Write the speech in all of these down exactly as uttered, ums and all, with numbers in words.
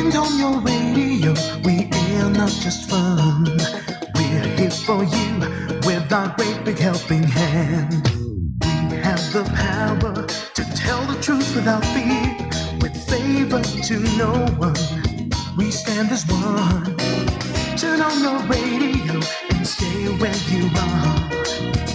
And on your radio, we air not just fun. We're here for you with our great big helping hand. We have the power to tell the truth without fear, with favor to no one. We stand as one. Turn on your radio and stay where you are.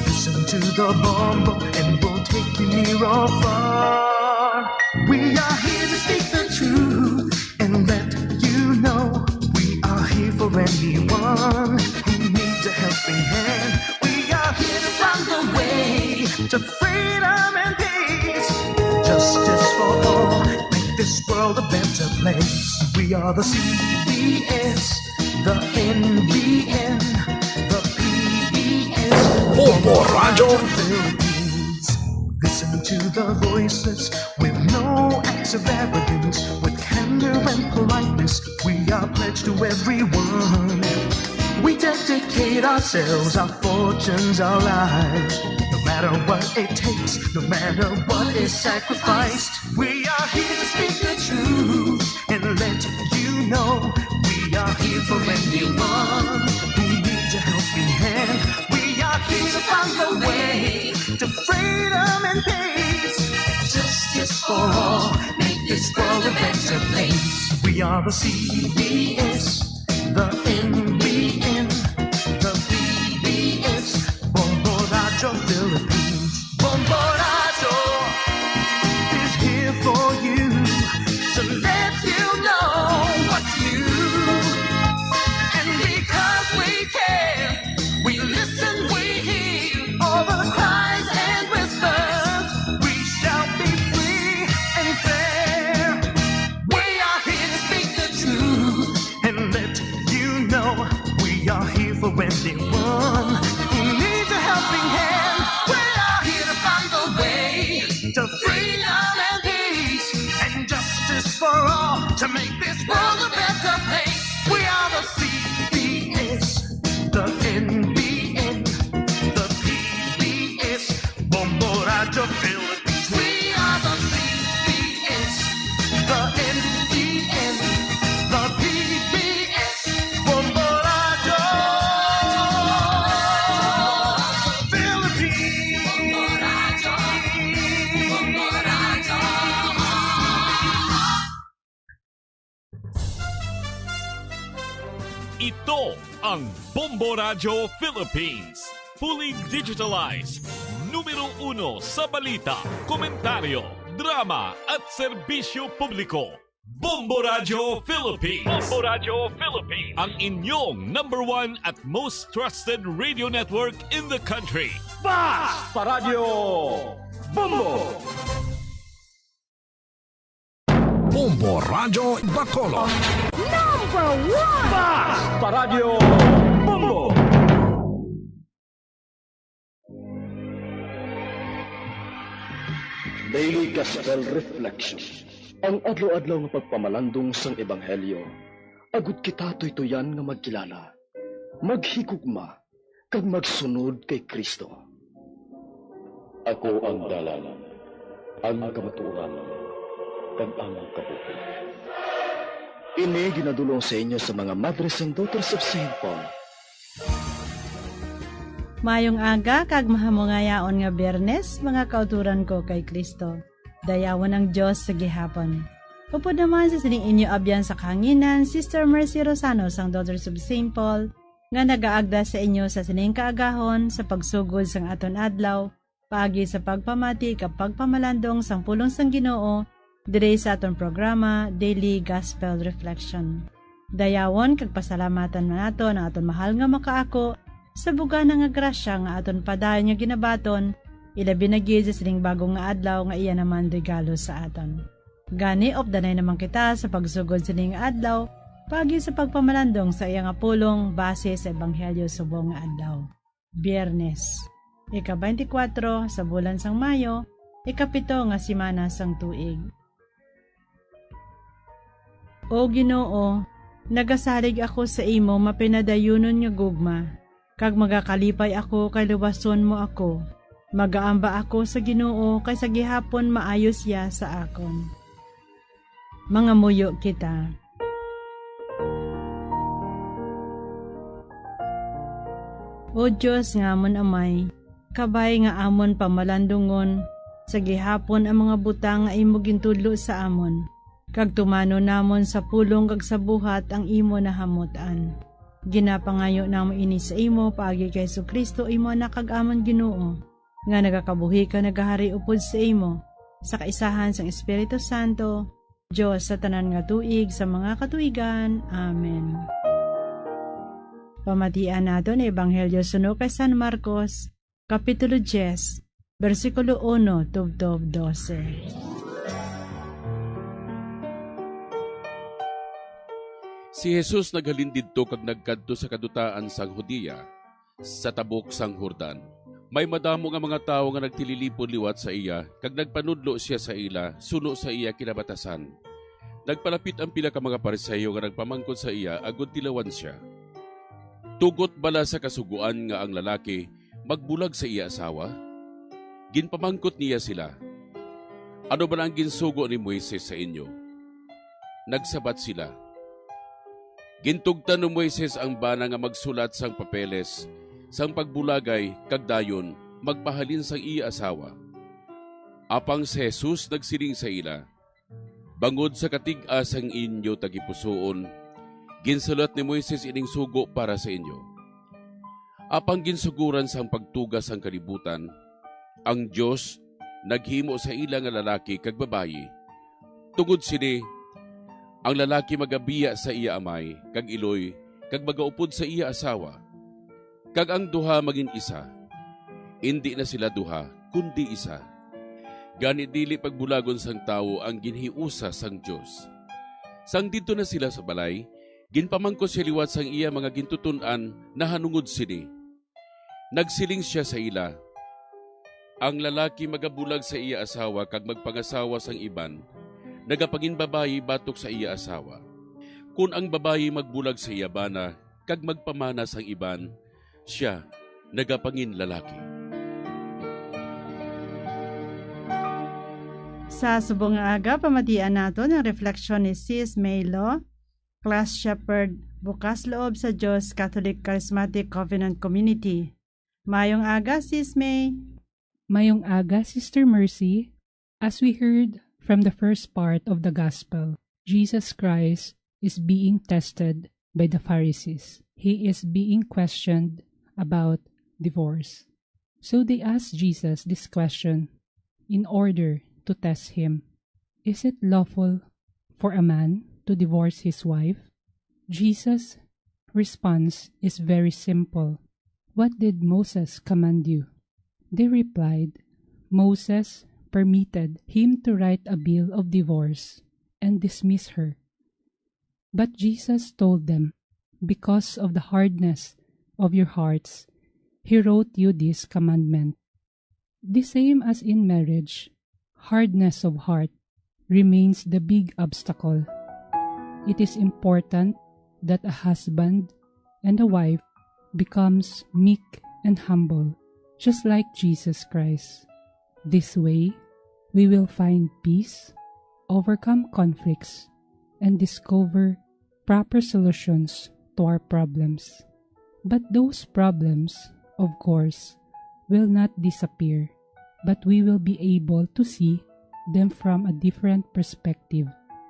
Listen to the Bombo and we'll take you near or far. We are here to speak the truth and let you know we are here for anyone who needs a helping hand. We are here to find the way to freedom and peace. Justice for all, make this world a better place. We are the C B S, the N B N, the P B S, Bombo Radyo Philippines. Listen to the voices with no acts of arrogance, with candor and politeness. We are pledged to everyone. We dedicate ourselves, our fortunes, our lives. No matter what it takes, no matter what is sacrificed, we are here to speak the truth and let you know we are here for anyone who needs a helping hand. We are here to find a way to freedom and peace. Justice for all, make this world a better place. We are the C B S, the N B N, the P B S, Bombo Radyo Philippines. Bombo Radyo is here for you to let you know what's new. And because we care, we listen, we hear all the cries and whispers. We shall be free and fair. We are here to speak the truth and let you know we are here for anyone who needs a helping hand. We are here to find a way to freedom and peace and justice for all to make this world a better place. We are the C B S, the N B N, the P B S, Bombo Radyo Philippines. We are the C B S, the N B N, the P B S, Bombo Radyo Philippines. Ito ang Bombo Radyo Philippines. Fully digitalized. Numero uno sa balita, komentaryo, drama, at serbisyo publiko. Bombo Radyo Philippines. Bombo Radyo Philippines. Ang inyong number one at most trusted radio network in the country. Basta Radyo Bombo. Bombo Radyo Bacolod. Number one! Basta Radyo Bombo. Daily Gospel Reflection. Ang adlaw-adlaw nga pagpamalandong sang ebanghelyo, agud kita tuytoyan nga magkilala, maghigugma, kag magsunod kay Cristo. Ako ang dalan, ang kamatuoran, kag ang kabuhi. Ini ginadul-ong sa inyo sa mga Madres and Daughters of Saint Paul. Maayong aga kag mahamongayaon nga Biyernes, mga kauturan ko kay Cristo. Dayawon ang Dios sa gihapon. Upod naman sa sining inyo abyan sa kahanginan, Sister Mercy Rosano sang Daughters of Saint Paul, nga nagaagda sa inyo sa sining kaagahon sa pagsugod sang aton adlaw, paagi sa pagpamati kag pagpamalandong sang pulong sang Ginoo diri sa aton programa, Daily Gospel Reflection. Dayawon kag pasalamatan naton ang aton mahal nga makaako sa bugana nga grasya nga aton padayon nga ginabaton, ilabi na gid sa sining bag-o nga adlaw nga iya naman regalo sa aton. Gani, updanay naman kita sa pagsugod sining adlaw, paagi sa pagpamalandong sa iya nga pulong base sa Ebanghelyo subong nga adlaw. Biyernes, ika-twenty-four sa bulan sang Mayo, ikapito nga semana sang tuig. O Ginoo, nagasalig ako sa imo mapinadayunon nga gugma, kag magakalipay ako kay luwason mo ako. Magaamba ako sa Ginoo, kay sa gihapon maayo sia sa akon. Mangamuyo kita. O Dios nga amon Amay, kabay nga amon pamalandungon sa gihapon ang mga butang nga imo gintudlo sa amon, kag tumanon namon sa pulong kag sa buhat ang imo nahamut-an. Ginapangayo namon ini sa imo paagi kay Jesu-Cristo, imo Anak kag amon Ginoo, nga nagakabuhi kag nagahari upod sa imo, sa kaisahan sang Espiritu Santo, Dios sa tanan nga tuig sa mga katuigan. Amen. Pamatian naton ang Ebanghelyo suno kay San Marcos, Kapitulo diyes, bersikulo uno tubtob dose. Si Jesus naghalin didto kag nagkadto sa kadutaan sang Judea, sa tabok sang Jordan. May madamo nga mga tawo nga nagtililipon liwat sa iya, kag nagpanudlo sia sa ila suno sa iya kinabatasan. Nagpalapit ang pila ka mga Pariseo nga nagpamangkot sa iya agod tilawan sia, "Tugot bala sa Kasugoan nga ang lalaki magbulag sa iya asawa?" Ginpamangkot niya sila, "Ano bala ang ginsugo ni Moises sa inyo?" Nagsabat sila, "Gintugtan ni Moises ang bana nga magsulat sang papeles sang pagbulagay kag dayon magpahalin sang iya asawa." Apang si Jesus nagsiling sa ila, "Bangod sa katig-a sang inyo tagipusoon, ginsulat ni Moises ining sugo para sa inyo. Apang ginsugoran sang pagtuga sang kalibutan, ang Dios naghimo sa ila nga lalaki kag babayi. Tungod sini, ang lalaki magabiya sa iya amay kag iloy kag magaupod sa iya asawa, kag ang duha mangin isa. Indi na sila duha, kundi isa. Gani, dili pagbulagon sang tawo ang ginhiusa sang Dios." Sang didto na sila sa balay, ginpamangkot sia liwat sang iya mga gintuton-an nahanungod sini. Nagsiling sia sa ila, "Ang lalaki magabulag sa iya asawa kag magpangasawa sang iban, nagapanginbabayi batok sa iya asawa. Kon ang babayi magbulag sa iya bana kag magpamana sang iban, sia nagapanginlalaki." Sa subong nga aga, pamatian naton ang refleksyon ni Sis May Lo, Class Shepherd, Bukas Loob sa Dios, Catholic Charismatic Covenant Community. Mayong aga, Sis May. Mayong aga, Sister Mercy. As we heard from the first part of the gospel, Jesus Christ is being tested by the Pharisees. He is being questioned about divorce. So they asked Jesus this question in order to test him. "Is it lawful for a man to divorce his wife?" Jesus' response is very simple. "What did Moses command you?" They replied, "Moses permitted him to write a bill of divorce and dismiss her." But Jesus told them, "Because of the hardness of your hearts, he wrote you this commandment." The same as in marriage, hardness of heart remains the big obstacle. It is important that a husband and a wife becomes meek and humble, just like Jesus Christ. This way, we will find peace, overcome conflicts, and discover proper solutions to our problems. But those problems, of course, will not disappear, but we will be able to see them from a different perspective.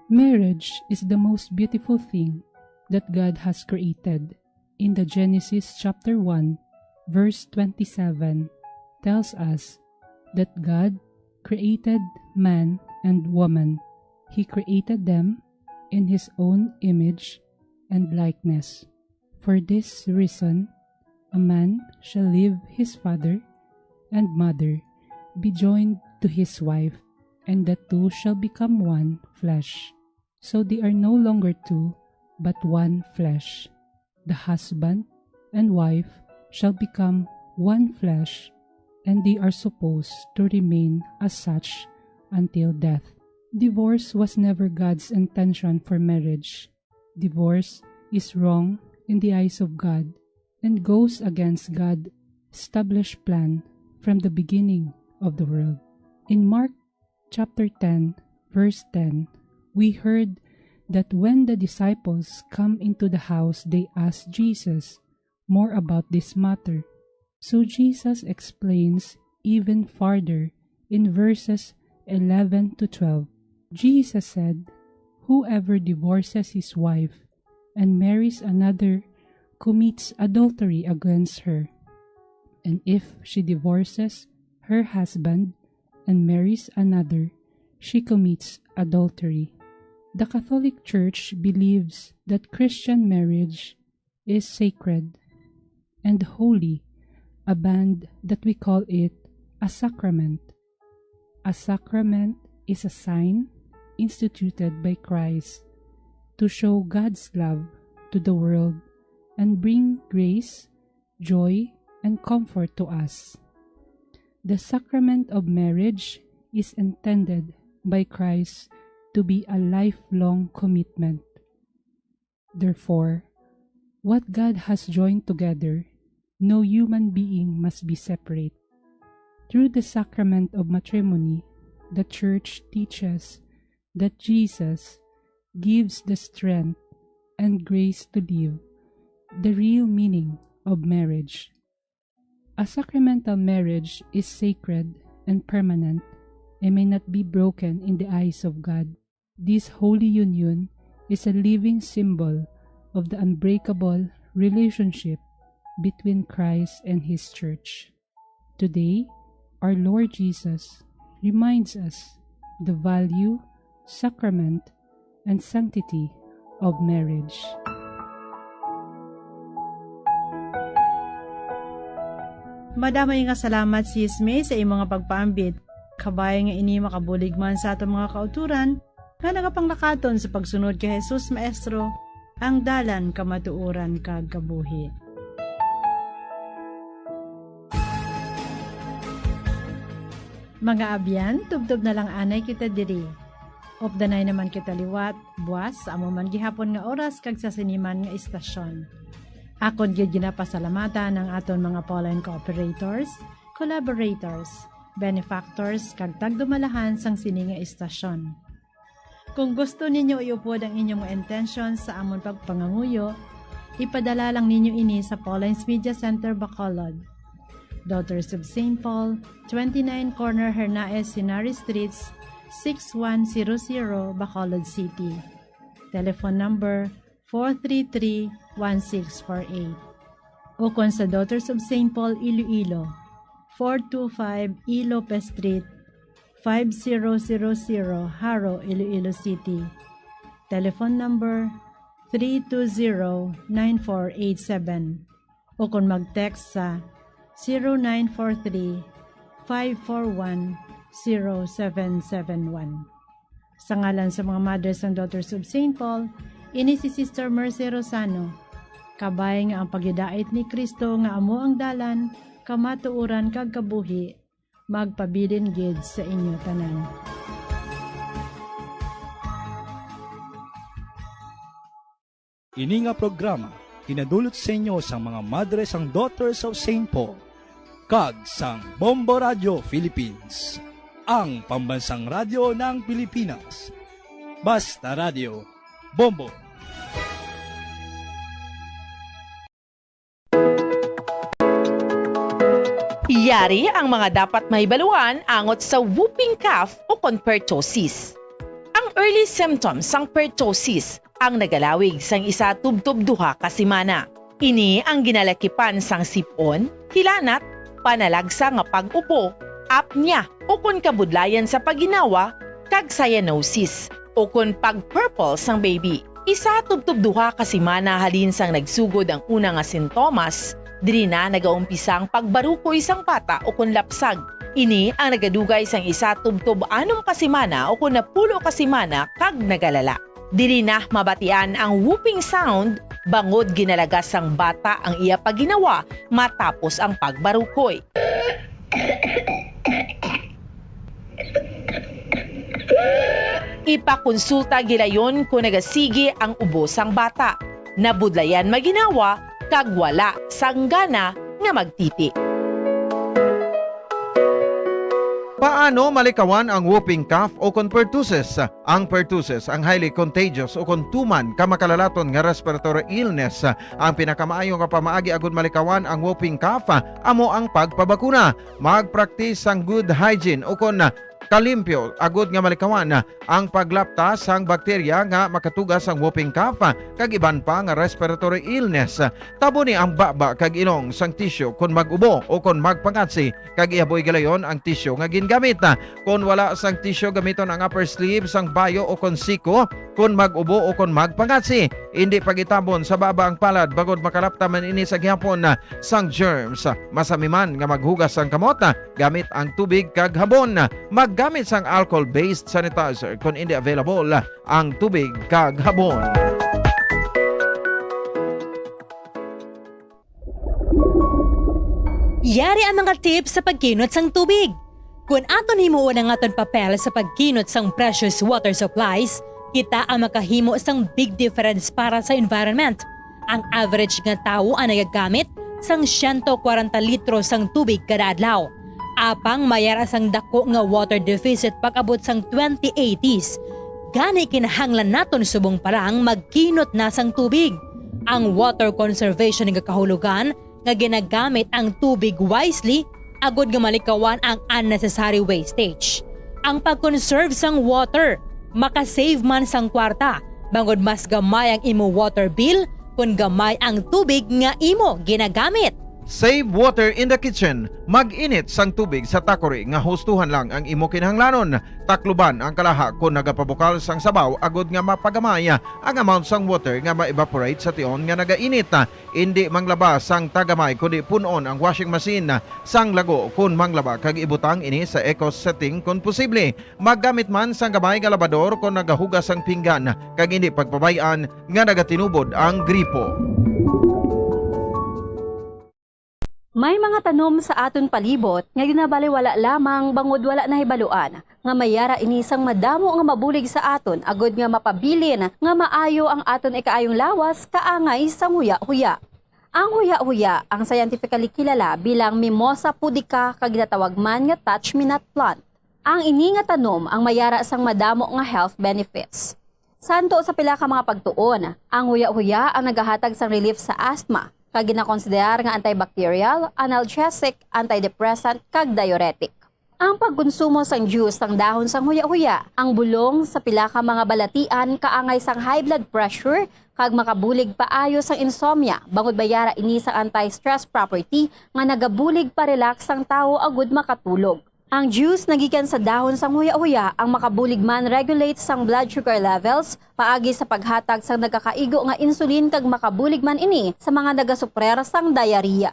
Marriage is the most beautiful thing that God has created. In the Genesis chapter one, verse twenty-seven tells us that God created man and woman. He created them in his own image and likeness. For this reason, a man shall leave his father and mother, be joined to his wife, and the two shall become one flesh. So they are no longer two, but one flesh. The husband and wife shall become one flesh, and they are supposed to remain as such until death. Divorce was never God's intention for marriage. Divorce is wrong in the eyes of God and goes against God's established plan from the beginning of the world. In Mark chapter ten, verse ten, we heard that when the disciples come into the house, they asked Jesus more about this matter. So Jesus explains even farther in verses eleven to twelve. Jesus said, "Whoever divorces his wife and marries another commits adultery against her. And if she divorces her husband and marries another, she commits adultery." The Catholic Church believes that Christian marriage is sacred and holy, a bond that we call it a sacrament. A sacrament is a sign instituted by Christ to show God's love to the world and bring grace, joy, and comfort to us. The sacrament of marriage is intended by Christ to be a lifelong commitment. Therefore, what God has joined together, no human being must be separate. Through the sacrament of matrimony, the Church teaches that Jesus gives the strength and grace to live the real meaning of marriage. A sacramental marriage is sacred and permanent and may not be broken in the eyes of God. This holy union is a living symbol of the unbreakable relationship between Christ and His Church. Today, our Lord Jesus reminds us the value, sacrament, and sanctity of marriage. Madamo nga salamat, Sis May, sa imo nga pagpaambit. Kabay nga ini makabulig man sa aton mga kauturan nga nagapanglakaton sa pagsunod kay Jesus, Maestro, ang dalan, kamatuoran, kag kabuhi. Mga abyan, tubtob na lang anay kita diri. Updanay naman kita liwat, buas, sa amo man gihapon nga oras kag sa sini man nga istasyon. Akon gid ginapasalamatan ang aton mga Pauline cooperators, collaborators, benefactors, kag tagdumalahan sang sini nga istasyon. Kung gusto ninyo iupod ang inyong mga intensyon sa amon pagpanganguyo, ipadala lang ninyo ini sa Pauline's Media Center, Bacolod. Daughters of Saint Paul, twenty-nine Corner Hernaez Henares Streets, six one zero zero, Bacolod City. Telephone number four three three, one six four eight. Ukon sa Daughters of Saint Paul Iloilo, four two five E Lopez Street, five zero zero zero, Jaro, Iloilo City. Telephone number three two zero, nine four eight seven. Ukon mag-text sa zero nine four three, five four one, zero seven seven one. Sa ngalan sa mga Mothers and Daughters of Saint Paul, ini si Sister Mercy Rosano. Kabay nga ang paghidait ni Cristo nga amo ang dalan, kamatuoran, kag kabuhi, magpabilin gid sa inyo tanan. Ini nga programa ginadulot sa inyo sang mga Madres and Daughters of Saint Paul kag sang Bombo Radio Philippines, ang pambansang radyo ng Pilipinas. Basta Radio, Bombo! Yari ang mga dapat mahibaluan angot sa whooping cough o kon pertussis. Ang early symptoms sang pertussis ang nagalawig sang isa tubtob duha ka semana. Ini ang ginalakipan sang sip-on, hilanat, panalagsa nga pag-upo, apnea, ukon kabudlayan sa pagginawa, kag cyanosis, ukon pag-purple sang baby. Isa tubtob duha ka semana halin sang nagsugod ang una nga sintomas, diri na nagaumpisa ang pagbarukoy sang bata ukon lapsag. Ini ang nagadugay sang isa tubtob anom ka semana ukon napulo ka semana kag nagalala. Diri na mabatian ang whooping sound bangod ginalagas sang bata ang iya pagginawa matapos ang pagbarukoy. Ipakonsulta gilayon kon nagasigi ang ubo sang bata, nabudlayan maginawa, kag wala sang gana nga magtiti. Ano malikawan ang whooping cough o kon pertussis? Ang pertussis ang highly contagious o kon tuman ka makalalaton nga respiratory illness. Ang pinakamaayo nga pamaagi agud malikawan ang whooping cough amo ang pagpabakuna. Magpraktis sang good hygiene o kon kalimpyo agud nga malikawan ang paglapta sang bakterya nga makatuga sang whooping cough kag iban pa nga respiratory illness. Taboni ang baba kag ilong sang tisyu kon mag-ubo o kon magpangatsi, kag ihaboy gilayon ang tisyu nga gingamit. Kon wala sang tisyu, gamiton ang upper sleeve sang bayo o kon siko kon mag-ubo o kon magpangatsi. Indi pag-itabon sa baba ang palad bangod makalapta man ini sa gihapon sang germs. Masami man nga maghugas sang kamot gamit ang tubig kag habon. Maggamit sang alcohol-based sanitizer kon indi available ang tubig kag habon. Yari ang mga tips sa pagkinot sang tubig. Kon aton himuon ang aton papel sa pagkinot sang precious water supplies, kita ang makahimo sang big difference para sa environment. Ang average nga tawo ang nagagamit sang siyento kwarenta litro sang tubig kada adlaw. Apang may ara sang dako nga water deficit pag-abot sang twenty eighties. Gani, kinahanglan naton subong pa lang magkinot na sang tubig. Ang water conservation nga kahulogan nga ginagamit ang tubig wisely agud nga malikawan ang unnecessary wastage. Ang pag-conserve sang water makasave man sang kwarta, bangod mas gamay ang imo water bill kon gamay ang tubig nga imo ginagamit. Save water in the kitchen. Mag-init sang tubig sa takuri nga hustuhan lang ang imo kinahanglanon. Takluban ang kalaha kon nagapabukal sang sabaw agud nga mapagamay ang amount sang water nga ma-evaporate sa tion nga nagainit. Indi manglaba sang tagamay, kundi pun-on ang washing machine sang lago kon manglaba kag ibutang ini sa eco setting kon posible. Maggamit man sang gamay nga labador kon nagahugas sang pinggan, kag indi pagpabay-an nga nagatinubod ang gripo. May mga tanom sa aton palibot nga ginabaliwala lamang bangod wala nahibaluan nga may ara ini sang madamo nga mabulig sa aton agud nga mapabilin nga maayo ang aton ikaayong lawas kaangay sang huya-huya. Ang huya-huya ang scientifically kilala bilang Mimosa pudica kag ginatawag man nga touch-me-not plant. Ang ini nga tanom ang may ara sang madamo nga health benefits. Santo sa pila ka mga pagtuon, ang huya-huya ang nagahatag sang relief sa asthma, kag ginakonsiderar nga antibacterial, analgesic, antidepressant, kag diuretic. Ang pagkonsumo sang juice sang dahon sang huya-huya, ang bulong sa pila ka mga balatian kaangay sang high blood pressure kag makabulig paayo sang insomnia, bangod may ara ini sang anti-stress property nga nagabulig pa-relax sang tawo agud makatulog. Ang juice nga gikan sa dahon sang huya-huya ang makabulig man regulate sang blood sugar levels paagi sa paghatag sang nagakaigo nga insulin, kag makabulig man ini sa mga nagasuprer sang diarrhea.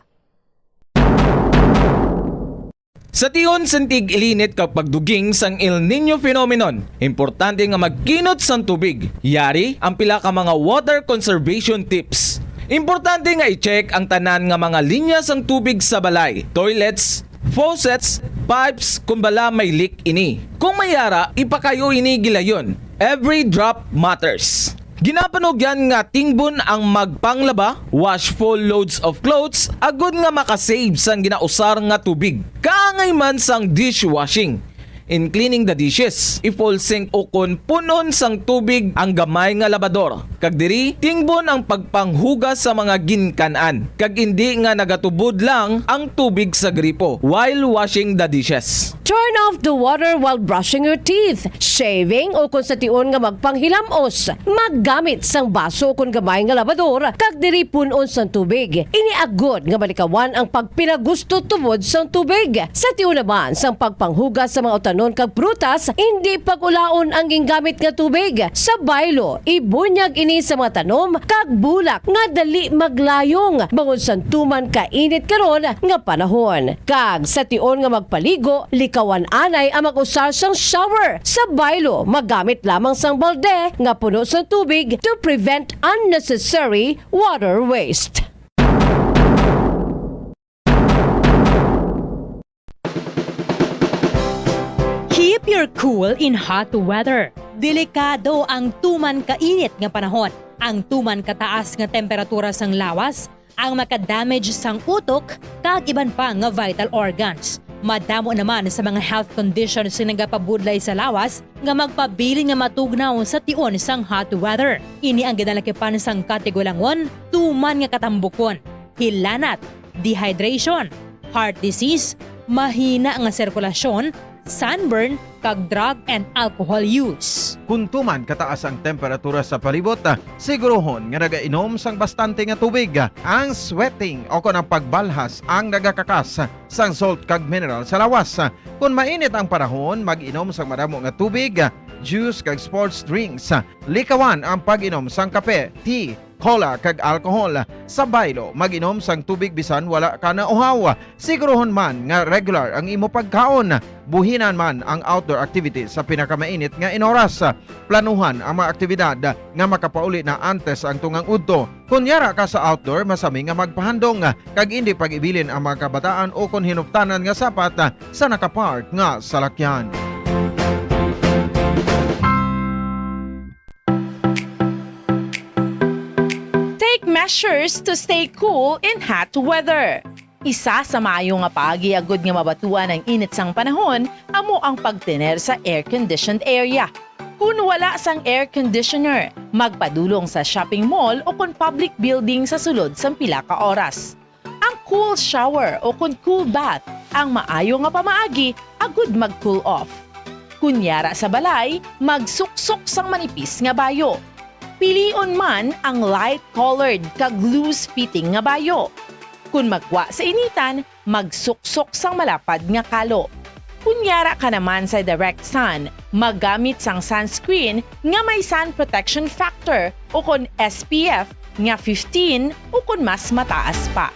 Sa tion sang tig-ilinit kag pagduging sang El Niño phenomenon, importante nga magkinot sang tubig. Yari ang pila ka mga water conservation tips. Importante nga i-check ang tanan nga mga linya sang tubig sa balay, toilets, faucets, pipes, kon bala may leak ini. Kung may ara, ipakayo ini gilayon. Every drop matters. Ginapanugyan nga tingbon ang magpanglaba, wash full loads of clothes, agud nga makasave sang ginausar nga tubig. Kaangay man sang dishwashing. In cleaning the dishes, i-full sink ukon punon sang tubig ang gamay nga labador, kag diri tingbon ang pagpanghugas sa mga ginkan-an, kag indi nga nagatubod lang ang tubig sa gripo while washing the dishes. Turn off the water while brushing your teeth, shaving, o kon sa tion nga magpanghilamos. Maggamit sang baso kon gamay nga labador, kag diri pun-on sang tubig. Ini agod nga malikawan ang pagpinagusto tubod sang tubig. Sa tion naman sang pagpanghugas sa mga utanon kag prutas, indi pag-ulaon ang gingamit nga tubig. Sa baylo, ibunyag ini sa mga tanom kag bulak nga dali maglayong, bangod sang tuman kainit karon nga panahon. Kag sa tion nga magpaligo, likawan anay ang mag-usar sang shower. Sa baylo, magamit lamang sang balde nga puno sang tubig to prevent unnecessary water waste. Keep your cool in hot weather. Delikado ang tuman kainit nga panahon. Ang tuman kataas nga temperatura sang lawas ang makadamage sang utok kag iban pa nga vital organs. Madamo naman sa mga health conditions nga nagapabudlay sa lawas nga magpabilin nga matugnaw sa tion sang hot weather. Ini ang ginalakipan sang katigulangon tuman nga katambukon, hilanat, dehydration, heart disease, mahina nga sirkulasyon, sunburn, kag drug and alcohol use. Kon tuman kataas ang temperatura sa palibot, siguruhon nga nagainom sang bastante nga tubig. Ang sweating o kon ang pagbalhas ang nagakakas sang salt kag mineral sa lawas. Kon mainit ang panahon, mag-inom sang madamo nga tubig, juice kag sports drinks. Likawan ang pag-inom sang kape, tea, cola, kag alcohol. Sa baylo, mag-inom sang tubig bisan wala ka nauhaw. Siguruhon man nga regular ang imo pagkaon. Buhinan man ang outdoor activities sa pinakamainit nga inoras. Planuhan ang mga aktibidad nga makapauli na antes ang tungang udto. Kon yara ka sa outdoor, masami nga magpahandong kag indi pag-ibilin ang mga kabataan ukon hinuptanan nga sapat sa nakapark nga salakyan. Take measures to stay cool in hot weather. Isa sa maayo nga paagi agud nga mabatuan ang init sang panahon amo ang pagtener sa air-conditioned area. Kon wala sang air conditioner, magpadulong sa shopping mall o kon public building sa sulod sang pila ka oras. Ang cool shower o kon cool bath ang maayo nga pamaagi agud mag-cool off. Kon yara sa balay, magsuksok sang manipis nga bayo. Pilion man ang light-colored kag loose-fitting nga bayo. Kon magwa sa initan, magsuksok sang malapad nga kalo. Kon yara ka naman sa direct sun, maggamit sang sunscreen nga may sun protection factor o kon S P F nga fifteen o kon mas mataas pa.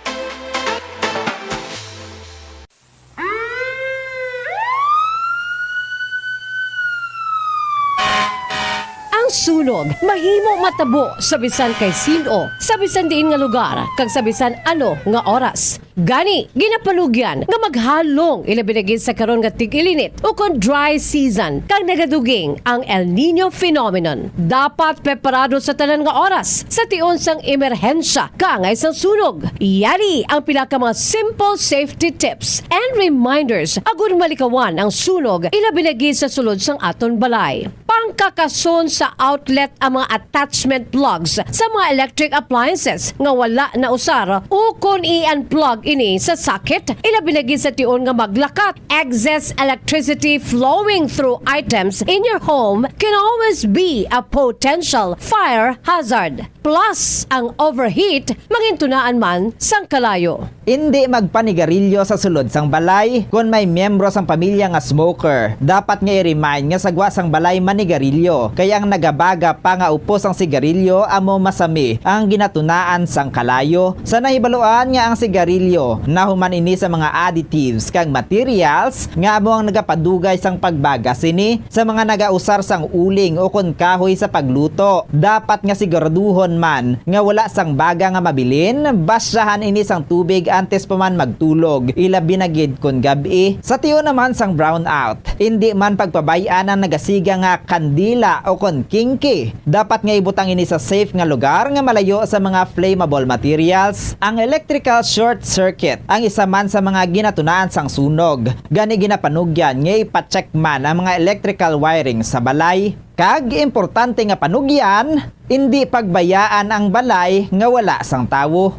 Ang sunog mahimo matabo sa bisan kay sin-o, sa bisan diin nga lugar, kag sa bisan ano nga oras. Gani, ginapanugyan nga maghalong, ilabi na gid sa karon nga tig-ilinit ukon dry season, kag nagaduging ang El Niño phenomenon. Dapat preparado sa tanan nga oras sa tion sang emerhensya kaangay sang sunog. Yari ang pila ka mga simple safety tips and reminders agud malikawan ang sunog, ilabi na gid sa sulod sang aton balay. Pangkakason sa outlet ang mga attachment plugs sa mga electric appliances nga wala nausar, ukon i-unplug ini sa socket, ilabi na gid sa tion nga maglakat. Excess electricity flowing through items in your home can always be a potential fire hazard. Plus, ang overheat mangintunaan man sang kalayo. Indi magpanigarilyo sa sulod sang balay. Kon may miyembro sang pamilya nga smoker, dapat nga i-remind nga sa gwa sang balay manigarilyo, kay ang nagabaga pa nga upos sang sigarilyo amo masami ang ginatunaan sang kalayo. Sa nahibaluan nga ang sigarilyo nahuman ini sa mga additives kag materials nga amo ang nagapadugay sang pagbaga sini. Sa mga nagausar sang uling ukon kahoy sa pagluto, dapat nga siguraduhon man nga wala sang baga nga mabilin, basyahan ini sang tubig antes pa man magtulog, ilabi na gid kon gab-i. Sa tion naman sang brownout, indi man pagpabay-an ang nagasiga nga kandila ukon kingki. Dapat nga ibutang ini sa safe nga lugar nga malayo sa mga flammable materials. Ang electrical short circuit ang isa man sa mga ginatunaan sang sunog. Gani ginapanugyan nga ipa-check man ang mga electrical wiring sa balay. Kag importante nga panugyan, indi pagbayaan ang balay nga wala sang tawo.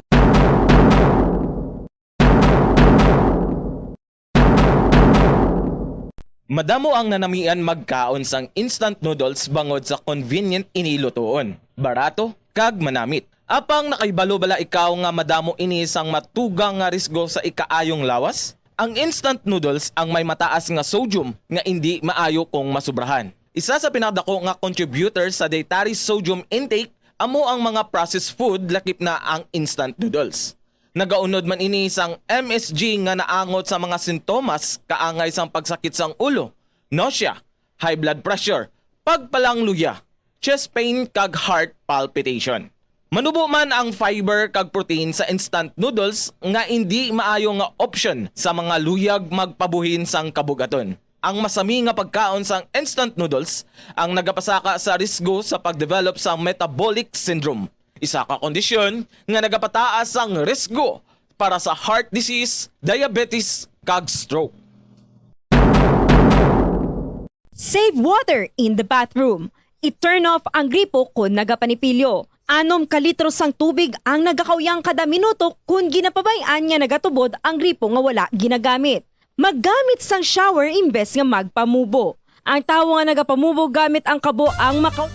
Madamo ang nanamian magkaon sang instant noodles bangod sa convenient ini lutoon, barato, kag manamit. Apang nakahibalo bala ikaw nga madamo ini sang matugang nga risgo sa ikaayong lawas? Ang instant noodles ang may mataas nga sodium nga indi maayo kung masubrahan. Isa sa pinakadako nga contributor sa dietary sodium intake amo ang mga processed food, lakip na ang instant noodles. Nagaunod man ini sang M S G nga naangot sa mga sintomas kaangay sang pagsakit sang ulo, nausea, high blood pressure, pagpalangluya, chest pain, kag heart palpitation. Manubo man ang fiber kag protein sa instant noodles nga indi maayo nga opsyon sa mga luyag magpabuhin sang kabug-aton. Ang masami nga pagkaon sang instant noodles ang nagapasaka sa risgo sa pag-develop sang metabolic syndrome, isa ka kondisyon nga nagapataas sang risgo para sa heart disease, diabetes, kag stroke. Save water in the bathroom. I-turn off ang gripo kon nagapanipilyo. Anom ka litro sang tubig ang nagakauyang kada minuto kon ginapabay-an nga nagatubod ang gripo nga wala ginagamit. Maggamit sang shower imbes nga magpamubo. Ang tawo nga nagapamubo gamit ang kabo ang maka-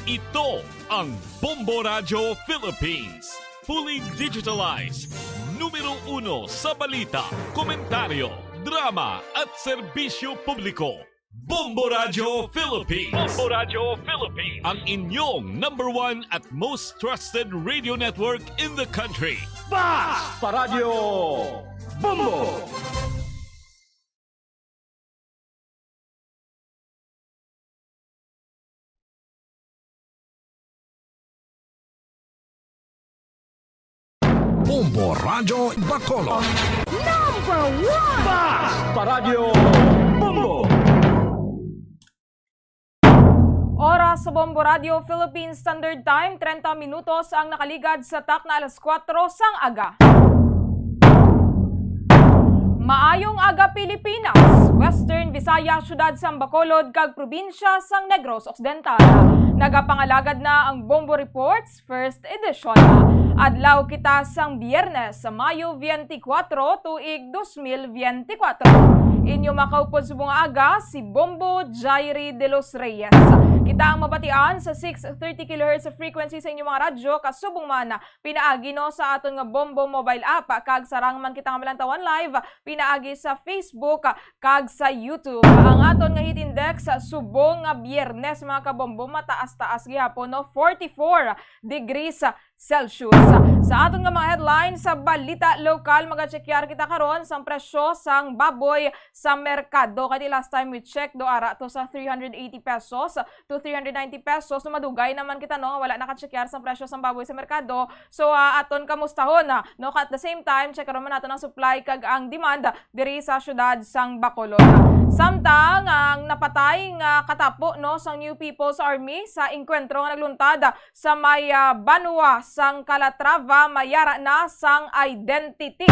Ito ang Bombo Radyo Philippines. Fully digitalized. Numero uno sa balita, komentaryo, drama at serbisyo publiko. Bombo Radyo Philippines. Bombo Radyo Philippines. Ang inyong number one at most trusted radio network in the country. Basta Radyo Bombo! Bombo Radyo Bacolod. Number one! Basta Radyo Bombo! Oras sa Bombo Radyo Philippine Standard Time, treinta minutos ang nakaligad sa takna alas kuwatro sang aga. Maayong aga, Pilipinas, Western Visayas, siyudad sang Bacolod, kag probinsya sang Negros Occidental. Nagapangalagad na ang Bombo Reports First Edition. Adlaw kita sang Biyernes, sa Mayo twenty-four, tuig dos mil twenty-four. Inyo makaupod subong nga aga si Bombo Jairi de los Reyes. Kita ang mabatian sa six thirty kilohertz frequency sa inyong mga radyo, kasubong man pinaagi, no, sa aton nga Bombo mobile app, kag sarang man kita nga malantawan live pinaagi sa Facebook kag sa YouTube. Ang aton nga heat index subong nga Biyernes, mga kabombo, mataas-taas gihapon, no, forty-four degrees Celsius. Sa aton nga mga headlines sa balita lokal, magachekyar kita karon sang presyo sang baboy sa merkado. Kay di last time we check, do ara to sa three hundred eighty pesos to three hundred ninety pesos. So, madugay naman kita, no, nga wala nakachekyar sang presyo sang baboy sa merkado. So, ah, aton kamustahon, ah, no? At the same time, check naman naton ang supply kag ang demand diri sa siyudad sang Bacolod. Samtang ang napatay nga katapo, no, sang New People's Army sa engkwentro nga nagluntad sa may, ah, banwa sang Calatrava, mayara na sang identity.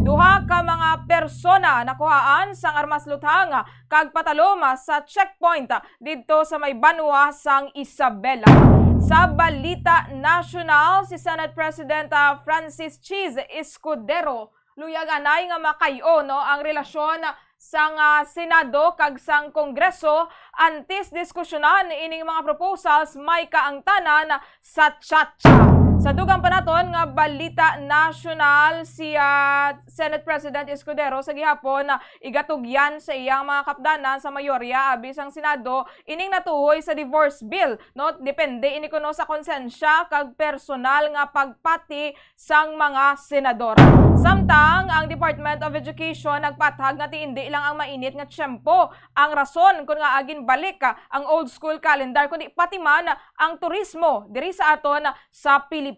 Duha ka mga persona nakuhaan sang armas luthang kag patalom sa checkpoint didto sa may banwa sang Isabela. Sa balita nasyonal, si Senate President, ah, Francis Chiz Escudero luyag anay nga makay-o, no, ang relasyon sang, ah, Senado kag sang Kongreso antes diskusyonan ining mga proposals may kaangtanan sa CHACHA. Sa dugang pa naton nga balita nasyonal, si, ah, Senate President Escudero sa gihapon, ah, igatugyan sa iyang mga kapdanan sa mayorya abi sang Senado ining natuhoy sa divorce bill, no? Depende ini kuno sa konsensya kag personal nga pagpati sang mga senador. Samtang ang Department of Education nagpaathag nga ti indi lang ang mainit nga tiyempo ang rason kon ngaa ginbalik ang old school calendar, kundi pati man ang turismo diri sa aton sa Pilipinas.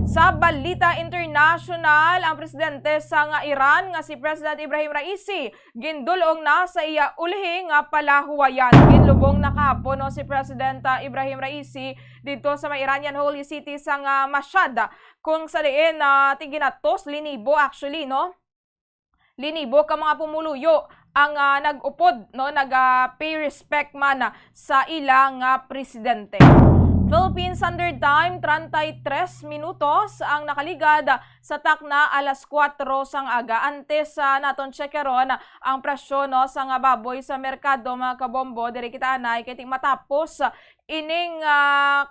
Sa balita internasyonal, ang presidente sang Iran nga si President Ibrahim Raisi gindul-ong na sa iya ulhi nga palahuwayan. Ginlubong na kahapon, no, si President, ah, Ibrahim Raisi didto sa may Iranian holy city sang, ah, Mashhad, kung sa diin, ah, ti ginatos linibo, actually, no? Linibo ka mga pumuluyo ang, ah, nag-upod, no, nag, ah, pay respect man, ah, sa ila nga presidente. Philippine Standard Time, treinta y tres minutos ang nakaligad sa takna alas kuwatro sang aga. Antes, ah, naton check karon ang presyo, no, sa nga baboy sa merkado, mga kabombo, diri kita anay kay ti matapos ining, ah,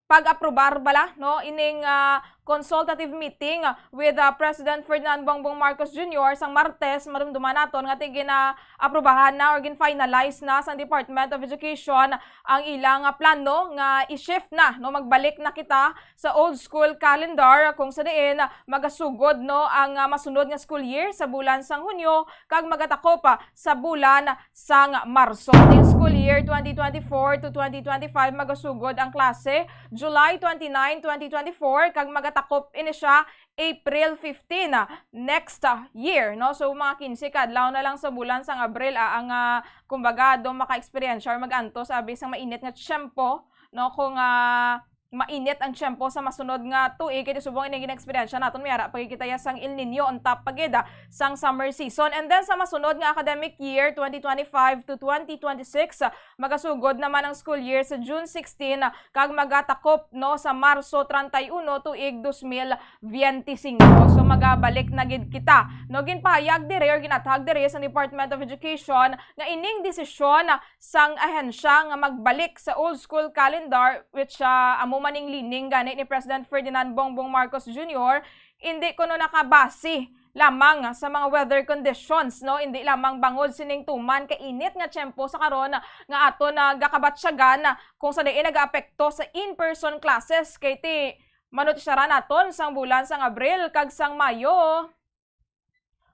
pag-aprobar bala, no, ining, ah, consultative meeting with, ah, President Ferdinand Bongbong Marcos Junior sang Martes. Madumduman naton nga ti gina-aprobahan na or gin-finalize na sang Department of Education ang ilang, ah, plano nga i-shift na, no, magbalik na kita sa old school calendar, kung sa diin magasugod, no, ang, ah, masunod nga school year sa bulan sang Hunyo kag magatakop, ah, sa bulan sang Marso. Ning school year twenty twenty-four to twenty twenty-five magasugod ang klase July twenty-nine, twenty twenty-four, kag magatakop ini siya April fifteen, ah, next, ah, year, no? So, mga quince ka adlaw na lang sa bulan sang Abril, ah, ang, ah, kumbaga, do maka-eksperyensya or mag-antos abi sang mainit nga tiyempo, no? Kung, ah, mainit ang tiyempo sa masunod nga tuig, kay subong ining gina-eksperyensya naton, may ara pa gid kita ya sang El Niño on top pa gid, ah, sang summer season. And then sa masunod nga academic year, twenty twenty-five to twenty twenty-six, ah, magasugod naman ang school year sa June sixteen, ah, kag magatakop, no, sa Marso treinta y uno tuig dos mil veinticinco. So magabalik na gid kita, no? Ginpahayag diri or ginathag diri sa Department of Education nga ining desisyon sang ahensya nga magbalik sa old school calendar, which, ah, amo man ning leaning gani ni President Ferdinand Bongbong Marcos Junior, indi kuno nakabase lamang sa mga weather conditions, no? Indi lamang bangod sining tuman kainit nga tiyempo sa karon nga aton nagakabatyagan, kung sa diin nagaapekto sa in-person classes, kay ti manutyaran naton sang bulan sang Abril kag sang Mayo,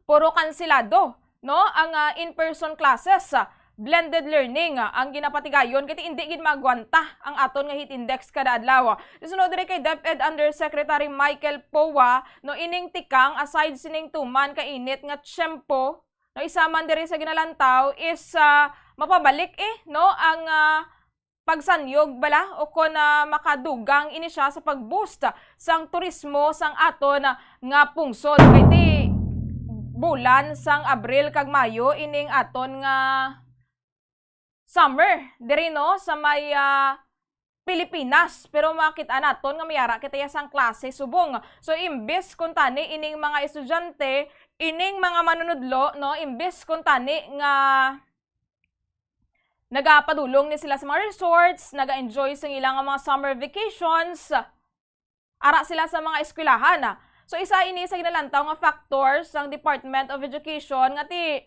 puro kanselado, no? Ang, ah, in-person classes, ah, blended learning, ah, ang ginapatigayon, kay ti indi gid maagwanta ang aton nga heat index kada adlaw. Sunod diri kay DepEd Undersecretary Michael Poa, no, ining tikang, aside sining tuman kainit nga tiyempo, no, isa man diri sa ginalantaw is, ah, mapabalik, eh, no, ang, ah, pagsanyog bala o kon, ah, makadugang ini siya sa pag-boost sang turismo sang aton, ah, nga pungsod. Kay ti bulan sang Abril kag Mayo ining aton nga summer diri, no, sa may, ah, Pilipinas. Pero makita naton nga may ara kita ya sang klase subong. So imbis kuntani ining mga estudyante, ining mga manunudlo, no, imbis kuntani nga nagapadulong ni sila sa mga resorts, naga-enjoy sa ilang mga summer vacations, ara sila sa mga eskwelahan. So isa ini sa ginalantaw nga factor sang Department of Education nga ti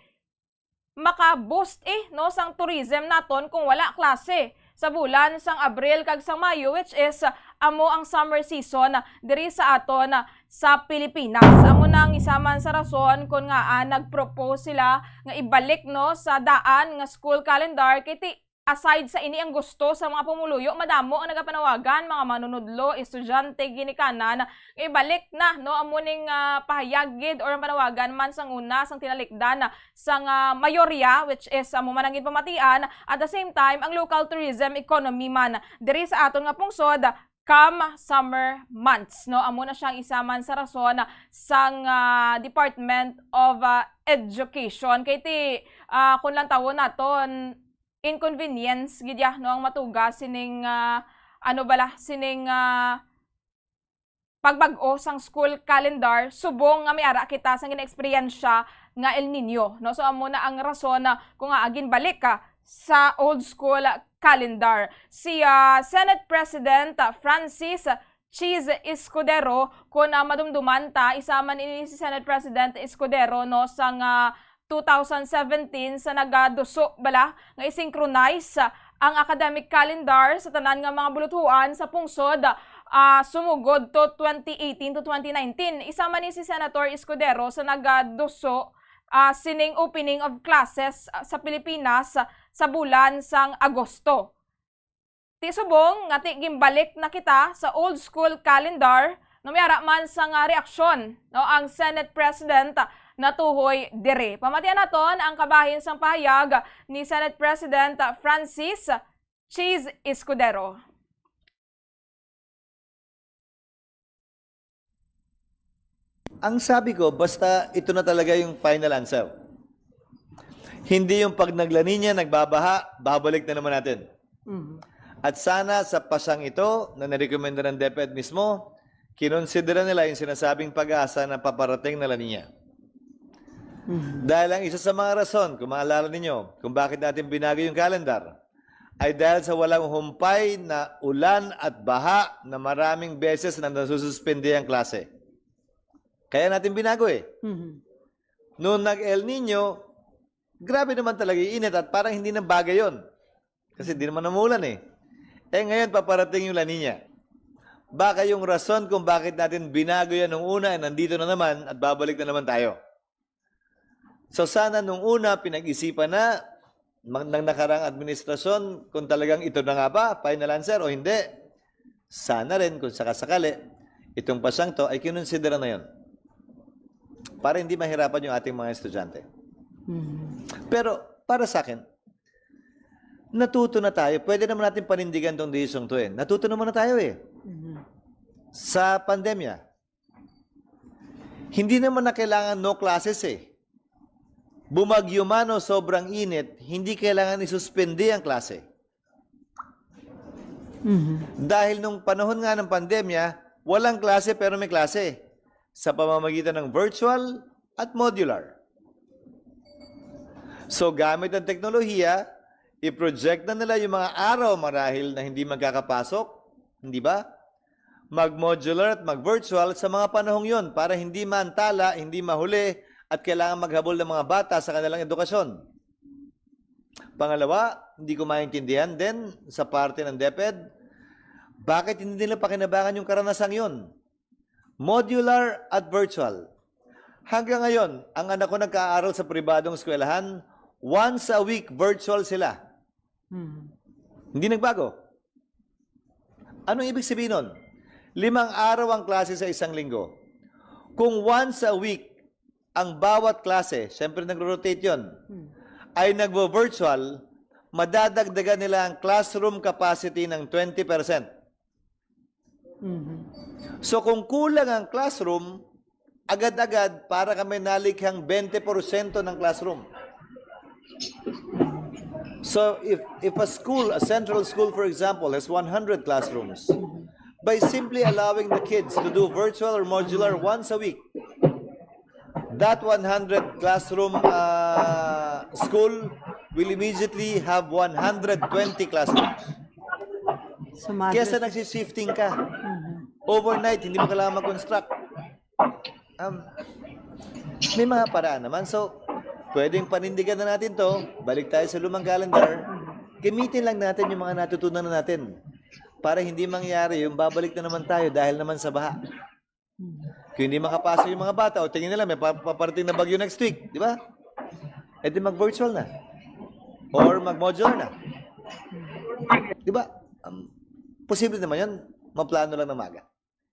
maka-boost, eh, no, sang tourism naton kung wala klase sa bulan sang Abril kag sang Mayo, which is, uh, amo ang summer season diri sa aton, uh, sa Pilipinas. Amo na ang isa man sa rason kon ngaa nag-propose sila nga ibalik, no, sa daan nga school calendar, kay ti aside sa ini ang gusto sa mga pumuluyo, madamo ang nagapanawagan, mga manunudlo, estudyante, ginikanan, nga ibalik na, no, amo ning, ah, pahayag gid or ang panawagan man sang una, sang tinalikdan sang, ah, mayorya, which is amo man ang ginpamatian. At the same time, ang local tourism economy man diri sa aton nga pungsod, come summer months, no? Amo na siyang isa man sa rason sang, ah, Department of, ah, Education. Kay ti, ah, kung lantawon naton, inconvenience gid ya, no, ang matuga sining, ah, ano bala, sining, ah, pagbag-o sang school calendar, subong nga may ara kita sang ginaeksperyensya nga El Niño, no? So, amo na ang rason na kung nga ginbalik ka sa old school calendar. Si, ah, Senate President, ah, Francis Chiz Escudero, kung, ah, madumduman ta, isa man ini si Senate President Escudero, no, sang, ah, two thousand seventeen sa nagaduso bala nga i-synchronize ang academic calendar sa tanan nga mga bulutuan sa pungsod, ah, sumugod to twenty eighteen to twenty nineteen. Isa man ni si Senator Escudero sa nagaduso, ah, sining opening of classes, ah, sa Pilipinas, ah, sa bulan sang Agosto. Ti subong nga ti ginbalik na kita sa old school calendar, no, may ara man sang, ah, reaksyon, no, ang Senate President, ah, natuhoy diri. Pamatian naton ang kabahin sang pahayag ni Senate President, ah, Francis Chiz Escudero. Ang sabi ko, basta ito na talaga yung final answer. Hindi yung pag nag-La Niña, nagbabaha, babalik na naman natin. Mhm. At sana sa pasyang ito na nirekomenda ng DepEd mismo, kinonsidera nila yung sinasabing pag-asa na paparating na La Niña. Mhm. Dahil ang isa sa mga rason, kung maalala ninyo, kung bakit natin binago yung calendar, ay dahil sa walang humpay na ulan at baha na maraming beses na nasususpindi ang klase. Kaya natin binago eh. Mhm. Noong nag-El Niño, grabe naman talaga yung init at parang hindi na bagay yun. Kasi di naman umuulan eh. Eh ngayon, paparating yung La Niña. Baka yung rason kung bakit natin binago yan nung una, eh, nandito na naman at babalik na naman tayo. So sana nung una, pinag-isipan na mag-, ng nakarang administrasyon kung talagang ito na nga ba, final answer o hindi. Sana rin kung sakasakali, itong pasyang to ay kinonsidera na yon. Para hindi mahirapan yung ating mga estudyante. Mhm. Pero para sa akin, Natuto na tayo. Pwede naman natin panindigan tong decision to eh. Natuto naman na tayo eh. Mhm. Sa pandemya, hindi naman na kailangan no classes eh. Bumagyo man o sobrang init, hindi kailangan isuspende ang klase. Mhm. Dahil nung panahon nga ng pandemya, walang klase pero may klase sa pamamagitan ng virtual at modular. So gamit ang teknolohiya, i-project na nila yung mga araw marahil na hindi magkakapasok, hindi ba? Mag-modular at mag-virtual sa mga panahong yon para hindi maantala, hindi mahuli, at kailangan maghabol ng mga bata sa kanilang edukasyon. Pangalawa, hindi ko maintindihan din sa parte ng DepEd, bakit hindi nila pakinabangan yung karanasang yon? Modular at virtual. Hanggang ngayon, ang anak ko nagkaaral sa pribadong eskwelahan, once a week virtual sila. Mhm. Hindi nagbago. Anong ibig sabihin nun? Limang araw ang klase sa isang linggo. Kung once a week ang bawat klase, syempre nagro-rotate yun, Hmm. ay nagvo-virtual, madadagdagan nila ang classroom capacity ng twenty percent. Mhm. So kung kulang ang classroom, agad-agad para kami nalikhang twenty porsyento ng classroom. So if if a school, a central school for example, has one hundred classrooms, by simply allowing the kids to do virtual or modular once a week, that one hundred classroom uh, school will immediately have one hundred twenty classrooms. So, Kesa nagsishifting ka. Mhm. Overnight, hindi mo kailangan mag-construct. Um, may mga paraan naman. So, pwedeng panindigan na natin to. Balik tayo sa lumang calendar. Gamitin lang natin yung mga natutunan na natin para hindi mangyari yung babalik na naman tayo dahil naman sa baha. Hmm. Kung hindi makapasok yung mga bata, o tingin nila may pa- paparating na bagyo next week, di ba? E di mag-virtual na. Or mag-modular na. Di ba? Um, posible naman yun. Maplano lang na maga.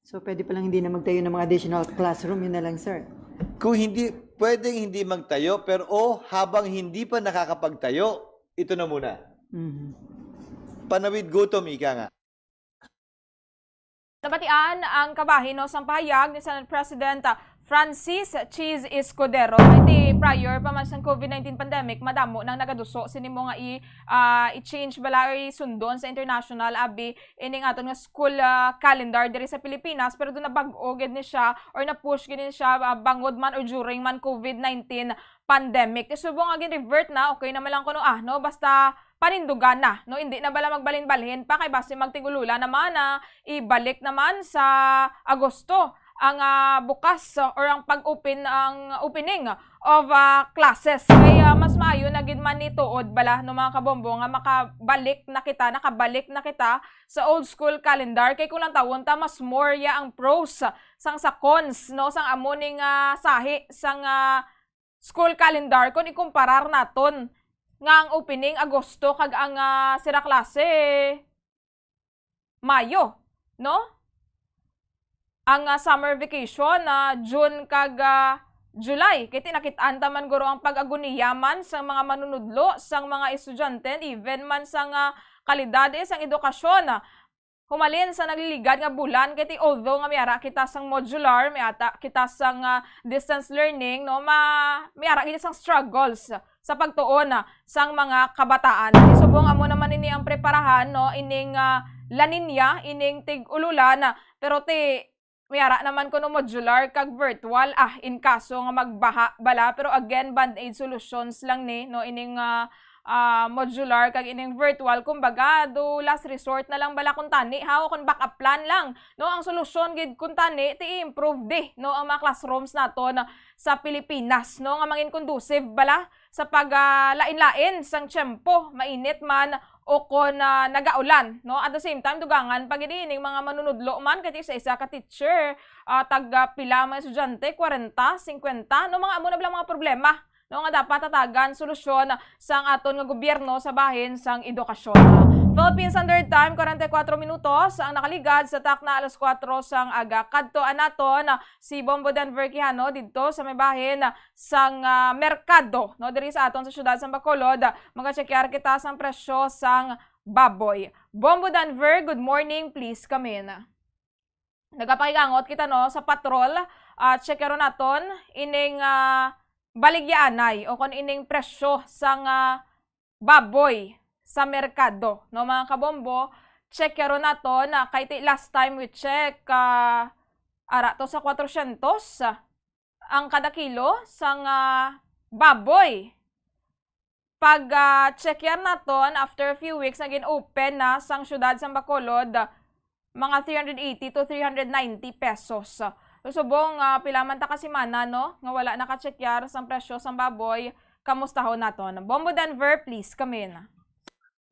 So, pwede palang hindi na magtayo ng mga additional classroom, yun na lang, sir. Kung hindi, pwedeng hindi magtayo, pero o habang hindi pa nakakapagtayo, ito na muna. Mhm. Panawid gutom, ika nga. Nabatian ang kabahin, no, sang pahayag ni Senate President, ah, Francis Chiz Escudero. Iti prior pa man sang COVID nineteen pandemic, madamo nang nagaduso sini mo nga i, ah, i-change bala or isundon sa international, abi, ining aton nga school, ah, calendar diri sa Pilipinas, pero do na bag-o gid ni siya or na-push gid ni siya, ah, bangod man or during man COVID nineteen pandemic. Ti subong nga gin-revert na, okay naman lang kuno, ah, no? Basta panindugan na, no? Hindi na bala magbalhin-balhin pa kay basi magtig-ululan naman na ibalik naman sa Agosto ang, ah, bukas, ah, or ang pag-open, ang opening of, ah, classes. Kay, ah, mas maayo na gid man ni tuod bala, no, mga kabombo, nga makabalik na kita, nakabalik na kita sa old school calendar. Kay kung lantawon ta, mas more ya ang pros sang sa cons, no, sang amo ning, ah, sahi sang, ah, school calendar kung ikumparar naton nga ang opening Agosto kag ang, ah, sira klase Mayo, no? Ang, ah, summer vacation na June kag, ah, July. Kay tinakit-an ta man guro ang pag-agoniya man sang mga manunudlo, sang mga estudyante, and even man sang, ah, kalidad, eh, sang edukasyon. Humalin sa nagliligad nga bulan, kay ti although nga may ara kita sang modular, may ara kita sang, ah, distance learning, no, ma-, may ara kita sang struggles sa pagtuon, ah, sang mga kabataan. Ti subong amo naman ini ang preparahan, no, ining, ah, La Niña, ining tig-ululan, ah, pero ti may ara naman kuno modular kag virtual, ah, in kaso nga magbaha bala. Pero again, band-aid solutions lang ni, no, ining, ah, ah, modular kag ining virtual. Kumbaga, do last resort na lang bala kung tani, ha, o kung backup plan lang, no. Ang solusyon gid kung tani, ti i-improve di, no, ang mga classrooms naton sa Pilipinas, no, nga mangin conducive bala sa pag, ah, lain-lain sang tiyempo, mainit man o kon, ah, nagaulan, no? At the same time, dugangan pa gid ining mga manunudlo man, kay isa-isa ka teacher, ah, tag, ah, pila mga estudyante, kwarenta, singkwenta, no? Mga amo na bala mga problema no, nga dapat tatagan solusyon sang aton nga gobyerno sa bahin sang edukasyon. Philippine Standard Time, forty-four minutos ang nakaligad sa takna alas kuwatro sang aga. Kadto naton si Bombo Denver Quijano didto sa may bahin sang, ah, merkado, no, diri sa aton sa siyudad sang Bacolod. Magachekyar kita sang presyo sang baboy. Bombo Denver, good morning. Please come in. Nagapakigangot kita, no, sa patrol. Ah, check karon naton ining, ah, baligyaanay o kon ining presyo sang, ah, baboy sa merkado, no, mga kabombo. Check karon naton, ah, kay ti last time we check, ah, ara to sa kwatrocientos, ah, ang kada kilo sang, ah, baboy. Pag, ah, check yan naton, after a few weeks, naging open na sang siyudad sang Bacolod, mga three hundred eighty to three hundred ninety pesos. So, subong, ah, pila man ta ka semana, no, nga wala naka-check yar sang presyo sang baboy, kamustahon naton. Bombo Denver, please come in.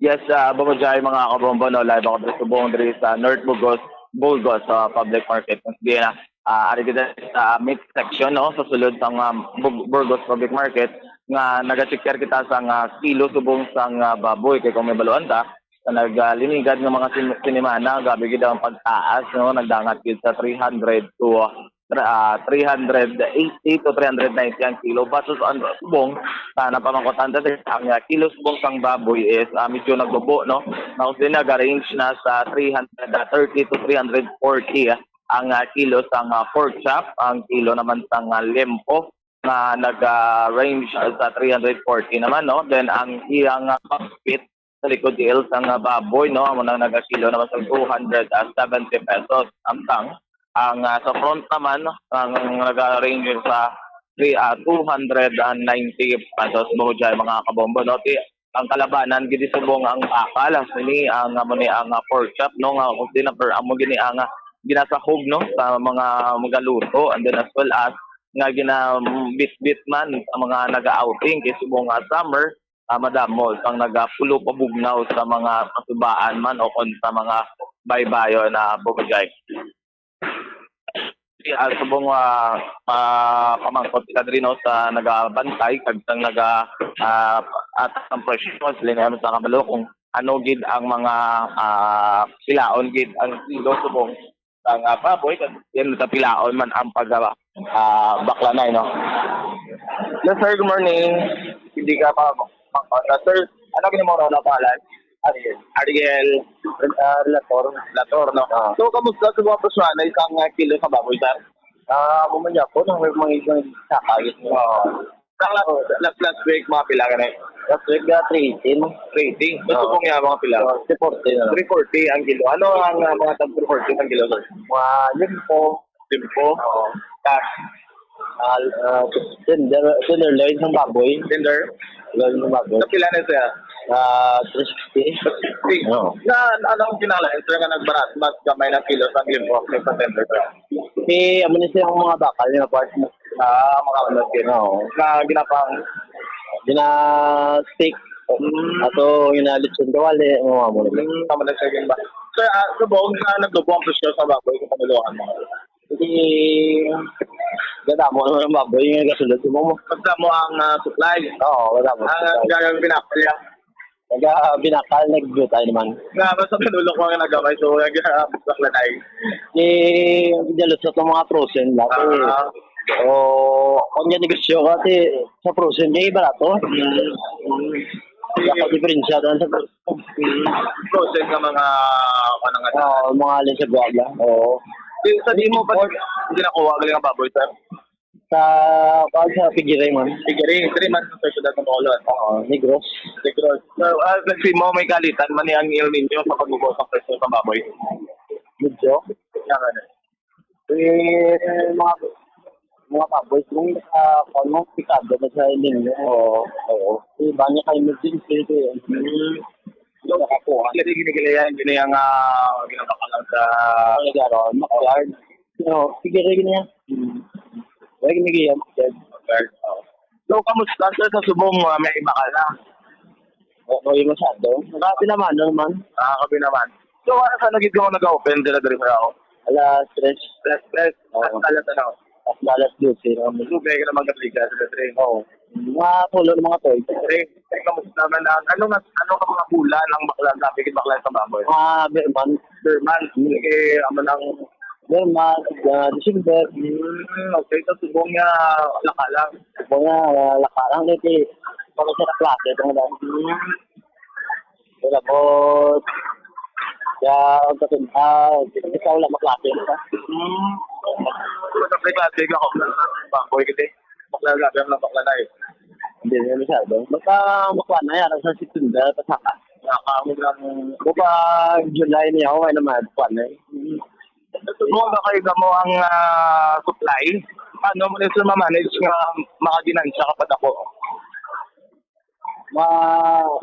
Yes, uh, Bombo Jai, mga kabombo, no, live ako dito subong diri sa North Burgos, Burgos sa public market. Mas di na, ah, ari kita sa meat section, no, sa sulod sang, um, Bug- Burgos Public Market, nga nagacheck kita sang, ah, kilo subong sang, ah, baboy. Kay kung may baluan ta, sa naglinigad nga mga sin- sinimana, grabe gid ang pagtaas, no, nagdangat gid sa three hundred to, ah, three hundred eighty to three hundred ninety ang kilo. Basos ang subong, sa napamangkutan ta, ang, ah, kilo subong sang baboy is, ah, medyo nagbubo, no? Tapos din nag-range na sa three hundred thirty to three hundred forty, ah, ang, ah, kilo sang, ah, pork chop, ang kilo naman sang, ah, liempo nga nag-range sa three hundred forty naman, no? Then ang iyang, ah, pampit sa likod tiil sang, ah, baboy, no, amo nang nagakilo naman sa two hundred seventy pesos. Samtang ang, ah, sa front naman, ang nag-range sa three, ah, two hundred ninety pesos, Bombo Jai, mga kabombo, no? Ti ang kalabanan gid subong ang bakal, ah, sini ang, amo ni ang, ah, pork chop, no, nga kung sina per amo gini ang, ah, ginasahog, no, sa mga magaluto, and then as well as nga ginabitbit man sa mga naga-outing kay subong nga summer, ah, madamo sang nagapulo pabugnaw sa mga pasubaan man o kon sa mga baybayon na, Bombo Jai. Ah, subong, ah, ah, pamangkot kita diri, no, sa nagabantay kag sang naga, ah, at ang presyo, sila na sa kabalo kung ano gid ang mga, ah, pilaon gid ang kilo subong sang, ah, baboy, kag yan sa pilaon man ang pag, ah, ah, baklanay, no? Yes, sir, good morning. Hindi ka pa, pa, pa, sir, ano gini mo na pangalan? Ariel. Ariel, ah, Relator. Relator, no? Ah. So, kamusta sa mga presyo na isang, ah, kilo sa baboy, sir? Ah, ako man niya po, nang may mga isang saka, yun. Oo. Sa last, last, last week, mga pila ka na eh? Last week, ah, three eighteen. Three eighty. Gusto Oo. kong yan, mga pila? So, three forty na lang. Three forty ang kilo. Ano ang, ah, mga tag three forty ang kilo, sir? Mga limpo. Limpo? Oo. Cash. Ah, ah, tender, tenderloin ng baboy. Tender? Loin ng baboy. Sa pila na siya? Ah, three sixty. Sixty. Oo. Na, ano ang kinalain, sir, nga nagbarat, mas gamay ng kilo sa limpo, kaysa tender, sir? Si, amo ni siya ang mga bakal nga part. Ah, mga ano, sir. Oo. Na ginapang Gina-steak. Mm. Ato, gina-lechon kawali, mga amo na. Mm, tama na siya, yun ba? Sir, ah, subong sa nagdubo ang presyo sa baboy, kung panuluhan mo? Hindi, gadamo naman ang baboy nga gasulod mo. Pagdamo ang, ah, supply. Oo, gadamo ang Ah, supply. Gagang pinapalya. Naga binakal, nagbutay naman. Nga, basta pinulo ko ang nagamay, so, nag-, ah, baklanay. Eh, ang ginalot sa itong mga frozen lang. Ah. O, kung yan negosyo kasi sa frozen, eh, barato. Mm. Mm. Kaya ang diferensya doon sa frozen. Mm. Frozen nga mga, ano nga. Oo, mga alin sa buwaga. Oo. Di, sa di mo pa ginakuha, galing ang baboy, sir? Sa, kuwan, sa Piggery, man. Piggery, three months na sa syudad ng Bacolod. Oo, Negros. Negros. So, ah, kasi mo, may kalitan man ni ang El Nino sa pagbubo sa presyo sa baboy. Medyo? Kaya nga na. Eh, mga, mga baboy, kung sa, kuwan mo, pikado na sa El Nino. Oo, oo. Iba niya kay emergency, kaya. Hmm. So, nakakuha. Kasi ginigilihan, gini ang, ah, ginabaka lang sa Ano, garo, makuha. No, sige, sige niya. Hmm. Wala, gini, gini, gini. Guard, oh. So, kamusta, sir, sa subong mo, may bakal na? Okay, masyado. Grabe naman, ano naman? Ah, kabi naman. So, ano sa nagid ko nag-open sila diri sa ako? Alas tres. Alas tres? Oo. Alas, alas, ano? Alas, alas dose, no? Dugay ka naman kapliga sa tres. Oo. Mga pulo ng mga toy. Pre, kamusta man ang, ano nga, ano nga mga bulan ang bakla, sabi kit bakla sa baboy? Ah, Berman. Berman. Mm. Sige, amo nang Berman, ah, December. Hmm, okay. So, subong nga, laka lang. Subong nga, ah, laka lang. Kasi, mga sa klase, itong dahil. Hmm. Wala po. Kaya, ang kasunod, ah, ikaw lang maklase, no? Hmm. Wala ka klase, ikaw lang. Baboy, kasi. Bakla, grabe ang bakla na eh. Hindi na masyado. Basta bakla na yan, sa September, pasaka. Nakakaamon lang. O pa, July niya, okay naman, bakla na eh. Subong ba kayo mo ang, ah, supply? Paano mo nito ma-manage nga makaginansya ka pa dako? Ma,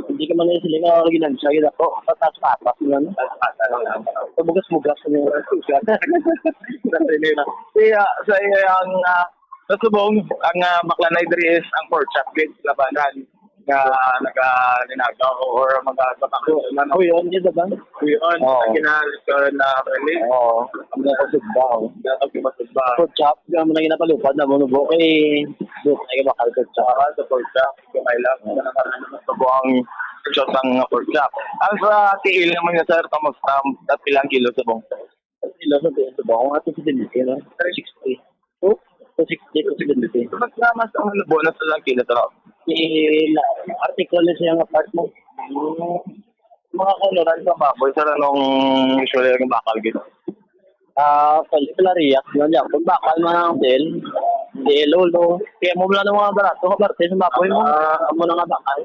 hindi ka man yung siling nga ginansya, ginansya ko. Patas-patas mo, ano? Patas-patas lang. Pabugas-bugas mo yung sugat. Kasi nila. Kaya, sa iya ang, ah, sa subong, ang, ah, bakla na diri is ang pork chop gid, labanan nga nagalinagaw or mga batak. Ano? Kuyon, yun ba? Kuyon, Oo. Ang ginagawa na release. Oo. Ang nakasugbaw. Dapat yung masugbaw. Pork chop, yung mga ginapalupad na mo, no, bo? Eh, doon, ay, bakal pork chop. Ah, sa pork chop. Gamay lang. Wala ka na naman sa buang presyo sang pork chop. Ang sa tiil naman niya, sir, kamusta? At ilang kilo sa buang? Kilo sa tiil sa buang? Ato sa dinhi, no? Three sixty. Oh? Two sixty, two seventy. Mas na, mas ang labo na sa ilang kilo, sir? Ila, article na siya nga part mo. Hmm. Mga kanuran sa baboy, sir, anong usually ang bakal gid? Ah, pwede pala riyak na niya. Kung bakal man ang tiil, tiil, ulo. Kaya mo lang ng mga barato, kaparte sa baboy mo. Ah. Amo na nga bakal.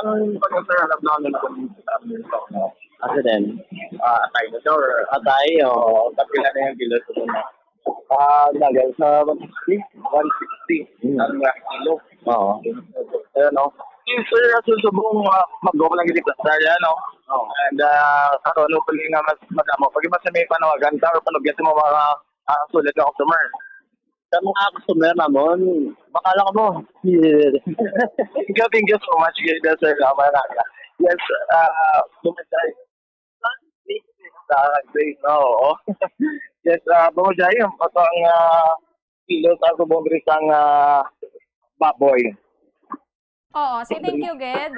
Ang pag-, sir, alam na ano na kung Asa din? Ah, atay na siya or Atay, oo. Kapila na yung kilo sa mga? Ah, dagal sa one sixty. One sixty. Hmm. Ang mga kilo. Oo. Ayun, no? Yung sir, sa subong, ah, mag-go lang gid sa yan, no? Oo. And, ah, karon, hopefully nga mas madamo. Pag mas may panawagan ka or panugyan sa mga, ah, sulit na customer. Sa mga customer namon, baka lang mo. Thank you, thank you so much, gid, sir. Salamat na. Yes, ah, bumatay. Sa Grace, oo. Yes, ah, Bro Jai, ang patang, ah, kilo sa subong diri sang, ah, baboy. Oo, say thank you, gid.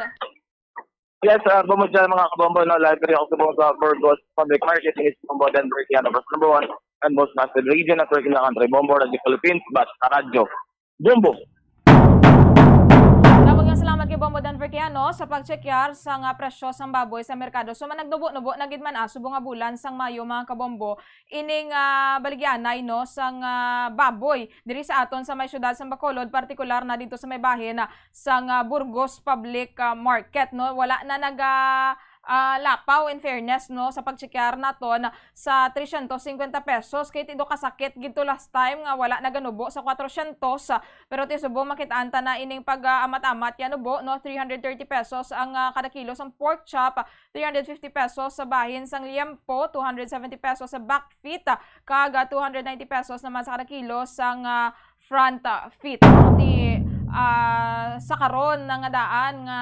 Yes, ah, bumudyan, mga kabombo, no? Live diri ako subong sa Burgos Public Market. Ini si Bombo Denver Kiano, number one and most trusted radio network in the country. Bombo Radio Philippines, Basta Radyo. Bombo! Damo nga salamat kay Bombo Denver Kiano sa pagtsekyar sa nga presyo sang baboy sa merkado. So, managnubo-nubo na gid man, ah, subong nga bulan sang Mayo, mga kabombo, ining, ah, baligyanay, no, sang, ah, baboy diri sa aton sa may siyudad sang Bacolod, partikular na dito sa may bahin, ah, sang, ah, Burgos Public, ah, Market, no. Wala na naga, ah, lapaw, in fairness, no, sa pagtsekyar naton sa trescientos cincuenta pesos, kay ti do kasakit gid to last time nga wala naganubo sa quatrocientos, ah, pero ti subong makitaan ta na ining pag, ah, amat-amat yan nubo, no, three hundred thirty pesos ang, ah, kada kilo sang pork chop, three hundred fifty pesos sa bahin sang liempo, two hundred seventy pesos sa back feet, ah, kag, ah, two hundred ninety pesos naman sa kada kilo sang, ah, front, ah, feet. Ti, ah, sa karon na nga daan nga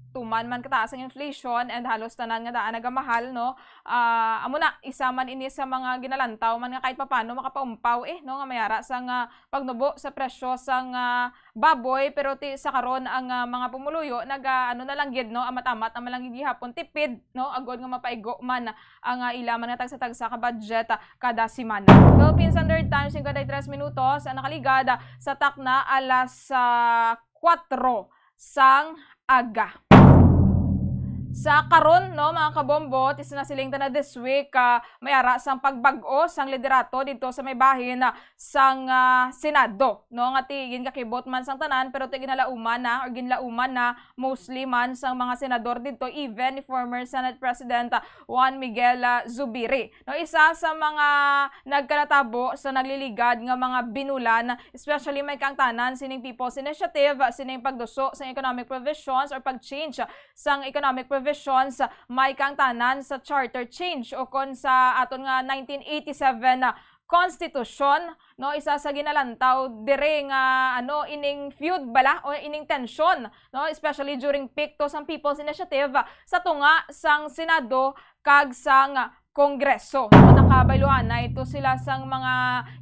tuman man kataas ang inflation and halos tanan nga daan nagamahal, no? Ah, amo na, isa man ini sa mga ginalantaw man nga kahit papano makapaumpaw, eh, no, nga mayara sa nga pagnubo sa presyo sang, ah, baboy, pero ti sa karon ang, ah, mga pumuluyo naga, ano na lang gid, no, amat-amat naman lang gid gihapon tipid, no, agod nga mapaigo man ang, ah, ila man nga tagsa-tagsa ka budget, ah, kada semana. Philippine Standard Time, singkwenta y tres minutos ang nakaligad, ah, sa takna alas, ah, kuwatro sang aga. Sa karon, no, mga kabombo, ti sa nasiling ta na this week, ah, may ara sang pagbag-o sang liderato didto sa may bahin, ah, sang, ah, Senado, no, nga ti ginkakibot man sang tanan, pero ti ginalauman na or ginlauman na mostly man sang mga senador didto, even ni former Senate President, ah, Juan Miguel, ah, Zubiri. No, isa sa mga nagkanatabo sa nagliligad nga mga binulan, especially may kaangtanan sining People's Initiative, sining pagduso sang economic provisions or pag-change sang economic provisions, may kaangtanan sa charter change o kon sa aton nga nineteen eighty-seven constitution, no, isa sa ginalantaw dire nga, ano, ining feud bala o ining tensyon, no, especially during peak to sang People's Initiative sa tunga sang Senado kag sang Kongreso. Nakabayluhan na ito sila sang mga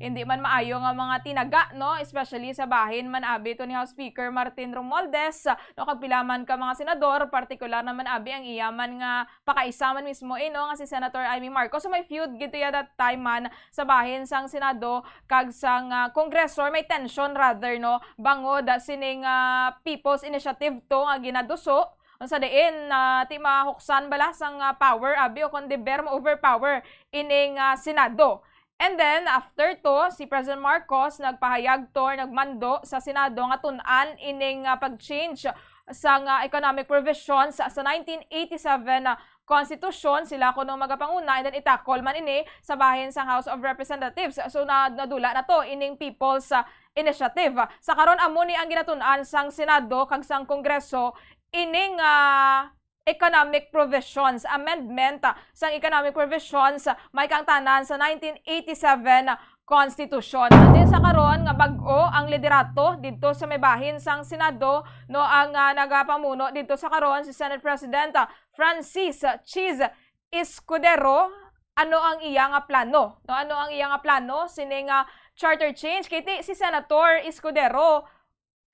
hindi man maayo nga mga tinaga, no? Especially sa bahin man abi to ni House Speaker Martin Romualdez, no? Kag pila man ka mga senador, partikular naman abi ang iya man nga pakaisa man mismo, eh, no, nga si Senator Imee Marcos. So may feud gid iya that time man sa bahin sang Senado kag sang, ah, Kongreso, or may tension rather, no, bangod, ah, sining, ah, People's Initiative to nga ginaduso, unsa diin, ah, ti mahuksan bala sang, ah, power abi o kon deber ma-overpower ining, ah, Senado. And then, after to, si President Marcos nagpahayag to or nagmando sa Senado nga tun-an ining, ah, pag-change sang, ah, economic provisions sa nineteen eighty-seven, ah, Constitution. Sila kuno magapanguna, and then itakol man ini sa bahin sang House of Representatives. So, na-, nadula na to ining People's, ah, Initiative. Sa karon, amo ni ang ginatun-an sang Senado kag sang Kongreso ining, ah, economic provisions, amendment, ah, sang economic provisions, ah, may kaangtanan sa nineteen eighty-seven Constitution. Diin sa karon nga bag-o ang liderato didto sa may bahin sang Senado, no, ang, ah, nagapamuno didto sa karon si Senate President, ah, Francis Chiz Escudero. Ano ang iya nga plano? No, ano ang iya nga plano sining, ah, charter change? Kay ti si Senator Escudero,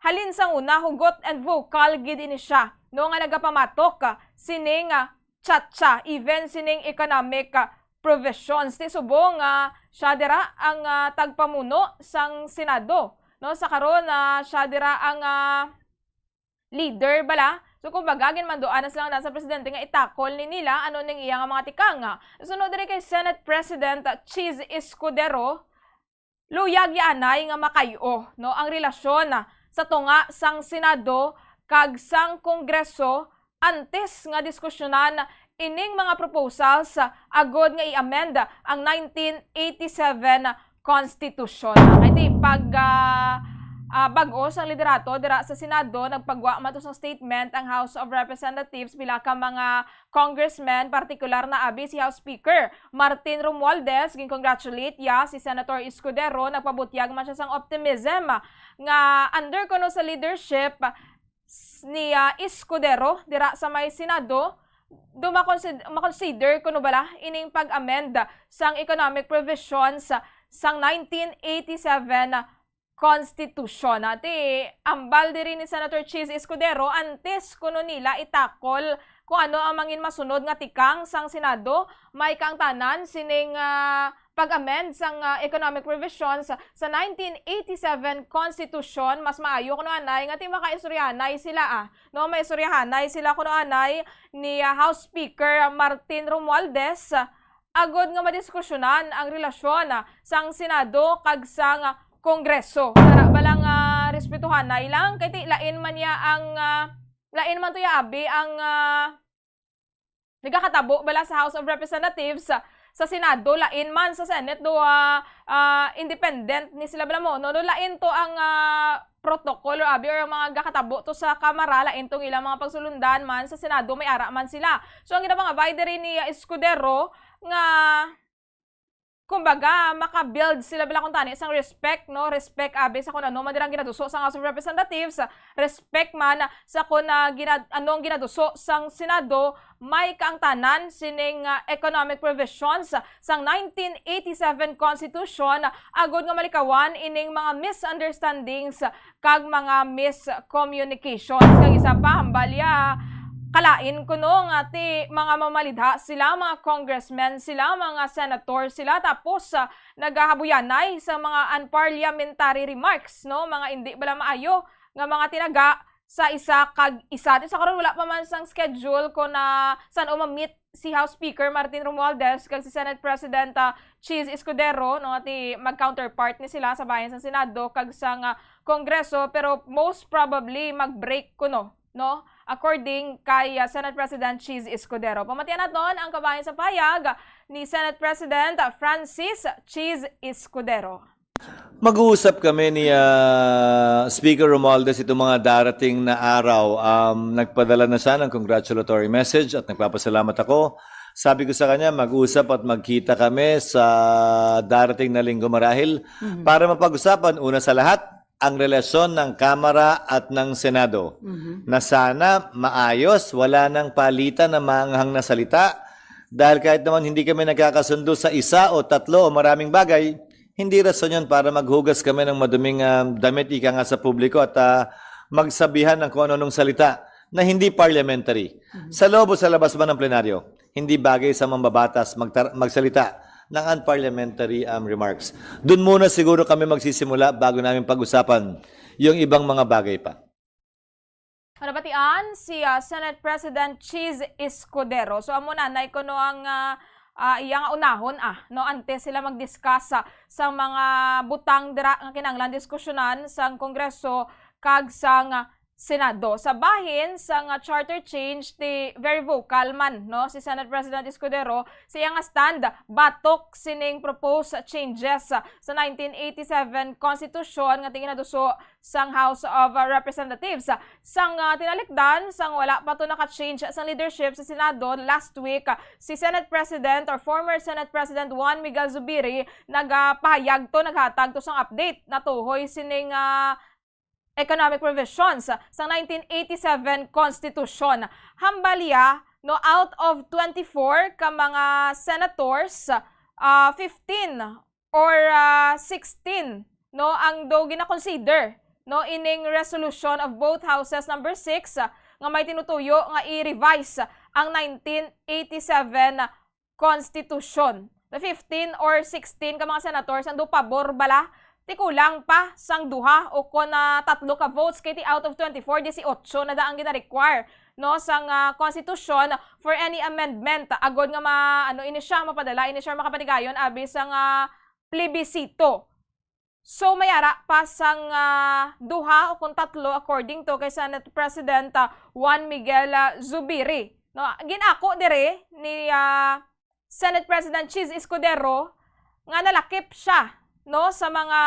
halin sang una, hugot and vocal gid ini siya, no, nga nagapamatok, ah, sining, ah, cha-cha, even sining economic, ah, provisions. Ti subong nga siya dira ang, ah, tagpamuno sang Senado, no? Sa karon, ah, siya dira ang, ah, leader bala. So, kumbaga, ginmanduan na sila nga sa presidente nga itakol ni nila ano ning iya nga mga tikang. Sunod diri kay Senate President, ah, Chiz Escudero, luyag ya anay nga makay-o, no, ang relasyon sa tunga sang Senado kag sang Kongreso antes nga diskusyonan ining mga proposals agod nga i-amend ang nineteen eighty-seven Constitution. Kay ti pag, ah, ah, bag-o sang liderato dira sa Senado, nagpagwa man to sang statement ang House of Representatives, pila ka mga congressmen, partikular na abi si House Speaker Martin Romualdez, gin-congratulate ya si Senator Escudero, nagpabutyag man siya sang optimism nga under kuno sa leadership s-, ni, ah, Escudero dira sa may Senado, do makonsid-, makonsider kuno bala ining pag-amend sang economic provisions sang nineteen eighty-seven Constitution. Ti ambal diri ni Senator Chiz Escudero, antes kuno nila itakol kung ano ang mangin masunod nga tikang sang Senado, may kaangtanan sining, ah, pag-amend sang, ah, economic provisions sa nineteen eighty-seven Constitution. Mas maayo kuno anay nga ti makaistoryahanay sila, ah, no? Maistoryahanay sila kuno anay ni, ah, House Speaker Martin Romualdez, agod nga madiskusyonan ang relasyon, ah, sang Senado kag sang, ah, Kongreso. Para bala nga respetuhanay lang, kay ti lain man niya ang, ah, lain man to ya abi ang, ah, nagakatabo bala sa House of Representatives, ah, sa Senado, lain man sa Senate, do, ah, ah, independent ni sila bala mo, no? No, lain to ang, ah, protocol or abi or ang mga gakatabo to sa Kamara, lain tong ilang mga pagsulundan man sa Senado, may ara man sila. So, ang ginapangabay diri ni, ah, Escudero nga, kumbaga, maka-build sila bala kung tani sang respect, no? Respect abi sa kung ano man dirang ginaduso sa House of Representatives, respect man sa kung, ah, gina-, anong ginaduso sang Senado, may kaangtanan sining, ah, economic provisions sang nineteen eighty-seven Constitution, agod nga malikawan ining mga misunderstandings kag mga miscommunications. Kag isa pa, hambal ya, kalain kuno nga ti mga mamalidha sila, mga congressmen sila, mga senator sila, tapos, ah, nagahabuyanay sa mga unparliamentary remarks, no? Mga indi bala maayo nga mga tinaga sa isa kag isa. Ti sa karon, wala pa man sang schedule kung na san-o ma-meet si House Speaker Martin Romualdez kag si Senate President, ah, Chiz Escudero, no, nga ti mag-counterpart ni sila sa bahin sa Senado kag sa nga Kongreso, pero most probably mag-break kuno, no, according kay, ah, Senate President Chiz Escudero. Pamatian naton ang kabahin sa payag ni Senate President Francis Chiz Escudero. Mag-uusap kami ni, ah, Speaker Romualdez itong mga darating na araw. Um, nagpadala na siya ng congratulatory message at nagpapasalamat ako. Sabi ko sa kanya, mag-usap at magkita kami sa darating na linggo marahil Mhm. para mapag-usapan, una sa lahat, ang relasyon ng Kamara at ng Senado Mhm. na sana maayos, wala nang palitan na maanghang na salita. Dahil kahit naman hindi kami nagkakasundo sa isa o tatlo o maraming bagay, hindi rason yun para maghugas kami ng maduming, ah, damit, ika nga, sa publiko at, ah, magsabihan ng kung ano-anong salita na hindi parliamentary. Mhm. Sa loob o sa labas man ng plenaryo, hindi bagay sa mambabatas magtar-, magsalita ng unparliamentary, um, remarks. Doon muna siguro kami magsisimula bago namin pag-usapan yung ibang mga bagay pa. Nabatian si, ah, Senate President Chiz Escudero. So, amo na, nay kuno ang, ah, ah, iya nga unahon, ah, no, antes sila mag-discuss, ah, sa mga butang dira nga kinahanglan diskusyonan sang Kongreso kag sang, ah, Senado. Sa bahin sang, ah, charter change, ti very vocal man, no, si Senate President Escudero sa iya nga stand batok sining proposed changes, ah, sa nineteen eighty-seven Constitution nga ti ginaduso sang House of, uh, Representatives. Sang, uh, tinalikdan, sang wala pa to naka-change sang leadership sa Senado last week, uh, si Senate President or former Senate President Juan Miguel Zubiri nagapahayag to, naghatag to sang update natuhoy sining, uh, economic provisions sang nineteen eighty-seven Constitution. Hambal iya, no, out of twenty-four ka mga senators, uh, fifteen or, ah, sixteen, no, ang daw gina-consider, no, ining resolution of both houses number six, ah, nga may tinutuyo nga i-revise ang nineteen eighty-seven Constitution. The fifteen or sixteen ka mga senators ang daw pabor bala, ti kulang pa sang duha o kon, ah, tatlo ka votes, kay ti out of twenty-four, dieciocho na da ang gina-require, no, sang, ah, Constitution for any amendment, agod nga ma-, ano ini siya, mapadala ini siya, makapatigayon abi sang, ah, plebisito. So, may ara pa sang, ah, duha o kon tatlo, according to kay Senate President, ah, Juan Miguel, ah, Zubiri. No, ginako diri ni, ah, Senate President Chiz Escudero nga nalakip siya, no, sa mga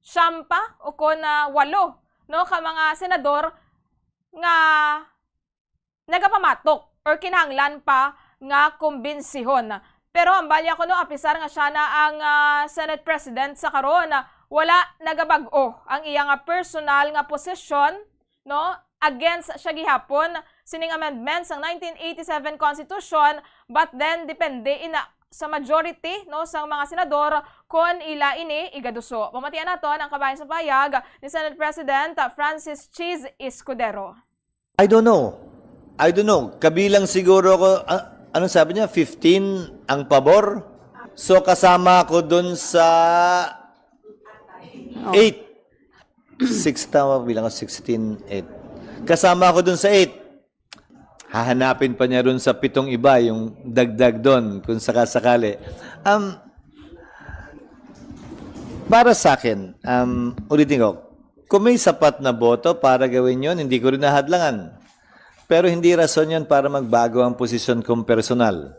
siyam pa o kon, ah, walo, no, ka mga senador nga nagapamatok or kinahanglan pa nga kumbinsihon. Pero hambal iya kuno, apisar nga siya na ang, ah, Senate President sa karon, wala nagabag-o ang iya nga personal nga posisyon, no, against siya gihapon sining amendment sang nineteen eighty-seven Constitution, but then depende ina sa majority, no, sang mga senador kon ila ini igaduso. Pamatian naton ang kabahin sa pahayag ni Senate President, ah, Francis Chiz Escudero. I don't know. I don't know. Kabilang siguro ako, ah, anong sabi niya? Fifteen ang pabor? So, kasama ako dun sa Oh. eight. Six, tama, bilang ko sixteen, eight. Kasama ako dun sa eight. Hahanapin pa niya dun sa pitong iba yung dagdag dun, kung sakasakali. Um, para sa akin, um, ulitin ko, kung may sapat na boto para gawin yon, hindi ko rin nahadlangan. Pero hindi rason yon para magbago ang posisyon kong personal.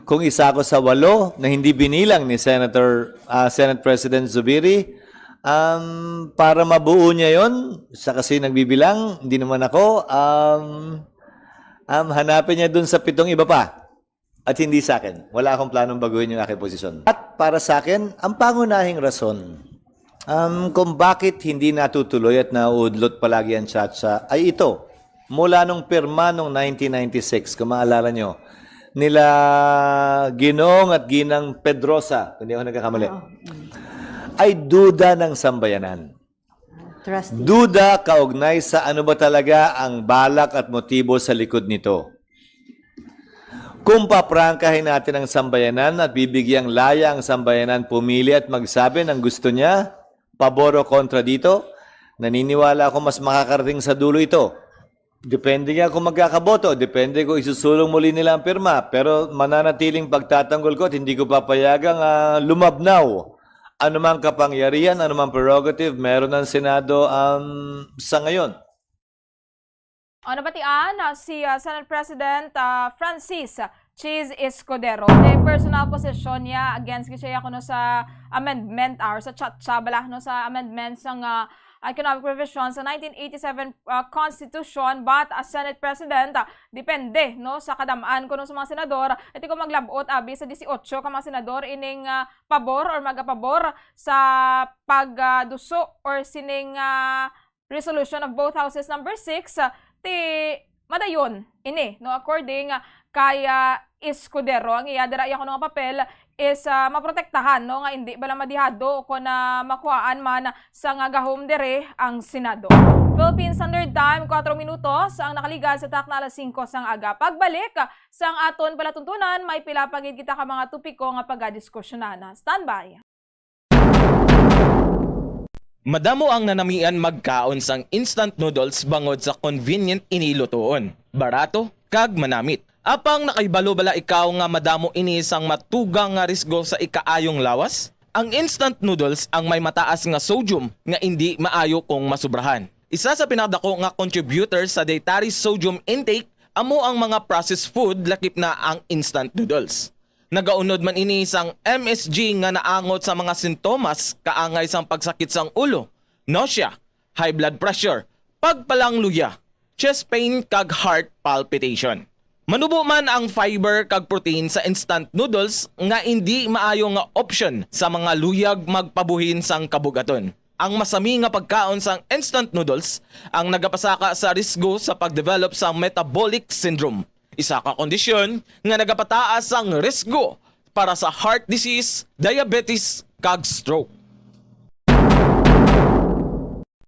Kung isa ako sa walo na hindi binilang ni Senator, ah, Senate President Zubiri, um, para mabuo niya yon, siya kasi nagbibilang, hindi naman ako, um, um, hanapin niya dun sa pitong iba pa. At hindi sa akin. Wala akong planong baguhin yung aking posisyon. At para sa akin, ang pangunahing rason, um, kung bakit hindi natutuloy at nauudlot palagi ang Chacha ay ito. Mula nung pirma nung nineteen ninety-six, kung maalala nyo, nila Ginong at Ginang Pedrosa, kung di ako nagkakamali, Oo. Mm. ay duda ng sambayanan. Trust issues. Duda kaugnay sa ano ba talaga ang balak at motibo sa likod nito. Kung paprangkahin natin ang sambayanan at bibigyang laya ang sambayanan pumili at magsabi ng gusto niya, pabor o kontra dito, naniniwala ako mas makakarating sa dulo ito. Depende nga kung magkakaboto, depende kung isusulong muli nila ang pirma, pero mananatiling pagtatanggol ko at hindi ko papayagang, ah, lumabnaw anumang kapangyarihan, anumang prerogative meron ang Senado, um, sa ngayon. O, nabatian, ah, si, ah, Senate President, ah, Francis Chiz Escudero. May personal position niya against gid siya kuno sa amendment, ah, or sa Chacha bala, no, sa amendment sang, ah, economic provision sa nineteen eighty-seven, ah, Constitution, but as Senate President, ah, depende, no, sa kadam-an kuno sa mga senador. Iti kung maglabot abi sa dieciocho ka mga senador ining, ah, pabor or magapabor sa pagduso or sining, ah, resolution of both houses number six, ah, ti madayon ini, no, according, ah, kay, ah, Escudero. Ang iya dira, iya kuno nga papel is, ah, maprotektahan, no, nga indi bala madihado o kon, ah, makuhaan man sa nga gahom diri ang Senado. Philippine Standard Time, kuwatro minutos ang nakaligad sa takna alas singko sang aga. Pagbalik sang aton palatuntunan, may pila pa gid kita ka mga topiko nga pagadiskusyonan. Standby. Madamo ang nanamian magkaon sang instant noodles bangod sa convenient ini lutoon, barato, kag manamit. Apang nakahibalo bala ikaw nga madamo ini sang matugang nga risgo sa ikaayong lawas? Ang instant noodles ang may mataas nga sodium nga indi maayo kung masubrahan. Isa sa pinakadako nga contributor sa dietary sodium intake amo ang mga processed food, lakip na ang instant noodles. Nagaunod man ini sang M S G nga naangot sa mga sintomas kaangay sang pagsakit sang ulo, nausea, high blood pressure, pagpalangluya, chest pain, kag heart palpitation. Manubo man ang fiber kag protein sa instant noodles nga indi maayo nga option sa mga luyag magpabuhin sang kabugaton. Ang masami nga pagkaon sang instant noodles ang nagapasaka sa risgo sa pag-develop sang metabolic syndrome, isa ka kondisyon nga nagapataas sang risgo para sa heart disease, diabetes, kag stroke.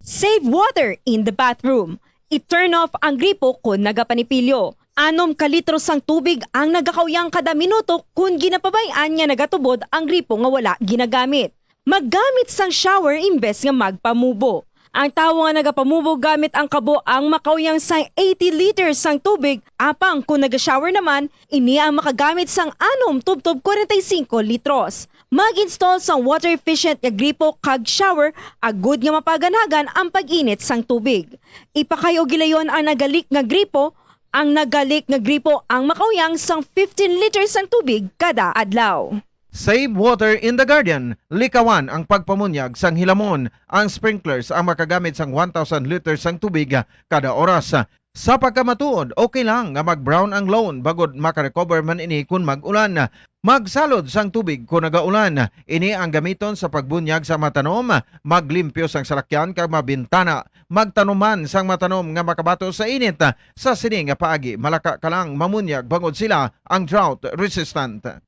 Save water in the bathroom. I-turn off ang gripo kon nagapanipilyo. Anom ka litro sang tubig ang nagakauyang kada minuto kon ginapabay-an nga nagatubod ang gripo nga wala ginagamit. Maggamit sang shower imbes nga magpamubo. Ang tawo nga nagapamubo gamit ang kabo ang makauyang sang eighty liters sang tubig, apang kon naga-shower naman, ini ang makagamit sang anom tubtob kwarenta y singko litros. Mag-install sang water-efficient nga gripo kag shower agud nga mapaganhagan ang pag-init sang tubig. Ipakay-o gilayon ang nagalik nga gripo. Ang nagalik nga gripo ang makauyang sang fifteen liters sang tubig kada adlaw. Save water in the garden. Likawan ang pagpamunyag sang hilamon. Ang sprinklers ang makagamit sang one thousand liters sang tubig kada oras. Sa pagkamatuod, okay lang nga mag-brown ang lawn bangod maka-recover man ini kon mag-ulan. Magsalod sang tubig kon nagaulan. Ini ang gamiton sa pagbunyag sa mga tanom, maglimpyo sang salakyan kag mga bintana. Magtanom man sang mga tanom nga makabato sa init. Sa sini nga paagi, malaka ka lang mamunyag bangod sila ang drought resistant.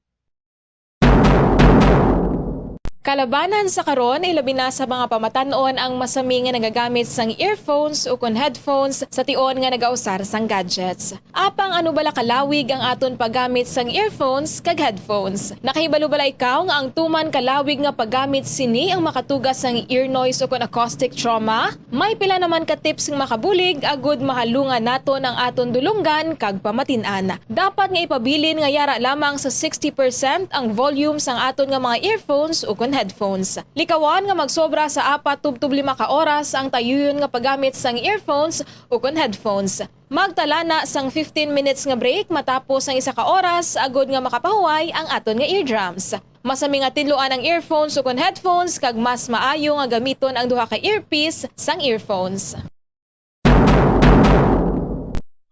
Kalabanan sa karon, ilabi na sa mga pamatan-on ang masami nga nagagamit sang earphones ukon headphones sa tion nga nagausar sang gadgets. Apang ano bala kalawig ang aton paggamit sang earphones kag headphones? Nakahibalo bala ikaw nga ang tuman kalawig nga paggamit sini ang makatuga sang ear noise ukon acoustic trauma? May pila naman ka tips nga makabulig agud mahalungan naton ang aton dulonggan kag pamatin-an. Dapat nga ipabilin nga yara lamang sa sixty percent ang volume sang aton nga mga earphones ukon headphones. Likawan nga magsobra sa apat tubtob lima ka oras ang tayuyon nga paggamit sang earphones ukon headphones. Magtala na sang fifteen minutes nga break matapos ang isa ka oras agud nga makapahuway ang aton nga eardrums. Masami nga tidloan ang earphones ukon headphones kag mas maayo nga gamiton ang duha ka earpiece sang earphones.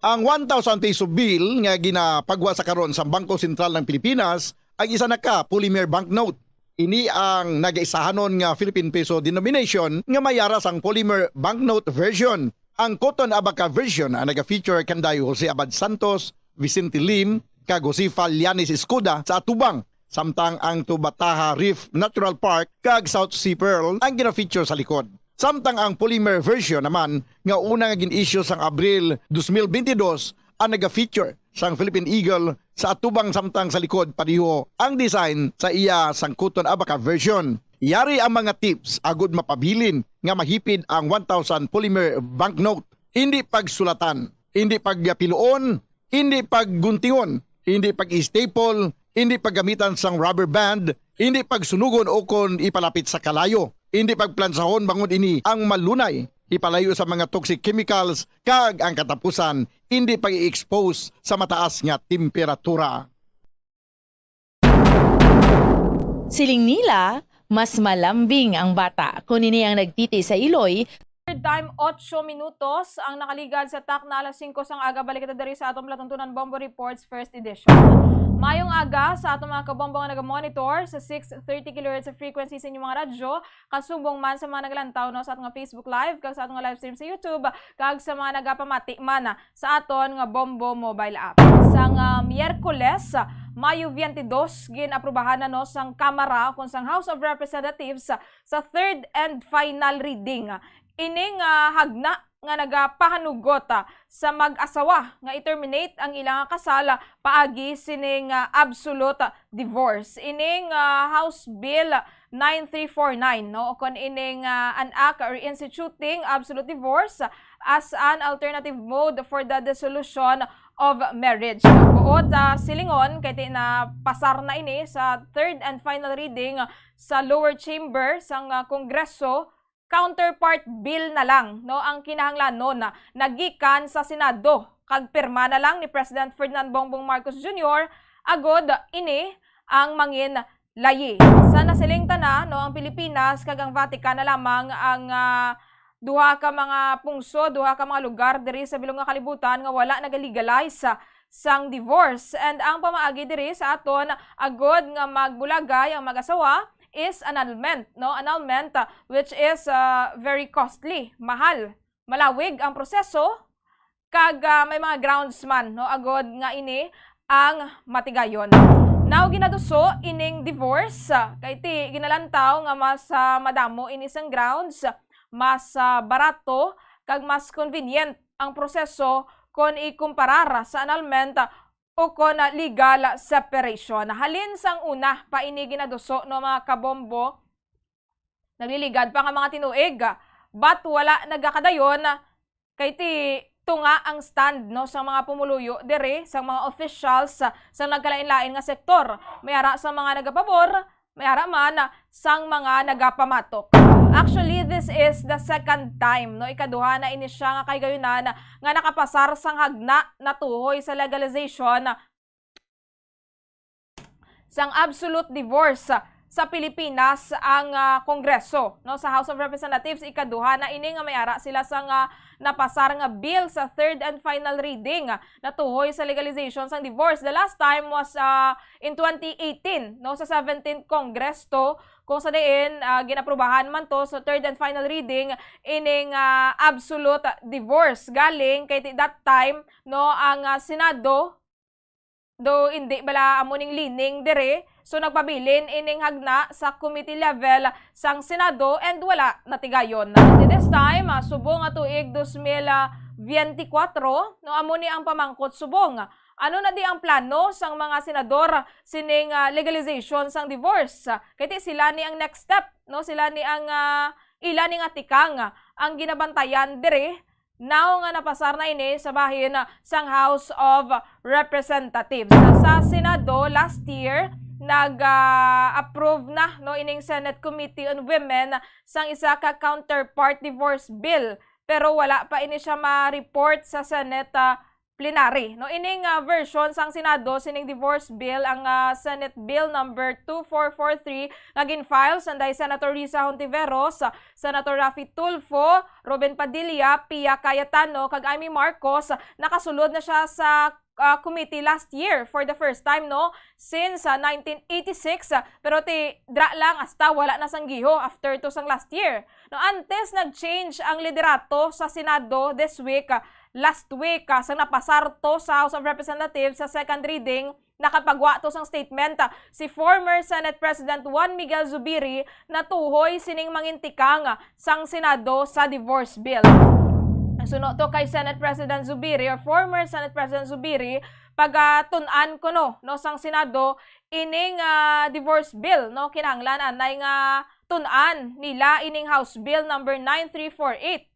Ang one thousand peso bill nga ginapagwa sa karon sa Bangko Sentral ng Pilipinas ang isa na ka polymer banknote. Ini ang nagaisahanon nga Philippine peso denomination nga may yara sang polymer banknote version. Ang Cotton Abaca version ang naga-feature kanday Jose Abad Santos, Vicente Lim, kag Josefa Llanes Escuda sa atubang, samtang ang Tubataha Reef Natural Park kag South Sea Pearl ang gina-feature sa likod. Samtang ang polymer version naman nga una nga gin-issue sang Abril dos mil bentidós ang naga-feature sang Philippine Eagle sa atubang, samtang sa likod pareho ang design sa iya sang Cotton Abaca version. Yari ang mga tips agud mapabilin nga mahipid ang one thousand polymer banknote. Indi pagsulatan, indi pagpiluon, indi pagguntingon, indi pag-staple, indi paggamitan sang rubber band, indi pagsunugon ukon ipalapit sa kalayo, indi pagplansahon bangod ini ang malunay ipalayo sa mga toxic chemicals, kag ang katapusan, indi pag-i-expose sa mataas nga temperatura. Siling nila, mas malambing ang bata kon ini ang nagtiti sa iloy. Time, otso minutos ang nakaligad sa takna alas singko sang aga. Balik kita diri sa atong palatuntunan Bombo Reports First Edition. Mayong aga sa atong mga kabombo nga naga-monitor sa six thirty kilohertz frequency sa inyong mga radyo, kasubong man sa mga nagalantaw, no, sa atong Facebook Live, kag sa atong live stream sa YouTube, kag sa mga nagapamati man sa aton nga Bombo mobile app. Sang, ah, Miyerkules, Mayo twenty-two, gin-aprubahan na, no, sang Kamara o kon sang House of Representatives sa third and final reading ining, ah, hagna nga nagapahanugot, ah, sa mag-asawa nga i-terminate ang ilang kasal, ah, paagi sining, ah, absolute, ah, divorce. Ining, ah, House Bill nine three four nine, no, o kon ining, ah, an act reinstituting absolute divorce as an alternative mode for the dissolution of marriage. Buot, ah, silingon, kay ti-, napasar na ini sa third and final reading sa lower chamber sang, ah, Kongreso, counterpart bill na lang, no, ang kinahanglanon na nagikan sa Senado, kag pirma na lang ni President Ferdinand Bongbong Marcos Junior, agod ini ang mangin layi. Sa nasiling tana, no, ang Pilipinas kag ang Vatican na lamang ang, ah, duha ka mga pungsod, duha ka mga lugar diri sa bilog nga kalibutan nga wala nagalegalize sang divorce. And ang pamaagi diri sa aton, agod nga magbulagay ang mag-asawa, is annulment, no? Annulment, uh, which is, uh, very costly, mahal, malawig ang proseso, kag, uh, may mga grounds man, no, agod nga ini ang matigayon. Now, ginaduso ining divorce, uh, kay ti ginalantaw nga mas, uh, madamo ini sang grounds, mas, uh, barato, kag mas convenient ang proseso kon ikumparar sa annulment, uh, o kon legal separation. Halin sang una pa ini ginaduso, no, mga kabombo, nagliligad pa nga mga tinuig, but wala nagakadayon, kay ti tunga ang stand, no, sang mga pumuluyo diri, sang mga officials, sa nagkalain-lain nga sektor. May ara sa mga nagapabor, may ara man sang mga nagapamatok. Actually, this is the second time, no, ikaduha na ini siya nga kahigayunan nga nakapasar sang hagna natuhoy sa legalization sang absolute divorce sa Pilipinas ang, ah, Kongreso, no, sa House of Representatives. Ikaduha na ini nga may ara sila sang, ah, napasar nga bill sa third and final reading natuhoy sa legalization sang divorce. The last time was, ah, in twenty eighteen, no, sa seventeenth Congress to, kung sa diin, ah, ginaprubahan man to sa third and final reading ining, ah, absolute divorce. Galing kay ti-, that time, no, ang, ah, Senado, do hindi bala amo ning leaning diri, so nagpabilin ining hagna sa committee level sang Senado and wala natigayon. This time, ah, subong nga tuig dos mil biyente kwatro, no, amo ni ang pamangkot subong. Ano na di ang plano sang mga senador sining, ah, legalization sang divorce? Kay ti sila ni ang next step, no? Sila ni ang, ah, ila ni nga tikang, ah, ang ginabantayan diri. Now nga napasar na ini sa bahin, ah, sang House of Representatives. Sa Senado last year, nag, ah, approve na, no, ining Senate Committee on Women sang isa ka counterpart divorce bill, pero wala pa ini siya ma-report sa Senate, ah, plenary, no? Ining, ah, version sang Senado sining divorce bill ang, ah, Senate Bill number two four four three nga gin-file sanday Senator Risa Hontiveros, Senator Raffy Tulfo, Robin Padilla, Pia Cayetano, kag Imee Marcos. Nakasulod na siya sa, ah, committee last year for the first time, no? Since, ah, nineteen eighty-six, ah, pero ti dra lang hasta wala na sanggiho after to sang last year. No, antes nag-change ang liderato sa Senado this week, ah, last week, ah, sa napasar to sa House of Representatives sa second reading, nakapagwa to sang statement, ah, si former Senate President Juan Miguel Zubiri natuhoy sining mangintikang, ah, sang Senado sa divorce bill. Suno to kay Senate President Zubiri or former Senate President Zubiri, pagatun-an kuno, no, sang Senado ining, ah, divorce bill, no, kinahanglan anay nga tun-an nila ining House Bill number nine three four eight,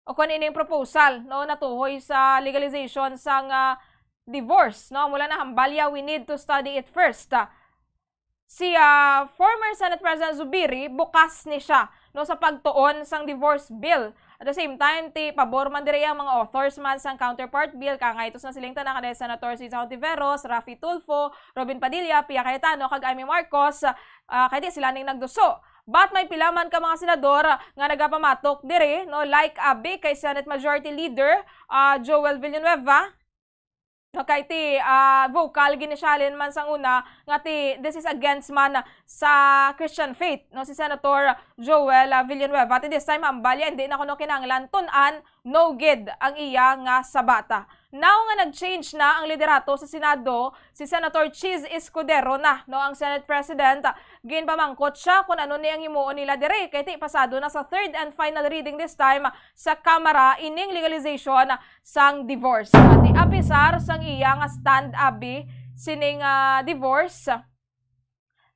o kon ining proposal, no, natuhoy sa legalization sang, ah, divorce, no? Mula na hambalya, we need to study it first. Ah, si, ah, former Senate President Zubiri, bukas ni siya, no, sa pagtuon sang divorce bill. At the same time, ti pabor man diri ang mga authors man sang counterpart bill, kangay tus na siling tanan, kanay Senator Risa Hontiveros, Raffy Tulfo, Robin Padilla, Pia Cayetano, kag Imee Marcos, ah, kay ti sila ning nagduso. But may pila man ka mga senador nga nagapamatok diri, no, like abi kay Senate Majority Leader, ah, Joel Villanueva, No, kay ti, ah, vocal gid ni Shalin man sang una nga ti, this is against man sa Christian faith, no, si Senator Joel, ah, Villanueva. Ti this time, hambal ya, hindi na kuno kinahanglan tun-an, no gid ang iya nga sabata. Now nga nag-change na ang liderato sa Senado, si Senator Chiz Escudero na, no, ang Senate President. Ginpamangkot siya kung ano ni ang himuon nila diri, kay ti pasado na sa third and final reading this time sa Kamara ining legalization sang divorce. Ti apisar sang iya nga stand abi sining, ah, divorce,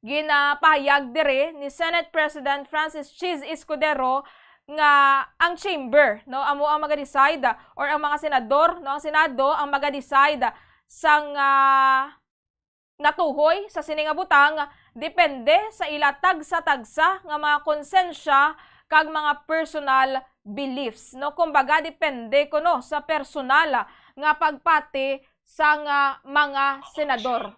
ginapahayag diri ni Senate President Francis Chiz Escudero nga ang chamber, no, amo ang maga-decide, or ang mga senador, no, ang Senado ang maga-decide sang, ah, natuhoy sa sini nga butang, depende sa ila tagsa-tagsa nga mga konsensya kag mga personal beliefs, no? Kumbaga, depende kuno sa personal nga pagpati sang mga senador.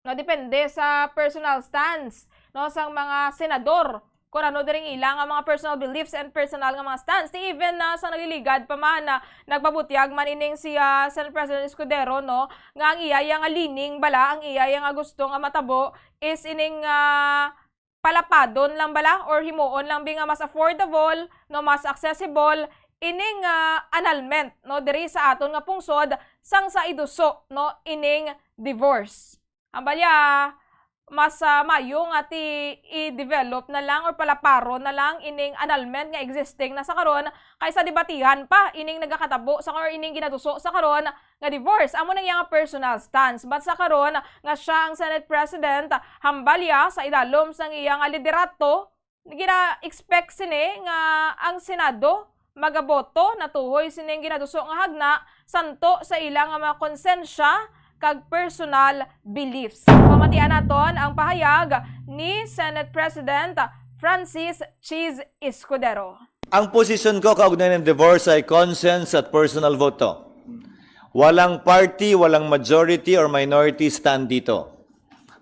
No, depende sa personal stance, no, sang mga senador kung ano diri ang ila nga mga personal beliefs and personal nga mga stance. Ti even na sa nagliligad pa man, na nagpabutyag man ining si, ah, Senate President Escudero, no, nga ang iya, iya nga leaning bala, ang iya, iya nga gusto nga matabo is ining, ah, palapadon lang bala or himuon lang bi nga mas affordable, no, mas accessible ining, ah, annulment, no, diri sa aton nga pungsod sang sa iduso, no, ining divorce. Hambal ya, mas, ah, mayo nga ti i-develop na lang or palaparon na lang ining annulment nga existing na sa karon kaysa debatihan pa ining nagakatabo sa or ining ginaduso sa karon nga divorce. Amo nang iya nga personal stance. But sa karon nga siya ang Senate President, hambal ya sa idalom sang iya nga liderato, gina-expect sini nga ang Senado magaboto natuhoy sining ginaduso nga hagna santo sa ila nga mga konsensya kag personal beliefs. Pamatian naton ang pahayag ni Senate President Francis Chiz Escudero. Ang posisyon ko kaugnay ng divorce ay conscience at personal vote to. Walang party, walang majority or minority stand dito.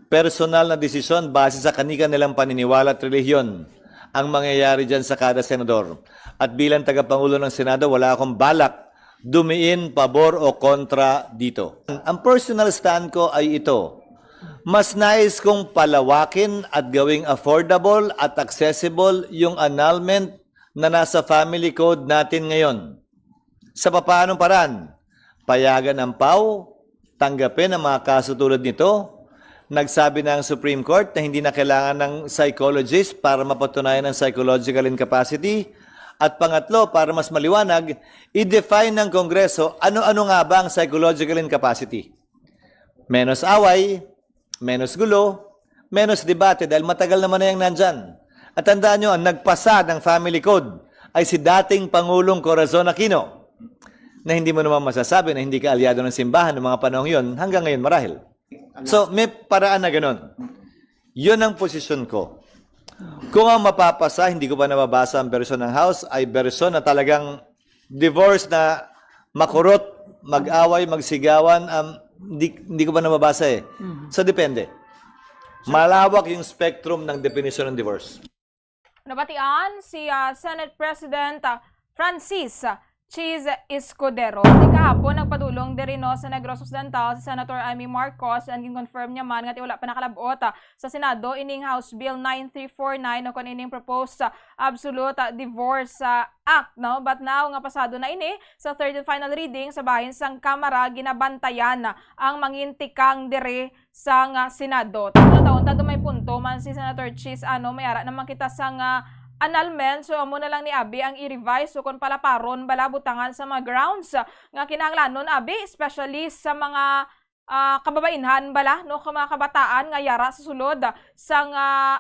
Personal na desisyon base sa kani-kanilang paniniwala at relihiyon ang mangyayari dyan sa kada senador. At bilang tagapangulo ng Senado, wala akong balak dumiin pabor o kontra dito. Ang personal stand ko ay ito. Mas nais kong palawakin at gawing affordable at accessible yung annulment na nasa family code natin ngayon. Sa papaanong paraan? Payagan ang pau, tanggapin ang mga kaso tulad nito. Nagsabi na ang Supreme Court na hindi na kailangan ng psychologist para mapatunayan ang psychological incapacity. At pangatlo, para mas maliwanag, i-define ng Kongreso ano-ano nga ba ang psychological incapacity. Menos away, menos gulo, menos debate dahil matagal naman na yang nandyan. At tandaan nyo, ang nagpasa ng family code ay si dating Pangulong Corazon Aquino, na hindi mo naman masasabi na hindi ka alyado ng simbahan noong mga panahong yon, hanggang ngayon marahil. So, may paraan na ganun. Yun ang posisyon ko. Kung ang mapapasa, hindi ko pa nababasa ang bersyon ng House, ay bersyon na talagang divorce na makurot, mag-away, magsigawan, um, hindi, hindi ko pa nababasa eh. Mhm. So, depende. Malawak yung spectrum ng definisyon ng divorce. Nabatian si, ah, Senate President, ah, Francis, ah, Chiz Escudero. Di kahapon, nagpadulong diri, no, sa Negros Occidental si Senator Imee Marcos, and gin-confirm niya man nga ti wala pa nakalab-ot, ah, sa Senado ining House Bill nine three four nine, o kon ining proposed, ah, Absolute, ah, Divorce, ah, Act, no? But now nga pasado na ini sa third and final reading sa bahin sang Kamara, ginabantayan ang mangintikang diri sang, ah, Senado. Taon-taon, tato may punto man si Senator Chiz, ano, may ara naman kita sang annulment. So, amo na lang ni abi ang i-revise. So, kung palaparon bala, butangan sa mga grounds, ah, nga kinahanglanon abi, especially sa mga, ah, kababainhan bala, no, ka mga kabataan nga yara sa sulod sang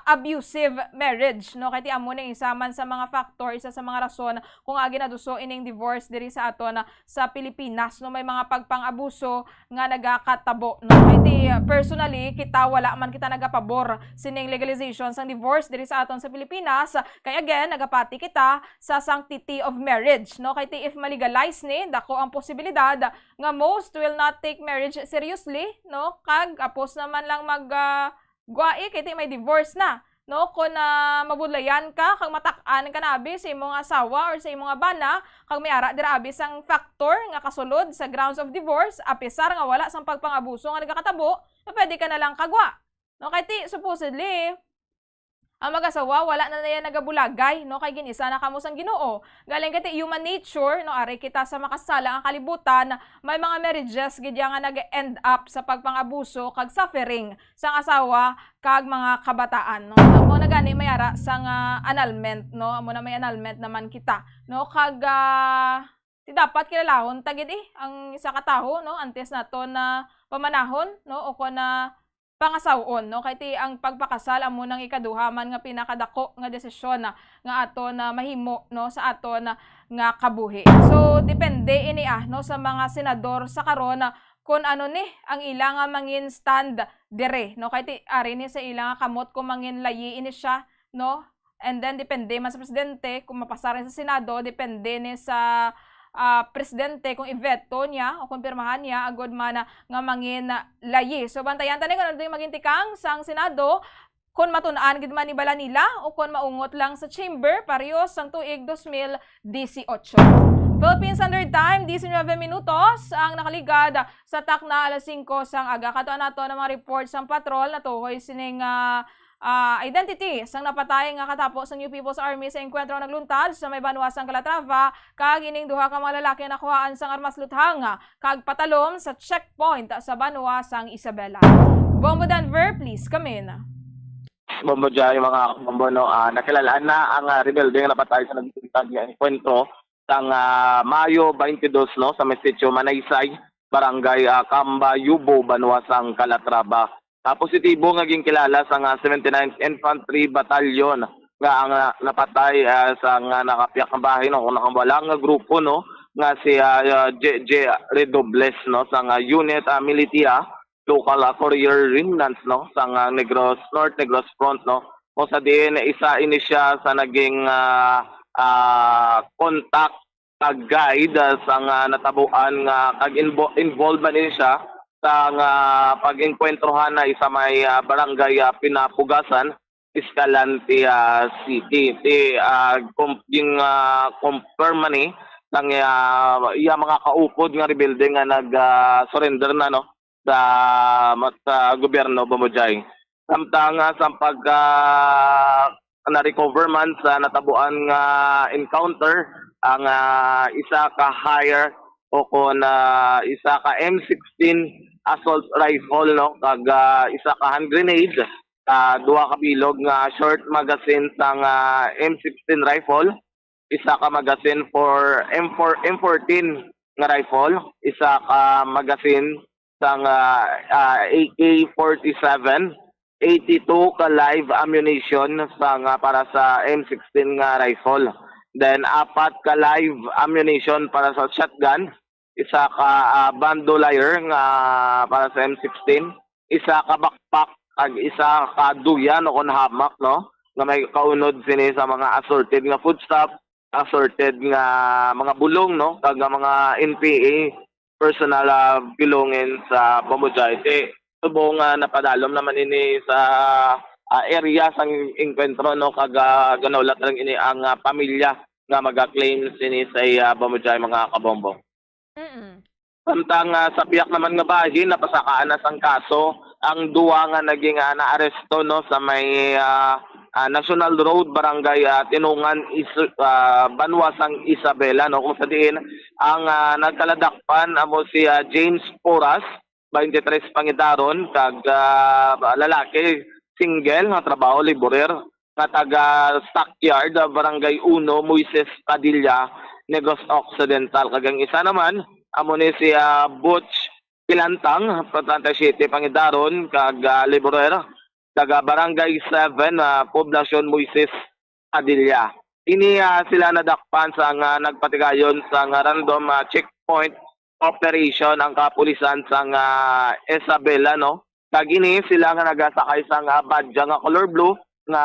abusive marriage, no? Kay ti amo ni isa man sa mga factor, isa sa mga rason kung agi naduso ining divorce diri sa aton, ah, sa Pilipinas, no? May mga pagpang-abuso nga nagakatabo, no? Kay ti, ah, personally, kita wala man kita nagapabor sining legalization sang divorce diri sa aton sa Pilipinas. Kay again, nagapati kita sa sanctity of marriage, no? Kay ti if ma-legalize ni, dako ang posibilidad nga most will not take marriage seriously, no? Kag apos naman lang mag, ah, gwai, kay ti may divorce na. no, kung, ah, mabudlayan ka kag matak-an ka na abi sa imong asawa or sa imong bana, kag may ara dira abi sang factor nga kasulod sa grounds of divorce, apisar nga wala sang pagpangabuso nga nagakatabo, nga pwede ka na lang kagwa. No, kay ti, supposedly, ang mag-asawa, wala na niya nagabulagay, no? Kay gin-isa na kamo sang Ginoo. Galing kay ti human nature, no? Ari kita sa makasala nga kalibutan, may mga marriages gid ya nga nag-end up sa pagpangabuso kag suffering sang asawa kag mga kabataan, no? Amo na gani may ara sang, ah, annulment, no? Amo na may annulment naman kita, no? Kag, ah, ti dapat kilalahon ta gid, eh, ang isa ka tawo, no? Antes naton na pamanahon, no? O kon na pangasaw-on, no? Kay ti ang pagpakasal amo nang ikaduha man nga pinakadako nga desisyon na, nga aton na mahimo, no, sa aton na nga kabuhi. So, depende ini, ah, no, sa mga senador sa karon na kun ano ni ang ila nga mangin stand dire, no? Kay ti ari ni sa ila nga kamot kung mangin layi ini siya, no? And then, depende man sa presidente kung mapasar sa Senado, depende ni sa, ah, presidente kung i-veto niya o kung pirmahan niya, agud man na nga mangin layi. So, bantayan ta ni kung ano yung maging tikang sang Senado, kung matun-an gid man ni bala nila o kung maungot lang sa chamber, pareho sang tuig dos mil dieciocho. Philippine Standard Time, diecinuebe minutos ang nakaligad sa takna alas singko sang aga. Katuan nato ang mga report sang patrol natuhoy sining, ah, ah, identity sang napatay nga katapo sang New People's Army sa engkwentro nagluntad sa may banwa sang Calatrava, kag ining duha ka mga lalaki nakuhaan sang armas luthang kag patalom sa checkpoint sa banwa sang Isabela. Bombo Denver, please come in. Bombo Jai, mga kabombo, no? Ah, nakilalaan na ang, ah, rebelde nga napatay sa nagluntad nga engkwentro sang, ah, Mayo twenty-two, no, sa may sitio Manaysay, barangay, ah, Camba, Yubo, banwa sang Calatrava. Ah, positibo nga ginkilala sang, ah, seventy-ninth Infantry Battalion nga ang, ah, napatay, ah, sa nga nakapiyak nga bahin o kung nakawala nga grupo, no, nga si, ah, ah, J J Redobles, no, sa nga unit, ah, militia, local, ah, courier remnants, no, sa nga Negros North, Negros Front, no, kung sa diin isa ini siya sa naging, ah, ah, contact kag guide, ah, sa nga natabuan nga kag invo-, involved man ini siya sa nga pag-engkwentrohan na isa may, ah, barangay, ah, Pinapugasan, Escalante, ah, City. Ti, ah, com-, ging, ah, confirm man ni sang, ah, iya mga kaupod nga rebelde nga nag, ah, surrender na, no, sa, sa gobyerno, Bombo Jai. Samtang, ah, sa pag, ah, na-recover man sa natabuan nga encounter ang, ah, isa ka higher o kon, ah, isa ka M sixteen assault rifle, no, kag, ah, isa ka hand grenade, ah, duha ka bilog nga short magazine sang, ah, M sixteen rifle, isa ka magazine for M four, M fourteen nga rifle, isa ka magazine sang, ah, ah, A K forty-seven, eighty-two ka live ammunition sang, ah, para sa M sixteen nga rifle. Then, apat ka live ammunition para sa shotgun, isa ka, ah, bandolier nga para sa M sixteen, isa ka backpack, kag isa ka duyan o kon hamak, no, nga may kaunod sini sa mga assorted nga foodstuff, assorted nga mga bulong, no, kag nga mga N P A personal, ah, belongings sa Bombo Jai. Ti, subong nga napadalom naman ini sa, ah, area sang engkwentro, no, kag, ah, ganaulat lang ini ang, ah, pamilya nga maga-claim sini sa iya, Bombo Jai, mga kabombo. Mm. Samtang, ah, sa piyak naman nga bahin, napasakaan na sang kaso ang duwa nga naging, ah, naaresto, no, sa may, ah, ah, National Road, Barangay, ah, Tinungan, Is-, ah, banwa sang Isabela, no, kung sa diin ang, ah, nagkaladakpan amo si, ah, James Poras, twenty-three pangidaron, kag, ah, lalaki, single, nga trabaho, laborer, nga taga Stockyard, ah, Barangay Uno, Moises Padilla, Negros Occidental. Kag ang isa naman, amo ni si, ah, Butch Pilantang, treinta y siete pangidaron, kag, ah, laborer, taga Barangay seven, ah, Poblacion Moises Padilla. Ini, ah, sila nadakpan sa nga nagpatigayon sa nga random, ah, checkpoint operation ang kapulisan sa nga Isabela, no? Kag ini sila nga nagasakay sa nga badya nga color blue nga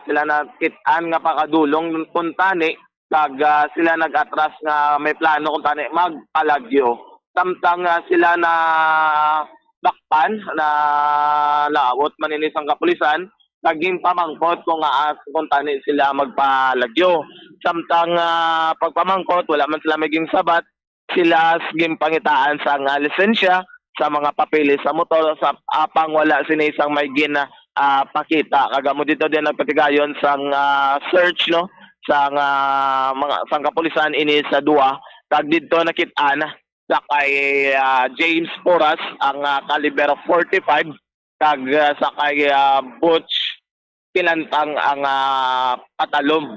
sila nakit-an nga pakadulong kuntani, kag, ah, sila nag-atras nga may plano kuntani magpalagyo. Samtang, ah, sila nadakpan, nalaawot man ini sang kapulisan, kag ginpamangkot kung, ah, kung tani sila magpalagyo. Samtang, ah, pagpamangkot, wala man sila may ginsabat, sila s-, ginpangitaan sang, ah, lisensya, sa mga papeles sa motor, sa apang wala sini sang may gin-, ah, pakita. Kag amo dito din nagpatigayon sang, ah, search, no, sang, ah, mga, sang kapulisan ini sa duwa. Kag dito nakit-an sa kay, ah, James Poras ang, ah, caliber forty-five, kag, ah, sa kay, ah, Butch Kilantang ang, ah, patalom.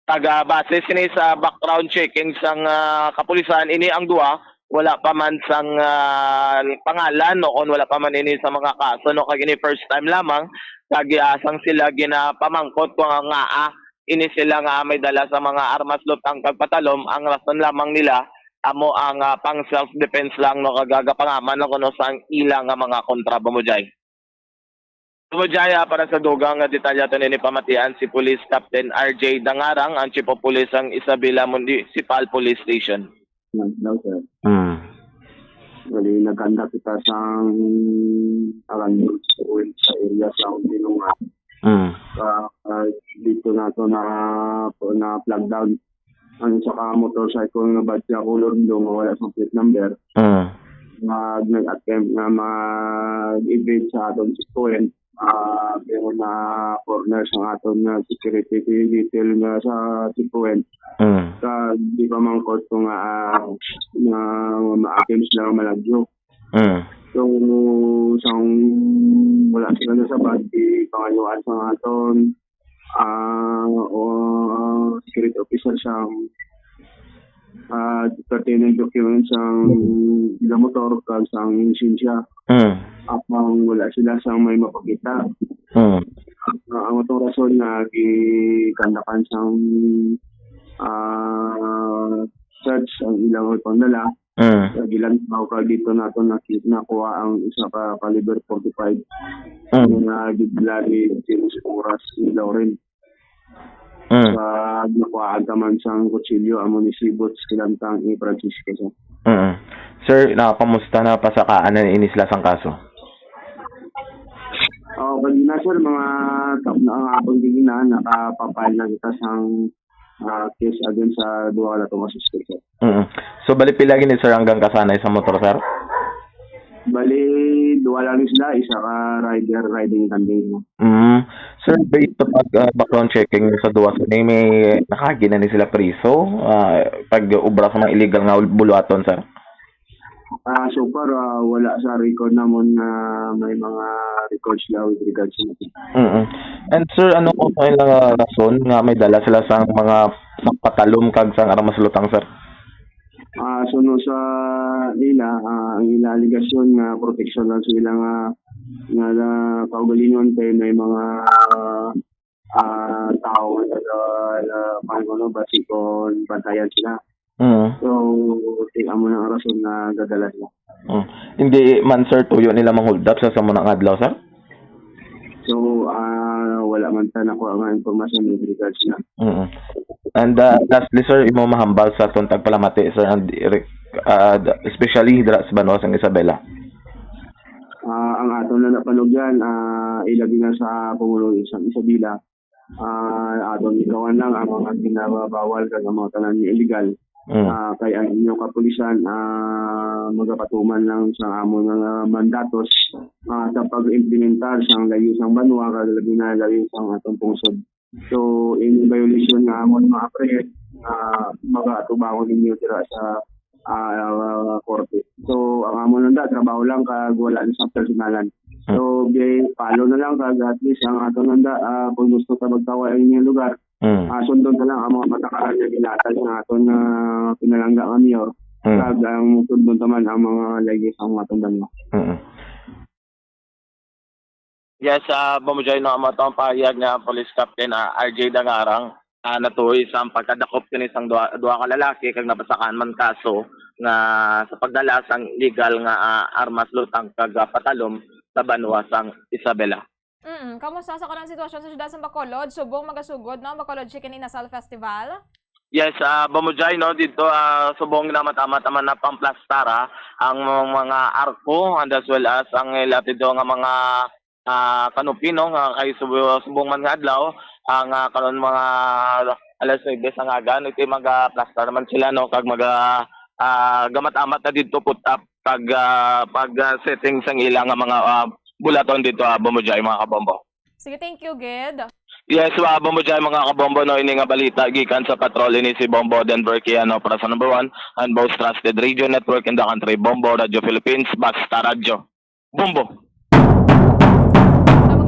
Kag, ah, base sini sa background checking sang, ah, kapulisan, ini ang duha wala pa man sang, ah, pangalan, no, kon wala pa man ini sa mga kaso, no, kag ini first time lamang. Kag, ah, sang sila ginapamangkot kung ang ngaa ini sila nga may dala sa mga armas lutang kag patalom, ang rason lamang nila amo ang, ah, pang self defense lang, no, kag gapangaman lang kuno sang ila nga mga kontra, Bamujay. Bamujay, ah, para sa dugang nga detalye ato nini pamatian si Police Captain R J Dangarang, ang Chief of Police sang Isabela Municipal Police Station. Hello, sir. Mm. Bali, nagkanda kita sang around sa area sa Unilungan. Mm. Ah, ah, dito na to na, na flag down ang isa ka motorcycle nga badya color blue nga wala sa plate number. Mm. Nga nag-attempt nga mag-evade sa aton checkpoint. Ah, pero na corner sa aton nga security detail nga sa checkpoint. Mm. Kag di pa man ko to nga, ah, nga ma-attempt sila nga malagyo. Mm. So, sang wala sila nasabat, di pangayuan sa aton, ah, o, ah, security officer sang, ah, pertinent documents sang ila motor kag sang lisensya. Mm. Apang wala sila sang may mapakita. Mm. Ah, ang atong rason nga gikandakan sang, ah, search ang ilang pangdala. Mm. Sa gilantaw kag dito naton naki-, nakuha ang isa ka caliber forty-five Mm. nga gidala ni James Oras ni Lauren. Mm. Sa nakuhaan ka man sang kutsilyo amo ni Sibot Kilantang i Francisco, sir. Mm. Sir, nakamusta na pasakaan na ini sila sang kaso? Oh, kanina, sir, mga tap na ang hapon kanina, nakapapile na kita sang, ah, case against sa duha ka natong suspect, sir. Mm. So, bali pila gini, sir, ang gangkasanay sa motor, sir? Bali, duha lang ni sila, isa ka rider riding tandem. Mm. Sir, based sa pag, ah, background checking sa duha sini, may nakagi na ni sila priso, ah, pag-obra sa mga illegal nga buluhaton, sir? Ah, so far, ah, wala sa record namon nga may mga records sila with regards sa Mm-mm. And sir, ano po sa ilang, ah, rason nga may dala sila sang mga, sang patalom kag sang armas lutang, sir? Ah, suno sa ila, ah, ang ila alegasyon nga proteksyon lang sa ila nga, nga, nga kaugalingon kay may mga, ah, tao nga taga, na, paano, basi kon bantayan sila. Mm. So, ti-, amo na ang rason nga gadala sila. Mm. Hindi man, sir, tuyo nila mang-hold up sa, sa muna nga adlaw, sir? So, ah, wala man ta nakuha nga impormasyon with regards na. Mm. And, ah, lastly, sir, imo mahambal sa atong tagpalamati, sir, and re-, ah, especially dira sa banwa sang Isabela? Ah, ang aton na napanugyan, ah, ilabi na sa pumuluyo sang Isabela, ah, aton ikawan lang ang mga ginabawal kag ang mga tanan nga illegal. Mm. Ah, kay ang inyo kapulisan, ah, magapatuman lang sa amon nga mandatos, ah, sa pag-implementar sang layo sang banwa, kag labi na layo sang atong pungsod. So, any violation nga amon ma-apprehend, ah, magatubangon ninyo dira sa, ah, korte. So, ang amon lang da, trabaho lang, kag wala na sa personalan. So, be, follow na lang, kag at least ang aton lang da, ah, kung gusto ka magtawag ang inyong lugar, Mm. ah, sundon na lang ang mga patakaran nga ginatag sa aton nga pinalangga nga mayor. Mm. Kag ang sundon naman ang mga layo sa mga tandaan mo. Mm. Yes, ah, Bamujay, no, amo to ang pahayag nga Police Captain, ah, R J Dangarang, ah, natuhoy sa pagkadakop kini sang duha, duha ka lalaki kag napasakaan man kaso nga sa pagdala sang illegal nga, ah, armas lutang kag, ah, patalom sa banwa sang Isabela. Mm, kamusta sa kanang sitwasyon sa siyudad sa Bacolod? Subong magasugod, no, ang Bacolod Chicken Inasal Festival? Yes, ah, Bamujay, no, dito, ah, subong na mata-mata man na pamplastar, ah, ang mga arko and as well as ang ilapit do nga mga ah, canopy, no, nga kay sub-, subong man nga adlaw, ang, ah, karon mga alas nuebe sa aga, no, iti mag-plaster naman sila, no, kag mag, ah, ah, gamat-amat na didto put up kag, ah, pag, ah, setting sang ila nga mga, ah, bulaton didto, ah, Bombo Jai, mga kabombo. Sige, thank you, Gid. Yes, ah, Bombo Jai, mga kabombo, no, ini nga balita gikan sa patrol ini si Bombo Denver Kiano para sa number one and most trusted radio network in the country, Bombo Radio Philippines, Basta Radyo. Bombo.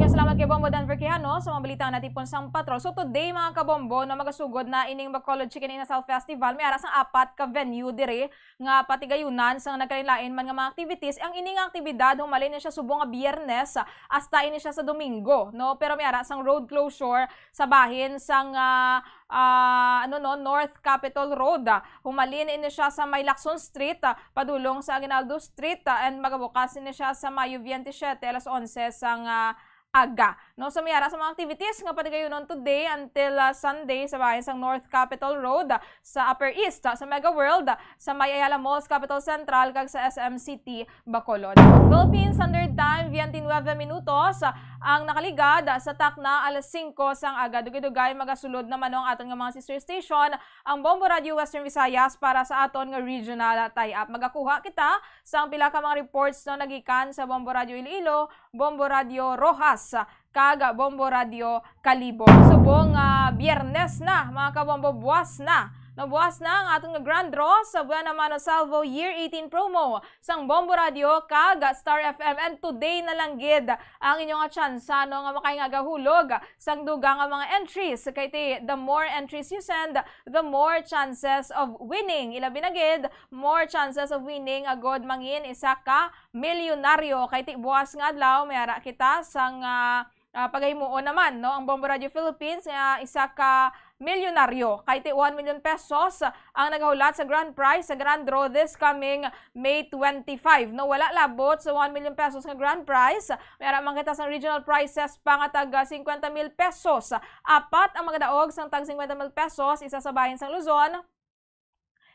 Daghang salamat kay Bombo Denver Quijano sa mga balita nga natipon sang patrol. So today, mga kabombo, no, magasugod na ining Bacolod Chicken Inasal Festival. May ara sang apat ka venue diri nga patigayunan sang nagkalain-lain man nga mga activities. Ang ini nga aktibidad, humalin ni siya subong nga Biyernes hasta ini siya sa Domingo, no? Pero may ara sang road closure sa bahin sang, ah, ah, ano, no, North Capitol Road. Humalin ini siya sa may Lacson Street, ah, padulong sa Aguinaldo Street, ah, and magabukas ini siya sa Mayo twenty-seven, alas onse sang, ah, aga. No, so may ara sa mga activities nga patigayunon today until, ah, Sunday sa bahin sang North Capitol Road, ah, sa Upper East, ah, sa Mega World, ah, sa may Ayala Malls Capitol Central, kag sa S M City Bacolod. Philippine Standard Time, twenty-nine minutos ang nakaligad sa takna, alas singko sang aga. Dugay-dugay magasulod naman ang aton nga mga sister station, ang Bombo Radio Western Visayas, para sa aton nga regional tie-up. Magakuha kita sang pila ka mga reports, no, nagikan sa Bombo Radio Iloilo, Bombo Radio Roxas, kag Bombo Radio Kalibo. Subong nga Biyernes na, mga kabombo, buwas na. No, buwas na ang aton nga grand draw sa Buena Mano Salvo Year eighteen promo sang Bombo Radio kag Star F M. And today na lang gid ang inyo nga tsansa, no, nga makaingagahulog sang dugang nga mga entries. Kay ti, the more entries you send, the more chances of winning. Ilabi na gid, more chances of winning agod mangin isa ka milyonaryo. Kay ti, buwas nga adlaw, may ara kita sang, ah, ah, pagahimuon naman, no, ang Bombo Radio Philippines nga isa ka milyonaryo. Kay ti one million pesos ang nagahulat sa grand prize sa grand draw this coming May twenty-five. No, wala labot sa one million pesos nga grand prize. May ara man kita sang regional prizes pa nga tag fifty mil pesos. Apat ang magadaog sang tag fifty mil pesos, isa sa bahin sang Luzon,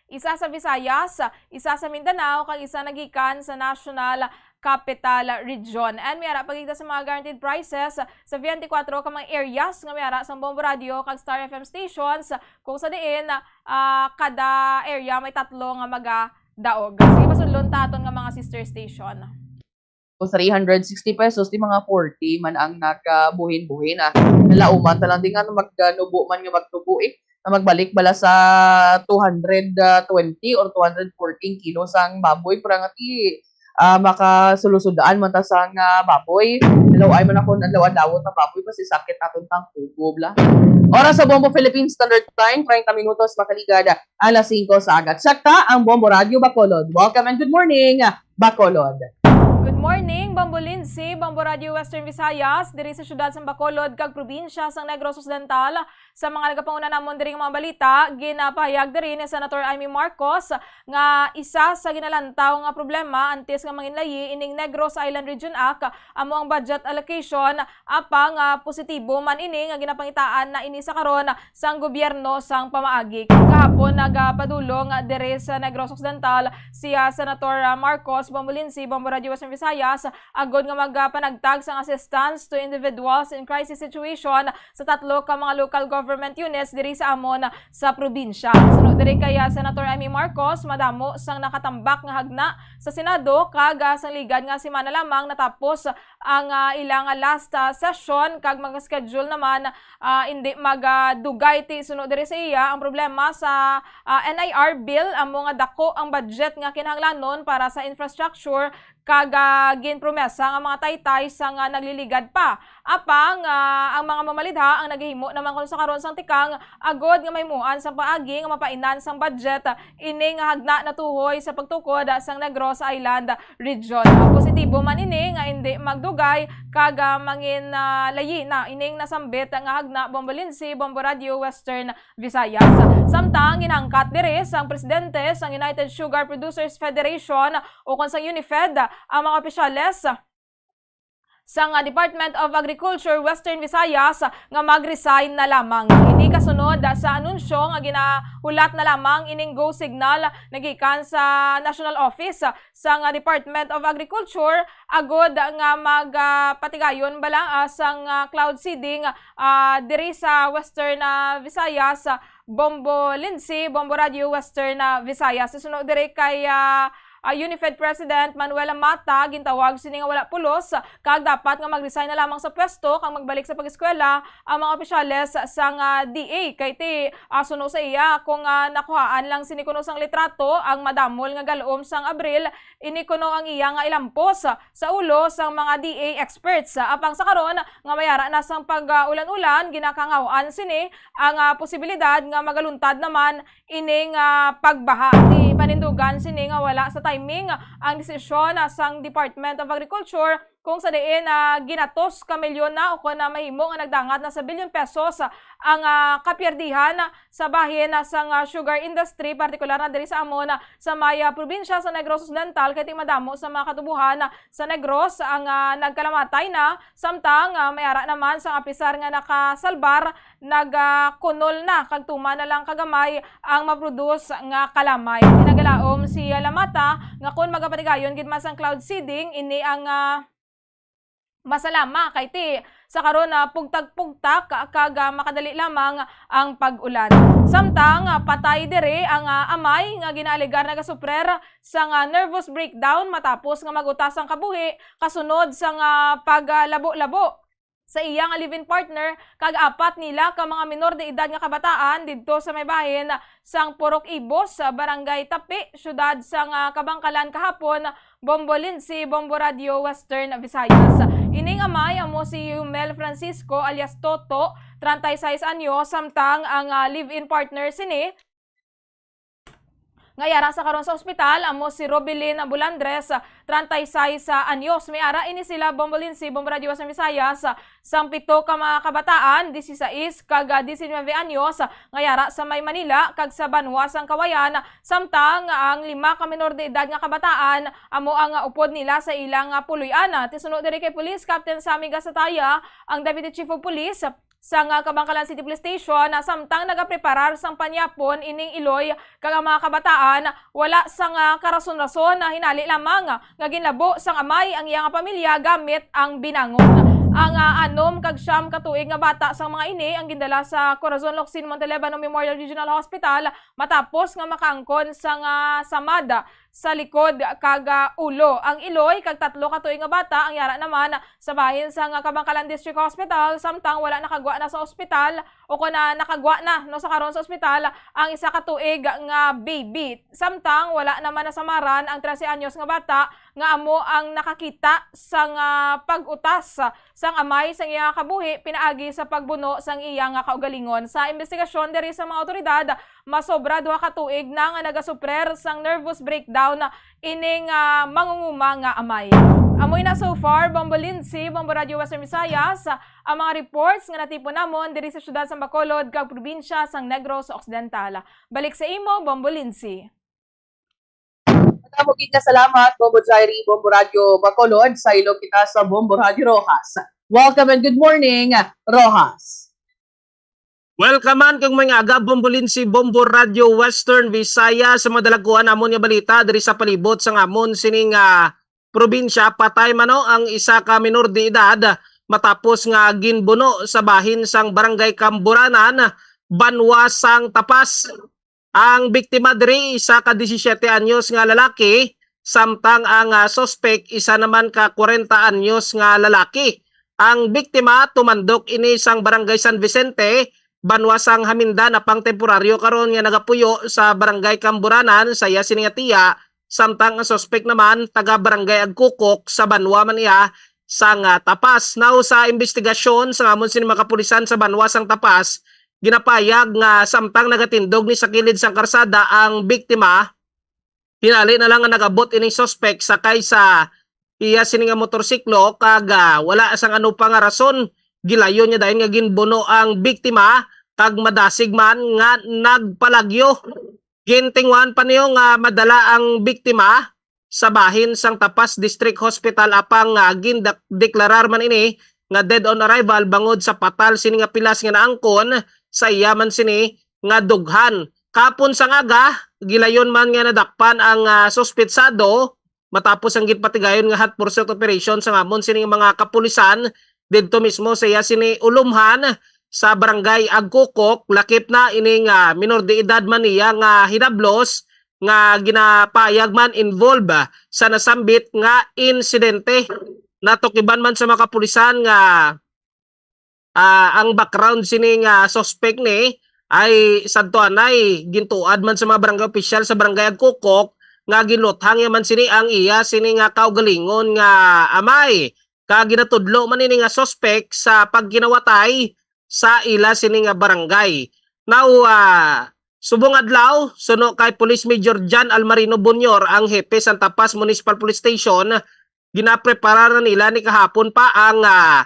isa sa Visayas, isa sa Mindanao, kag isa nagikan sa National Capital Region. And may ara pa gid sa mga guaranteed prizes sa twenty-four ka mga areas nga may ara sang Bombo Radio kag Star F M stations, kung sa diin, ah, kada area may tatlo nga magadaog. Sige, pasudlon ta aton nga mga sister station. Kung three hundred sixty pesos, di mga forty man ang nagabuhin-buhin, ah. Nalauman ta lang di nga magnubo man nga magnubo, eh. Na magbalik bala sa two hundred twenty or two hundred fourteen kilos ang baboy. Para nga ti, ah, makasulusudan man ta sang, ah, baboy. Nalaw-ay man ako, nalaw-adlaw ta baboy, basi sakit naton tang kubo, bla. Oras sa Bombo Philippine Standard Time, treinta minutos makaligad alas singko sa aga. Check ta ang Bombo Radio Bacolod. Welcome and good morning, Bacolod. Good morning, Bombo Lindsay, Bombo Radio Western Visayas, diri sa siyudad sang Bacolod kag probinsya sang Negros Occidental. Sa mga nagapanguna namon diri nga mga balita, ginapahayag diri ni Senator Imee Marcos nga isa sa ginalantaw nga problema antes nga manginlayi ining Negros Island Region Act amo ang budget allocation. Apang, ah, positibo man ini nga ginapangitaan na ini sa karon sang gobyerno sang pamaagi. Kahapon nagapadulong diri sa Negros Occidental si, ah, Senator, ah, Marcos Bombo Lindsay, Bombo Radio Western Visayas, agod nga magapanagtag sang assistance to individuals in crisis situation sa tatlo ka mga local government units diri sa amon sa probinsya. Suno diri kay, ah, Senator Imee Marcos, madamo sang nakatambak nga hagna sa Senado kag, ah, sang ligad nga semana lamang natapos ang, ah, ila nga last, ah, session kag mag-schedule naman, ah, indi magdugay ti suno diri sa iya. Ang problema sa, ah, N I R bill amo nga dako ang budget nga kinahanglanon para sa infrastructure kag, ah, ginpromesa nga mga taytay sang, ah, nagliligad pa. Apang, ah, ang mga mamalidha ang naghihimo naman kuno sa karon sang tikang agod nga mahimuan sang paagi nga mapainan sang budget ini nga hagna natuhoy sa pagtukod sang Negros Island Region. Positibo man ini nga indi magdugay kag, ah, mangin, ah, layi na ining nasambit nga hagna, Bombo Lindsay, Bombo Radio Western Visayas. Samtang ginhangkat diri sang presidente sang United Sugar Producers Federation ukon sang UNIFED ang mga opisyales sang, ah, Department of Agriculture Western Visayas nga mag-resign na lamang. Ini kasunod sa anunsyo nga ginahulat na lamang ining go signal nagikan sa National Office sang, ah, Department of Agriculture agod nga mag, ah, patigayon bala, ah, sang, ah, cloud seeding, ah, diri sa Western, ah, Visayas, ah, Bombo Lindsay, Bombo Radio Western, ah, Visayas. Suno diri kay, ah, ah, Unifed President Manuel Mata, gintawag sini nga wala pulos, kag dapat nga mag-resign na lamang sa pwesto kag magbalik sa pag-eskwela ang mga opisyales sang, ah, D A. Kay ti, ah, suno sa iya, kung, ah, nakuhaan lang sini kuno sang litrato ang madamol nga galom sang Abril, ini kuno ang iya nga ilampos sa ulo sang mga D A experts. Apang sa karon nga may ara na sang pag-ulan-ulan, ginakangawaan sini ang, ah, posibilidad nga magaluntad naman ining, ah, pagbaha. Di panindugan sini nga wala sa timing ang desisyon, ah, sang Department of Agriculture, kung sa diin, ah, ginatos ka milyon na o kon, ah, mahimo nga nagdangat na sa bilyon pesos ang, ah, kapiyerdihan sa bahin, ah, sang, ah, sugar industry, partikular na diri sa amon, ah, sa may, ah, probinsya sa Negros Occidental, kay ti madamo sa mga katubuhan, ah, sa Negros ang, ah, nagkalamatay na, samtang, ah, may ara naman sang apisar nga nakasalbar, nagakunol na kag tuman na lang kagamay ang maproduce nga kalamay. Nagalaom si Lamata nga kon magapatigayon gid man sang cloud seeding, ini ang, ah, masalama kay ti sa karon, ah, pugtag-pugtak kag, ah, makadali lamang ang pag-ulan. Samtang, ah, patay diri ang, ah, amay nga ginaalegar nagasufrer sang, ah, nervous breakdown matapos nga mag-utas ang kabuhi kasunod sang, ah, paglabo-labo sa iya nga live-in partner kag apat nila ka mga minor de edad nga kabataan didto sa may bahin sang Purok Ibos, sa Barangay Tapi, siyudad sang, ah, Kabankalan kahapon, Bombo Lindsay, Bombo Radio Western Visayas. Ining amay amo si Yumel Francisco alias Toto, treinta y seis anyo, samtang ang, ah, live-in partner sini nga yara sa karon sa ospital amo si Robilin Bulandres, treinta y seis anyos. May ara ini sila, Bombo Lindsay, Bombo Radio Western Visayas, sang pito ka mga kabataan, dieciséis kag, ah, diecinueve anyos, nga yara sa may Manila kag sa banwa sang Kawayan, samtang ang lima ka menor de edad nga kabataan amo ang, ah, upod nila sa ilang, ah, puloy-an. Ti suno diri kay Police Captain Sammy Gasataya, ang Deputy Chief of Police, sang, ah, Kabankalan City Police Station, na samtang nagapreparar sang panyapon ining iloy kag ang mga kabataan, wala sang, ah, karason-rason na hinali lamang nga ginlabo sang amay ang iya nga pamilya gamit ang binangon. Ang, ah, anom kag siyam ka tuig nga bata sang mga ini ang gindala sa Corazon Locsin Montelebano Memorial Regional Hospital matapos nga makaangkon sang, ah, samad sa likod kag, ah, ulo. Ang iloy kag tatlo ka tuig nga bata ang yara naman sa bahin sang Kabankalan District Hospital, samtang wala nakagwa na sa ospital o kon, ah, nakagwa na, no, sa karon sa ospital ang isa ka tuig nga baby. Samtang wala naman nasamaran ang trese anyos nga bata nga amo ang nakakita sang, ah, pag-utas sang amay sang iya nga kabuhi pinaagi sa pagbuno sang iya nga kaugalingon. Sa imbestigasyon diri sa mga awtoridad, masobra duha ka tuig na nga nagasuprer sang nervous breakdown ining, ah, mangunguma nga amay. Amoy na so far, Bombo Lindsay, Bombo Radio Western Visayas, ang mga reports nga natipon namon diri sa siyudad sang Bacolod kag probinsya sang Negros Occidental. Balik sa imo, Bombo Lindsay. Madamo gid nga salamat, Bombo Jairi, Bombo Radio Bacolod. Sa ilo kita sa Bombo Radio Roxas. Welcome and good morning, Roxas. Welcome man kag may aga, Bombo Lindsay, Bombo Radio Western Visayas, sa mga dalagkuan namon nga balita diri sa palibot sang amon sining, ah, probinsya. Patay man, no, ang isa ka minor de edad matapos nga ginbuno sa bahin sang Barangay Kamburanan, banwa sang Tapas. Ang biktima diri, isa ka disisiete anyos nga lalaki, samtang ang, ah, suspek, isa naman ka kwarenta anyos nga lalaki. Ang biktima, tumandok ini sang Barangay San Vicente, banwa sang Jamindan, apang temporaryo karon nga nagapuyo sa Barangay Kamburanan sa iya sini nga tiya, samtang ang suspek naman taga Barangay Agkukok sa banwa man iya sang, ah, Tapas. Now, sa imbestigasyon sa amon sini mga kapulisan sa banwa sang Tapas, ginapayag nga samtang nagatindog ni sa kilid sang karsada ang biktima, hinali na lang nga nag-abot ining suspek sakay sa iya sini nga motorsiklo kag, ah, wala sang ano pa nga rason, gilayon niya dayon nga ginbuno ang biktima kag madasig man nga nagpalagyo. Gintinguhan pa niyo nga madala ang biktima sa bahin sang Tapas District Hospital, apang, ah, gindak-, deklarar man ini nga dead on arrival bangod sa patal sini nga pilas nga naangkon sa iya man sini nga dughan. Kapon sang aga, gilayon man nga nadakpan ang, ah, suspetsado matapos ang ginpatigayon nga hot pursuit operation sang amon sining mga kapulisan didto mismo sa iya sini ulumhan sa barangay Agkukok, lakip na ining, ah, minor de edad man niya nga hinablos nga ginapayag man involved, ah, sa nasambit nga insidente. Natukiban man sa mga kapulisan nga, ah, ang background sini nga suspect ni ay sadto anay gintuad man sa mga barangay opisyal sa barangay Agkukok nga giluthang niya man sini ang iya sini nga kaugalingon nga amay, kag ginatudlo man ini nga suspect sa pagkinawatay sa ila sini nga barangay. Now, ah, subong adlaw, suno kay Police Major John Almarino Bunior, ang hepe sa Tapas Municipal Police Station, ginaprepara na nila ni kahapon pa ang, ah,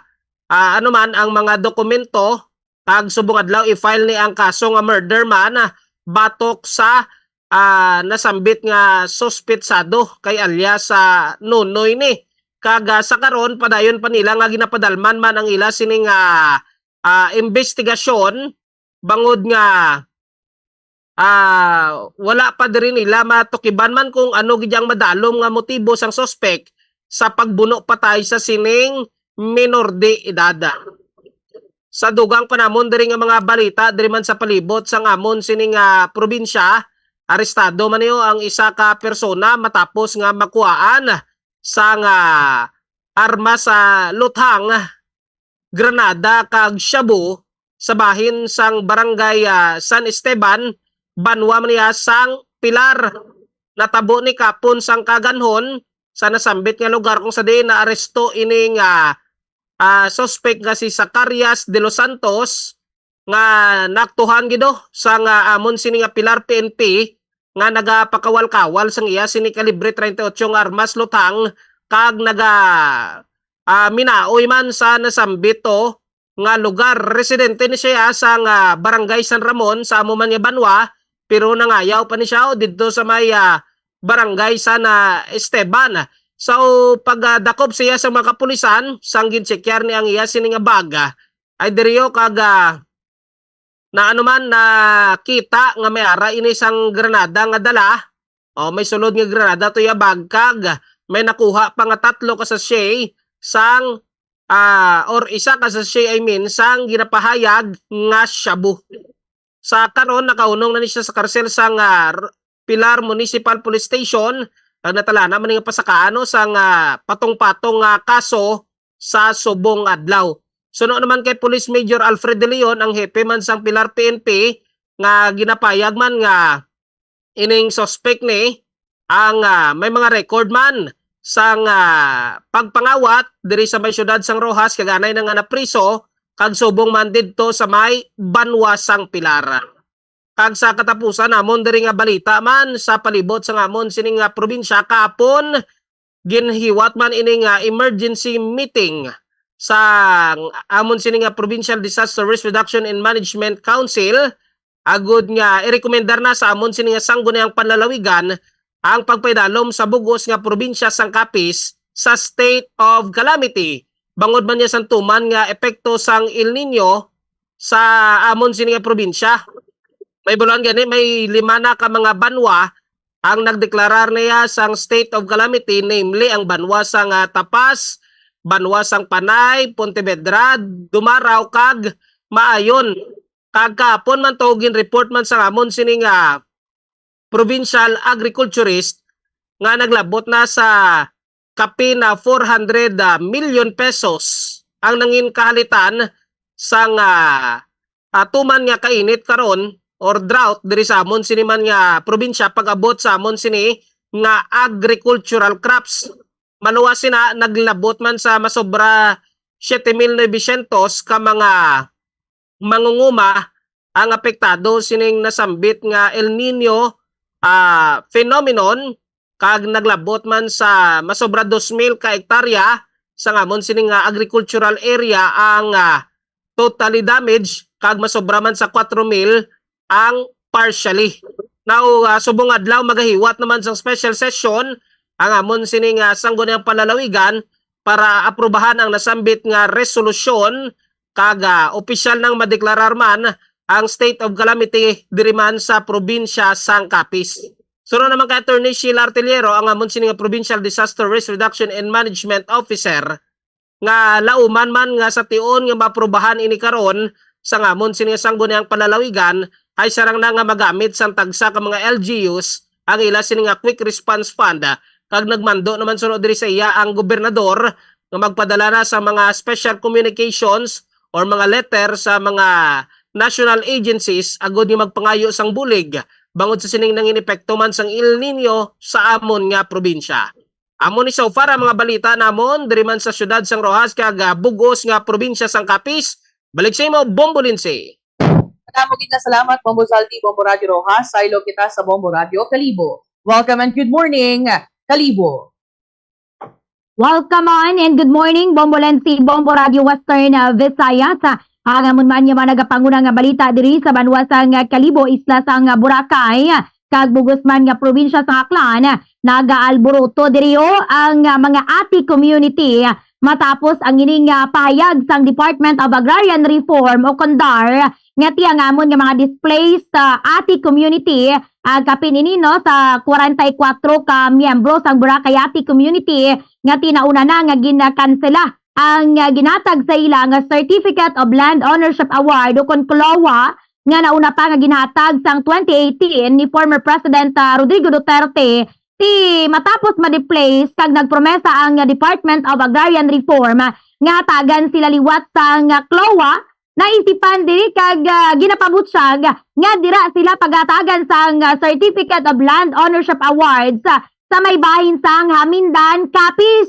ah, ano man, ang mga dokumento, kag subong adlaw i-file ni ang kaso nga murder man, ah, batok sa, ah, nasambit nga suspetsado kay alias sa Nonoy ni. Kag, ah, sa karon, padayon pa nila nga ginapadalman man ang ila sining, ah, ah, investigasyon, bangod nga, ah, wala pa diri nila matukiban man kung ano gid ang madalom nga motibo sang suspek sa pagbuno patay sa sining minor de edad. Sa dugang pa namon diri nga mga balita diri man sa palibot sang amon sini nga probinsya, arestado man niyo ang isa ka persona matapos nga makuhaan sang armas sa luthang, granada kag shabu sa bahin sang barangay, ah, San Esteban, banwa man niya sang Pilar. Natabo ni kapon sang kaganhon sa nasambit nga lugar kung sa diin naaresto ining, ah, ah, suspek nga si Zacarias de los Santos nga naaktuhan gid, oh, sang amon sini nga Pilar P N P nga nagapakawal-kawal sang iya sini kalibre treinta y ocho nga armas luthang kag naga, ah, minaoy man sa nasambit to nga lugar. Residente ni siya sang, ah, Barangay San Ramon sa amo man nga banwa, pero nangayaw pa ni siya, oh, didto sa may, ah, Barangay San, ah, Esteban. So, pagdakop siya sa mga kapulisan, sang ginchekyar ni ang iya sini nga bag, ah, ay diriyo kag, ah, na ano man, nakita nga may ara ini sang granada nga dala. O, may sulod nga granada to iya bag kag may nakuha pa nga tatlo ka sachet sang, ah, or isa ka sachet, I mean, sang ginapahayag nga shabu. Sa karon, nakahunong na ni siya sa karsel sang, ah, R-, Pilar Municipal Police Station, kag natalana man nga pasakaan, no, sang, ah, patong-patong nga kaso sa subong adlaw. Suno naman kay Police Major Alfred De Leon, ang hepe man sang Pilar P N P, nga ginapayag man nga ining suspek ni ang, ah, may mga record man sang, ah, pagpangawat diri sa may siyudad sang Roxas, kag anay na nga napriso kag subong man didto sa may banwa sang Pilar. Kag sa katapusan namon diri nga balita man sa palibot sang amon sini nga probinsya, kahapon ginhiwat man ini nga emergency meeting sa amon sini nga Provincial Disaster Risk Reduction and Management Council, agud nga irekomendar na sa amon sini nga sangguniang panlalawigan ang pagpaidalom sa bug-os nga probinsya sang Capiz sa state of calamity, bangod man niya sang tuman nga epekto sang El Niño sa amon sini nga probinsya. May bulan gani, may lima na ka mga banwa ang nagdeklarar niya sang state of calamity, namely ang banwa sang, ah, Tapas, banwa sang Panay, Pontevedra, Dumarao, kag Maayon. Kag kahapon man to, gin-report man sa amon sini nga provincial agriculturist nga naglabot na sa kapin na four hundred, ah, million pesos ang nangin kahalitan sang, ah, ah, tuman nga kainit karon or drought diri sa amon sini man nga probinsya pag-abot sa amon sini nga agricultural crops. Maluwas sina, naglabot man sa masobra siete mil novecientos ka mga mangunguma ang apektado sining nasambit nga El Niño, ah, phenomenon, kag naglabot man sa masobra dos mil ka hektarya sa amon sini nga agricultural area ang, ah, totally damage, kag masobra man sa kwatro mil ang partially. Now, ah, subong adlaw magahiwat naman sang special session ang amon sini nga sangguniang palalawigan para aprubahan ang nasambit nga resolusyon kag, ah, opisyal nang madeklarar man ang state of calamity diri man sa probinsya sang Capiz. Suno naman kay Attorney Sheila Artillero, ang amon sini nga Provincial Disaster Risk Reduction and Management Officer, nga lauman man nga sa tion nga maaprubahan ini karon sa ngamon sini nga sangguniang palalawigan, ay sarang na nga magamit sang tagsa ka mga L G Us ang ila sini nga Quick Response Fund, kag nagmando naman suno diri sa iya ang gobernador nga magpadala na sa mga special communications or mga letter sa mga national agencies agud nga magpangayo sang bulig bangod sa sining nangin epekto man sang El Nino sa amon nga probinsya. Amo ni so far ang mga balita namon diri man sa siyudad sang Roxas kag, ah, bug-os nga probinsya sang Capiz. Balik sa imo, Bombo Lindsay. Madamo gid nga salamat, Bombo Salty, Bombo Radyo Roxas. Saylo kita sa Bombo Radyo Kalibo. Welcome and good morning, Kalibo. Welcome on and good morning, Bombo Lensi, Bombo Radio Western, uh, Visayas. Ah, ang amon man nga mga nagapanguna nga balita diri sa banwa sang, uh, Kalibo, isla sang, uh, Boracay, kag bug-os man nga probinsya sang Aklan, nagaalburuto diri, oh, ang, uh, mga Ati community matapos ang ining, uh, pahayag sang Department of Agrarian Reform o kon DAR nga ti ang amon nga mga displaced, uh, Ati community, ah, kapin ini, no, sa kwarenta y kwatro ka miyembro sang Boracay Ati community nga tinauna na nga ginkansela ang, ah, ginhatag sa ila nga Certificate of Land Ownership Award o kon CLOA nga nauna pa nga ginhatag sang twenty eighteen ni former President, ah, Rodrigo Duterte, ti matapos ma-displace kag nagpromesa ang Department of Agrarian Reform nga hatagan sila liwat sang, ah, CLOA, naisipan diri kag, ah, ginapabutyag nga dira sila pagatagan sang, ah, Certificate of Land Ownership Awards, ah, sa may bahin sang Hamindan, Capiz.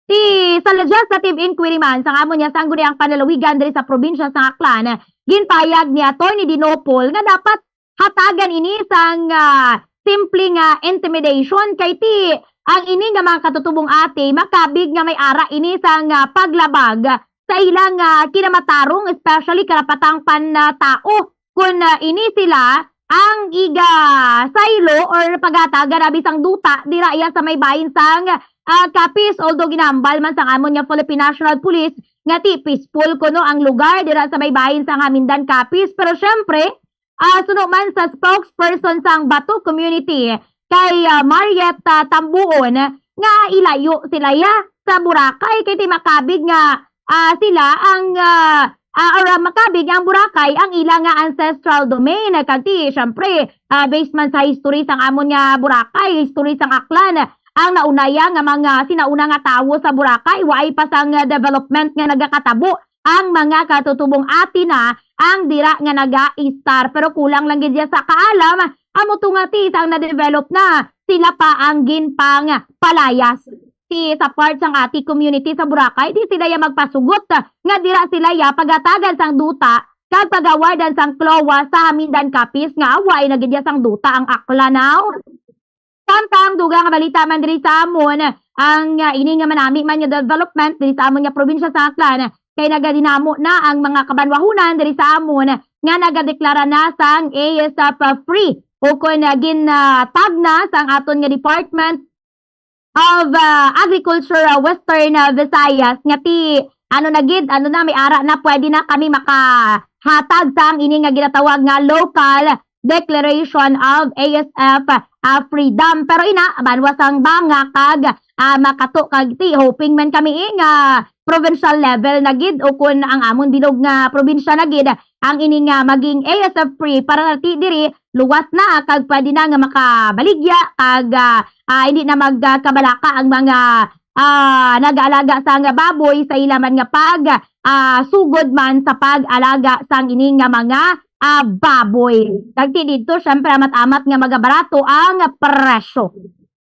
Ti sa legislative inquiry man sang amon nga sangguniang panlalawigan diri sa probinsya sang Aklan, ginpahayag ni Attorney Dinopol nga dapat hatagan ini sang, ah, simple nga intimidation kay ti ang ini nga mga katutubong ati makabig nga may ara ini sang, ah, paglabag sa ilang, ah, kinamatarong, especially karapatang pan, ah, tao. Kun, ah, ini sila ang igasaylo or pagatagan abi sang duta dira iya sa may bahin sang, ah, Capiz, although ginahambal man sang amon nga Philippine National Police nga ti peaceful kuno ang lugar dira sa may bahin sang Hamindan, Capiz. Pero syempre, ah, suno man sa spokesperson sang Bato Community kay, ah, Marietta Tambuon nga ilayo sila ya sa Boracay kay ti makabig nga, ah, sila ang, ah, ah, or, ah, makabig ang Boracay ang ila nga ancestral domain. Kag ti, syempre, ah, based man sa history sang amon nga Boracay, history sang Aklan, ang naunaya nga mga sinauna nga tawo sa Boracay, waay pa sang, ah, development nga nagakatabo ang mga katutubong ati na ang dira nga nagaistar, pero kulang lang gid ya sa kaalam, amo to nga ti sang na-develop na, sila pa ang ginpangpalayas. Ti sa part sang ati community sa Boracay, di sila ya magpasugot nga dira sila ya pagatagan sang duta kag pagawardan sang CLOA sa Hamindan, Capiz, nga waay na gid ya sang duta ang Aklan now. Samtang dugang nga balita man diri sa amon, ang, ah, ini nga manami man nga development diri sa amon nga probinsya sa Aklan, kay nagadinamo na ang mga kabanwahunan diri sa amon nga nagadeklara na sang A S F free o kon, ah, gin, ah, tag na sang aton nga Department of, ah, Agriculture, ah, Western, ah, Visayas nga ti ano na gid, ano na, may ara na, pwede na kami makahatag sang ini nga ginatawag nga local declaration of A S F, ah, freedom. Pero ina, banwa sang banga kag, ah, makato kag ti, hoping man kami, eh, nga provincial level na gid o kun ang amon bilog nga probinsya na gid ang ini nga maging A S F free para ti diri luwas na kag pwede na nga makabaligya kag, ah, ah, hindi na magkabalaka ang mga, ah, nag-aalaga sang baboy sa ila man nga pag, ah, sugod man sa pag-alaga sang ini nga mga, ah, baboy. Kag ti didto, syempre, amat-amat nga magabarato ang presyo.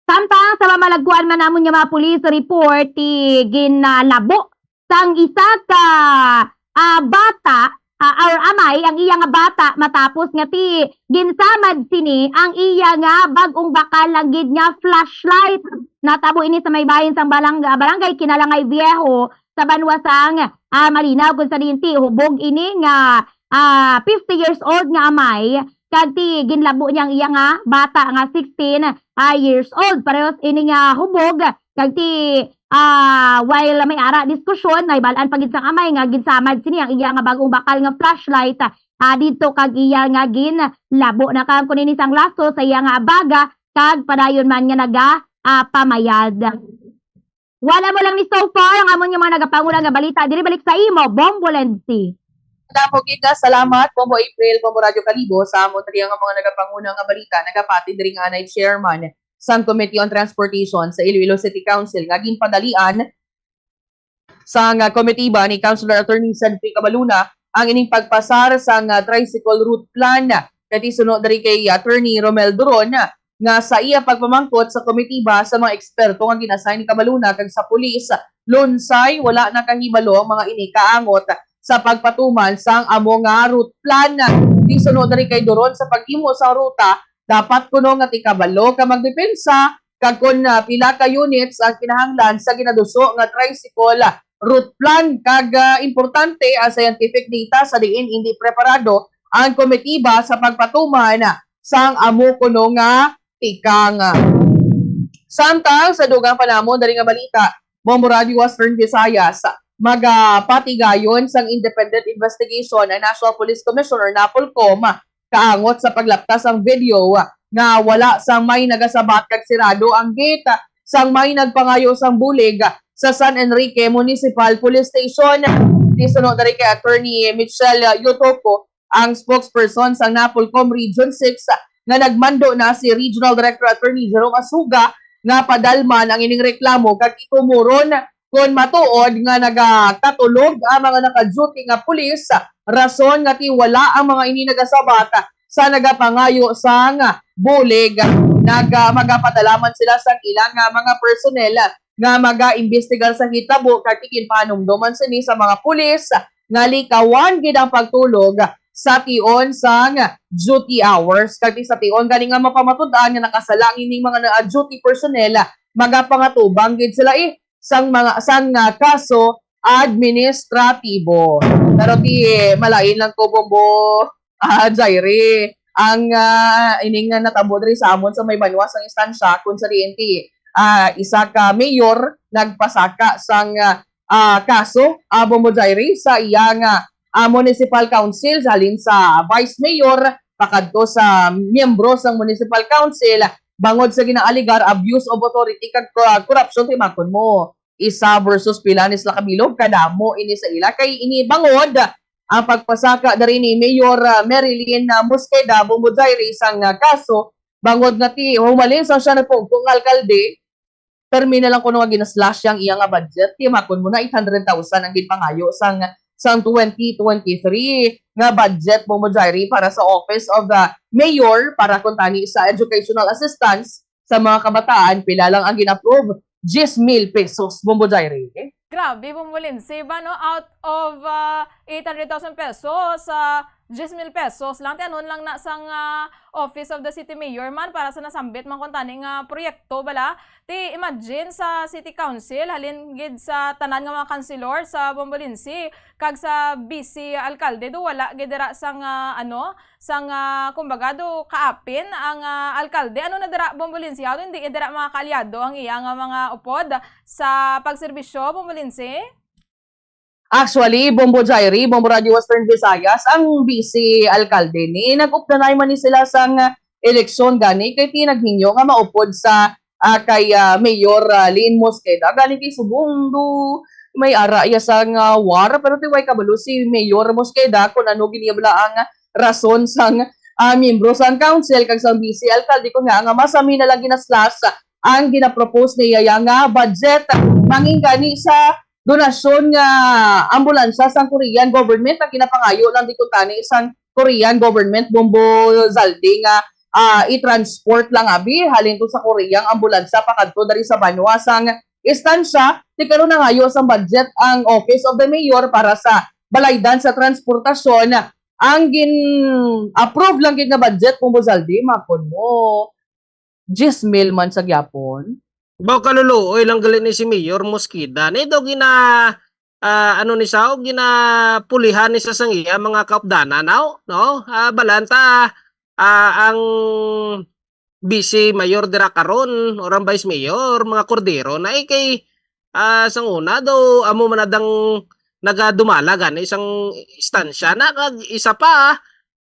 Samtang sa mamalagkuan man namon nga mga police report, ti ginalabo sang isa ka, ah, bata, ah, or amay ang iya nga bata matapos nga ti ginsamad sini ang iya nga bag-ong bakal lang gid nga flashlight. Natabo ini sa may bahin sang balang-, Barangay Kinalangay Viejo sa banwa sang, ah, Malinaw, kung sa dinti hubog ini nga, ah, fifty years old nga amay kag ti ginlabo niya ang iya nga bata nga sixteen, ah, years old. Parehas ini nga hubog, kag ti, ah, while may ara diskusyon, nahibalaan pa gid sang amay nga ginsamad sini ang iya nga bag-ong bakal nga flashlight, ah, didto kag iya nga ginlabo. Nakaangkon ini sang laso sa iya nga baga, kag padayon man nga naga, ah, pamayad. Wala mo lang ni so far ang amon nga mga nagapanguna nga balita. Diri balik sa imo, Bombo Lenzi. Damo gid nga salamat, Bombo April, Bombo Radyo Kalibo, sa amon diri nga mga nagapanguna nga balita. Nagapati diri nga anay chairman sang Committee on Transportation sa Iloilo City Council nga ginpadalian sang, ah, komitiba ni Councilor Attorney Cedric Cabaluna ang ining pagpasar sang, ah, tricycle route plan. Kay suno diri kay Attorney Romel Duron, nga sa iya pagpamangkot sa komitiba sa mga eksperto nga gin-assign ni Cabaluna kag sa pulis, lunsay wala nakahibalo ang mga ini kaangot sa pagpatuman sang amo nga route plan. Di suno diri kay Duron, sa paghimo sa ruta, dapat kuno nga tikabalo ka magdepensa kag kon, ah, pila ka units ang kinahanglan sa ginaduso nga tricycle route plan, kag, ah, importante ang scientific data sa diin indi preparado ang komitiba sa pagpatuman sang amo kuno nga tikang. Samtang sa dugang pa namon dali nga balita, Bombo Radio Western Visayas, magapatigayon sang independent investigation ang National Police Commission or NAPOLCOM kaangot sa paglaptas ang video nga wala sang may nagasabat kag sirado ang gate sang may nagpangayo sang bulig sa San Enrique Municipal Police Station. Di suno diri kay Attorney Michelle Yotoco, ang spokesperson sang NAPOLCOM Region six, nga nagmando na si Regional Director Attorney Jerome Asuga nga padalman ang ining reklamo kag itumoron kon matuod nga nagakatulog ang mga naka-duty nga pulis, rason nga ti wala ang mga ini nagasabat sa nagapangayo sang bulig. Nag-, magapadala man sila sang ilang, ah, mga personnel nga magaimbestigar sa hitabo kag ti ginpahanumdoman sini sa mga pulis nga likawan gid ang pagtulog sa tion sang duty hours. Kag ti sa tion gani nga mapamatud-an nga nakasala ang ining mga na-, duty personnel, magapangatubang gid sila, eh, sang mga, sang, ah, kaso administratibo. Pero ti, eh, malain lang ko, Bombo, ah, Jairi, ang, ah, ining nga natabo diri sa amon sa may banwa sang Estancia, kung sa diin ti, ah, isa ka mayor nagpasaka sang, ah, ah, kaso, ah, Bombo Jairi, sa iya nga, ah, municipal council, halin sa vice mayor pakadto sa miyembro sang municipal council, bangod sa ginaaligar abuse of authority kag, ah, corruption, timakon mo. Isa versus pila ni sila kabilog kadamo ini sa ila, kay ini bangod ang pagpasaka diri ni Mayor, ah, Marilyn, ah, Mosqueda, Bombo Jairi, sang, ah, kaso, bangod nga ti humalin sang siya nagpugto nga alkalde, permi na lang kuno nga gina-slash ang iya nga budget. Timakon mo na eight hundred thousand ang ginpangayo sang, sang twenty twenty-three nga budget, Bombo Jairi, para sa Office of the Mayor, para kuntani sa educational assistance sa mga kabataan, pila lang ang gin-approve? Diyes mil pesos, Bombo Jairi. Grabe, Bombo Lindsay, ba, no? Out of, ah, eight hundred thousand pesos, ah, diyes mil pesos lang. Ti anon lang na sang, ah, Office of the City Mayor man para sa nasambit man kuntani nga proyekto, bala. Ti imagine sa City Council, halin gid sa tanan nga mga kanselor sa Bombo Lindsay, kag sa vice alkalde, do wala gid dira sang, ah, ano, sang, ah, kumbaga, do kaapin ang, ah, alkalde. Ano na dira, Bombo Lindsay? Ano, hindi dira mga kaalyado ang iya nga mga upod sa pagserbisyo, Bombo Lindsay? Actually, Bombo Jairi, Bombo Radio Western Visayas, ang vice alkalde ni, nag-updanay man ni sila sang, ah, eleksyon gani, kay ti naghingyo nga maupod sa, ah, kay, ah, Mayor, ah, Lynn Mosqueda. Gani ti subong do may ara iya sang, ah, war, pero ti way kabalo si Mayor Mosqueda kung ano gid iya bala ang rason sang, ah, miyembro sang council kag sang vice alkalde, kun nga, nga mas ami na lang ginaslas ang ginapropose ni iya nga budget. Mangin gani sa donasyon nga ambulansya sang Korean government, ang ginapangayo lang di kuntani sang Korean government, Bombo Zaldi, nga, ah, i-transport lang abi halin to sa Korea ang ambulansya pakadto diri sa banwa sang Estancia. Ti karon nangayo sang budget ang Office of the Mayor para sa balaydan sa transportasyon. Ang gin-approve lang gid nga budget, Bombo Zaldi, makon mo, diyes mil man sa gyapon. Baw kaluluoy lang gali ni si Mayor Mosqueda. Ni do gina, ah, ano ni sa, ginapulihan ni sa sang iya mga kaupdanan, no? No? Ah, balanta, ah, ang vice mayor dira karon or ang vice mayor, mga kordero na, eh, kay, ah, sang una daw amo man adang nagadumala gani sang istansya na, kag isa pa,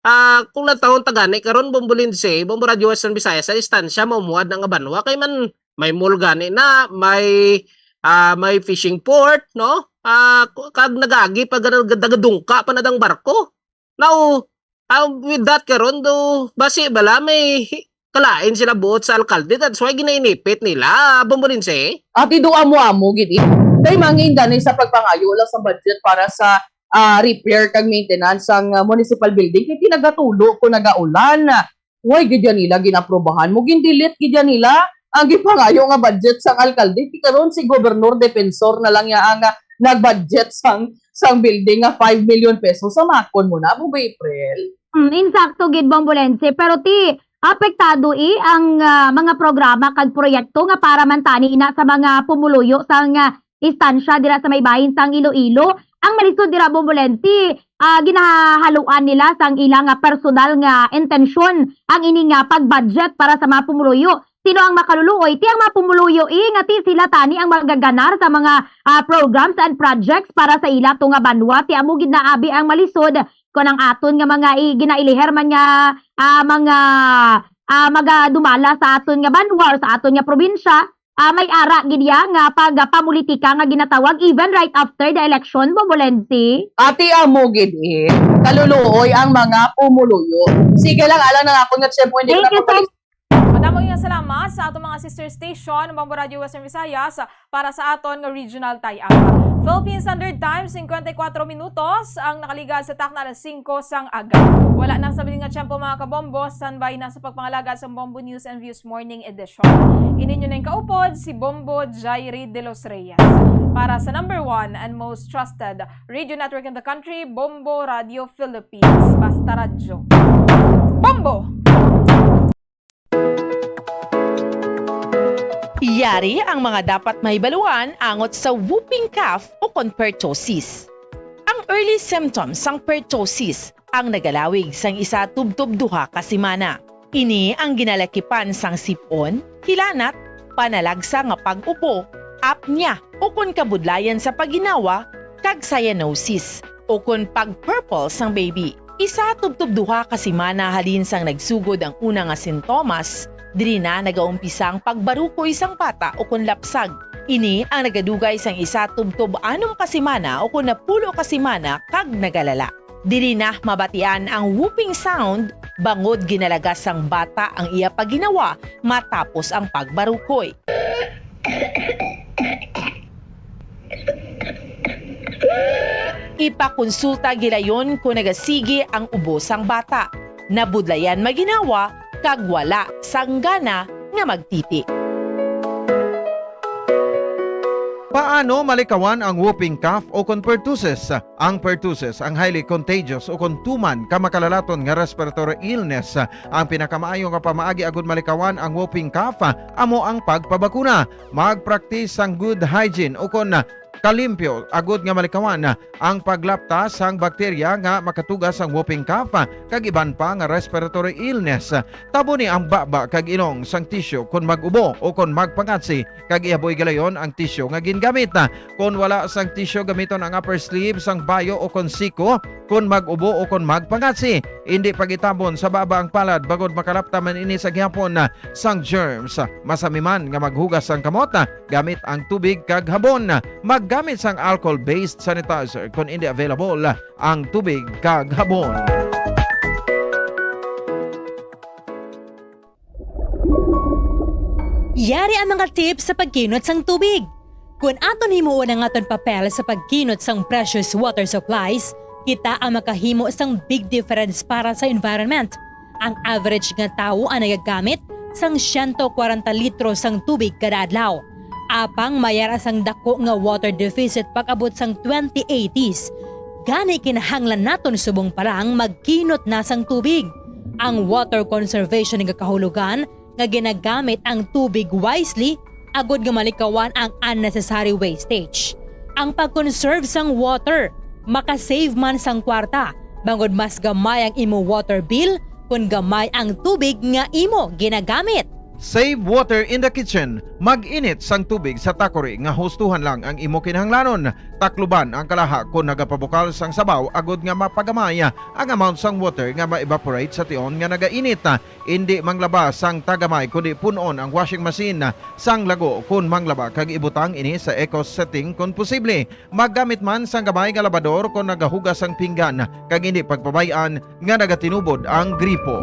ah, kung nagtahon ta gani karon, Bombo Lindsay, Bombo Radyo Western Visayas, sa istansya maumuhad na nga banwa kay man may mall gani na, may, ah, may fishing port, no? Ah, ku-, kag nagagi pa gani, nagadungka pa na dang barko. Now, ah, with that karon do, basi bala may hi-, kalain sila buot sa alkalde, that's why ginainipit nila, Bombo Lindsay. Ati do amo-amo gid, eh. Kay mangin gani sa pagpangayo lang sa budget para sa, ah, repair kag maintenance sang, ah, municipal building, kay nagatulo ko nagaulan. Way gid yan nila ginaprobahan mo, gindelete gid yan nila ang gipangayo nga budget sang alkalde. Ti karon si Gobernador Defensor na lang ya ang, ah, nag-budget sang, sang building nga five million pesos. Sa makon mo na, Buboy April. Mm, insakto gid, Bombolense. Pero ti, apektado, eh, ang, ah, mga programa kag proyekto nga para man tani ina sa mga pumuluyo sang, ah, istansya dira sa may bahin sang Iloilo. Ang malisod dira, Bombolense, ah, ginahaluan nila sang ila nga personal nga intensyon ang ini nga pag-budget para sa mga pumuluyo. Sino ang makaluluoy? Ti ang mga pumuluyo, eh, nga ti sila tani ang magaganar sa mga, ah, programs and projects para sa ila to nga banwa. Ti amo gid na abi ang malisod kon ang aton nga mga i-, ginailiher man nga, ah, mga, ah, magadumala sa aton nga banwa or sa aton nga probinsya, ah, may ara gid ya nga pag-, ah, pamulitika nga ginatawag even right after the election, Bombolense. Ati amo gid, eh. Kaluluoy ang mga pumuluyo. Sige lang, alang na nga ako nga tiyempo, hindi ko na Thank you, sir. Madamo nga salamat sa ato mga sister station, Bombo Radio Western Visayas, para sa aton nga regional tie-up. Philippine Standard Time, singkwenta y kuatro minutos ang nakaligad sa takna alas singko sang aga. Wala na sa biling nga tiyempo, mga kabombo, standby na sa pagpangalagad sa Bombo News and Views Morning Edition. Ini inyo na kaupod, si Bombo Jairi de los Reyes. Para sa number one and most trusted radio network in the country, Bombo Radio Philippines. Basta radyo. Bombo! Yari ang mga dapat mahibaluan angot sa whooping cough o kon pertussis. Ang early symptoms sang pertussis ang nagalawig sang isa tubtob duha ka semana. Ini ang ginalakipan sang sip-on, hilanat, panalagsa nga pag-upo, apnea, ukon kabudlayan sa pagginawa, kag cyanosis, ukon pag-purple sang baby. Isa tubtob duha ka semana halin sang nagsugod ang una nga sintomas, diri na nagaumpisa ang pagbarukoy sang bata ukon lapsag. Ini ang nagadugay sang isa tubtob anom ka semana ukon napulo ka semana kag nagalala. Diri na mabatian ang whooping sound bangod ginalagas sang bata ang iya pagginawa matapos ang pagbarukoy. Ipakonsulta gilayon kon nagasigi ang ubo sang bata, nabudlayan maginawa, kag wala sang gana nga magtiti. Paano malikawan ang whooping cough o kon pertussis? Ang pertussis, ang highly contagious o kon tuman ka makalalaton nga respiratory illness. Ang pinakamaayo nga pamaagi agud malikawan ang whooping cough amo ang pagpabakuna. Magpraktis sang good hygiene o kon kalimpyo agud nga malikawan ang paglapta sang bakterya nga makatuga sang whooping cough kag iban pa nga respiratory illness. Taboni ang baba kag ilong sang tisyu kon mag-ubo o kon magpangatsi, kag ihaboy gilayon ang tisyu nga gingamit. Kon wala sang tisyu, gamiton ang upper sleeve sang bayo o kon siko kon mag-ubo o kon magpangatsi. Indi pag-itabon sa baba ang palad bangod makalapta man ini sa gihapon sang germs. Masami man nga maghugas sang kamot gamit ang tubig kag habon. Maggamit sang alcohol-based sanitizer kon indi available ang tubig kag habon. Yari ang mga tips sa pagkinot sang tubig. Kon aton himuon ang aton papel sa pagkinot sang precious water supplies, kita ang makahimo sang big difference para sa environment. Ang average nga tawo ang nagagamit sang siyento kwarenta litro sang tubig kada adlaw. Apang may ara sang dako nga water deficit pag-abot sang twenty eighties. Gani, kinahanglan naton subong pa lang magkinot na sang tubig. Ang water conservation nagakahulugan nga ginagamit ang tubig wisely agud nga malikawan ang unnecessary wastage. Ang pag-conserve sang water makasave man sang kwarta, bangod mas gamay ang imo water bill Kon gamay ang tubig nga imo ginagamit. Save water in the kitchen. Mag-init sang tubig sa takori nga hustuhan lang ang imo kinahanglanon. Takluban ang kalaha kon nagapabukal sang sabaw agod nga mapagamay ang amount sang water nga ma-evaporate sa tion nga nagainit. Indi manglaba sang tagamay kundi pun-on ang washing machine sang lago kon manglaba kag ibutang ini sa eco setting kon posible. Maggamit man sang gamay nga labador kon nagahugas ang pinggan kag indi pagpabay-an nga nagatinubod ang gripo.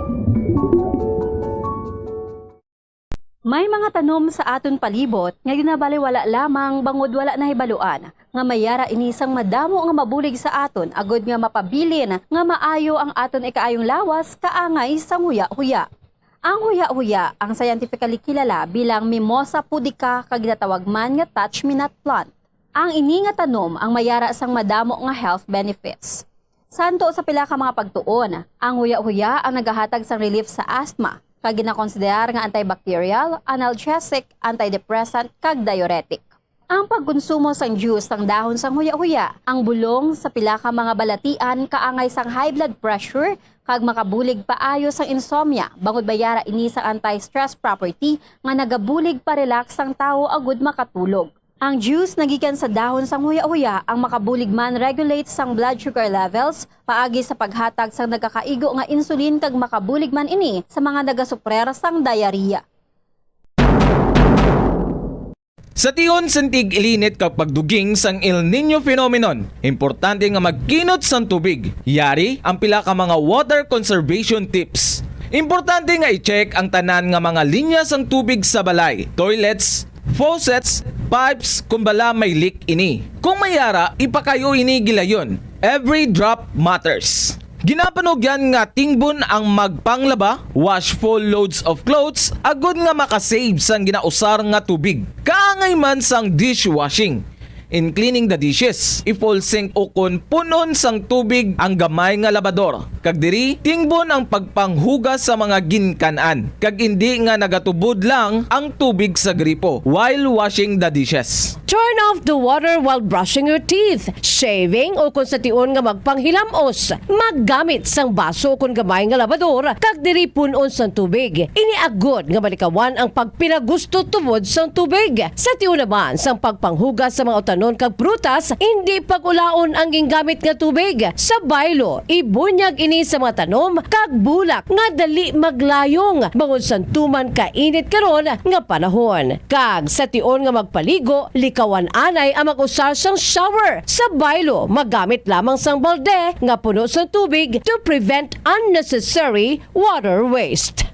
May mga tanom sa aton palibot nga ginabaliwala lamang bangod wala nahibaluan nga may yara ini sang madamo nga mabulig sa aton agud nga mapabilin nga maayo ang aton ikaayong lawas kaangay sang huya-huya. Ang huya-huya ang scientifically kilala bilang Mimosa pudica kag ginatawag man nga touch-me-not plant. Ang ini nga tanom ang may yara sang madamo nga health benefits. Santo sa pila ka mga pagtuon, ang huya-huya ang nagahatag sang relief sa asthma, kag ginakonsiderar nga antibacterial, analgesic, antidepressant, kag diuretic. Ang pagkonsumo sang juice sang dahon sang huya-huya, ang bulong sa pila ka mga balatian kaangay sang high blood pressure kag makabulig paayo sang insomnia, bangod may yara ini sang anti-stress property nga nagabulig pa-relax sang tawo agud makatulog. Ang juice nagikan sa dahon sang huya-huya ang makabulig man regulate sang blood sugar levels paagi sa paghatag sang nagakaigo nga insulin kag makabulig man ini sa mga nagasuprer sang diarrhea. Sa tion sang tig-ilinit kag pagduging sang El Niño phenomenon, importante nga magkinot sang tubig. Yari ang pila ka mga water conservation tips. Importante nga i-check ang tanan nga mga linya sang tubig sa balay, toilets, faucets, pipes, kon bala may leak ini. Kung may yara, ipakayo ini gilayon. Every drop matters. Ginapanugyan nga tingbon ang magpanglaba, wash full loads of clothes, agud nga makasave sang ginausar nga tubig. Kaangay man sang dishwashing. In cleaning the dishes, i-full sink ukon pun-on sang tubig ang gamay nga labador. Kag diri, tingbon ang pagpanghugas sa mga ginkan-an, kag indi nga nagatubod lang ang tubig sa gripo while washing the dishes. Turn off the water while brushing your teeth, shaving, o kon sa tion nga magpanghilam-os. Maggamit sang baso kon gamay nga labador, kag diri pun-on sang tubig. Ini agod nga malikawan ang pagpinagusto tubod sang tubig. Sa tion naman sang pagpanghugas sa mga utanon kag prutas, indi pag-ulaon ang gingamit nga tubig. Sa baylo, ibunyag ini sa mga tanom kag bulak nga dali maglayong bangod sang tuman kainit karon nga panahon. Kag sa tion nga magpaligo, likawan anay ang mag-usar sang shower. Sa baylo, magamit lamang sang balde nga puno sang tubig to prevent unnecessary water waste.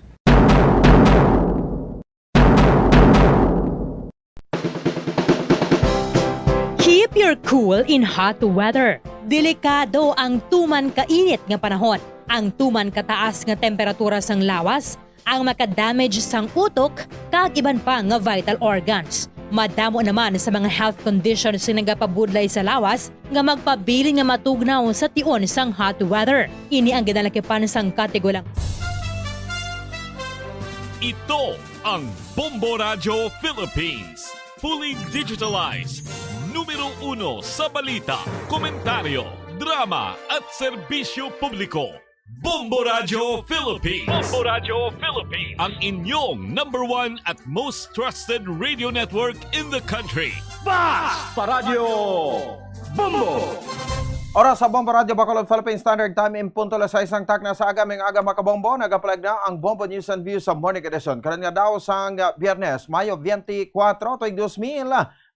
Keep your cool in hot weather. Delikado ang tuman kainit nga panahon. Ang tuman kataas nga temperatura sang lawas ang makadamage sang utok kag iban pa nga vital organs. Madamo naman sa mga health conditions nga nagapabudlay sa lawas nga magpabilin nga matugnaw sa tion sang hot weather. Ini ang ginalakipan sang katigulang. Ito ang Bombo Radyo Philippines. Fully digitalized. Numero uno sa balita, komentaryo, drama at serbisyo publiko. Bombo Radyo Philippines. Bombo Radyo Philippines. Ang inyong number one at most trusted radio network in the country. Basta Radyo Bombo! Oras sa Bombo Radyo Bacolod Philippine Standard Time, in punto alas sais ang takna sa aga, mga aga, mga kabombo. Nagapalag na ang Bombo News and Views sa Morning Edition. Karon nga daw sang, ah, Biyernes, Mayo twenty-four, tuig dos mil.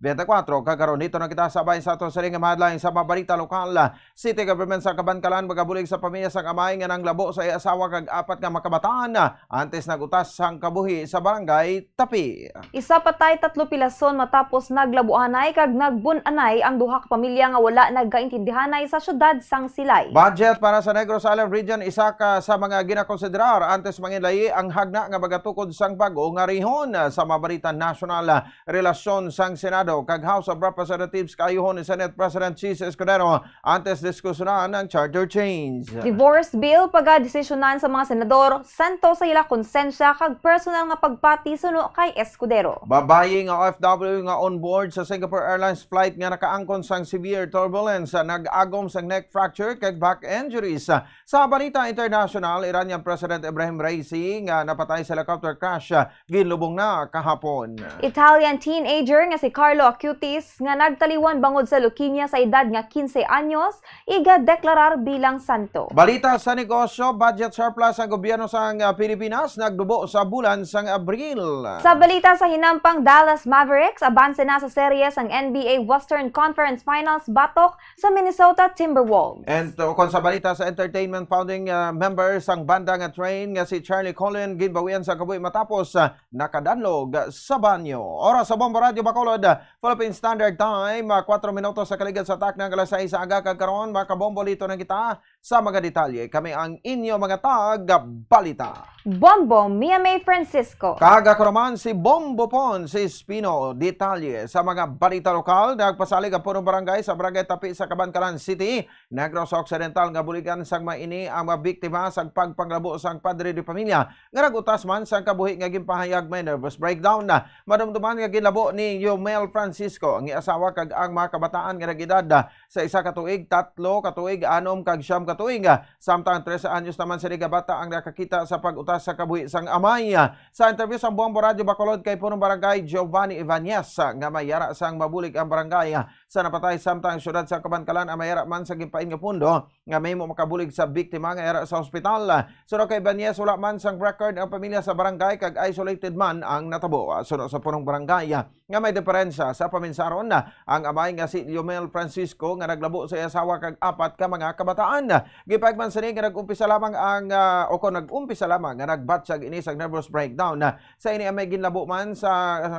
Bente kwatro, kag karon dito na kita sabay sa ato sa ring mga headlines sa mga balita lokal. City government sa Kabankalan magabulig sa pamilya sang amay nga nanglabo sa iya asawa kag apat nga makabataan antes nagutas sang kabuhi sa barangay Tapi. Isa patay, tatlo pilason matapos naglabuanay kag nagbun-anay ang duha ka pamilya nga wala nagkaintindihanay sa siyudad sang Silay. Budget para sa Negros Island Region, isa ka sa mga ginakonsiderar antes manginlayi ang hagna nga magatukod sang bag-o nga rehon. Sa mga balita nasyonal, relasyon sang Senado kag House of Representatives kaayuhon ni Senate President Chiz Escudero antes diskusyonan ang charter change. Divorce bill pagadesisyonan sa mga senador, santo sa ila konsensya kag personal nga pagpati suno kay Escudero. Babayi nga O F W nga on board sa Singapore Airlines flight nga nakaangkon sang severe turbulence, nag-agom sang neck fracture kag back injuries. Sa balita international, Iranian President Ebrahim Raisi nga napatay sa helicopter crash, ginlubong na kahapon. Italian teenager nga si Carlo Acutis nga nagtaliwan bangod sa leukemia sa edad nga quince anyos, igadeklarar bilang santo. Balita sa negosyo, budget surplus ang gobyerno sang, ah, Pilipinas nagdubo sa bulan sang Abril. Sa balita sa hinampang, Dallas Mavericks abanse na sa series ang N B A Western Conference Finals batok sa Minnesota Timberwolves. And, uh, kon sa balita sa entertainment, founding, uh, member sang banda nga Train nga si Charlie Colin ginbawian sa kabuhi matapos, uh, nakadanlog sa banyo. Oras sa Bombo Radyo Bacolod, uh, Philippine Standard Time, uh, kuwatro minutos sa kaligad sa takna nga alas sais sa aga, kag karon, mga kabombo, lito na kita sa mga detalye. Kami ang inyo mga tag-balita. Bombo Mia May Francisco. Kag ako naman si Bombo Pon, si Espino. Detalye sa mga balita lokal, nagpasalig ang punong barangay sa Barangay Tapi sa Kabankalan City, Negros Occidental, nga buligan sang mga ini ang mga biktima sang pagpanglabo sang padre de pamilya nga nag-utas man sang kabuhi nga ginpahayag may nervous breakdown. Madumduman nga ginlabo ni Yomel Francisco ang iya asawa kag ang mga kabataan nga nag-edad sa isa ka tuig, tatlo ka tuig, anom kag siyam ka tuig. Samtang trese anyos naman sini nga bata ang nakakita sa pag-utas sa kabuhi sang amay. Sa interview sang Bombo Radyo Bacolod kay Punong Barangay Giovanni Ibanez nga may yara sang mabulig ang barangay sa napatay, samtang siyudad sa Kabankalan ang may yara man sa ginpain nga pundo nga mahimo makabulig sa biktima nga yara sa ospital. Suno kay Ibanez, wala man sang record ang pamilya sa barangay kag isolated man ang natabo. Suno sa Punong Barangay, nga may diferensya sa paminsaron, ang amay nga si Leomel Francisco nga naglabo sa iya asawa kag apat ka mga kabataan. Gipahayag man sini nga nag-umpisa lamang ang, ah, o kon nag-umpisa lamang nga nagbatyag ini sang nervous breakdown. Sa ini, ang may ginlabo man sa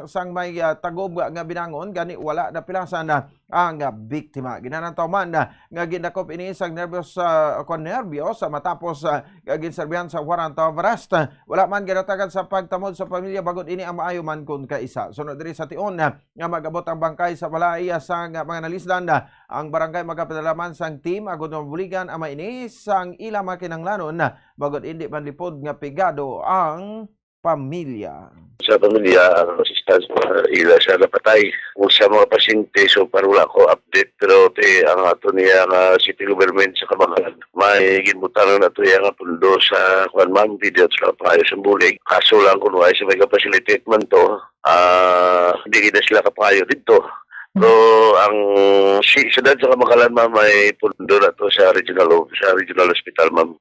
sang may, ah, tagob nga binangon, gani wala napilasan ang, ah, biktima. Ginanantaw man, ah, nga gindakop ini sang nervyos, ah, kon nerbiyos, ah, matapos, ah, nga ginserbihan sa warrant of arrest. Wala man ginatagan sa pagtamod sa pamilya bangod ini ang maayo man kon kaisa. Sunod diri sa tion, ah, nga mag-abot ang bangkay sa balay, ah, sang mga nalisdan, ah, ang barangay magapadala man sang team agud nga mabuligan ang mga ini sang ila mga kinahanglanon, ah, bangod indi man lipod nga pigado ang pamilya. Sa pamilya, ang assistance sa ila sa napatay. Kung sa mga pasyente, so far wala ko update, pero ti, ang ato niya nga city government sa Kabankalan, may ginbutang na to iya nga pundo sa, kuwan, ma'am, video sa payo sa bulig. Kaso lang kung wala sa may ka-facilitate man to, ah, hindi na sila kapayo dito. Pero ang si, siyudad sa Kabankalan, ma'am, may pundo na to sa regional, sa regional hospital, ma'am.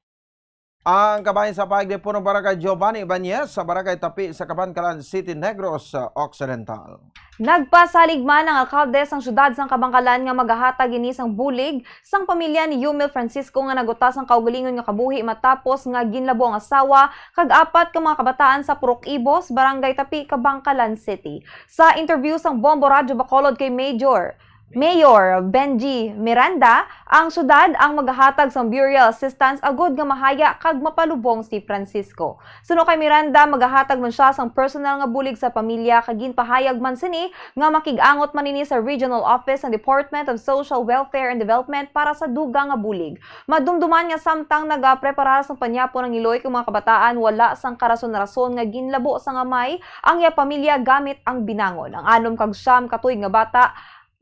Ang kabahin sa pahayag ni Punong Barangay Giovanni Ibanez sa Barangay Tapi sa Kabankalan City, Negros Occidental. Nagpasalig man ang alkalde sang siyudad sang Kabankalan nga magahatag ini sang bulig sang pamilya ni Yumil Francisco nga nagutas sang kaugalingon nga kabuhi matapos nga ginlabo ang asawa kag apat ka mga kabataan sa Purok Ibos, Barangay Tapi, Kabankalan City. Sa interview sang Bombo Radyo Bacolod kay Major Mayor Benji Miranda, ang syudad ang magahatag sang burial assistance agud nga mahaya kag mapalubong si Francisco. Suno kay Miranda, magahatag man sia sang personal nga bulig sa pamilya kag ginpahayag man sini nga makig-angot man ini sa regional office sang Department of Social Welfare and Development para sa dugang nga bulig. Madumduman nga samtang nagapreparar sang panyapon ang iloy kag mga kabataan, wala sang karason-rason nga ginlabo sang amay ang iya pamilya gamit ang binangon. Ang anom kag siyam ka tuig nga bata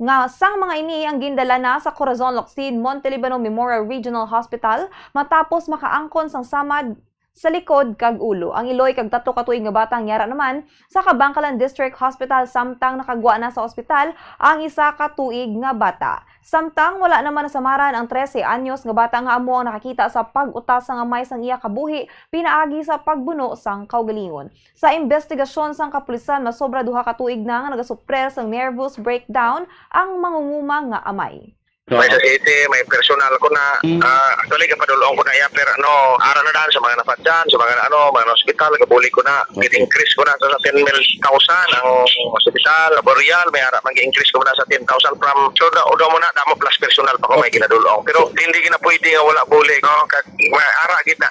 nga sang mga ini ang gindala na sa Corazon Locsin Monte Libano Memorial Regional Hospital matapos makaangkon sang samad sa likod kag ulo. Ang iloy kag tatlo ka tuig nga bata ang yara naman sa Kabankalan District Hospital, samtang nakagwa na sa ospital ang isa ka tuig nga bata. Samtang wala naman nasamaran ang trese anyos nga bata nga amo ang nakakita sa pag-utas sang amay sang iya kabuhi pinaagi sa pagbuno sang kaugalingon. Sa imbestigasyon sang kapulisan, masobra duha ka tuig na nga nagasuprer sang nervous breakdown ang mangunguma nga amay. May sa city, may personal ko na, ah, actually, kapadulong ko na iya, pero ano, ara na daan sa mga napadyan, sa mga ano, mga hospital, gabulig ko na, gin-increase ko na sa ten mil thousand ang hospital, burial, may ara man gin-increase ko na sa ten thousand from, so, da, udo mo na, damo plus personal pa ko may ginadulong. Pero hindi gina pwede nga wala bulig, no? Kag, may ara gid na.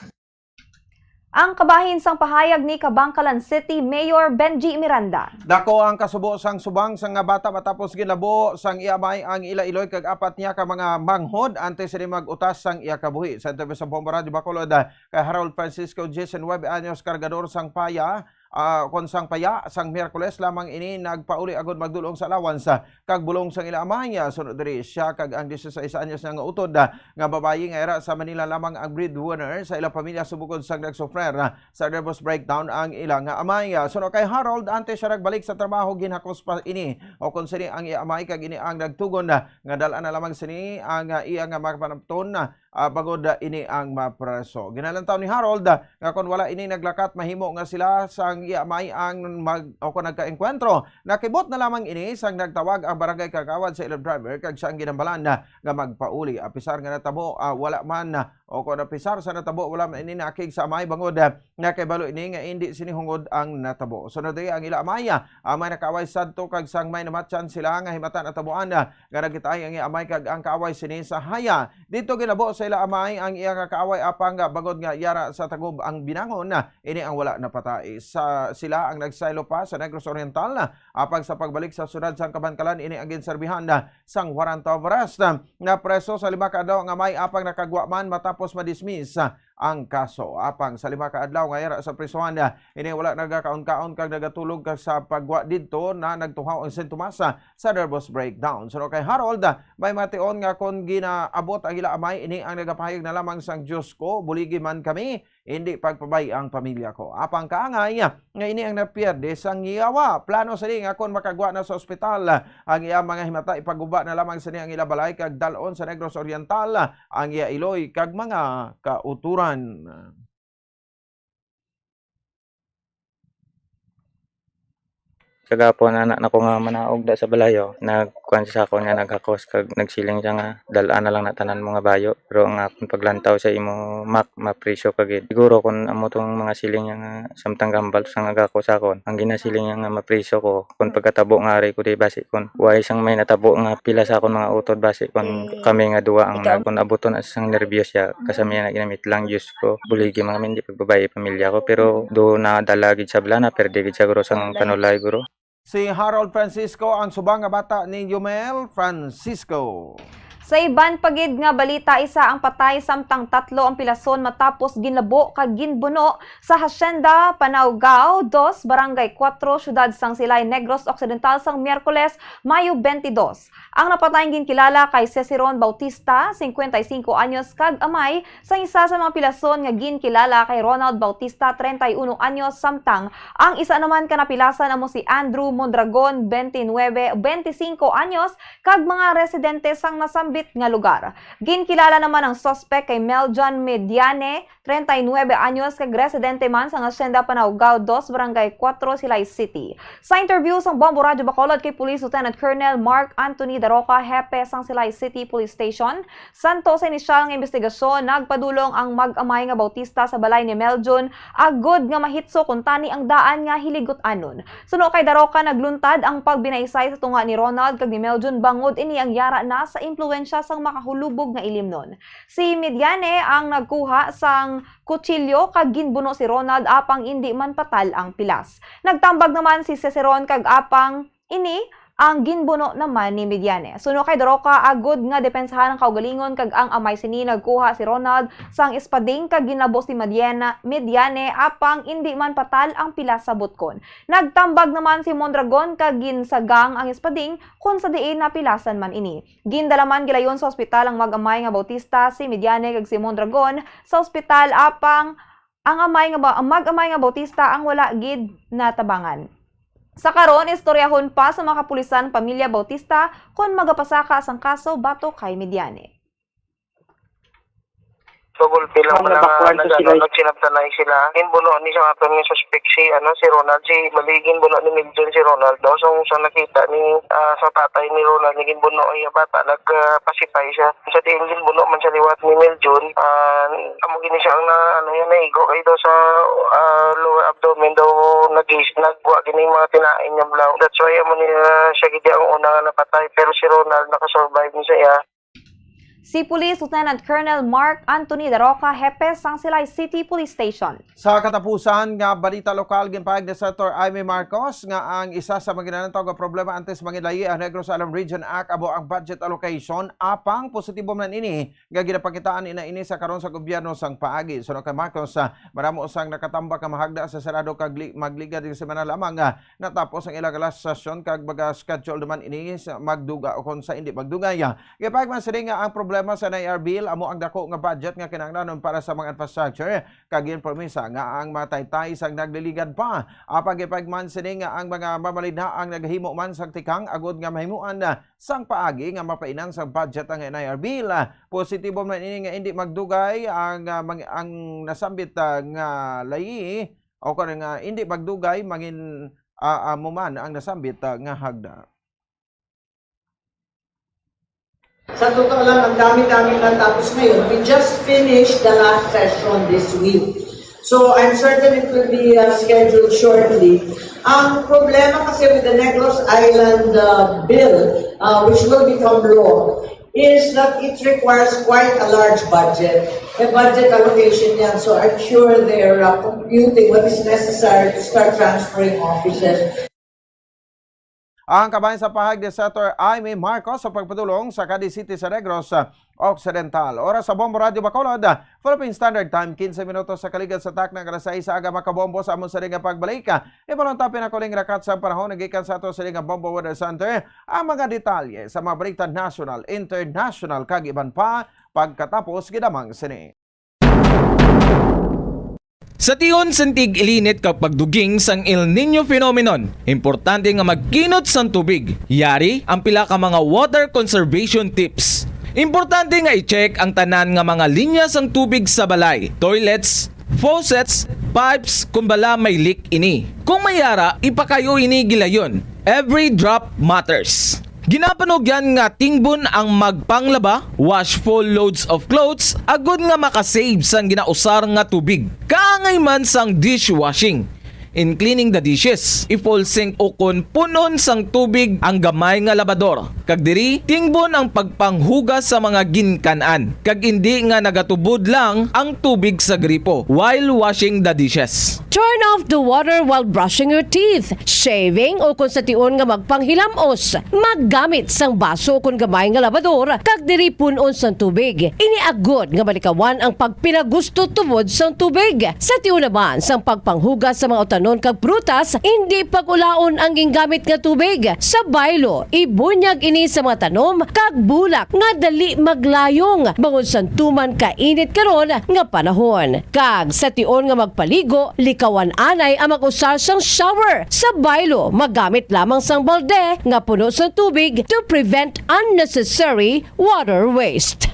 Ang kabahin sang pahayag ni Kabankalan City Mayor Benji Miranda. Dako ang kasubo sang subang sang nga bata matapos ginlabo sang iya amay ang ila iloy kag apat niya ka mga manghod antes sini mag-utas sang iya kabuhi. Sa interview sa Bombo Radyo Bacolod, ah, kay Harold Francisco, disinuebe anyos, kargador sang paya, ah, kon sang paya, sang Miyerkules lamang ini nagpauli agud magdul-ong sa allowance, ah, kag bulong sang ila amay. Ah, sunod diri, siya kag ang dieciséis anyos nga utod, ah, nga babayi nga yara sa Manila lamang ang breadwinner sa ila pamilya subukod sang nagsufrer, ah, sa nervous breakdown ang ila nga amay. Ah, suno kay Harold, antes siya nagbalik sa trabaho, ginhakos pa ini o kon sini ang iya amay, kag ini ang nagtugon, ah, nga dal-an na lamang sini ang, ah, iya nga mga panapton, ah, bangod, ah, ini ang mapreso. Ginalantaw ni Harold, ah, nga kon wala ini naglakat, mahimo nga sila sang iya amay ang mag-, o kon nagkaengkwentro. Nakibot na lamang ini sang nagtawag ang barangay kagawad sa ila driver kag siya ang ginambalan, ah, nga magpauli. Apisar nga natabo, ah, wala man, ah, o kon apisar sa natabo, wala man ini nakig sa amay bangod, ah, nakahibalo ini nga indi sini hungod ang natabo. Sunod diri ang ila amay, ah, ang may nakaaway sadto kag sang may namatyan sila nga himata natabuan, ah, nga nagkitaay ang iya amay kag ang kaaway sini sa haya. Didto ginlabo sa ila amay ang iya nga kaaway apang, ah, bangod nga yara sa tagob ang binangon, ah, ini ang wala napatay. Sa sila ang nagsaylo pa sa Negros Oriental, ah, apang sa pagbalik sa siyudad sang Kabankalan ini ang ginserbihan, ah, sang warrant of arrest. Ah, napreso sa lima ka adlaw ang amay apang nakagwa man matapos madismiss, ah, ang kaso. Apang sa lima ka adlaw nga yara sa prisuhan, ah, ini wala nagakaon-kaon kag nagatulog kag sa pagwa didto na nagtuhaw ang sintomas, ah, sa nervous breakdown. Suno kay Harold, ah, may mation nga kon ginaabot ang ila amay, ini ang nagapahayag na lamang sang, "Dios ko, buligi man kami, hindi pagpabay ang pamilya ko." Apang kaangay, ah, nga ini ang napierde sang yawa. Plano sini nga kon makagwa na sa ospital, ah, ang iya mga himata, ipaguba na lamang sini ang ila balay kag dal-on sa Negros Oriental, ah, ang iya iloy kag mga kauturan. Kagapon, anak nako nga manaog da sa balay, oh, nagkuan siya sa akon nga naghakos kag nagsiling siya nga dal-a na lang na tanan mo nga bayo. Pero ang akon paglantaw sa imo, Mac, mapriso ka gid. Siguro kung amo tong mga siling niya nga samtang gambal sa nga gako sa akon, ang ginasiling niya nga mapriso ko, kung pagkatabo nga ari ko di basi kung way sang may natabo nga pila sa akon mga utod basi kung kami nga duwa ang nag-, kung abuton as sang nervyos siya, kasami na ginamit lang, Diyos ko, buligi man kami, hindi pagbabayi pamilya ko, pero do nadala gid sa bala, naperde gid sa guro sang panulay, guro. Si Harold Francisco ang subang nga bata ni Yumel Francisco. Sa iban pa gid nga balita, isa ang patay samtang tatlo ang pilason matapos ginlabo kag ginbuno sa Hacienda Panaugao dos, Barangay Cuatro, siyudad sang Silay, Negros Occidental, sang Miyerkules, Mayo twenty-two. Ang napatay ginkilala kay Ceciron Bautista, cincuenta y cinco anyos, kag amay sang isa sa mga pilason nga ginkilala kay Ronald Bautista, treinta y uno anyos, samtang ang isa naman ka napilasan amo si Andrew Mondragon, veintinueve, veinticinco anyos, kag mga residente sang nasambit nga lugar. Ginkilala naman ang suspek kay Meljon Mediane, treinta y nueve anyos, kag residente man sang Hacienda Panaugao dos, Barangay Cuatro, Silay City. Sa interview sang Bombo Radyo Bacolod kay Police Lieutenant Colonel Mark Anthony Daroca, hepe sang Silay City Police Station, santo sa inisyal nga imbestigasyon, nagpadulong ang mag-amay nga Bautista sa balay ni Meljon agud nga mahitso kuntani ang daan nga hiligot-anon. Suno kay Daroca, nagluntad ang pagbinaysay sa tunga ni Ronald kag ni Meljon bangod ini ang yara na sa impluwensya sang makahulubog nga ilimnon. Si Mediane ang nagkuha sang kutsilyo kag ginbuno si Ronald apang indi man patal ang pilas. Nagtambag naman si Ceciron kag apang ini ang ginbuno naman ni Mediane. Suno kay Daroca, agud nga depensahan ang kaugalingon kag ang amay sini, nagkuha si Ronald sang espading kag ginlabo si Mediana-, Mediane apang indi man patal ang pilas sa butkon. Nagtambag naman si Mondragon kag ginsagang ang espading kon sa diin napilasan man ini. Gindala man gilayon sa ospital ang mag-amay nga Bautista, si Mediane kag si Mondragon sa ospital, apang ang amay nga ba-, ang mag-amay nga Bautista ang wala gid natabangan. Sa karon, istoryahon pa sa mga kapulisan pamilya Bautista kon magapasaka sang kaso batok kay Mediane. Pagulpi lang. Ma'am, pala nga nabakuan sa nag-, ano, sila. Nagsinabtanay sila. Ginbuno ni sa aton nga suspek si, ano, si Ronald, si, bali, ginbuno ni Milton si Ronald, no? So, sa nakita ni, ah, sa tatay ni Ronald, ni ginbuno ang iya bata, nagpasipay siya. Sa diin ginbuno man sa liwat ni Milton, ah, amo gini siya ang na, ano, yan, naigo kay daw sa, ah, lower abdomen daw nagis-, nagwa gini mga tinain niya balaw. That's why amo ni, ah, siya gid ang una nga napatay, pero si Ronald nakasurvive ni sa iya. Si Police Lieutenant Colonel Mark Anthony Daroca, hepe sang Silay City Police Station. Sa katapusan nga balita lokal, ginpahayag ni Senator Imee Marcos nga ang isa sa mga ginanantaw nga problema antes manginlayi ang Negros Island Region Act amo ang budget allocation, apang positibo man ini nga ginapakitaan ina ini sa karon sa gobyerno sang paagi. Suno kay Marcos, ah, madamo sang nakatambak nga mahagda sa Senado kag li-, magligad nga semana lamang, ah, natapos ang ilang last session kag maga-schedule naman ini sa magduga o kung sa hindi magdugay. Ah, gipahayag man sini nga ang problema sa N I R bill amo ang dako nga budget nga kinahanglanon para sa mga infrastructure kag ginpromisa nga ang mataytay sang nagliligad pa. Apang gipahayag man sini nga ang mga mamalinhaang naghimo man sang tikang agud nga mahimuan, ah, sang paagi nga mapainang sa budget ang N I R bill. Ah, positibo man ini nga indi magdugay ang, ah, mang-, ang nasambit, ah, nga layi o kon nga indi magdugay mangin, ah, ah, mo man ang nasambit, ah, nga hagda. Sa totoo lang, ang dami-dami natapos ngayon. We just finished the last session this week. So, I'm certain it will be, uh, scheduled shortly. Ang problema kasi with the Negros Island, uh, bill, uh, which will become law, is that it requires quite a large budget. A budget allocation yan. So, I'm sure they're, uh, computing what is necessary to start transferring offices. Ang kabahin sa pahayag ni Senator Imee Marcos sa pagpadulong sa Cadiz City sa Negros Occidental. Oras sa Bombo Radyo Bacolod, Philippine Standard Time, quince minutos sa kaligad sa takna nga alas sais sa aga, makabombo sa amon sa nga pagbalik. Ibalon tapin ako ning rakat sa panahon nagikan sa ato sa nga Bombo Weather Center ang mga detalye sa mga balita national, international, kag iban pa pagkatapos gidamang sini. Sa tion sang tig-ilinit kag pagduging sang El Niño phenomenon, importante nga magkinot sang tubig. Yari ang pila ka mga water conservation tips. Importante nga i-check ang tanan nga mga linya sang tubig sa balay, toilets, faucets, pipes, kon bala may leak ini. Kung may yara, ipakayo ini gilayon Every drop matters. Ginapanugyan nga tingbon ang magpanglaba, wash full loads of clothes, agud nga makasave sang ginausar nga tubig. Kaangay man sang dishwashing. In cleaning the dishes, i-full sink ukon punon sang tubig ang gamay nga labador. Kag diri, tingbon ang pagpanghugas sa mga ginkan-an, kag indi nga nagatubod lang ang tubig sa gripo while washing the dishes. Turn off the water while brushing your teeth, shaving, o kung sa tion nga magpanghilamos. Maggamit sang baso o kung gamay nga labador, kag diri pun-on sang tubig. Ini agod nga malikawan ang pagpinagusto tubod sang tubig. Sa tion naman sang pagpanghugas sa mga utanon kag prutas, indi pag-ulaon ang gingamit nga tubig. Sa baylo, ibunyag ini sa mga tanom kag bulak nga dali maglayong bangod sang tuman kainit karon nga panahon. Kag sa tion nga magpaligo, likawan anay ang mag-usar sang shower. Sa baylo, magamit lamang sang balde nga puno sang tubig to prevent unnecessary water waste.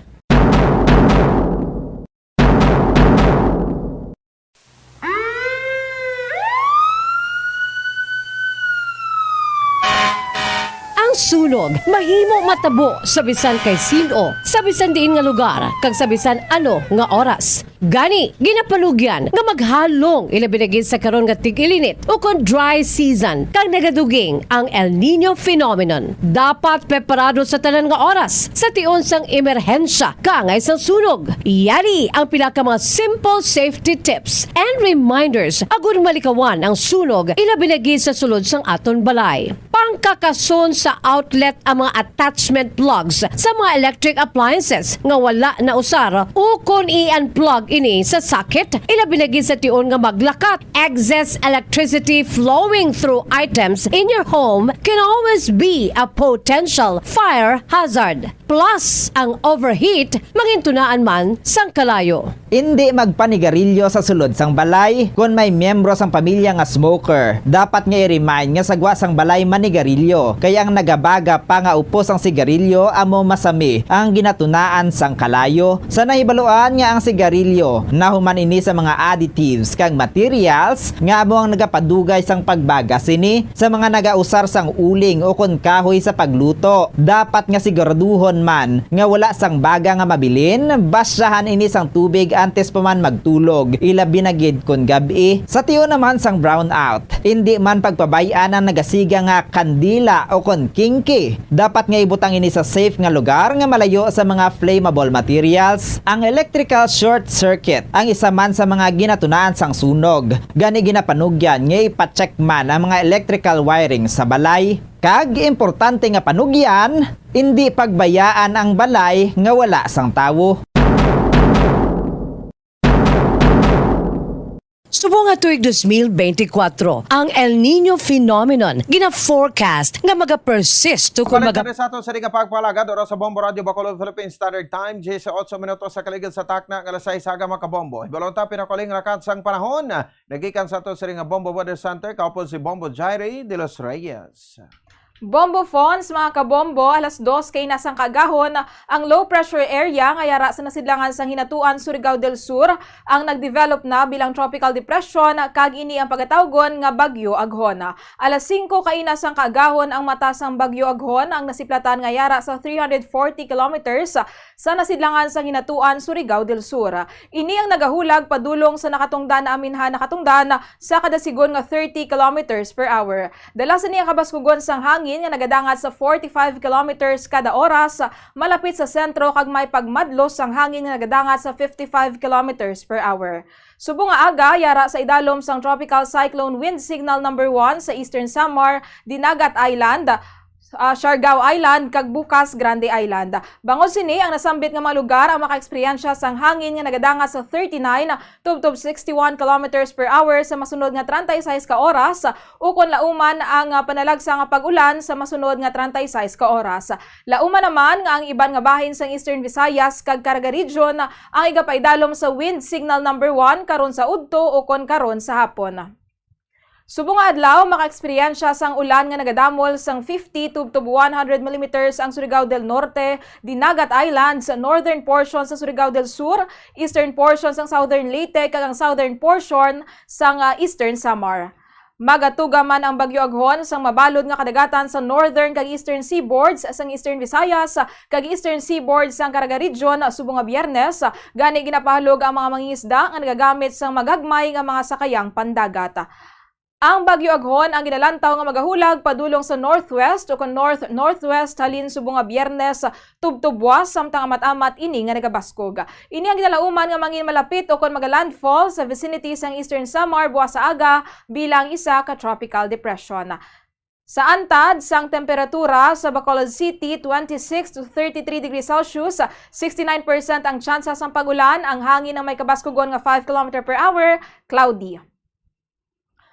Ang sunog mahimo matabo sa bisan kay sin-o, sa bisan diin nga lugar, kag sa bisan ano nga oras. Gani, ginapanugyan nga maghalong, ilabi na gid sa karon nga tig-ilinit ukon dry season, kag nagaduging ang El Niño phenomenon. Dapat preparado sa tanan nga oras sa tion sang emerhensya kaangay sang sunog. Yari ang pila ka mga simple safety tips and reminders agud malikawan ang sunog, ilabi na gid sa sulod sang aton balay. Pangkakason sa outlet ang mga attachment plugs sa mga electric appliances nga wala nausar, ukon i-unplug ini sa socket, ilabi na gid sa tion nga maglakat. Excess electricity flowing through items in your home can always be a potential fire hazard. Plus, ang overheat mangintunaan man sang kalayo. Indi magpanigarilyo sa sulod sang balay kon may miyembro sang pamilya nga smoker. Dapat nga i-remind nga sa gwa sang balay manigarilyo, kay ang nagabaga pa nga upos ang sigarilyo amo masami ang ginatunaan sang kalayo. Sa nahibaluan nga ang sigarilyo Yo, nahuman ini sa mga additives kag materials nga amo ang nagapadugay sang pagbaga sini sa mga nagausar sang uling ukon kahoy sa pagluto. Dapat nga siguraduhon man nga wala sang baga nga mabilin, basyahan ini sang tubig antes pa man magtulog, ilabi na gid kon gab-i. Sa tion naman sang brownout, indi man pagpabay-an ang nagasiga nga kandila ukon kingki. Dapat nga ibutang ini sa safe nga lugar nga malayo sa mga flammable materials. Ang electrical short circuit ang isa man sa mga ginatunaan sang sunog. Gani ginapanugyan nga ipa-check man ang mga electrical wiring sa balay. Kag importante nga panugyan, indi pagbayaan ang balay nga wala sang tawo. Subong nga tuig dos mil bente kwatro, ang El Nino phenomenon gina-forecast nga maga-persist tungkol Balik maga- na sa ato sa ring pagpalagad, oras sa Bombo Radio Bacolod, Philippine Standard Time, diyesotso minutos sa kaligid sa takna nga alas sais aga, mga kabombo. Hibalon ta pinakuling rakat sang panahon. Nagikan sa ato sa ring Bombo Weather Center, kaupod si Bombo Jairi de los Reyes. Bombo Fons, mga kabombo, alas dos kay nasang kaagahon ang low pressure area nga yara sa nasidlangan sang Hinatuan, Surigao del Sur, ang nagdevelop na bilang tropical depression, kag ini ang pagatawgon nga Bagyo Aghon. Alas singko kaina sang kaagahon ang mata sang Bagyo Aghon, ang nasiplatan nga yara sa three hundred forty kilometers sa nasidlangan sang Hinatuan, Surigao del Sur. Ini ang nagahulag padulong sa nakatungdan na aminhan nakatungdan sa kada sigon nga thirty kilometers per hour. Dala sini ang kabaskugon sang hangin nga nagadangat sa forty-five kilometers kada oras, malapit sa sentro, kag may pagmadlos sang hangin nga nagadangat sa fifty-five kilometers per hour. Subong nga aga, yara sa idalom sang Tropical Cyclone Wind Signal Number One sa Eastern Samar, Dinagat Island, ah, Siargao Island, kag bukas Grande Island. Bangod sini, ang nasambit nga mga lugar ang makaeksperyensya sang hangin nga nagadangat sa thirty-nine tubtob sixty-one kilometers per hour sa masunod nga treinta y seis ka oras, ukon lauman ang, ah, panalagsa nga pag-ulan sa masunod nga treinta y seis ka oras. Lauman naman nga ang iban nga bahin sang Eastern Visayas kag Caraga Region ang igapaidalom sa Wind Signal Number One karon sa udto ukon karon sa hapon. Subong nga adlaw, makaeksperyensya sang ulan nga nagadamol sang fifty tubtob one hundred millimeters ang Surigao del Norte, Dinagat Islands, northern portion sa Surigao del Sur, eastern portion sang Southern Leyte, kag ang southern portion sang, ah, Eastern Samar. Magatuga man ang Bagyo Aghon sang mabalod nga kadagatan sa northern kag eastern seaboards sang Eastern Visayas kag eastern seaboards sang Caraga Region subong nga Biyernes, gani ginapahalog ang mga mangingisda nga nagagamit sang magagmay nga mga sakayang pandagat. Ang Bagyo Aghon ang ginalantaw nga magahulag padulong sa northwest o kon north-northwest halin subong nga Biyernes tubtob buwas, samtang amat-amat ini nga nagabaskog. Ini ang ginalauman nga mangin malapit o kon magalandfall sa vicinity sang Eastern Samar buwas sa aga bilang isa ka tropical depression. Sa antad sang temperatura, sa Bacolod City, twenty-six to thirty-three degrees Celsius, sixty-nine percent ang tsansa sang pag-ulan, ang hangin ang may kabaskugon nga five kilometer per hour, cloudy.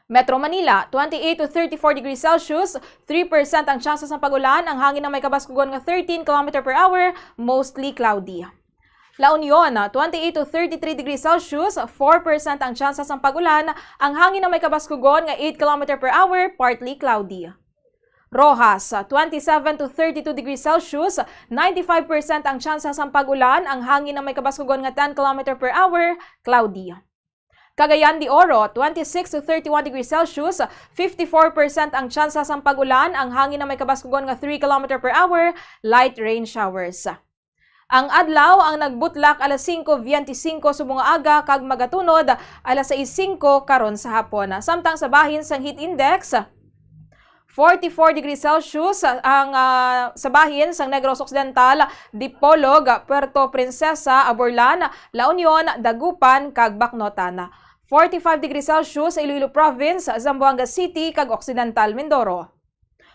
Metro Manila, twenty-eight to thirty-four degrees Celsius, three percent ang tsansa sang pag-ulan, ang hangin ang may kabaskugon nga thirteen kilometer per hour, mostly cloudy. La Union, twenty-eight to thirty-three degrees Celsius, four percent ang tsansa sang pag-ulan, ang hangin ang may kabaskugon nga eight kilometer per hour, partly cloudy. Roxas, twenty-seven to thirty-two degrees Celsius, ninety-five percent ang tsansa sang pag-ulan, ang hangin ang may kabaskugon nga ten kilometer per hour, cloudy. Cagayan de Oro, twenty-six to thirty-one degrees Celsius, fifty-four percent ang tsansa sang pag-ulan, ang hangin ang may kabaskugon nga three kilometer per hour, light rain showers. Ang adlaw ang nagbutlak alas singko biyente singko subong nga aga kag magatunod alas sais singko karon sa hapon. Samtang sa bahin sang heat index, forty-four degrees Celsius ang, ah, sa bahin sang Negros Occidental, Dipolog, Puerto Princesa, Aborlan, La Union, Dagupan, kag Bacnotan. Forty-five degrees Celsius sa Iloilo Province, Zamboanga City, kag Occidental Mindoro.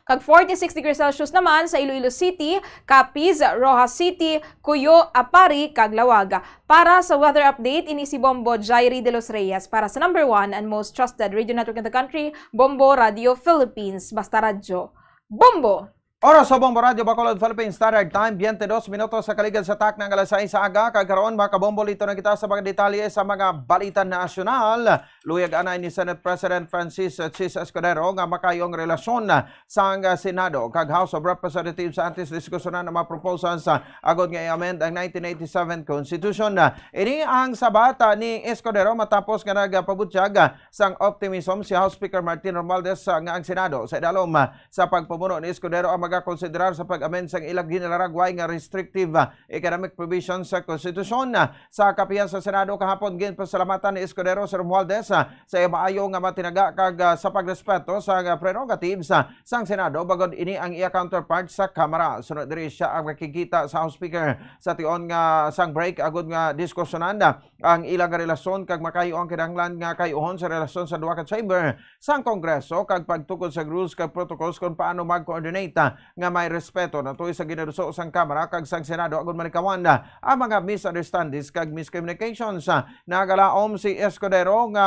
Kag forty-six degrees Celsius naman sa Iloilo City, Capiz, Roxas City, Cuyo, Aparri, kag Laoag. Para sa weather update, ini si Bombo Jairi de los Reyes para sa number one and most trusted radio network in the country, Bombo Radio Philippines. Basta radyo, Bombo! Oras sa Bombo Radio Bacolod, Philippine Standard Time, biyente dos minutos sa kaligid sa takna nga alas sais sa aga. Kag karon, mga kabombo, lito na kita sa mga detalye sa mga balita nasyonal. Luyag anay ni Senate President Francis, uh, Chiz Escudero nga makayo ang relasyon, uh, sang, uh, Senado kag House of Representatives antes diskusyonan ang mga proposals, uh, agod nga i-amend ang nineteen eighty-seven Constitution. Uh, ini ang sabat, uh, ni Escudero matapos nga nagapabutyag, uh, sang optimism si House Speaker Martin Romualdez, uh, nga ang Senado sa idalom, uh, sa pagpamuno ni Escudero ang magakonsiderar sa pag-amend sang ilang ginalaragway nga restrictive, uh, economic provisions sa konstitusyon. Uh, Sa kapihan sa Senado kahapon, ginpasalamatan ni Escudero si Romualdez, ah, sa iya maayo nga matinaga kag, ah, sa pagrespeto sa, ah, prerogatives, ah, sang Senado, bangod ini ang iya counterpart sa Kamara. Sunod diri, siya ang makikita sa House Speaker sa tion nga sang break agod nga diskusyonan, ah, ang ilang relasyon kag makayo ang kinahanglan nga kayuhon sa relasyon sa duha ka chamber sang Kongreso kag pagtukod sa rules kag protocols kung paano mag-coordinate, ah, nga may respeto natuloy sa ginaduso sang Kamara kag sang Senado agud malikawan, ah, ang mga misunderstandings kag miscommunications. Ah, nagalaom si Escudero nga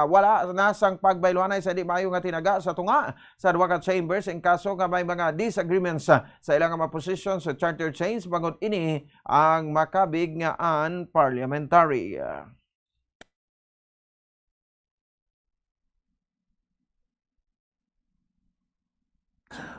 wala na sang pagbayluhanay sa di maayo nga tinaga sa tunga sa duha ka chambers in kaso nga may mga disagreements, ah, sa ilang mga posisyon sa charter change, bangod ini ang makabig nga unparliamentary.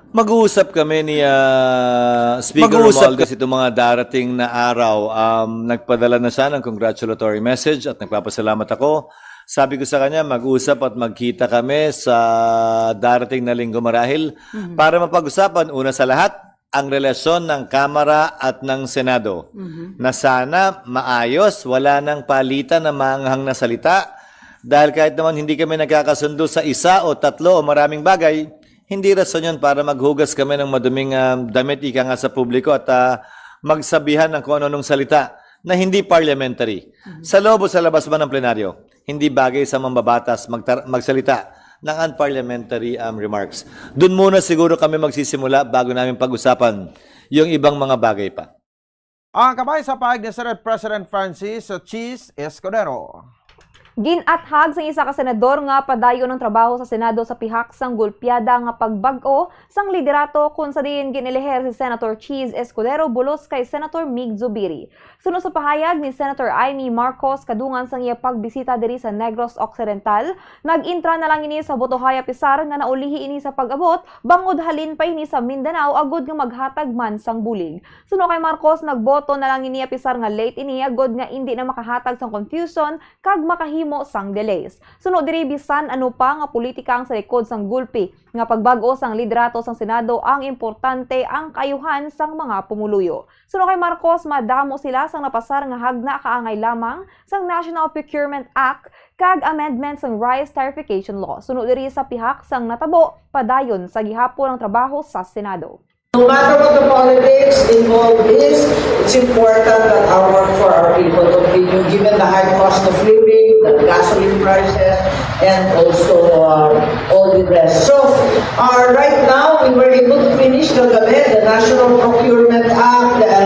Mag-uusap kami ni, ah, Speaker Mag-uusap Romualdez ka- itong mga darating na araw. Um, nagpadala na siya ng congratulatory message at nagpapasalamat ako. Sabi ko sa kanya, mag-usap at magkita kami sa darating na linggo marahil Mhm. para mapag-usapan, una sa lahat, ang relasyon ng Kamara at ng Senado, Mhm. na sana maayos, wala nang palitan ng maanghang na salita. Dahil kahit naman hindi kami nagkakasundo sa isa o tatlo o maraming bagay, hindi rason yun para maghugas kami ng maduming, ah, damit, ika nga, sa publiko at, ah, magsabihan ng kung ano-anong salita na hindi parliamentary. Mhm. Sa loob o sa labas man ng plenaryo, hindi bagay sa mambabatas magtar- magsalita ng unparliamentary, um, remarks. Doon muna siguro kami magsisimula bago namin pag-usapan yung ibang mga bagay pa. Ang kabay sa pahayag ni Senate President Francis Chiz Escudero. Gin-athag sang isa ka senador nga padayon ang trabaho sa Senado sa pihak sang gulpiada nga pagbag-o sang liderato, kon sa diin gin-eleher si Senator Chiz Escudero bulos kay Senator Mig Zubiri. Suno sa pahayag ni Senator Imee Marcos kadungan sang iya pagbisita diri sa Negros Occidental, nag-entra na lang ini sa botohay apisar nga naulihi ini sa pag-abot bangod halin pa ini sa Mindanao agud nga maghatag man sang bulig. Suno kay Marcos, nagboto na lang ini apisar nga late ini agud nga indi na makahatag sang confusion kag makahimo sang delays. Suno diri, bisan ano pa nga politika ang sa likod sang gulpi nga pagbag-o sang liderato sang Senado, ang importante ang kaayuhan sang mga pumuluyo. Suno kay Marcos, madamo sila sang napasar nga hagna kaangay lamang sang National Procurement Act kag amendment sang Rice Tarification Law. Suno diri, sa pihak sang natabo, padayon sa gihapon ang trabaho sa Senado. No matter what the politics involved is, it's important that our work for our people continue given the high cost of living, the gasoline prices, and also, uh, all the rest. So, uh, right now, we were able to finish kagabi the National Procurement Act, the,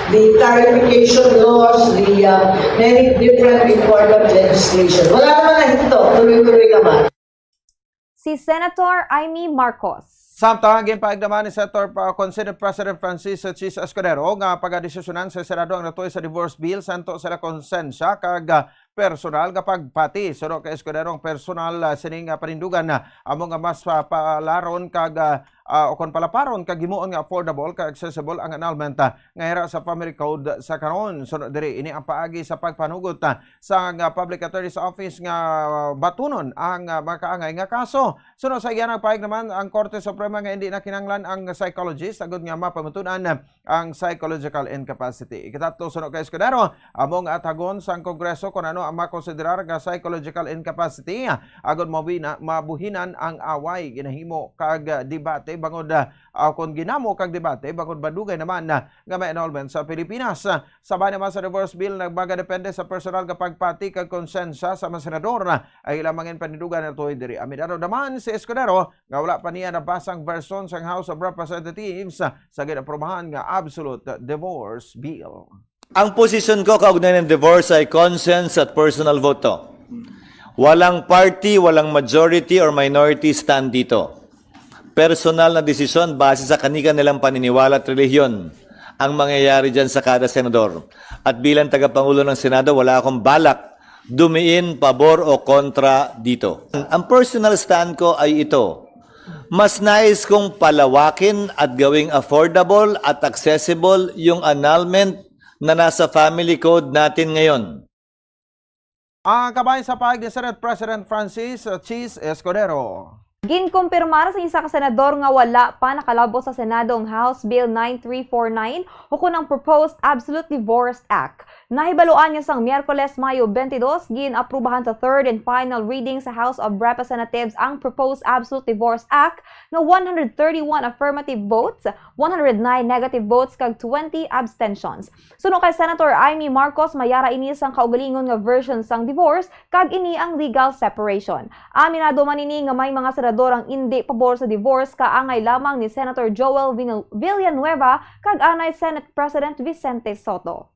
the tarification laws, the, uh, many different important legislation. Wala naman nahinto, tuloy-tuloy naman. Si Senator Imee Marcos. Samtang ginpaigdaman ni Senator pa-, kon Senate President Francis Chiz Escudero nga pagadesisyonan sa Senado ang natuy sa divorce bill, santo sila konsensya kag, ah, personal nga pagpati. Suno kay Escudero, ang personal, ah, sining, ah, panindugan, ah, amo nga mas pa-, palaron kag, ah, ah, o kon palaparon kag himuon nga affordable kag accessible ang annulment, ah, nga hira sa family code sa karon. Suno diri, ini ang paagi sa pagpanugot, ah, sang, ah, Public Attorney's Office nga, ah, batunon ang, ah, makaangay nga kaso. Suno sa iya, nagpahayag naman ang Korte Suprema nga hindi na kinahanglan ang psychologist agud nga mapamutun-an ang psychological incapacity. Ikatatlo, suno kay Escudero, amo nga athagon sang Kongreso kon ano ang makonsiderar nga psychological incapacity agud mabina-, mabuhinan ang away, ginahimo kag, ah, debate bangod, ah, ah, kon ginamo kag debate bangod madugay naman, ah, nga may annulment sa Pilipinas. Sabay naman sa divorce bill, nagmagadepende sa personal nga pagpati kag konsensya sa mga senador. Ang ilang mga panindugan natuy diri. Aminado naman si Escudero nga wala pa niya nabasa ang version sang House of Representatives sa ginaprobahan nga absolute divorce bill. Ang posisyon ko kaugnay ng divorce ay conscience at personal vote to. Walang party, walang majority or minority stand dito. Personal na desisyon base sa kani-kanilang paniniwala at relihiyon ang mangyayari dyan sa kada senador. At bilang tagapangulo ng Senado, wala akong balak dumiin pabor o kontra dito. Ang personal stand ko ay ito. Mas nais kong palawakin at gawing affordable at accessible yung annulment na nasa family code natin ngayon. Ang kabahin sa pahayag ni Senate President Francis Chiz Escudero. Ginkumpirmar sa isa ka senador nga wala pa nakalabot sa Senado ang House Bill nine three four nine ukon ang Proposed Absolute Divorce Act. Nahibaluan niya sang Miyerkules, Mayo twenty-two, gin-aprubahan sa third and final reading sa House of Representatives ang Proposed Absolute Divorce Act nga one hundred thirty-one affirmative votes, one hundred nine negative votes, kag twenty abstentions. Suno kay Senator Imee Marcos, may ara ini sang kaugalingon nga version sang divorce, kag ini ang legal separation. Aminado man ini nga may mga senador ang indi pabor sa divorce, kaangay lamang ni Senator Joel Vino- Villanueva kag anay Senate President Vicente Sotto.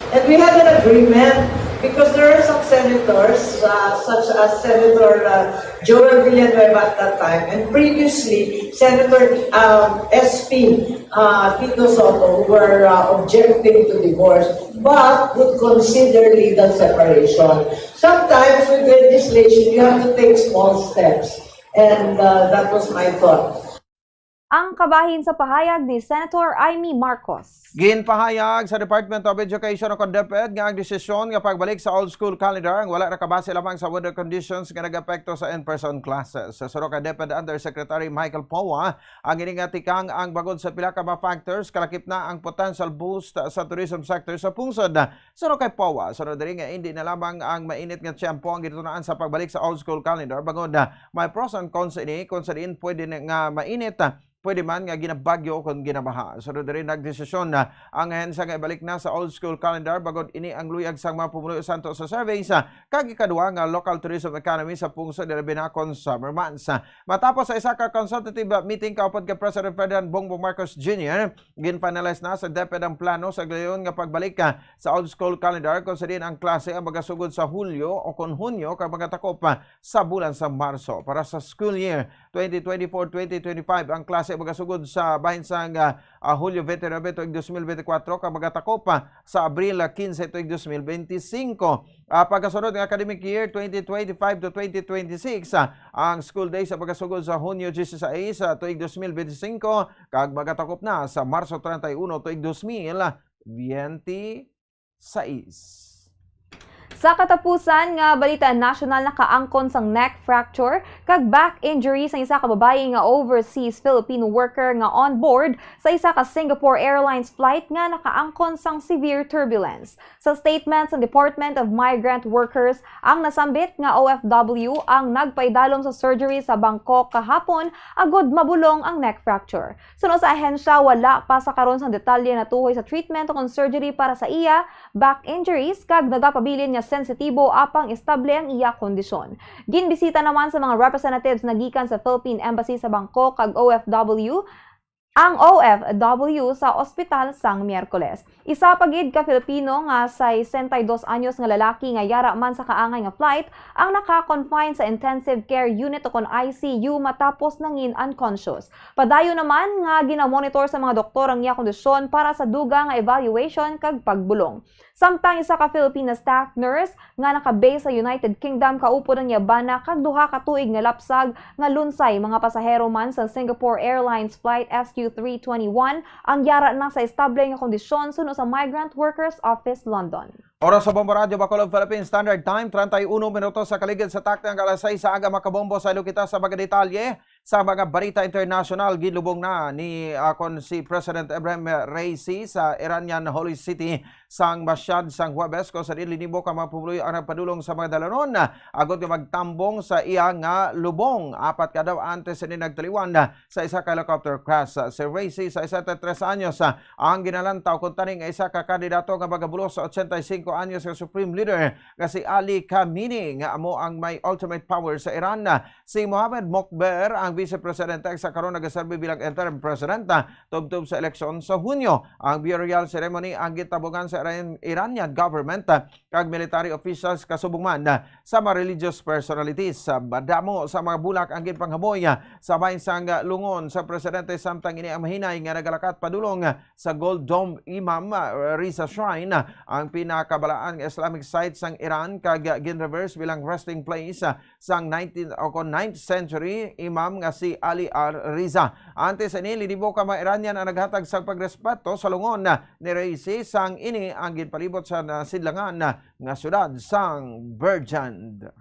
And we had an agreement because there are some senators, uh, such as Senator uh, Joel Villanueva at that time, and previously Senator um, S P uh, Tito Sotto, who were uh, objecting to divorce but would consider legal separation. Sometimes with legislation, you have to take small steps, and uh, that was my thought. Ang kabahin sa pahayag ni Senator Imee Marcos. Ginpahayag sa Department of Education o DepEd nga ang desisyon nga pagbalik sa old school calendar ang wala nakabase lamang sa weather conditions nga nag-epekto sa in-person classes. Sa suno kay DepEd Undersecretary Michael Poa, ang ini nga tikang ang bangod sa pila ka mga factors, kalakip na ang potential boost sa tourism sector sa pungsod. Suno kay Poa, sunod diri nga indi na lamang ang mainit nga tiyempo ang gitutunaan sa pagbalik sa old school calendar, bangod may pros and cons ini, kung sa diin pwede na nga mainit, pwede man nga ginabagyo o kon ginabaha. Sunod diri, nagdesisyon na ang ahensya nga ibalik na sa old school calendar, bangod ini ang luyag sang mga pumuluyo santo sa surveys, kag ikaduha nga local tourism economy sa pungsod, labi na kon summer months. Matapos sa isa ka consultative meeting kaupod kay President Ferdinand Bongbong Marcos Junior, gin-finalize na sa DepEd ang plano sa gayon nga pagbalik sa old school calendar, kung sa diin ang klase ang magasugod sa Hulyo o kon Hunyo kag magatakop sa bulan sa Marso. Para sa school year twenty twenty-four twenty twenty-five, ang klase magasugod sa bahin sang ah, ah, Hulyo twenty-nine tuig dos mil benti kwatro kag magatakop sa Abril quince tuig dos mil benti singko. Ah, pagkasunod nga academic year twenty twenty-five to twenty twenty-six, ah, ang school days sa magasugod sa Hunyo dieciséis, ah, tuig dos mil benti singko kag magatakop na sa Marso treinta y uno tuig dos mil benti sais. Sa katapusan nga balita nasyonal, nakaangkon sang neck fracture kag back injury sang isa ka babayi nga overseas Filipino worker nga on board sa isa ka Singapore Airlines flight nga nakaangkon sang severe turbulence. Sa statement sang Department of Migrant Workers, ang nasambit nga O F W ang nagpaidalom sa surgery sa Bangkok kahapon agud mabulong ang neck fracture. Suno sa ahensya, wala pa sa karon sang detalye natuhoy sa treatment ukon surgery para sa iya back injuries, kag nagapabilin nga sensitibo apang estable ang iya kondisyon. Ginbisita naman sa mga representatives nagikan sa Philippine Embassy sa Bangkok kag O F W ang O F W sa ospital sang Miyerkules. Isa pa gid ka Filipino nga sesenta y dos anyos nga lalaki nga yara man sa kaangay nga flight ang naka-confine sa intensive care unit ukon I C U matapos nangin unconscious. Padayon naman nga ginamonitor sa mga doktor ang iya kondisyon para sa dugang nga evaluation kag pagbulong. Samtang isa ka Filipina staff nurse nga naka-base sa United Kingdom kaupod ang iya bana kag duha ka tuig nga lapsag nga lunsay mga pasahero man sa Singapore Airlines Flight S Q three twenty-one ang yara na sa estable nga kondisyon suno sa Migrant Workers Office, London. Oras sa Bombo Radyo Bacolod Philippine Standard Time, treinta y uno minutos sa kaligid sa takna nga alas sais sa aga. Makabombo, saylo kita sa mga detalye sa mga balita internasyonal. Ginlubong na ni akon si President Ibrahim Raisi sa Iranian Holy City sang Mashhad sang Huwebes, kung sa diin linibo ka mga pumuluyo ang nagpadulong sa mga dalanon agod nga magtambong sa iya nga lubong. Apat ka daw antes ini nagtaliwan sa isa ka helicopter crash. Si Raisi, sesenta y tres anyos, ang ginalantaw kuntani nga isa ka kandidato nga magabulos sa ochenta y cinco anyos nga Supreme Leader nga si Ali Khamenei, nga amo ang may ultimate power sa Iran. Si Mohammad Mokber ang Vice Presidente sa karon nagaserbi bilang interim president, ah, tubtob sa eleksyon sa Hunyo. Ang burial ceremony ang gitabugan sa Iran-, Iranian government, ah, kag military officials, kasubong man, ah, sa mga religious personalities. Ah, madamo sa mga bulak ang ginpanghaboy, ah, sa bahin sang, ah, lungon sa presidente, samtang ini ang mahinay nga nagalakat padulong, ah, sa Gold Dome Imam, ah, Riza Shrine, ah, ang pinakabalaang Islamic site sang Iran kag, ah, gin-reverse bilang resting place, ah, sang nineteen o kon ninth century imam nga si Ali al-Riza. Antes ini, linibo ka mga Iranian ang naghatag sang pagrespeto sa lungon ni Raisi, sang ini ang ginpalibot sa nasidlangan nga syudad sang Burjand.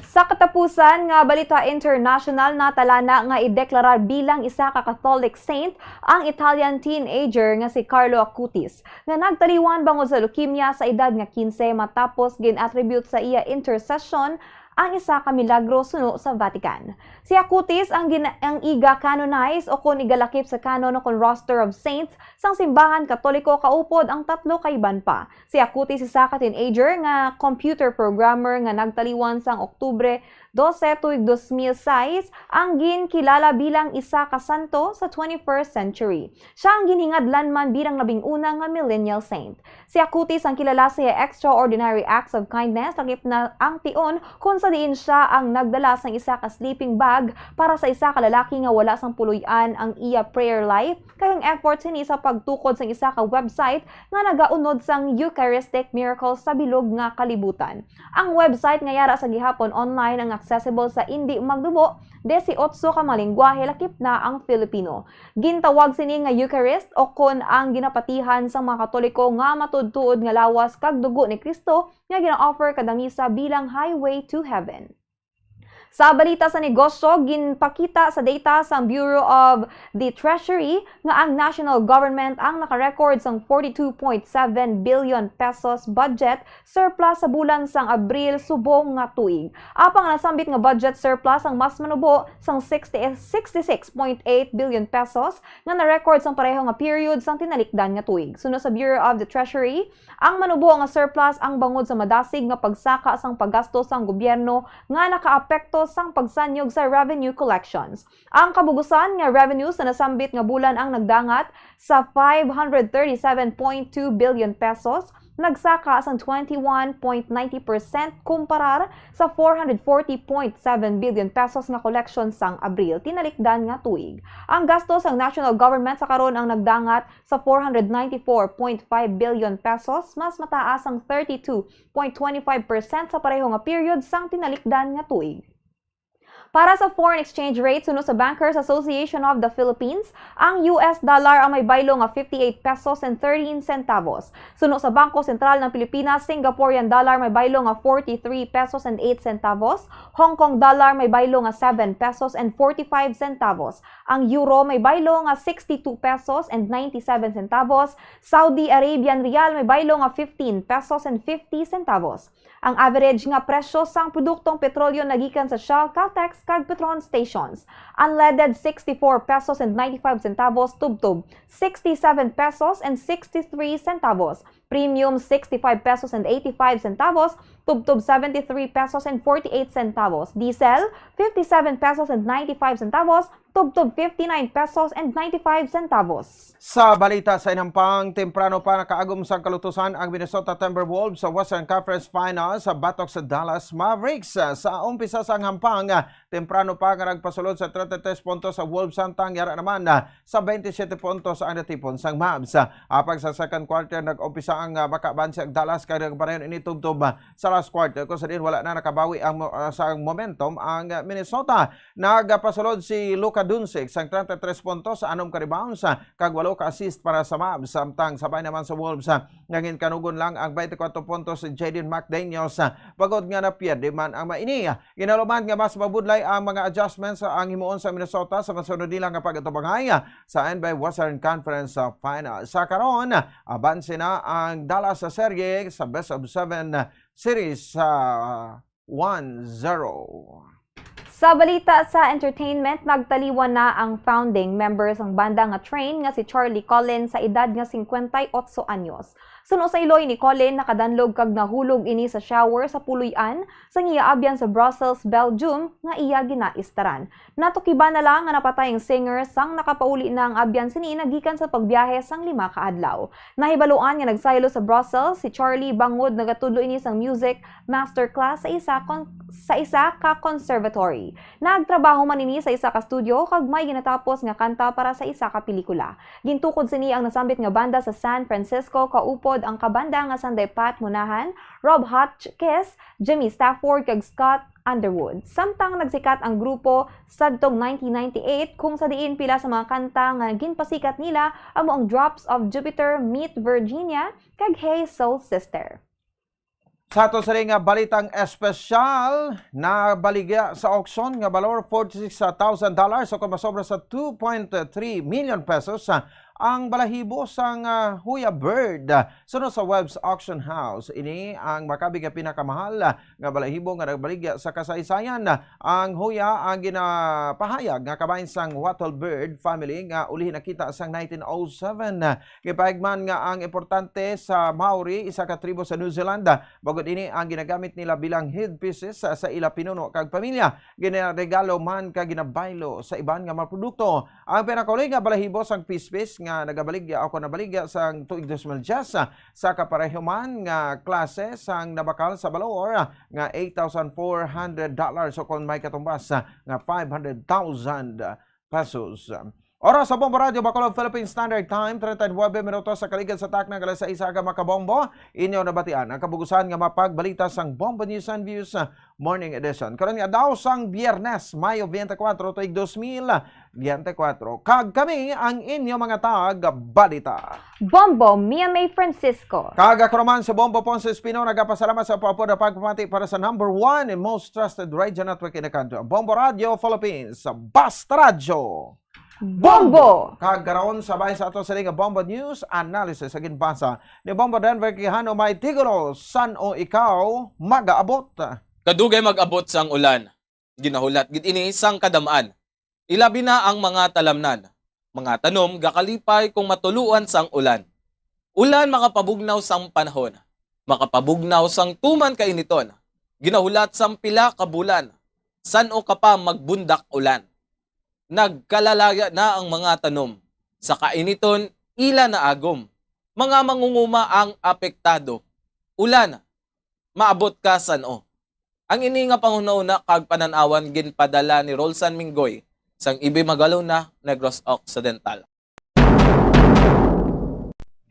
Sa katapusan nga balita international, natalana nga ideklarar bilang isa ka Catholic saint ang Italian teenager nga si Carlo Acutis, nga nagtaliwan bangod sa leukemia sa edad nga quince, matapos gin-attribute sa iya intercession ang isa ka milagro suno sa Vatican. Si Acutis ang gin-, ang iga-canonize o kon igalakip sa canon o kon roster of saints sang simbahan Katoliko kaupod ang tatlo ka iban pa. Si Acutis isa ka teenager nga computer programmer nga nagtaliwan sang Oktubre dose tuig dos mil sais, ang ginkilala bilang isa ka santo sa twenty-first century. Siya ang ginhingadlan man bilang labing una nga millennial saint. Si Acutis ang kilala sa iya extraordinary acts of kindness, lakip na ang tion kung sa diin siya ang nagdala sang isa ka sleeping bag para sa isa ka lalaki nga wala sang puloy-an ang iya prayer life, kag ang effort sini sa pagtukod sang isa ka website nga nagaunod sang Eucharistic miracles sa bilog nga kalibutan. Ang website nga yara sa gihapon online ang accessible sa indi magdubo, disiotso ka mga lengguwahe, lakip na ang Filipino. Gintawag sini nga Eucharist, o kon ang ginapatihan sang mga Katoliko nga matuodtuod nga lawas kag dugo ni Cristo nga gina-offer kada misa bilang highway to heaven. Sa balita sa negosyo, ginpakita sa data sang Bureau of the Treasury nga ang national government ang naka-record sang forty-two point seven billion pesos budget surplus sa bulan sang Abril subong nga tuig. Apang ang nasambit nga budget surplus ang mas manubo sang sixty, sixty-six point eight billion pesos nga na-record sang pareho nga period sang tinalikdan nga tuig. Suno sa Bureau of the Treasury, ang manubo nga surplus ang bangod sa madasig nga pagsaka sang paggasto sang gobyerno nga nakaapekto sang pagsanyog sa revenue collections. Ang kabugusan nga revenues sa nasambit nga bulan ang nagdangat sa five hundred thirty-seven point two billion pesos, nagsaka sang twenty-one point ninety percent kumparar sa four hundred forty point seven billion pesos nga collection sang Abril, tinalikdan nga tuig. Ang gasto sang national government sa karon ang nagdangat sa four hundred ninety-four point five billion pesos, mas mataas ang thirty-two point twenty-five percent sa pareho nga period sang tinalikdan nga tuig. Para sa foreign exchange rate, suno sa Bankers Association of the Philippines, ang U S dollar ang may baylo nga fifty-eight pesos and thirteen centavos. Suno sa Bangko Sentral ng Pilipinas, Singaporean dollar may baylo nga forty-three pesos and eight centavos, Hong Kong dollar may baylo nga seven pesos and forty-five centavos, ang euro may baylo nga sixty-two pesos and ninety-seven centavos, Saudi Arabian riyal may baylo nga fifteen pesos and fifty centavos. Ang average nga presyo sang produktong petrolyo nagikan sa Shell, Caltex, kag Petron stations. Unleaded, sixty-four pesos and ninety-five centavos, tubtob sixty-seven pesos and sixty-three centavos. Premium, sixty-five pesos and eighty-five centavos, tubtob seventy-three pesos and forty-eight centavos. Diesel, fifty-seven pesos and ninety-five centavos, tubtob fifty-nine pesos and ninety-five centavos. Sa balita sa inhampang, temprano pa nakaagom sang kalutusan ang Minnesota Timberwolves sa Western Conference Finals sa batok sa Dallas Mavericks. Sa umpisa sang hampang, temprano pa nga nagpasulod sa treinta y tres puntos sa Wolves, samtang yara naman sa twenty-seven puntos ang natipon sang Mavs. Apang sa second quarter, nag-umpisa ang, ah, makaabanse ang Dallas, kag nagpadayon ini tubtob, ah, sa last quarter, kung sa diin wala na nakabawi ang mo-, ah, sa momentum ang, ah, Minnesota. Nagapasulod si Luka Doncic sang treinta y tres puntos, anom ka rebounds, ah, kag walo ka assist para sa Mavs. Samtang sabay naman sa Wolves, ah, nangin kanugon lang ang twenty-four puntos si Jaden McDaniels, ah, bangod nga napierde man ang maini. Ginaluman nga mas mabudlay ang mga adjustments ang himuon sa Minnesota sa masunod nila nga pag-atubangay sa N B A Western Conference, uh, Finals. Sa karon, abanse na ang Dallas sa serye sa best of seven series sa one zero. Sa balita sa entertainment, nagtaliwan na ang founding member sang banda nga Train nga si Charlie Collins sa edad nga cincuenta y ocho anyos. Suno sa iloy ni Colin, nakadanlog kag nahulog ini sa shower sa puloy-an sang iya abyan sa Brussels, Belgium, nga iya ginaistaran. Natukiban na lang nga napatay ang singer sang nakapauli na ang abyan sini nagikan sa pagbiyahe sang lima ka adlaw. Nahibaluan nga nagsaylo sa Brussels si Charlie bangod nagatudlo ini sang music masterclass sa isa kon-, sa isa ka conservatory. Nagtrabaho man ini sa isa ka studio kag may ginatapos nga kanta para sa isa ka pelikula. Gintukod sini ang nasambit nga banda sa San Francisco kaupod ang kabanda nga Sunday Pat Munahan, Rob Hotchkiss, Jimmy Stafford, kag Scott Underwood. Samtang nagsikat ang grupo sadtong nineteen ninety-eight, kung sa diin pila sa mga kanta nga ginpasikat nila amo ang Drops of Jupiter, Meet Virginia, kag Hey Soul Sister. Sa ato sini nga balitang espesyal, nabaligya sa auction nga balor forty-six thousand dollars o kung masobra sa two point three million pesos, ah, ang balahibo sang, ah, Huya Bird. Suno sa Webb's Auction House, ini ang makabi nga pinakamahal, ah, nga balahibo nga nagbaligya sa kasaysayan. Ang Huya ang ginapahayag nga kabahin sang Wattle Bird family nga uli nakita sang nineteen oh seven. Gipahayag man nga ang importante sa Maori, isa ka tribo sa New Zealand, bangod ini ang ginagamit nila bilang headpieces sa, sa ila pinuno kag pamilya. Ginaregalo man kag ginabaylo sa iban nga mga produkto. Ang pinakauli nga balahibo sang pispis nga nagabaligya o kon nabaligya sang tuig dos mil diyes sa kapareho man nga klase sang nabakal sa balor nga eight thousand four hundred dollars o kon may katumbas nga five hundred thousand pesos. Oras sa Bombo Radio Bacolod, Philippine Standard Time, treinta y nueve minutos sa kaligad sa takna nga alas sais aga, mga kabombo. Inyo nabatian ang kabugusan nga mapagbalita sang Bombo News and Views, ah, Morning Edition. Karon nga daw sang Biyernes, Mayo twenty-four, tuig dos mil twenty-four. Kag kami ang inyo mga tag-balita. Bombo, Mia May Francisco. Kag ako naman sa Bombo Ponce Espino, nagapasalamat sa pagpapamati para sa number one and most trusted radio network in the country, Bombo Radio Philippines, Basta Radyo. Bombo! Kag karon, sabay sa ato sini nga Bombo News Analysis sa ginbasa ni Bombo Denver Quijano, may titulo, San-o Ikaw Mag-aabot? Kadugay mag-abot sang ulan. Ginahulat gid ini sang kadam-an. Ilabi na ang mga talamnan. Mga tanom gakalipay kung matuluan sang ulan. Ulan makapabugnaw sang panahon. Makapabugnaw sang tuman kainiton. Ginahulat sang pila ka bulan. San-o ka pa magbundak ulan? Nagkalalaya na ang mga tanom. Sa kainiton, ila naagom. Mga mangunguma ang apektado. Ulan, maabot ka san-o? Ang ini nga panghunahuna kag panan-awan ginpadala ni Rolsan Minggoy sang Ibay Magalona, Negros Occidental.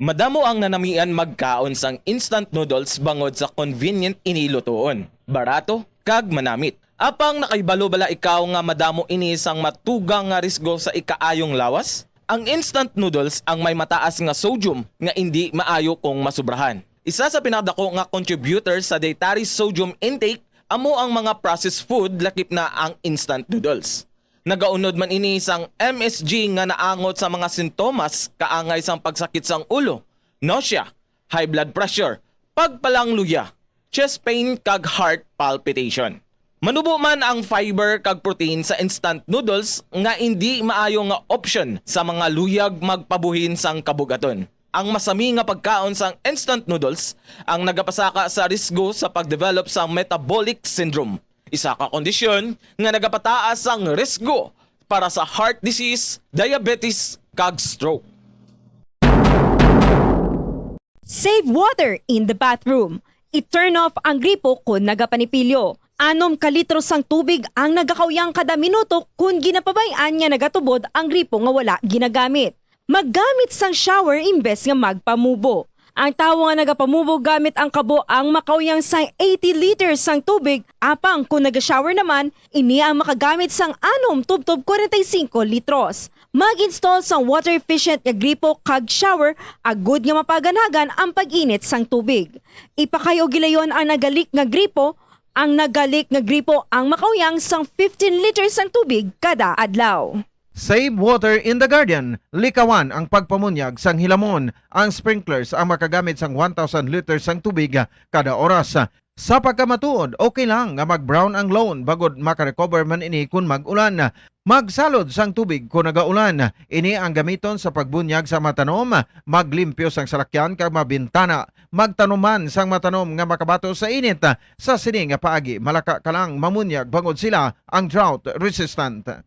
Madamo ang nanamian magkaon sang instant noodles bangod sa convenient ini lutuon, barato, kag manamit. Apang nakahibalo bala ikaw nga madamo ini sang matugang nga risgo sa ikaayong lawas? Ang instant noodles ang may mataas nga sodium nga indi maayo kung masubrahan. Isa sa pinakadako nga contributor sa dietary sodium intake amo ang mga processed food, lakip na ang instant noodles. Nagaunod man ini sang M S G nga naangot sa mga sintomas kaangay sang pagsakit sang ulo, nausea, high blood pressure, pagpalangluya, chest pain, kag heart palpitation. Manubo man ang fiber kag protein sa instant noodles nga indi maayo nga option sa mga luyag magpabuhin sang kabug-aton. Ang masami nga pagkaon sang instant noodles ang nagapasaka sa risgo sa pag-develop sang metabolic syndrome, isa ka kondisyon nga nagapataas sang risgo para sa heart disease, diabetes, kag stroke. Save water in the bathroom. I-turn off ang gripo kon nagapanipilyo. Anom ka litro sang tubig ang nagakauyang kada minuto kon ginapabay-an nga nagatubod ang gripo nga wala ginagamit. Maggamit sang shower imbes nga magpamubo. Ang tawo nga nagapamubo gamit ang kabo ang makauyang sang eighty liters sang tubig, apang kon naga-shower naman, ini ang makagamit sang anom tubtob kwarenta y singko litros. Mag-install sang water efficient nga gripo kag shower agud nga mapaganagan ang pag-init sang tubig. Ipakay-o gilayon ang naga-leak nga gripo. Ang naga-leak nga gripo ang makauyang sang fifteen liters sang tubig kada adlaw. Save water in the garden. Likawan ang pagpamunyag sang hilamon. Ang sprinklers ang makagamit sang one thousand liters sang tubig kada oras. Sa pagkamatuod, okay lang nga mag-brown ang lawn bangod makarecover man ini kon mag-ulan. Magsalod sang tubig kon nagaulan. Ini ang gamiton sa pagbunyag sa matanom, maglimpyo sang salakyan kag mabintana. Magtanom man sang matanom nga makabato sa init. Sa sini nga paagi, malaka ka lang mamunyag bangod sila ang drought resistant.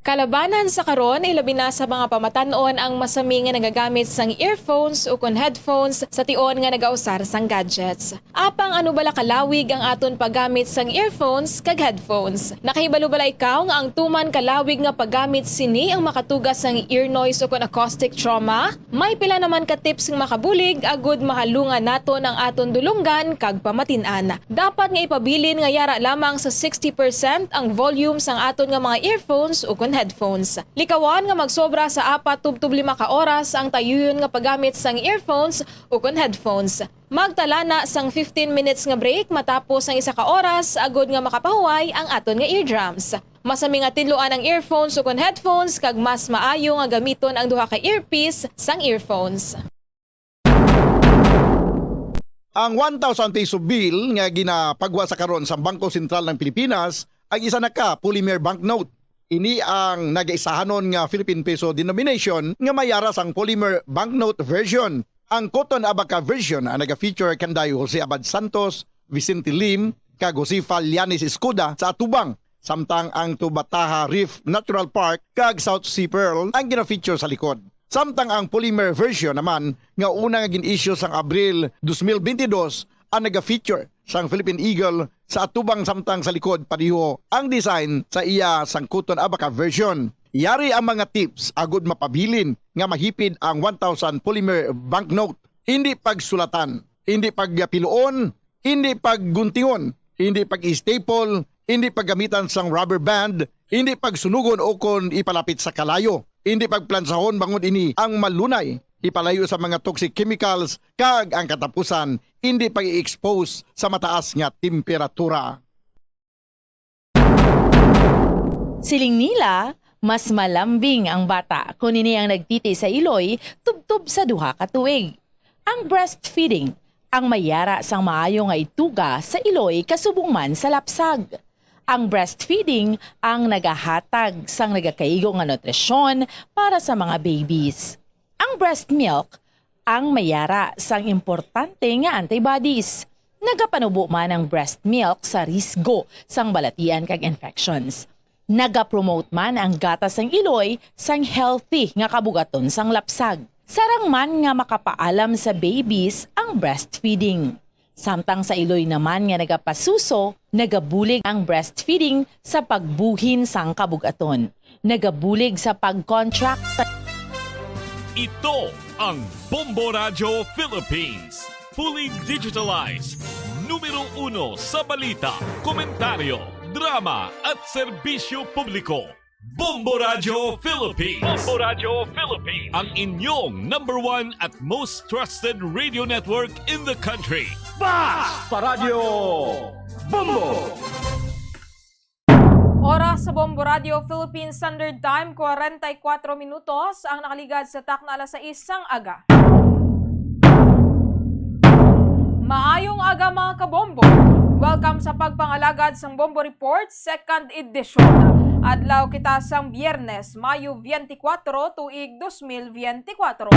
Kalabanan sa karon, ilabi na sa mga pamatan-on ang masami nga nagagamit sang earphones ukon headphones sa tion nga nagausar sang gadgets. Apang ano bala kalawig ang aton paggamit sang earphones kag headphones? Nakahibalo bala ikaw nga ang tuman kalawig nga paggamit sini ang makatuga sang ear noise ukon acoustic trauma? May pila naman ka tips nga makabulig agud mahalungan naton ang aton dulonggan kag pamatin-an. Dapat nga ipabilin nga yara lamang sa sixty percent ang volume sang aton nga mga earphones ukon headphones. Likawan nga magsobra sa apat tubtob lima ka oras ang tayuyon nga paggamit sang earphones ukon headphones. Magtala na sang fifteen minutes nga break matapos ang isa ka oras agud nga makapahuway ang aton nga eardrums. Masami nga tinluan ang earphones ukon headphones kag mas maayo nga gamiton ang duha ka earpiece sang earphones. Ang one thousand peso bill nga ginapagwa sa karon sa Bangko Sentral ng Pilipinas ang isa na ka polymer banknote. Ini ang nagaisahanon nga Philippine peso denomination nga may yara sang polymer banknote version. Ang Cotton Abaca version ang naga-feature kanday Jose Abad Santos, Vicente Lim, kag Josefa Llanes Escuda sa atubang, samtang ang Tubataha Reef Natural Park kag South Sea Pearl ang gina-feature sa likod. Samtang ang polymer version naman nga una nga gin-issue sang Abril dos mil bentidós ang naga-feature sang Philippine Eagle sa atubang, samtang sa likod pareho ang design sa iya sang Cotton Abaca version. Yari ang mga tips agud mapabilin nga mahipid ang one thousand polymer banknote. Hindi pagsulatan, hindi pagpiluon, hindi pagguntingon, hindi pag-staple, hindi paggamitan sang rubber band, hindi pagsunugon ukon ipalapit sa kalayo, hindi pagplansahon bangod ini ang malunay ipalayo sa mga toxic chemicals, kag ang katapusan, hindi pag-i-expose sa mataas nga temperatura. Siling nila, mas malambing ang bata kon ini ang nagtiti sa iloy tubtob sa duha ka tuig. Ang breastfeeding ang may yara sang maayo nga ituga sa iloy kasubong man sa lapsag. Ang breastfeeding ang nagahatag sang nagakaigo nga nutrisyon para sa mga babies. Ang breast milk ang may yara sang importante nga antibodies. Nagapanubo man ang breast milk sa risgo sang balatian kag infections. Nagapromote man ang gatas sang iloy sang healthy nga kabugaton sang lapsag. Sarang man nga makapaalam sa babies ang breastfeeding. Samtang sa iloy naman nga nagapasuso, nagabulig ang breastfeeding sa pagbuhin sang kabugaton. Nagabulig sa pag-contract sa Ito ang Bombo Radyo Philippines. Fully digitalized. Numero uno sa balita, komentaryo, drama at serbisyo publiko. Bombo Radyo Philippines. Bombo Radyo Philippines. Ang inyong number one at most trusted radio network in the country. Basta Radyo Bombo! Oras sa Bombo Radyo Philippines Standard Time, kwarenta y kuatro minutos ang nakaligad sa takna alas sais sang aga. Maayong aga, mga kabombo. Welcome sa pagpangalagad sang Bombo Report, second edition. Adlaw kita sang Biyernes, Mayo twenty-four, tuig dos mil twenty-four.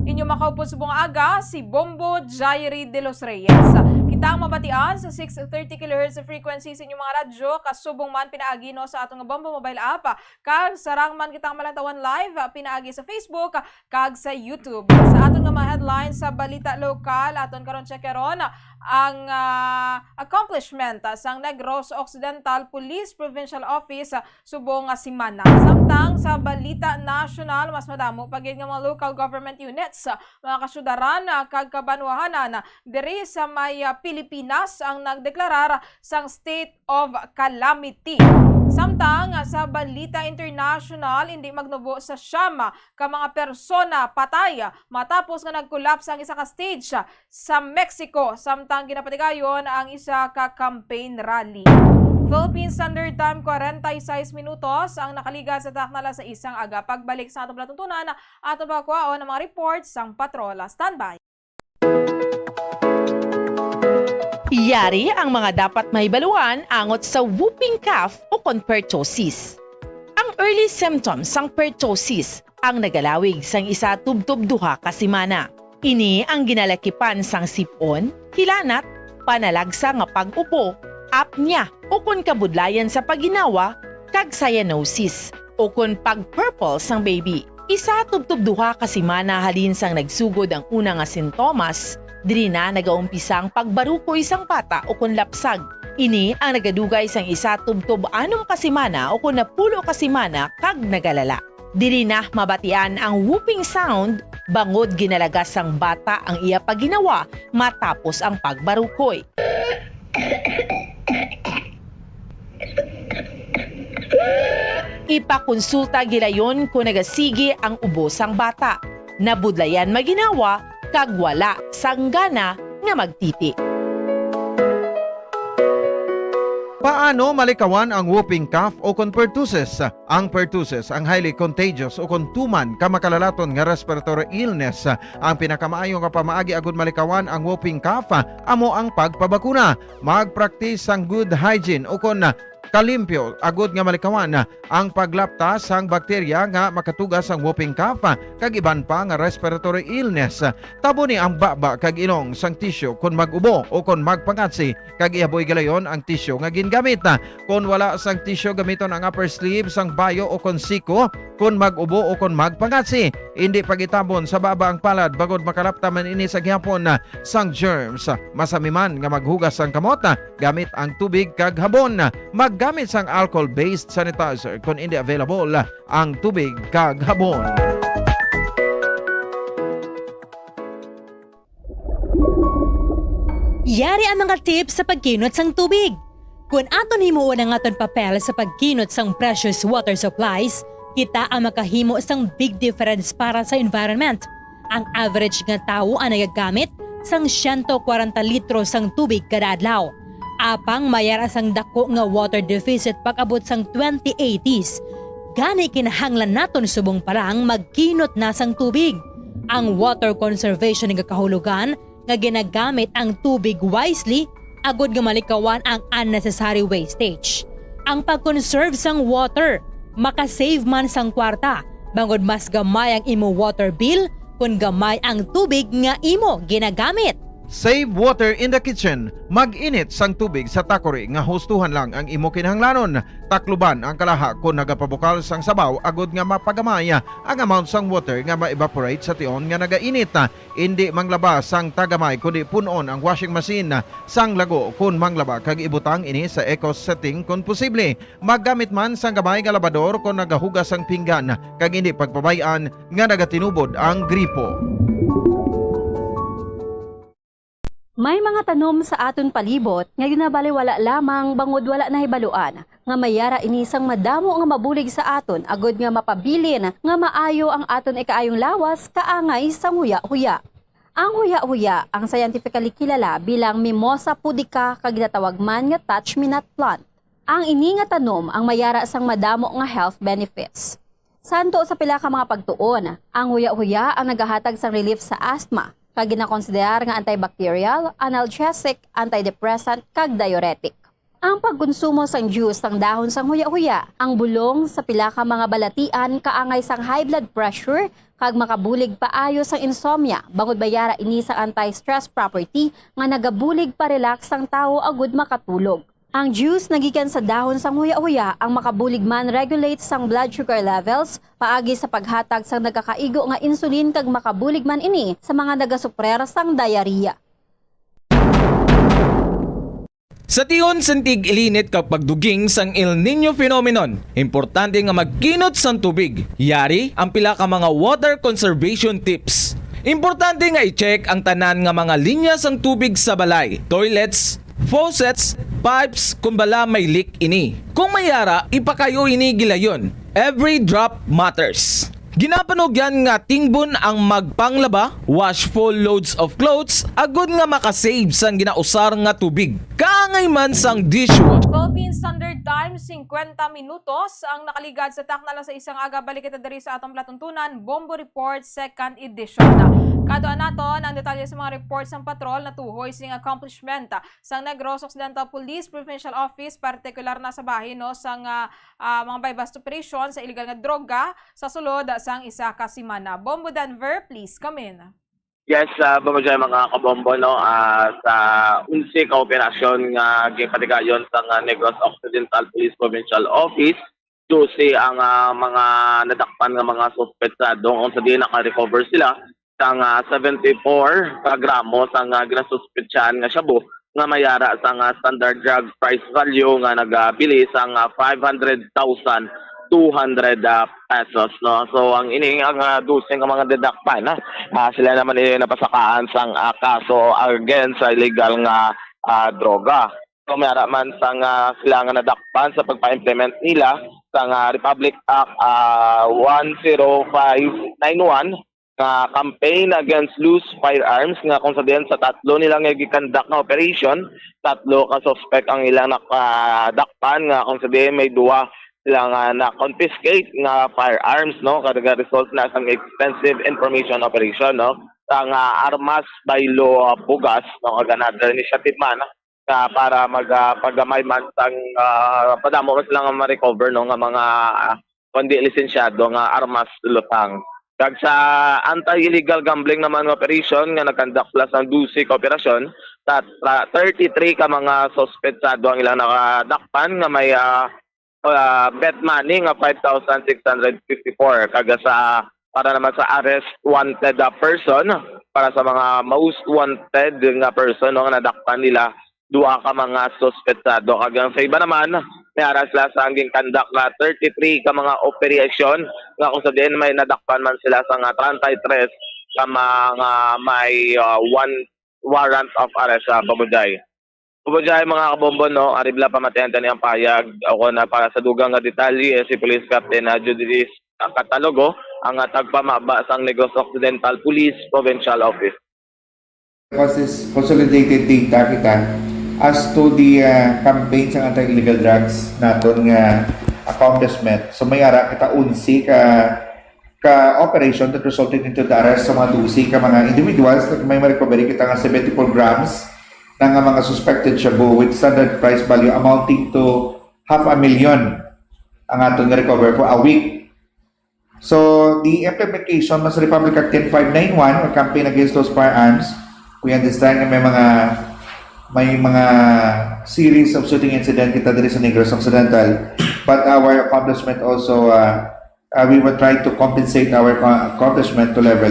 Inyo makaupod subong aga si Bombo Jairi de los Reyes. Kita ang mabatian sa six thirty kilohertz frequency sa inyong mga radyo, kasubong man pinaagi, no, sa aton nga Bombo mobile app, kag sarang man kitang malantawan live, ah, pinaagi sa Facebook, ah, kag sa YouTube. Sa aton nga mga headlines sa balita lokal, aton karon checkeron ang, ah, accomplishment, ah, sang Negros Occidental Police Provincial Office, ah, subong nga semana. Samtang sa balita nasyonal, mas madamo pa gid nga mga local government units, ah, mga kasyudaran, ah, kag kabanwahanan, ah, diri sa may, ah, Pilipinas ang nagdeklarar sang state of calamity. Samtang, ah, sa balita international, hindi magnubo sa siyam ka mga persona patay matapos nga nag-collapse ang isa ka stage sa Mexico, samtang ginapatigayon ang isa ka campaign rally. Philippine Standard Time, kwarenta y seis minutos ang nakaligad sa takna alas sais sang aga. Pagbalik sa atong palatuntunan, aton pagkuhaon ang mga report sang patrola. Standby. Yari ang mga dapat mahibaluan angot sa whooping cough o kon pertussis. Ang early symptoms sang pertussis ang nagalawig sang isa tubtob duha ka semana. Ini ang ginalakipan sang sip-on, hilanat, panalagsa nga pag-upo, apnea, o kon kabudlayan sa pagginawa, kag cyanosis, o kon pag-purple sang baby. Isa tubtob duha ka semana halin sang nagsugod ang una nga sintomas, diri na nagaumpisa ang pagbarukoy sang bata o kon lapsag. Ini ang nagadugay sang isa tubtob anom ka semana o kon napulo ka semana kag nagalala. Diri na mabatian ang whooping sound bangod ginalagas sang bata ang iya pagginawa matapos ang pagbarukoy. Ipakonsulta gilayon kon nagasigi ang ubo sang bata, nabudlayan maginawa, kag wala sang gana nga magtiti. Paano malikawan ang whooping cough o kon pertussis? Ang pertussis ang highly contagious o kon tuman ka makalalaton nga respiratory illness. Ang pinakamaayo nga pamaagi agud malikawan ang whooping cough amo ang pagpabakuna. Mag-practice sang good hygiene o kon kalimpyo agud nga malikawan ang paglapta sang bakterya nga makatuga sang whooping cough kag iban pa nga respiratory illness. Taboni ang baba kag ilong sang tissue kon mag-ubo o kon magpangatsi, kag ihaboy gilayon ang tissue nga gingamit. Kon wala sang tissue, gamiton ang upper sleeve sang bayo o kon siko kon mag-ubo o kon magpangatsi. Indi pagitabon sa baba ang palad bangod makalapta man ini sa gihapon sang germs. Masami man nga maghugas sang kamot gamit ang tubig kag habon. Maggamit sang alcohol-based sanitizer kon indi available ang tubig kag habon. Yari ang mga tips sa pagkinot sang tubig. Kon aton himuon ang aton papel sa pagkinot sang precious water supplies, kita ang makahimo sang big difference para sa environment. Ang average nga tawo ang nagagamit sang siyento kwarenta litro sang tubig kada adlaw. Apang may ara sang dako nga water deficit pag-abot sang twenty eighties. Gani kinahanglan naton subong pa lang magkinot na sang tubig. Ang water conservation nagakahulugan nga ginagamit ang tubig wisely agud nga malikawan ang unnecessary wastage. Ang pag-conserve sang water maka-save man sang kwarta, bangod mas gamay ang imo water bill kon gamay ang tubig nga imo ginagamit. Save water in the kitchen. Mag-init sang tubig sa takori nga hustuhan lang ang imo kinahanglanon. Takluban ang kalaha kon nagapabukal sang sabaw agud nga mapagamay ang amount sang water nga ma-evaporate sa tion nga nagainit. Indi manglaba sang tagamay, kundi pun-on ang washing machine sang lago kon manglaba kag ibutang ini sa eco setting kon posible. Maggamit man sang gamay nga labador kon nagahugas sang pinggan, kag indi pagpabay-an nga nagatinubod ang gripo. May mga tanom sa aton palibot nga ginabaliwala lamang bangod wala nahibaluan nga may ara ini sang madamo nga mabulig sa aton agud nga mapabilin nga maayo ang aton ikaayong lawas kaangay sang huya-huya. Ang huya-huya, ang scientifically kilala bilang Mimosa pudica kag ginatawag man nga touch-me-not plant. Ang ini nga tanom ang may ara sang madamo nga health benefits. Santo sa pila ka mga pagtuon, ang huya-huya ang nagahatag sang relief sa asthma, kag ginakonsiderar nga antibacterial, analgesic, antidepressant, kag diuretic. Ang pagkonsumo sang juice sang dahon sang huya-huya, ang bulong sa pila ka mga balatian kaangay sang high blood pressure kag makabulig paayo sang insomnia, bangod may ara ini sang anti-stress property nga nagabulig pa-relax sang tawo agud makatulog. Ang juice nga gikan sa dahon sang huya-huya ang makabulig man regulate sang blood sugar levels paagi sa paghatag sang nagakaigo nga insulin kag makabulig man ini sa mga nagasuprer sang diarrhea. Sa tion sang tig-ilinit kag pagduging sang El Niño phenomenon, importante nga magkinot sang tubig. Yari ang pila ka mga water conservation tips. Importante nga i-check ang tanan nga mga linya sang tubig sa balay, toilets, faucets, pipes, kon bala may leak ini. Kung may ara, ipakayo ini gilayon. Every drop matters. Ginapanugyan nga tingbon ang magpanglaba, wash full loads of clothes, agud nga makasave sang ginausar nga tubig. Kaangay man sang dishwash. Philippine Standard Time, singkwenta minutos ang nakaligad sa takna alas sais sang aga. Balik kita diri sa atong palatuntunan, Bombo Report, second edition. Kadtuan naton ang detalye sa mga report sang patrol natuhoy sing accomplishment sang Negros Occidental Police Provincial Office, partikular na sa bahin, no, sang, ah, ah, mga buy-bust operation sa illegal nga droga sa sulod sang isa ka semana. Bombo Denver, please come in. Yes, uh, Bombo Jai, mga kabombo, no? Ah, sa onse ka operasyon nga gipatigayon sang, ah, Negros Occidental Police Provincial Office, dose ang, ah, mga nadakpan nga mga suspetsado, kung sa diin naka-recover sila sang, ah, seventy-four ka gramo sang, ah, ginasuspetsahan nga shabu nga may ara sang, ah, standard drug price value nga nagabili sang, ah, five hundred thousand two hundred, ah, pesos, no? So, ang ini, ang, ah, dose nga mga nadakpan, ha? Ah, sila naman ini napasakaan sang, ah, kaso against sa illegal nga, ah, droga. So, may ara man sang, ah, sila nga nadakpan sa pagpa-implement nila sang, ah, Republic Act, ah, one zero five nine one nga campaign against loose firearms, nga kung sa diin sa tatlo nila nga gikandak nga operation, tatlo ka suspect ang ilang nakadakpan, nga kung sa diin may duwa sila nga na-confiscate nga firearms, no? Kada result na sang extensive information operation, no? Sang, ah, Armas by Law, ah, Bugas, no? Kag another initiative man, ah, para mag, ah, pagamay man sang, ah, padamo man sila nga ma-recover, no, nga mga, ah, kundi lisensyado nga armas lutang. Kag sa anti-illegal gambling naman nga operation nga nag-conduct sila sang dose ka operasyon, sa, sa thirty-three ka mga suspetsado ang ilang nakadakpan nga may, ah, ah, bet money nga five thousand six hundred fifty-four, kag sa, para naman sa arrest wanted, ah, person, para sa mga most wanted nga person, no, nga nadakpan nila, duha ka mga suspetsado. Kag ang sa iba naman, may ara sila sa ginkandak nga thirty-three ka mga operasyon nga kung sa diin may nadakpan man sila sa nga treinta y tres ka mga may, ah, one warrant of arrest sa Bombo Jai. Bombo Jai, mga kabombo, no, ari bala pamatian tani ang payag o kon, ah, para sa dugang nga detalye, si Police Captain, ah, Judilis, ah, Catalogo, ang, ah, tagpamaba sang Negros Occidental Police Provincial Office. Because this consolidated data kita as to the, ah, campaign sa anti-illegal drugs naton nga accomplishment. So may ara kita onse ka ka operation that resulted into the arrest sa mga dose ka mga individuals, that may ma-recovery kita nga seventy-four grams na nga mga suspected shabu with standard price value amounting to half a million ang aton nga recover for a week. So, the implementation man sa Republic Act ten five nine one or campaign against those firearms, we understand nga may mga may mga series of shooting incident kita diri sa Negros Occidental, but our accomplishment also, uh, uh, we will try to compensate our co- accomplishment to level,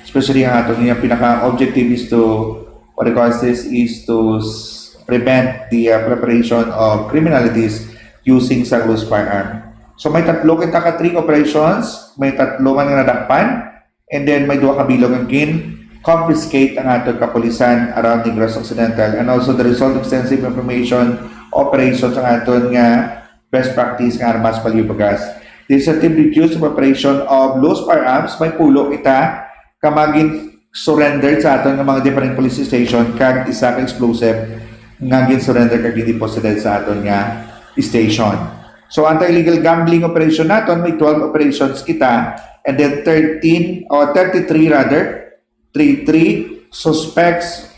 especially ang aton nga pinaka-objective is to, what we call this, is to s- prevent the, uh, preparation of criminalities using sa loose firearm. So may tatlo kita ka three operations, may tatlo man nga nadakpan, and then may duha ka bilog nga gin confiscate ang aton kapulisan around Negros Occidental, and also the result of extensive information operations ang aton nga best practice nga armas palyo bagas. This is a team reduced of operation of loose firearms, may pulo kita ka magin surrender sa aton nga mga different police station kag isa ka explosive nga gin surrender kag gin deposited sa aton nga station. So anti-illegal gambling operation naton, may twelve operations kita, and then thirteen or thirty-three rather, thirty-three suspects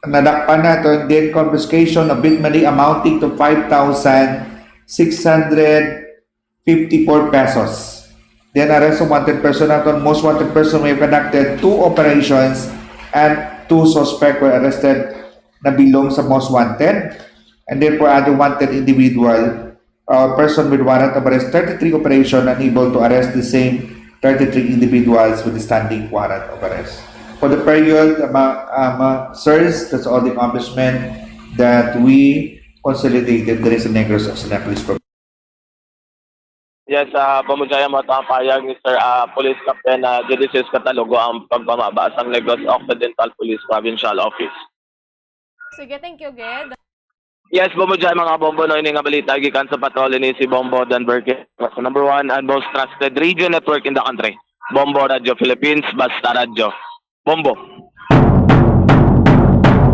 nadakpan naton, then confiscation of big money amounting to five thousand six hundred fifty-four pesos. Then arrest of wanted person naton, most wanted person, we have conducted two operations and two suspects were arrested na bilong sa most wanted. And then for other wanted individual, uh, person with warrant of arrest, thirty-three operation unable to arrest the same thirty-three individuals with the standing warrant of arrest. For the period, uh, ma- uh, ma- sirs, that's all the accomplishment that we consolidated diri sa Negros Occidental Police Province. Yes, uh, Bombo Jai, mo ang payag ni Sir, ah, Police Captain, ah, Judilis Catalogo ang pagpamaba sang Negros Occidental Police Provincial Office. Sige, thank you, Ged. Yes, Bombo Jai, mga kabombo, no, ini nga balita gikan sa patrol ini si Bombo Dan Burke. Sa number one and most trusted radio network in the country, Bombo Radio Philippines, Basta Radio. Bombo.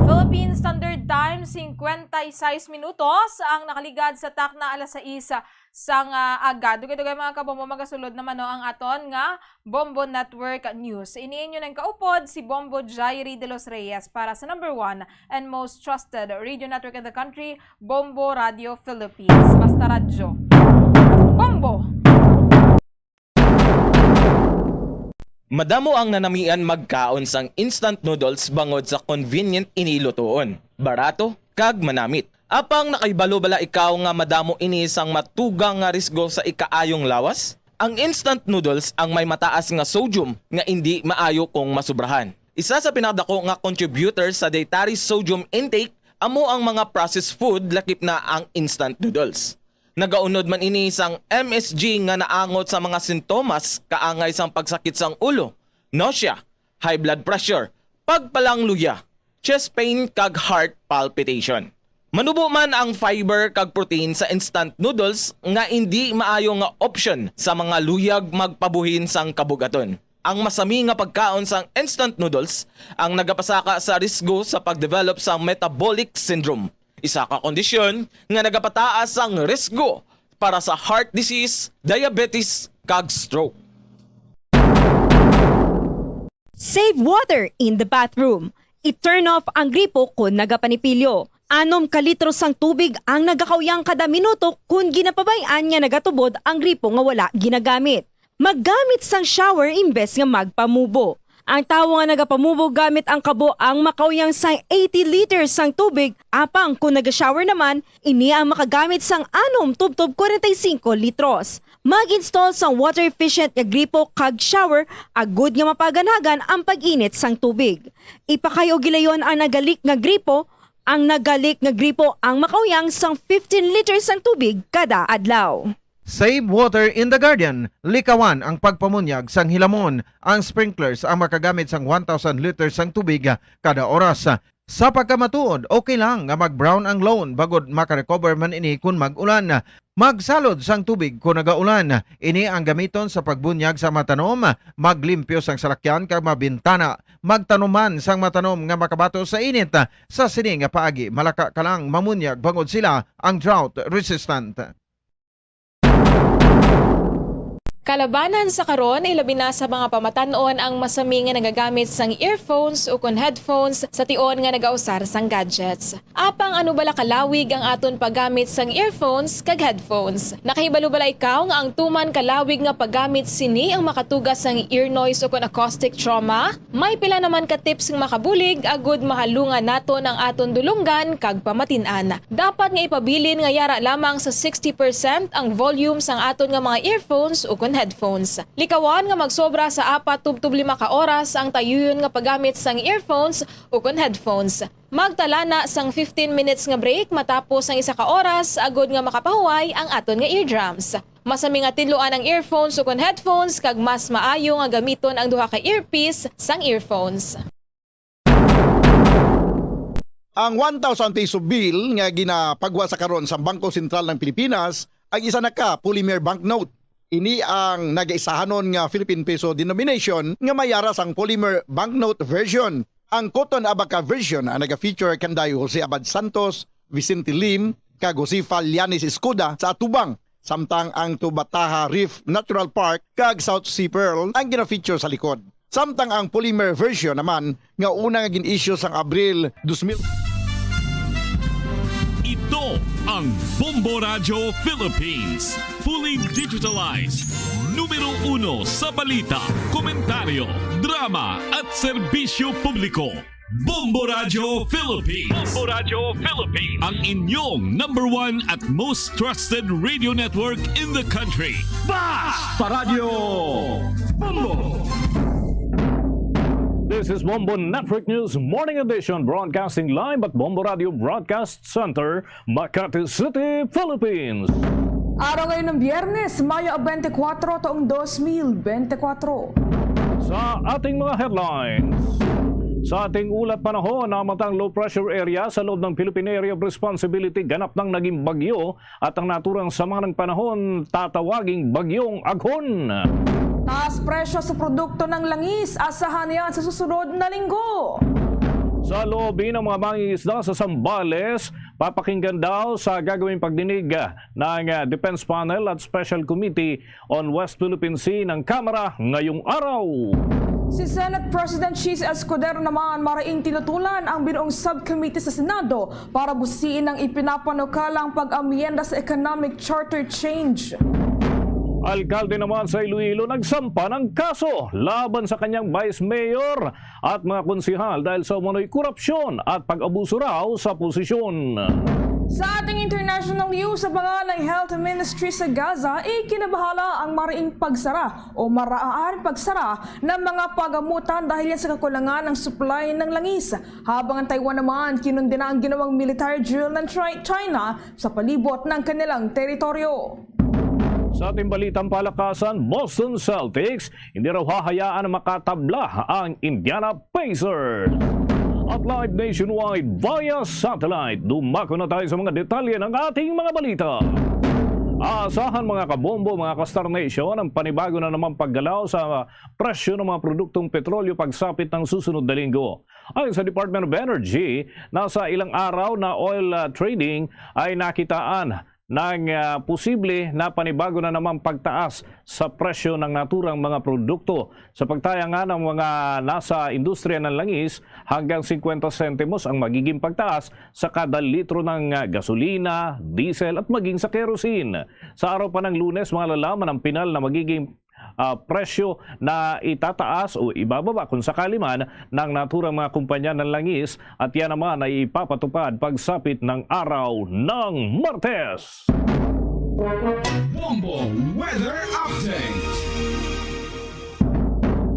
Philippine Standard Times, Cincuenta y seis minutos ang nakaligad sa takna alas sais sang, ah, aga. Dugay-dugay, mga kabombo, magasulod naman, no, ang aton nga Bombo Network News. Ini inyo nang kaupod si Bombo Jairi de los Reyes para sa number one and most trusted radio network in the country, Bombo Radio Philippines. Basta radyo. Bombo! Madamo ang nanamian magkaon sang instant noodles bangod sa convenient ini lutuon, barato, kag manamit. Apang nakahibalo bala ikaw nga madamo ini sang matugang nga risgo sa ikaayong lawas? Ang instant noodles ang may mataas nga sodium nga indi maayo kung masubrahan. Isa sa pinakadako nga contributor sa dietary sodium intake amo ang mga processed food, lakip na ang instant noodles. Nagaunod man ini sang M S G nga naangot sa mga sintomas kaangay sang pagsakit sang ulo, nausea, high blood pressure, pagpalangluya, chest pain, kag heart palpitation. Manubo man ang fiber kag protein sa instant noodles nga indi maayo nga option sa mga luyag magpabuhin sang kabugaton. Ang masami nga pagkaon sang instant noodles ang nagapasaka sa risgo sa pag-develop sang metabolic syndrome, isa ka kondisyon nga nagapataas sang risgo para sa heart disease, diabetes, kag stroke. Save water in the bathroom. I-turn off ang gripo kon nagapanipilyo. Anom ka litro sang tubig ang nagakauyang kada minuto kon ginapabay-an nga nagatubod ang gripo nga wala ginagamit. Maggamit sang shower imbes nga magpamubo. Ang tawo nga nagapamubo gamit ang kabo ang makauyang sang eighty liters sang tubig, apang kon naga-shower naman, ini ang makagamit sang anom tubtob kwarenta y singko litros. Mag-install sang water-efficient nga gripo kag shower agud nga mapaganhagan ang pag-init sang tubig. Ipakayo gilayon ang nagalik nga gripo. Ang nagalik nga gripo ang makauyang sang fifteen liters sang tubig kada adlaw. Save water in the garden. Likawan ang pagpamunyag sang hilamon. Ang sprinklers ang makagamit sang one thousand liters sang tubig kada oras. Sa pagkamatuod, okay lang nga mag-brown ang lawn bangod maka-recover man ini kon mag-ulan. Magsalod sang tubig kon nagaulan. Ini ang gamiton sa pagbunyag sa mga tanom, maglimpyo sang salakyan kag mga bintana. Magtanom man sang mga tanom nga makabato sa init. Sa sini nga paagi, malaka ka lang mamunyag bangod sila ang drought resistant. Kalabanan sa karon, ilabi na sa mga pamatan-on ang masami nga nagagamit sang earphones ukon headphones sa tion nga nagausar sang gadgets. Apang ano bala kalawig ang aton paggamit sang earphones kag headphones? Nakahibalo bala ikaw nga ang tuman kalawig nga paggamit sini ang makatuga sang ear noise ukon acoustic trauma? May pila naman ka tips nga makabulig agud mahalungan naton ang aton dulonggan kag pamatin-an. Dapat nga ipabilin nga yara lamang sa sixty percent ang volume sang aton nga mga earphones ukon headphones. Likawan nga magsobra sa apat tubtob lima ka oras ang tayuyon nga paggamit sang earphones ukon headphones. Magtala na sang fifteen minutes nga break matapos ang isa ka oras agud nga makapahuway ang aton nga eardrums. Masami nga tidloan ang earphones ukon headphones kag mas maayo nga gamiton ang duha ka earpiece sang earphones. Ang one thousand peso bill nga ginapagwa sa karon sa Bangko Sentral ng Pilipinas ang isa na ka polymer banknote. Ini ang nagaisahanon nga Philippine Peso denomination nga may yara sang polymer banknote version. Ang Cotton Abaca version ang naga-feature kanday Jose Abad Santos, Vicente Lim, kag Josefa Llanes Escuda sa atubang, samtang ang Tubataha Reef Natural Park kag South Sea Pearl ang gina-feature sa likod. Samtang ang polymer version naman nga una nga gin-issue sang Abril dos mil. Ito ang Bombo Radyo Philippines. Fully digitalized. Numero uno sa balita, komentaryo, drama at serbisyo publiko. Bombo Radyo Philippines. Bombo Radyo Philippines. Ang inyong number one at most trusted radio network in the country. Basta Radyo Bombo! This is Bombo Network News Morning Edition, broadcasting live at Bombo Radio Broadcast Center, Makati City, Philippines. Araw ngayon ng Biyernes, Mayo twenty-four, taong dos mil bente kwatro. Sa ating mga headlines, sa ating ulat panahon, namatang low pressure area sa loob ng Philippine Area of Responsibility ganap nang naging bagyo at ang naturang sama ng panahon tatawaging Bagyong Aghon. Taas presyo sa produkto ng langis, asahan yan sa susunod na linggo. Sa loobin ng mga mangingisda sa Zambales, papakinggan daw sa gagawing pagdinig ng, ah, Defense Panel at Special Committee on West Philippine Sea ng Kamara ngayong araw. Si Senate President Chiz Escudero naman maraing tinutulan ang binuong subcommittee sa Senado para busiin ang ipinapanukalang pag-amyenda sa Economic Charter Change. Alkalde naman sa Iloilo nagsampa ng kaso laban sa kanyang vice mayor at mga konsehal dahil sa umano'y korupsyon at pag-abuso raw sa posisyon. Sa ating international news, sa pangalan ng Health Ministry sa Gaza, ikinabahala ang maraing pagsara o maraaring pagsara ng mga pagamutan dahil yan sa kakulangan ng supply ng langis. Habang ang Taiwan naman, kinundina ang ginawang military drill ng Chi- China sa palibot ng kanilang teritoryo. Sa ating balitang palakasan, Boston Celtics hindi raw hahayaan na makatabla ang Indiana Pacers. At live nationwide via satellite, dumako na tayo sa mga detalye ng ating mga balita. Aasahan, mga kabombo, mga ka-Star Nation, ang panibago na namang paggalaw sa presyo ng mga produktong petrolyo pagsapit ng susunod na linggo. Ayon sa Department of Energy, nasa ilang araw na oil, ah, trading ay nakitaan ng, ah, posible na panibago na namang pagtaas sa presyo ng naturang mga produkto. Sa pagtaya nga ng mga nasa industriya ng langis, hanggang singkwenta sentimos ang magiging pagtaas sa kada litro ng, ah, gasolina, diesel at maging sa kerosene. Sa araw pa ng Lunes, malalaman ang pinal na magiging, ah, presyo na itataas o ibababa, kung sakali man, ng naturang mga kumpanya ng langis, at yan naman ay ipapatupad pagsapit ng araw ng Martes. Bombo Weather Update.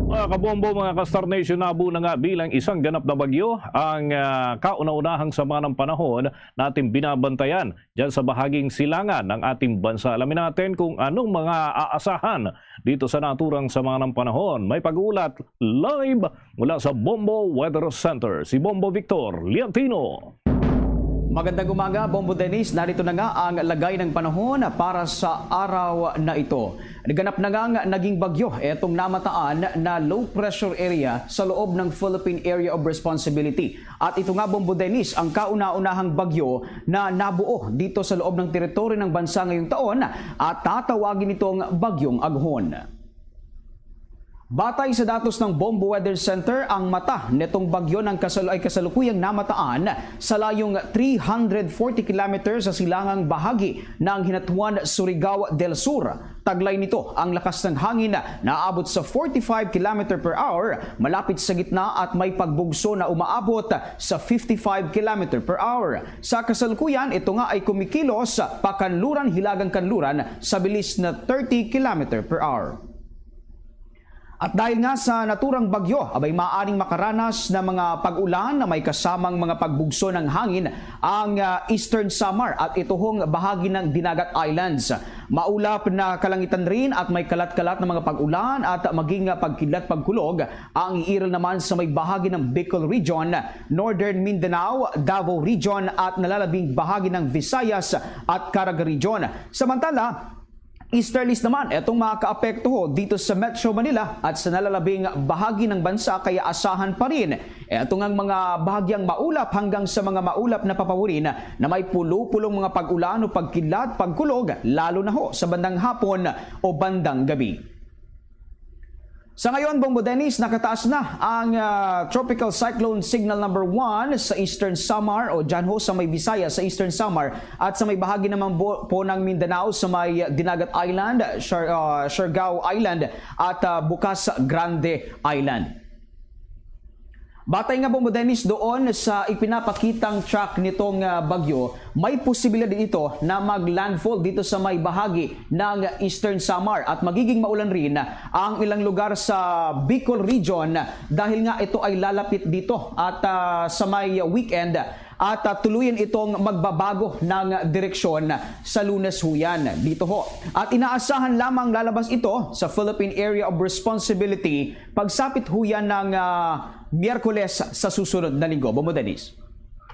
Mga kabombo, mga ka-Star Nation, naabo na nga bilang isang ganap na bagyo ang, ah, kauna-unahang sama ng panahon natin binabantayan dyan sa bahaging silangan ng ating bansa. Alamin natin kung anong mga aasahan dito sa naturang sama ng panahon. May pag-uulat live mula sa Bombo Weather Center, si Bombo Victor Liantino. Magandang umaga, Bombo Dennis. Narito na nga ang lagay ng panahon para sa araw na ito. Naganap na nga ang naging bagyo, etong namataan na low pressure area sa loob ng Philippine Area of Responsibility. At ito nga, Bombo Dennis, ang kauna-unahang bagyo na nabuo dito sa loob ng teritoryo ng bansa ngayong taon at tatawagin itong Bagyong Aghon. Batay sa datos ng Bombo Weather Center, ang mata netong bagyo ng kasal-, ay kasalukuyang namataan sa layong three hundred forty kilometers sa silangang bahagi ng Hinatuan, Surigao del Sur. Taglay nito ang lakas ng hangin na naabot sa forty-five kilometer per hour, malapit sa gitna at may pagbugso na umaabot sa fifty-five kilometer per hour. Sa kasalukuyan, ito nga ay kumikilos pakanluran hilagang kanluran sa bilis na thirty kilometer per hour. At dahil nga sa naturang bagyo, abay maaring makaranas na mga pag-ulan na may kasamang mga pagbugso ng hangin ang, ah, Eastern Samar at ituhong bahagi ng Dinagat Islands. Maulap na kalangitan rin at may kalat-kalat na mga pag-ulan at maging, ah, pagkidlat pagkulog ang iiril naman sa may bahagi ng Bicol Region, Northern Mindanao, Davao Region at nalalabing bahagi ng Visayas at Caraga Region. Samantala, easterlies naman etong makakaapekto ho dito sa Metro Manila at sa nalalabing bahagi ng bansa, kaya asahan pa rin eto ngang mga bahagyang maulap hanggang sa mga maulap na papawirin na may pulo-pulong mga pag-ulan o pagkidlat, pagkulog, lalo na ho sa bandang hapon o bandang gabi. Sa ngayon, Bombo Dennis, nakataas na ang, ah, Tropical Cyclone Signal Number One sa Eastern Samar o dyan ho sa may Visayas sa Eastern Samar at sa may bahagi naman po, po ng Mindanao sa may Dinagat Island, Siar-, ah, Siargao Island at, ah, Bucas Grande Island. Batay nga, Bombo Dennis, doon sa ipinapakitang track nitong, ah, bagyo, may posibilidad din ito na mag-landfall dito sa may bahagi ng Eastern Samar at magiging maulan rin ang ilang lugar sa Bicol Region dahil nga ito ay lalapit dito at, ah, sa may weekend at, ah, tuluyan itong magbabago ng direksyon sa Lunes ho yan dito ho. At inaasahan lamang lalabas ito sa Philippine Area of Responsibility pagsapit ho yan ng, ah, Miyerkules sa susunod na linggo. Bombo Dennis.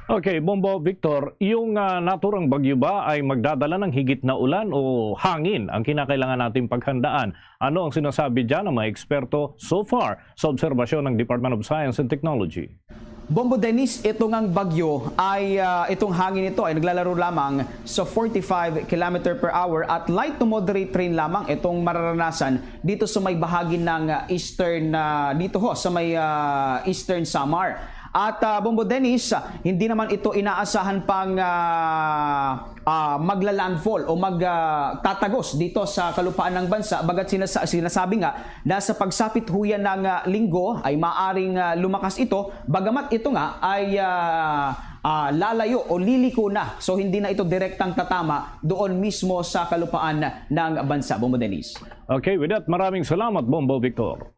Okay, Bombo Victor, yung, ah, naturang bagyo ba ay magdadala ng higit na ulan o hangin ang kinakailangan nating paghandaan? Ano ang sinasabi dyan ng mga eksperto so far sa obserbasyon ng Department of Science and Technology? Bombo Dennis, ito ngang bagyo ay, ah, itong hangin nito ay naglalaro lamang sa forty-five kilometer per hour at light to moderate rain lamang itong mararanasan dito sa may bahagi ng, ah, eastern, ah, dito ho sa may, ah, eastern Samar. At, ah, Bombo Dennis, ah, hindi naman ito inaasahan pang, ah, ah, magla-landfall o mag, ah, tatagos dito sa kalupaan ng bansa, baga't sinasa-, sinasabi nga na sa pagsapit ho yan ng, ah, linggo ay maaring, ah, lumakas ito, bagamat ito nga ay, ah, ah, lalayo o liliko na. So, hindi na ito direktang tatama doon mismo sa kalupaan ng bansa, Bombo Dennis. Okay, with that, maraming salamat, Bombo Victor.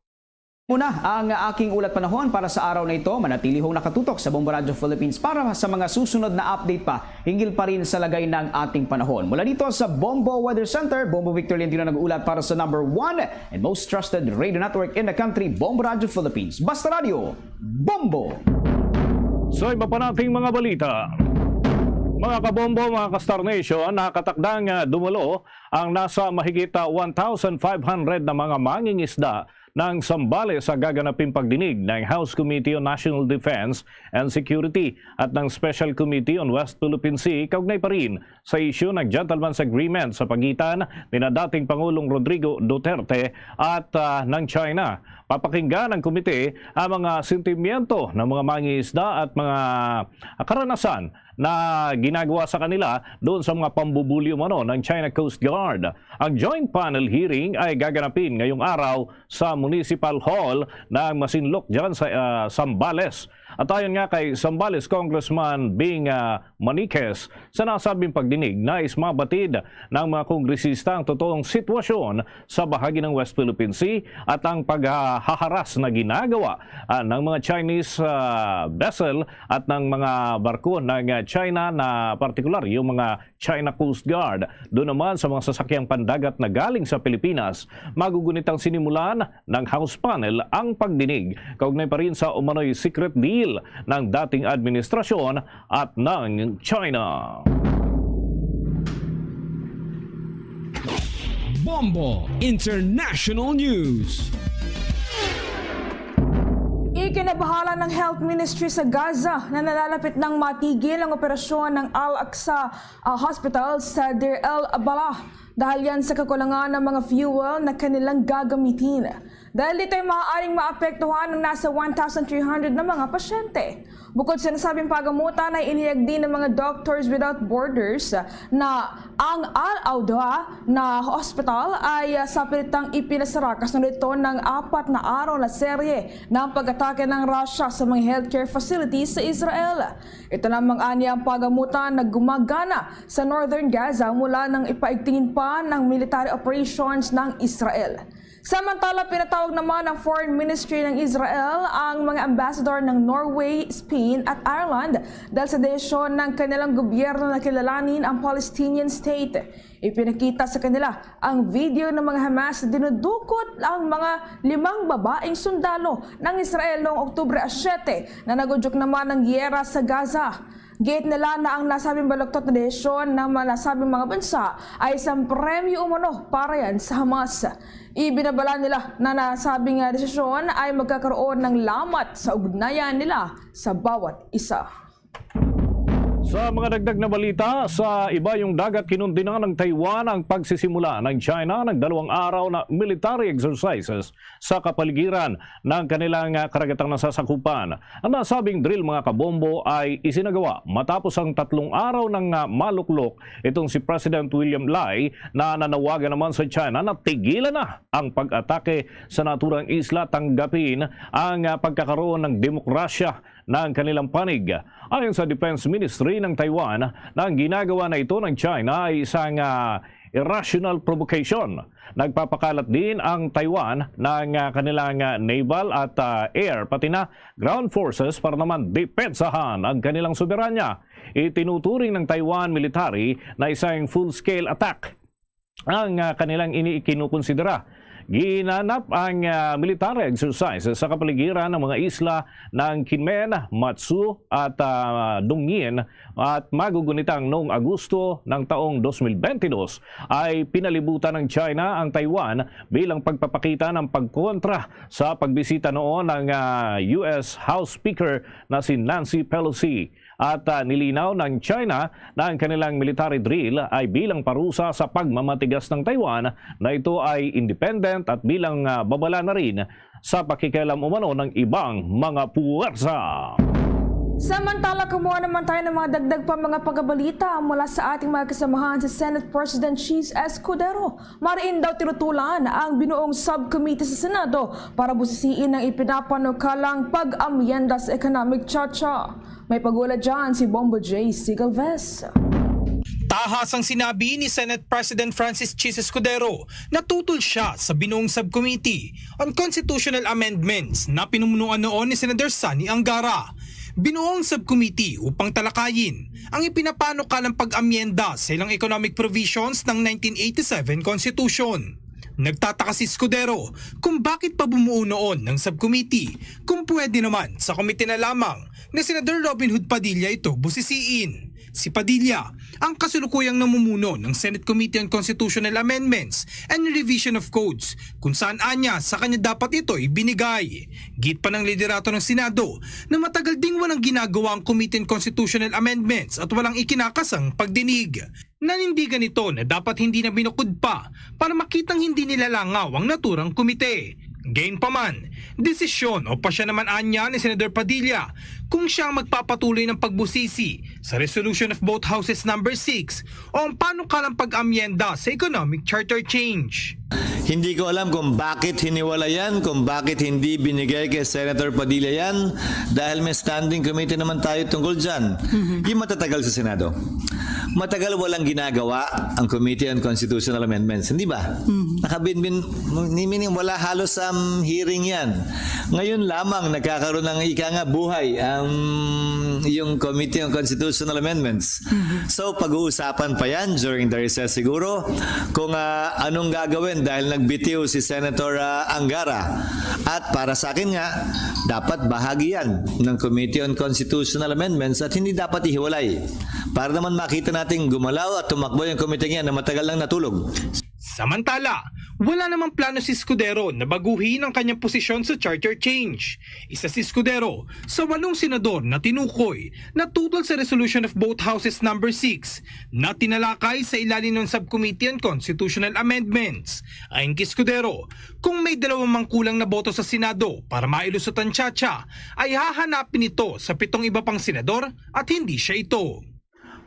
Muna ang aking ulat panahon para sa araw na ito. Manatili hong nakatutok sa Bombo Radio Philippines para sa mga susunod na update pa hinggil pa rin sa lagay ng ating panahon. Mula dito sa Bombo Weather Center, Bombo Victor Lentino nag-uulat para sa number one and most trusted radio network in the country, Bombo Radio Philippines. Basta Radio, Bombo! Sa iba pa nating mga balita, mga kabombo, mga ka-Star Nation, nakatakdang, ah, dumalo ang nasa mahigit, ah, one thousand five hundred na mga mangingisda ng Zambales sa gaganaping pagdinig ng House Committee on National Defense and Security at ng Special Committee on West Philippine Sea kaugnay pa rin sa isyu ng gentleman's agreement sa pagitan ni na dating Pangulong Rodrigo Duterte at, ah, ng China. Papakinggan ng komite ang mga sentimiento ng mga mangingisda at mga karanasan na ginagawa sa kanila doon sa mga pambubuli umano ng China Coast Guard. Ang joint panel hearing ay gaganapin ngayong araw sa Municipal Hall ng Masinloc dyan sa, ah, Zambales. At ayon nga kay Zambales Congressman Bing, ah, Maniquez, sa nasabing pagdinig, nais mabatid ng mga kongresista ang totoong sitwasyon sa bahagi ng West Philippine Sea at ang paghaharas na ginagawa, ah, ng mga Chinese, ah, vessel at ng mga barko ng, ah, China, na partikular yung mga China Coast Guard. Doon naman sa mga sasakyang pandagat na galing sa Pilipinas, magugunit ang sinimulan ng House panel ang pagdinig kaugnay pa rin sa umano'y secret deal ng dating administrasyon at ng China. Bombo International News. Ikinabahala ng Health Ministry sa Gaza na nalalapit nang matigil ang operasyon ng Al-Aqsa, ah, Hospital sa Deir el Balah dahil yan sa kakulangan ng mga fuel na kanilang gagamitin. Dahil dito ay maaaring maapektuhan ang nasa one thousand three hundred na mga pasyente. Bukod sa nasabing pagamutan, ay inihayag din ng mga Doctors Without Borders na ang Al-Awda na hospital ay, ah, sapilitang ipinasara kasunod ito ng apat na araw na serye ng pag-atake ng Russia sa mga healthcare facilities sa Israel. Ito lamang anya ang pagamutan na gumagana sa Northern Gaza mula nang ipaigtingin pa ng military operations ng Israel. Samantala, pinatawag naman ng Foreign Ministry ng Israel ang mga ambassador ng Norway, Spain at Ireland dahil sa desisyon ng kanilang gobyerno na kilalanin ang Palestinian state. Ipinakita sa kanila ang video ng mga Hamas na dinudukot ang mga limang babaeng sundalo ng Israel noong Oktubre siyete na nag-udyok naman ng giyera sa Gaza. Giit nila na ang nasabing baluktot na desisyon ng mga nasabing mga bansa ay isang premyo umano para yan sa Hamas. Ibinabala nila na nasabing, ah, desisyon ay magkakaroon ng lamat sa ugnayan nila sa bawat isa. Sa mga dagdag na balita, sa ibayong dagat, kinundina ng Taiwan ang pagsisimula ng China ng dalawang araw na military exercises sa kapaligiran ng kanilang, ah, karagatang nasasakupan. Ang nasabing drill, mga kabombo, ay isinagawa matapos ang tatlong araw ng, ah, maluklok itong si President William Lai, na nanawagan naman sa China na tigilan na ang pag-atake sa naturang isla, tanggapin ang, ah, pagkakaroon ng demokrasya ng kanilang panig. Ayon sa Defense Ministry ng Taiwan, na ang ginagawa na ito ng China ay isang, ah, irrational provocation. Nagpapakalat din ang Taiwan ng, ah, kanilang, ah, naval at, ah, air, pati na ground forces para naman depensahan ang kanilang soberanya. Itinuturing ng Taiwan military na isang full-scale attack ang, ah, kanilang ini ikinukonsidera. Ginanap ang, ah, military exercise sa kapaligiran ng mga isla ng Kinmen, Matsu at, ah, Dongyin at magugunitang noong Agosto ng taong dos mil bentidós ay pinalibutan ng China ang Taiwan bilang pagpapakita ng pagkontra sa pagbisita noon ng, ah, U S House Speaker na si Nancy Pelosi. At, ah, nilinaw ng China na ang kanilang military drill ay bilang parusa sa pagmamatigas ng Taiwan na ito ay independent at bilang, ah, babala na rin sa pakikialam umano ng ibang mga puwersa. Samantala, kumuha naman tayo ng mga dagdag pa mga pagkabalita mula sa ating mga kasamahan si Senate President Chiz Escudero. Mariin daw tinutulan ang binuong subcommittee sa Senado para busisiin ang ipinapanukalang pag-amyenda sa economic cha-cha. May pag-ula dyan si Bombo J C Galvez. Tahas ang sinabi ni Senate President Francis Chiz Escudero na tutol siya sa binuong subcommittee on constitutional amendments na pinumunuan noon ni Senator Sonny Angara. Binuong subcommittee upang talakayin ang ipinapanukalang pag-amyenda sa ilang economic provisions ng nineteen eighty-seven Constitution. Nagtataka si Escudero kung bakit pa bumuo noon ng subcommittee kung pwede naman sa komite na lamang ni Senador Robin Hood Padilla ito busisiin. Si Padilla ang kasulukuyang namumuno ng Senate Committee on Constitutional Amendments and Revision of Codes, kung saan anya sa kanya dapat ito ibinigay. Git pa ng liderato ng Senado na matagal ding walang ginagawa ang Committee on Constitutional Amendments at walang ikinakasang pagdinig. Nanindigan ito na dapat hindi na binukod pa para makitang hindi nila langaw ang naturang komite. Gayunpaman, desisyon o pasya naman anya ni Senador Padilla kung siya ang magpapatuloy ng pagbusisi sa Resolution of Both Houses Number Six o ang panukalang pag-amyenda sa Economic Charter Change. Hindi ko alam kung bakit hiniwalayan, kung bakit hindi binigay kay Senator Padilla yan, dahil may standing committee naman tayo tungkol dyan. Mhm. Yung matatagal sa Senado. Matagal walang ginagawa ang Committee on Constitutional Amendments, hindi ba? Mhm. Nakabinbin, meaning wala halos, um, hearing yan. Ngayon lamang nagkakaroon ng ika nga buhay ang yung Committee on Constitutional Amendments. Mhm. So, pag-uusapan pa yan during the recess siguro kung, ah, anong gagawin dahil nagbitiw si Senator, ah, Angara. At para sa akin nga, dapat bahagi yan ng Committee on Constitutional Amendments at hindi dapat ihiwalay. Para naman makita nating gumalaw at tumakbo yung committee yan na matagal nang natulog. Samantala, wala namang plano si Escudero na baguhin ang kanyang posisyon sa charter change. Isa si Escudero sa walong senador na tinukoy na tutol sa Resolution of Both Houses Number Six na tinalakay sa ilalim ng Subcommittee on Constitutional Amendments. Ayon kay Escudero, kung may dalawang mangkulang na boto sa Senado para mailusot ang cha-cha, ay hahanapin ito sa pitong iba pang senador at hindi siya ito.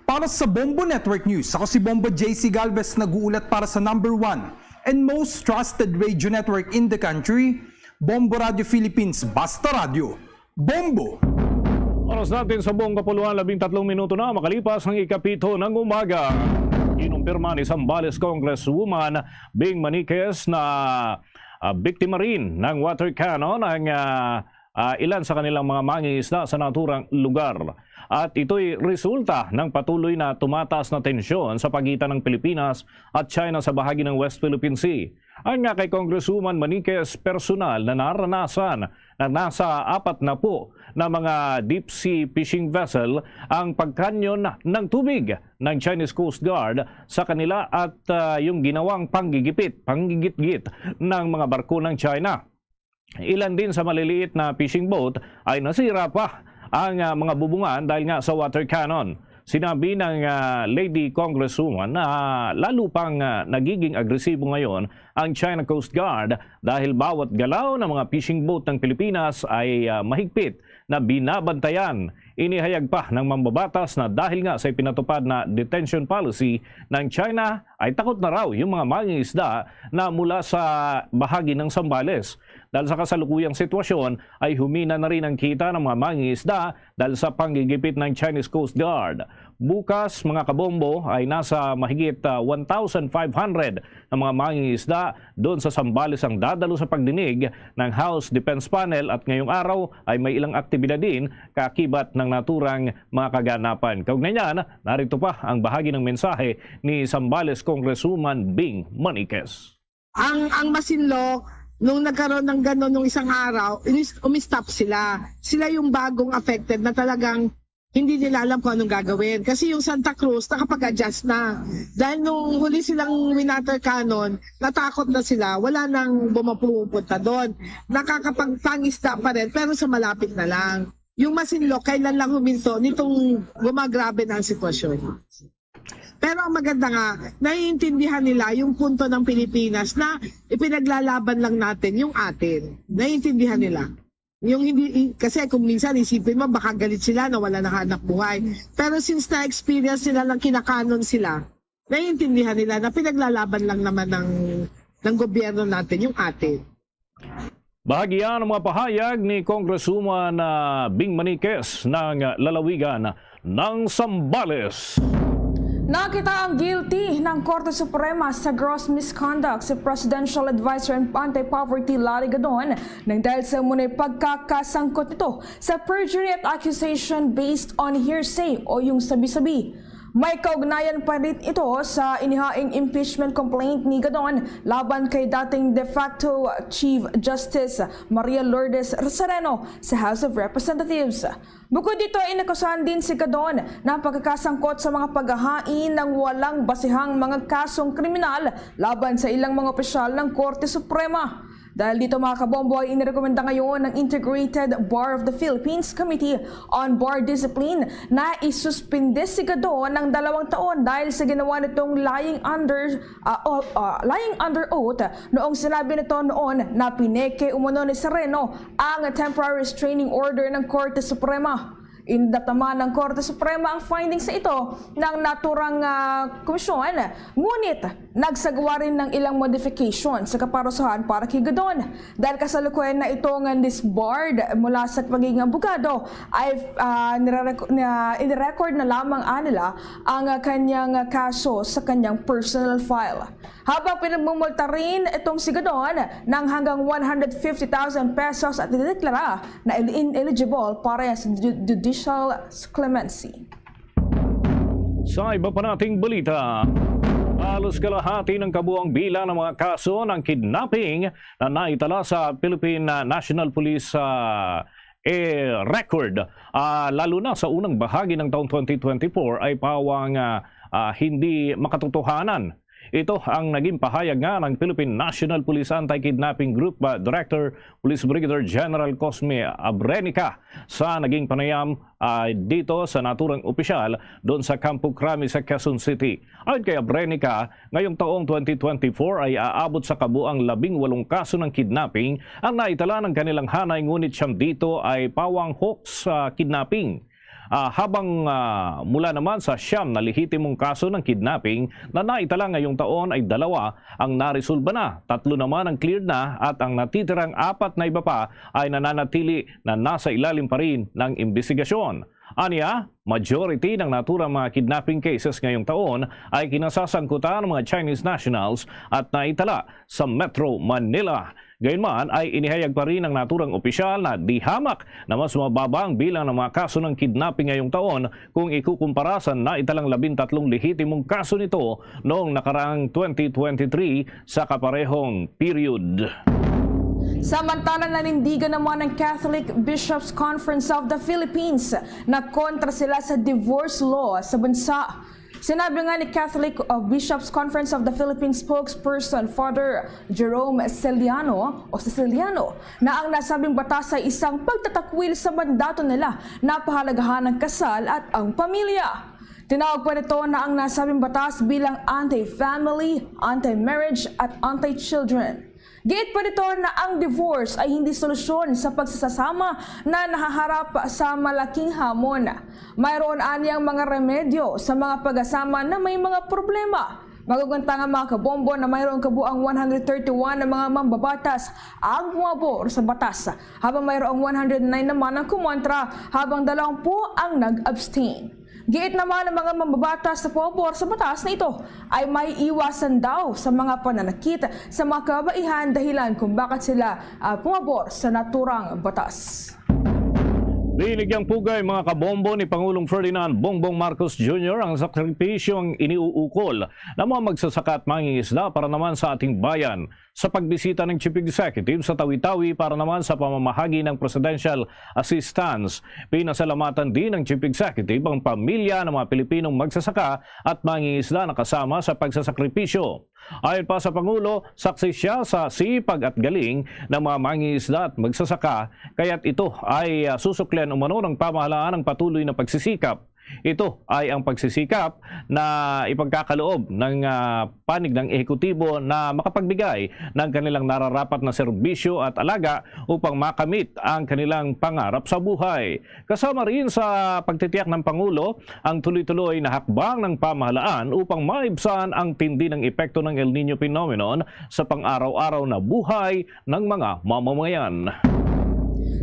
Para sa Bombo Network News, ako si Bombo J C Galvez, nag-uulat para sa number one and most trusted radio network in the country, Bombo Radio Philippines, Basta Radyo, Bombo! Oras natin sa buong kapuluan, labing tatlong minuto na makalipas ang ikapito ng umaga. Kinumpirma ni Zambales Congresswoman Bing Maniquez na, ah, biktima rin ng water cannon ang, ah, ah, ilan sa kanilang mga mangingisda sa naturang lugar. At ito'y resulta ng patuloy na tumataas na tensyon sa pagitan ng Pilipinas at China sa bahagi ng West Philippine Sea. Ayon nga kay Congresswoman Maniquez, personal na naranasan na nasa apat na po na mga deep sea fishing vessel ang pagkanyon ng tubig ng Chinese Coast Guard sa kanila at, ah, yung ginawang panggigipit, panggigitgit ng mga barko ng China. Ilan din sa maliliit na fishing boat ay nasira pa ang, ah, mga bubungan dahil nga sa water cannon. Sinabi ng, ah, Lady Congresswoman na lalo pang, ah, nagiging agresibo ngayon ang China Coast Guard dahil bawat galaw ng mga fishing boat ng Pilipinas ay, ah, mahigpit na binabantayan. Inihayag pa ng mambabatas na dahil nga sa ipinatupad na detention policy ng China, ay takot na raw yung mga mangingisda na mula sa bahagi ng Zambales. Dahil sa kasalukuyang sitwasyon, ay humina na rin ang kita ng mga mangingisda dahil sa panggigipit ng Chinese Coast Guard. Bukas, mga kabombo, ay nasa mahigit, ah, one thousand five hundred na mga mangingisda doon sa Zambales ang dadalo sa pagdinig ng House Defense Panel at ngayong araw ay may ilang aktibidad din kaakibat ng naturang mga kaganapan. Kaugnay niyan, narito pa ang bahagi ng mensahe ni Zambales Congresswoman Bing Maniquez. Ang, ang Masinloc, nung nagkaroon ng gano'n nung isang araw, inis-, umistop sila. Sila yung bagong affected na talagang hindi nila alam kung anong gagawin. Kasi yung Santa Cruz, nakapag-adjust na. Dahil nung huli silang winater cannon, natakot na sila. Wala nang bumapumupunta doon. Nakakapagpangisda pa rin, pero sa malapit na lang. Yung Masinloc, kailan lang huminto nitong gumagrabe na ang sitwasyon. Pero ang maganda nga, naiintindihan nila yung punto ng Pilipinas na ipinaglalaban lang natin yung atin. Naiintindihan nila. Yung hindi, i-, kasi kung minsan isipin mo, baka galit sila na wala nang hanap buhay. Pero since na-experience nila lang kinakanon sila, naiintindihan nila na pinaglalaban lang naman ng, ng gobyerno natin yung atin. Bahagi yan ang mga pahayag ni Congresswoman ah, Bing Maniquez ng lalawigan ng Zambales. Nakita ang guilty ng Korte Suprema sa gross misconduct si Presidential Advisor on Anti-Poverty Larry Gadon nang dahil sa umunay pagkakasangkot nito sa perjury at accusation based on hearsay o yung sabi-sabi. May kaugnayan pa rin ito sa inihaing impeachment complaint ni Gadon laban kay dating de facto Chief Justice Maria Lourdes Sereno sa House of Representatives. Bukod dito, inakusahan din si Gadon ng pagkakasangkot sa mga paghahain ng walang basihang mga kasong kriminal laban sa ilang mga opisyal ng Korte Suprema. Dahil dito, mga kabombo, ay inirekomenda ngayon ng Integrated Bar of the Philippines Committee on Bar Discipline na isuspinde si Gadon ng dalawang taon dahil sa ginawa nitong lying under ah, o- ah, lying under oath noong sinabi nito noon na pineke umano ni Sereno ang temporary restraining order ng Korte Suprema. Indatama ng Korte Suprema ang findings na ito ng naturang ah, komisyon, ngunit nagsagawa rin ng ilang modification sa kaparusahan para kay Gadon. Dahil kasalukuyan na ito nga disbarred mula sa pagiging abogado, ay ah, nirerec- na, inirecord na lamang anila ang ah, kanyang ah, kaso sa kanyang personal file. Habang pinagmumulta rin itong si Gadon ng hanggang one hundred fifty thousand pesos at idineklara na ineligible para sa ju- judicial clemency. Sa iba pa nating balita, halos kalahati ng kabuang bilang ng mga kaso ng kidnapping na naitala sa Philippine ah, National Police ah, eh, record, ah, lalo na sa unang bahagi ng taong twenty twenty-four, ay pawang ah, ah, hindi makatotohanan. Ito ang naging pahayag nga ng Philippine National Police Anti-Kidnapping Group ah, Director Police Brigadier General Cosme Abrenica sa naging panayam ah, dito sa naturang opisyal doon sa Campo Crame sa Quezon City. Ayon kay Abrenica, ngayong taong twenty twenty-four ay aabot sa kabuang labing walong kaso ng kidnapping ang naitala ng kanilang hanay, ngunit siyam dito ay pawang hoax ah, kidnapping. Ah, habang ah, mula naman sa siyam na lehitimong kaso ng kidnapping na naitala ngayong taon ay dalawa ang naresolba na, tatlo naman ang cleared na at ang natitirang apat na iba pa ay nananatili na nasa ilalim pa rin ng imbestigasyon. Anya, majority ng naturang mga kidnapping cases ngayong taon ay kinasasangkutan ng mga Chinese nationals at naitala sa Metro Manila. Gayunman ay inihayag pa rin ng naturang opisyal na di hamak na mas mababa ang bilang ng mga kaso ng kidnapping ngayong taon kung ikukumpara sa naitalang labintatlong lehitimong kaso nito noong nakaraang twenty twenty-three sa kaparehong period. Samantala, nanindigan naman ang Catholic Bishops Conference of the Philippines na kontra sila sa divorce law sa bansa. Sinabi nga ni Catholic uh, Bishops Conference of the Philippines spokesperson Father Jerome Celiano o Siciliano na ang nasabing batas ay isang pagtatakwil sa mandato nila na pahalagahan ang kasal at ang pamilya. Tinawag pa nito na ang nasabing batas bilang anti-family, anti-marriage at anti-children. Giit pa nito na ang divorce ay hindi solusyon sa pagsasasama na nahaharap sa malaking hamon. Mayroon anyang mga remedyo sa mga pag-asama na may mga problema. Magugantang ang mga kabombo na mayroong kabuang one hundred thirty-one na mga mambabatas ang pumabor sa batas, habang mayroong one hundred nine naman ang kumontra, habang dalawampu ang nag-abstain. Giit naman ng mga mambabatas sa pumabor sa batas na ito ay may iwasan daw sa mga pananakit sa mga kababaihan, dahilan kung bakit sila ah, pumabor sa naturang batas. Binigyang pugay, mga kabombo, ni Pangulong Ferdinand Bongbong Marcos Junior ang sakripisyong iniuukol ng mga magsasaka at mangingisda para naman sa ating bayan. Sa pagbisita ng Chief Executive sa Tawi-Tawi para naman sa pamamahagi ng presidential assistance, pinasalamatan din ng Chief Executive ang pamilya ng mga Pilipinong magsasaka at mangingisda na kasama sa pagsasakripisyo. Ayon pa sa Pangulo, saksi siya sa sipag at galing ng mga mangingisda at magsasaka, kaya't ito ay, ah, susuklian umano ng pamahalaan ang patuloy na pagsisikap. Ito ay ang pagsisikap na ipagkakaloob ng, ah, panig ng ehekutibo na makapagbigay ng kanilang nararapat na serbisyo at alaga upang makamit ang kanilang pangarap sa buhay. Kasama rin sa pagtitiyak ng Pangulo ang tuloy-tuloy na hakbang ng pamahalaan upang maibsan ang tindi ng epekto ng El Niño phenomenon sa pang-araw-araw na buhay ng mga mamamayan.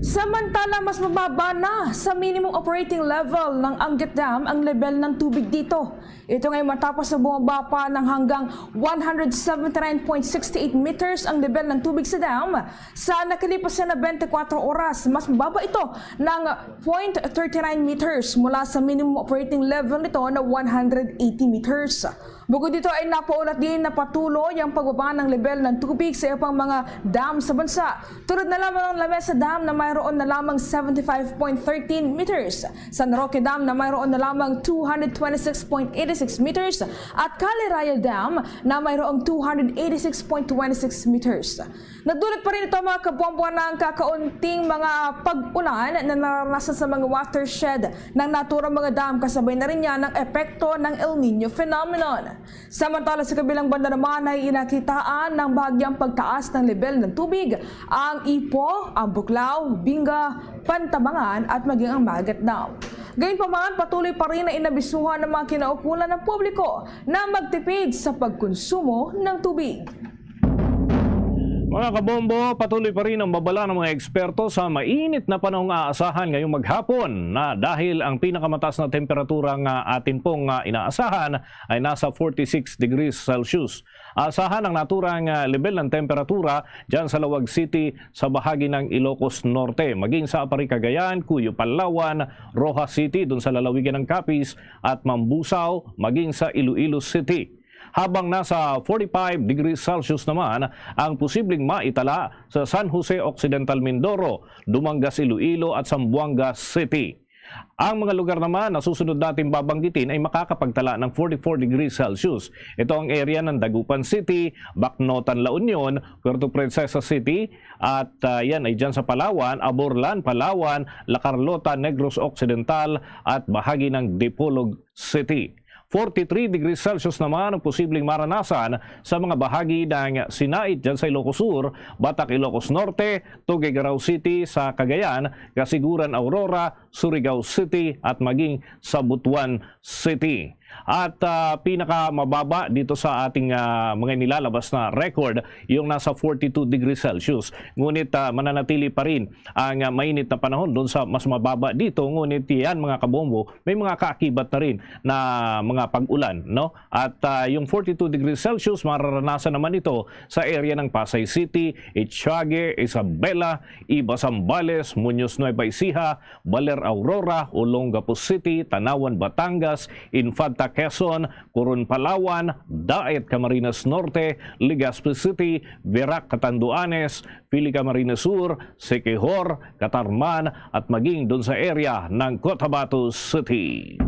Samantala, mas mababa na sa minimum operating level ng Angat Dam ang level ng tubig dito. Ito ngay matapos na bumaba pa ng hanggang one hundred seventy-nine point sixty-eight meters ang level ng tubig sa dam. Sa nakalipas na twenty-four oras, mas mababa ito ng zero point thirty-nine meters mula sa minimum operating level nito na one hundred eighty meters. Bukod dito ay napaunat din na patuloy ang pagbaba ng level ng tubig sa iba pang mga dam sa bansa. Tulad na lamang ng Lamesa Dam na mayroon na lamang seventy-five point thirteen meters, San Roque Dam na mayroon na lamang two hundred twenty-six point eighty-six meters at Caliraya Dam na mayroong two hundred eighty-six point twenty-six meters. Nagdulot pa rin ito, mga kabombo, ng kakaunting mga pag-ulan na naranasan sa mga watershed ng naturang mga dam, kasabay na rin niya ng epekto ng El Nino phenomenon. Samantala, sa kabilang banda naman ay inakitaan ng bahagyang pagtaas ng level ng tubig ang Ipo, ang Buklao, Binga, Pantabangan at maging ang Magat Dam. Gayunpaman, patuloy pa rin na inabisuhan ng mga kinaukulan ng publiko na magtipid sa pagkonsumo ng tubig. Mga kabombo, patuloy pa rin ang babala ng mga eksperto sa mainit na panahong aasahan ngayong maghapon na dahil ang pinakamataas na temperatura nga atin pong, ah, inaasahan ay nasa forty-six degrees Celsius. Aasahan ang naturang, ah, level ng temperatura dyan sa Laoag City, sa bahagi ng Ilocos Norte, maging sa Aparri, Cagayan, Cuyo, Palawan, Roxas City, dun sa lalawigan ng Capiz at Mambusao, maging sa Iloilo City. Habang nasa forty-five degrees Celsius naman ang posibleng maitala sa San Jose Occidental, Mindoro, Dumangas, Iloilo at Zamboanga City. Ang mga lugar naman na susunod natin babanggitin ay makakapagtala ng forty-four degrees Celsius. Ito ang area ng Dagupan City, Bacnotan, La Union, Puerto Princesa City, at, ah, yan ay dyan sa Palawan, Aborlan, Palawan, La Carlota, Negros Occidental, at bahagi ng Dipolog City. Forty-three degrees Celsius naman ang posibleng maranasan sa mga bahagi ng Sinait dyan sa Ilocos Sur, Batac, Ilocos Norte, Tuguegarao City sa Cagayan, Casiguran, Aurora, Surigao City at maging sa Butuan City. At, ah, pinakamababa dito sa ating, ah, mga nilalabas na record, yung nasa forty-two degrees Celsius. Ngunit, ah, mananatili pa rin ang, ah, mainit na panahon doon sa mas mababa dito. Ngunit yan, mga kabombo, may mga kaakibat na rin na mga pag-ulan, no? At, ah, yung forty-two degrees Celsius, mararanasan naman ito sa area ng Pasay City, Etiague, Isabela, Iba, Zambales, Muñoz, Nueva Ecija, Baler, Aurora, Olongapo City, Tanauan, Batangas, Infanta, Quezon, Coron, Palawan, Daet, Camarines Norte, Legazpi City, Virac, Catanduanes, Pili, Camarines Sur, Siquijor, Catarman, at maging dun sa area ng Cotabato City.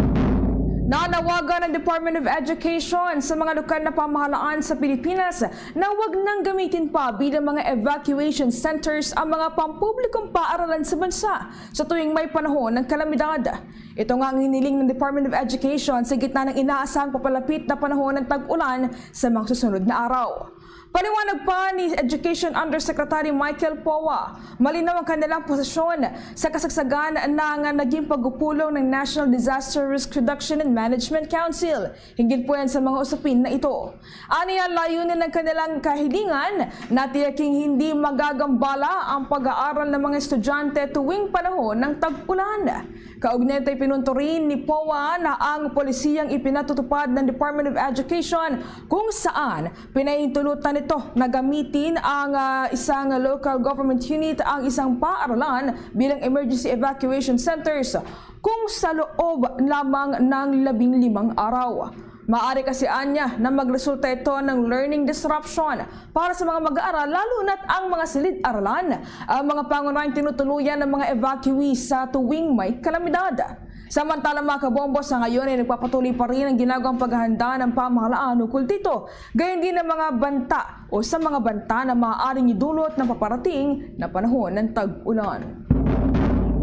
Nanawagan ang Department of Education sa mga lokal na pamahalaan sa Pilipinas na wag nang gamitin pa bilang mga evacuation centers ang mga pampublikong paaralan sa bansa sa tuwing may panahon ng kalamidad. Ito nga ang hiniling ng Department of Education sa gitna ng inaasahang papalapit na panahon ng tag-ulan sa mga susunod na araw. Paliwanag pa ni Education Undersecretary Michael Poa, malinaw ang kanilang posisyon sa kasagsagan ng naging pagpupulong ng National Disaster Risk Reduction and Management Council hinggil po yan sa mga usapin na ito. Aniya, layunin ng kanilang kahilingan na tiyaking hindi magagambala ang pag-aaral ng mga estudyante tuwing panahon ng tag-ulan. Kaugnay nito, ipinunto rin ni poa na ang polisiyang ipinatutupad ng Department of Education, kung saan pinahintulutan nito na gamitin ang, ah, isang local government unit, ang isang paaralan bilang emergency evacuation centers kung sa loob lamang ng labing limang araw. Maaari kasi, anya, na magresulta ito ng learning disruption para sa mga mag-aaral, lalo na't ang mga silid-aralan ang mga pangunahing tinutuluyan ng mga evacuees sa tuwing may kalamidad. Samantala, mga kabombo, sa ngayon ay nagpapatuloy pa rin ang ginagawang paghahanda ng pamahalaan ukol dito, gayon din ang mga banta o sa mga banta na maaaring idulot na paparating na panahon ng tag-ulan.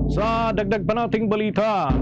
Sa dagdag pa nating balita,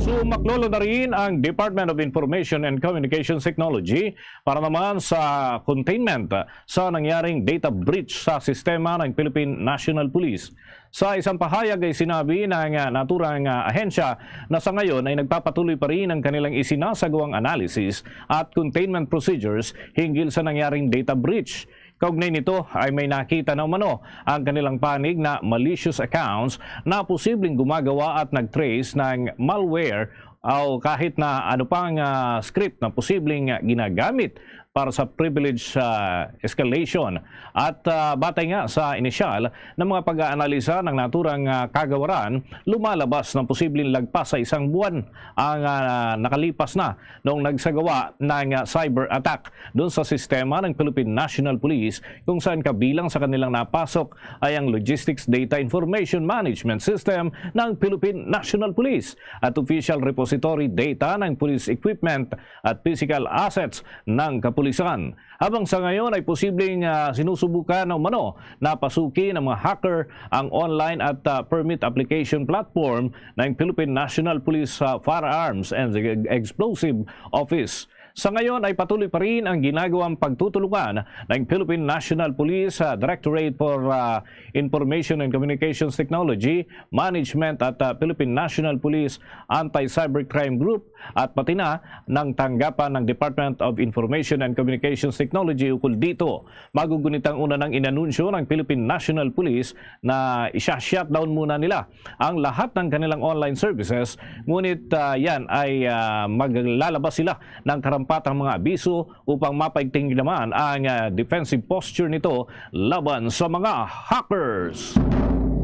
sumaklolo na rin ang Department of Information and Communications Technology para naman sa containment sa nangyaring data breach sa sistema ng Philippine National Police. Sa isang pahayag ay sinabi ng, ah, naturang, ah, ahensya na sa ngayon ay nagpapatuloy pa rin ang kanilang isinasagawang analysis at containment procedures hinggil sa nangyaring data breach. Kaugnay nito ay may nakita na umano ang kanilang panig na malicious accounts na posibleng gumagawa at nag-trace ng malware o kahit na ano pang, ah, script na posibleng ginagamit para sa privilege, ah, escalation. At, ah, batay nga sa inisyal na mga pag-aanalisa ng naturang, ah, kagawaran, lumalabas ng posibleng lagpas sa isang buwan ang, ah, nakalipas na noong nagsagawa ng, ah, cyber attack doon sa sistema ng Philippine National Police, kung saan kabilang sa kanilang napasok ay ang Logistics Data Information Management System ng Philippine National Police at Official Repository Data ng Police Equipment at Physical Assets ng Kapulisan. Habang sa ngayon ay posibleng, ah, sinusubukan na umano na pasukin ng mga hacker ang online at, ah, permit application platform ng Philippine National Police, ah, Firearms and Explosive Office. Sa ngayon ay patuloy pa rin ang ginagawang pagtutulungan ng Philippine National Police, ah, Directorate for, ah, Information and Communications Technology Management at, ah, Philippine National Police Anti-Cybercrime Group at pati na ng tanggapan ng Department of Information and Communications Technology ukol dito. Magugunit ang una ng inanunsyo ng Philippine National Police na isya-shutdown muna nila ang lahat ng kanilang online services, ngunit, ah, yan ay, ah, maglalabas sila ng karampatang mga abiso upang mapaigting naman ang, ah, defensive posture nito laban sa mga hackers.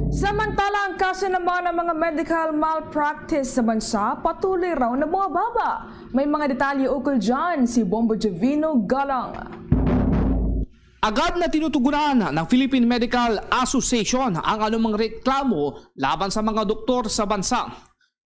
Samantala, ang kaso naman ng mga medical malpractice sa bansa patuloy raw na bumababa. May mga detalye ukol dyan si Bombo Jovino Galang. Agad na tinutugunan ng Philippine Medical Association ang anumang reklamo laban sa mga doktor sa bansa.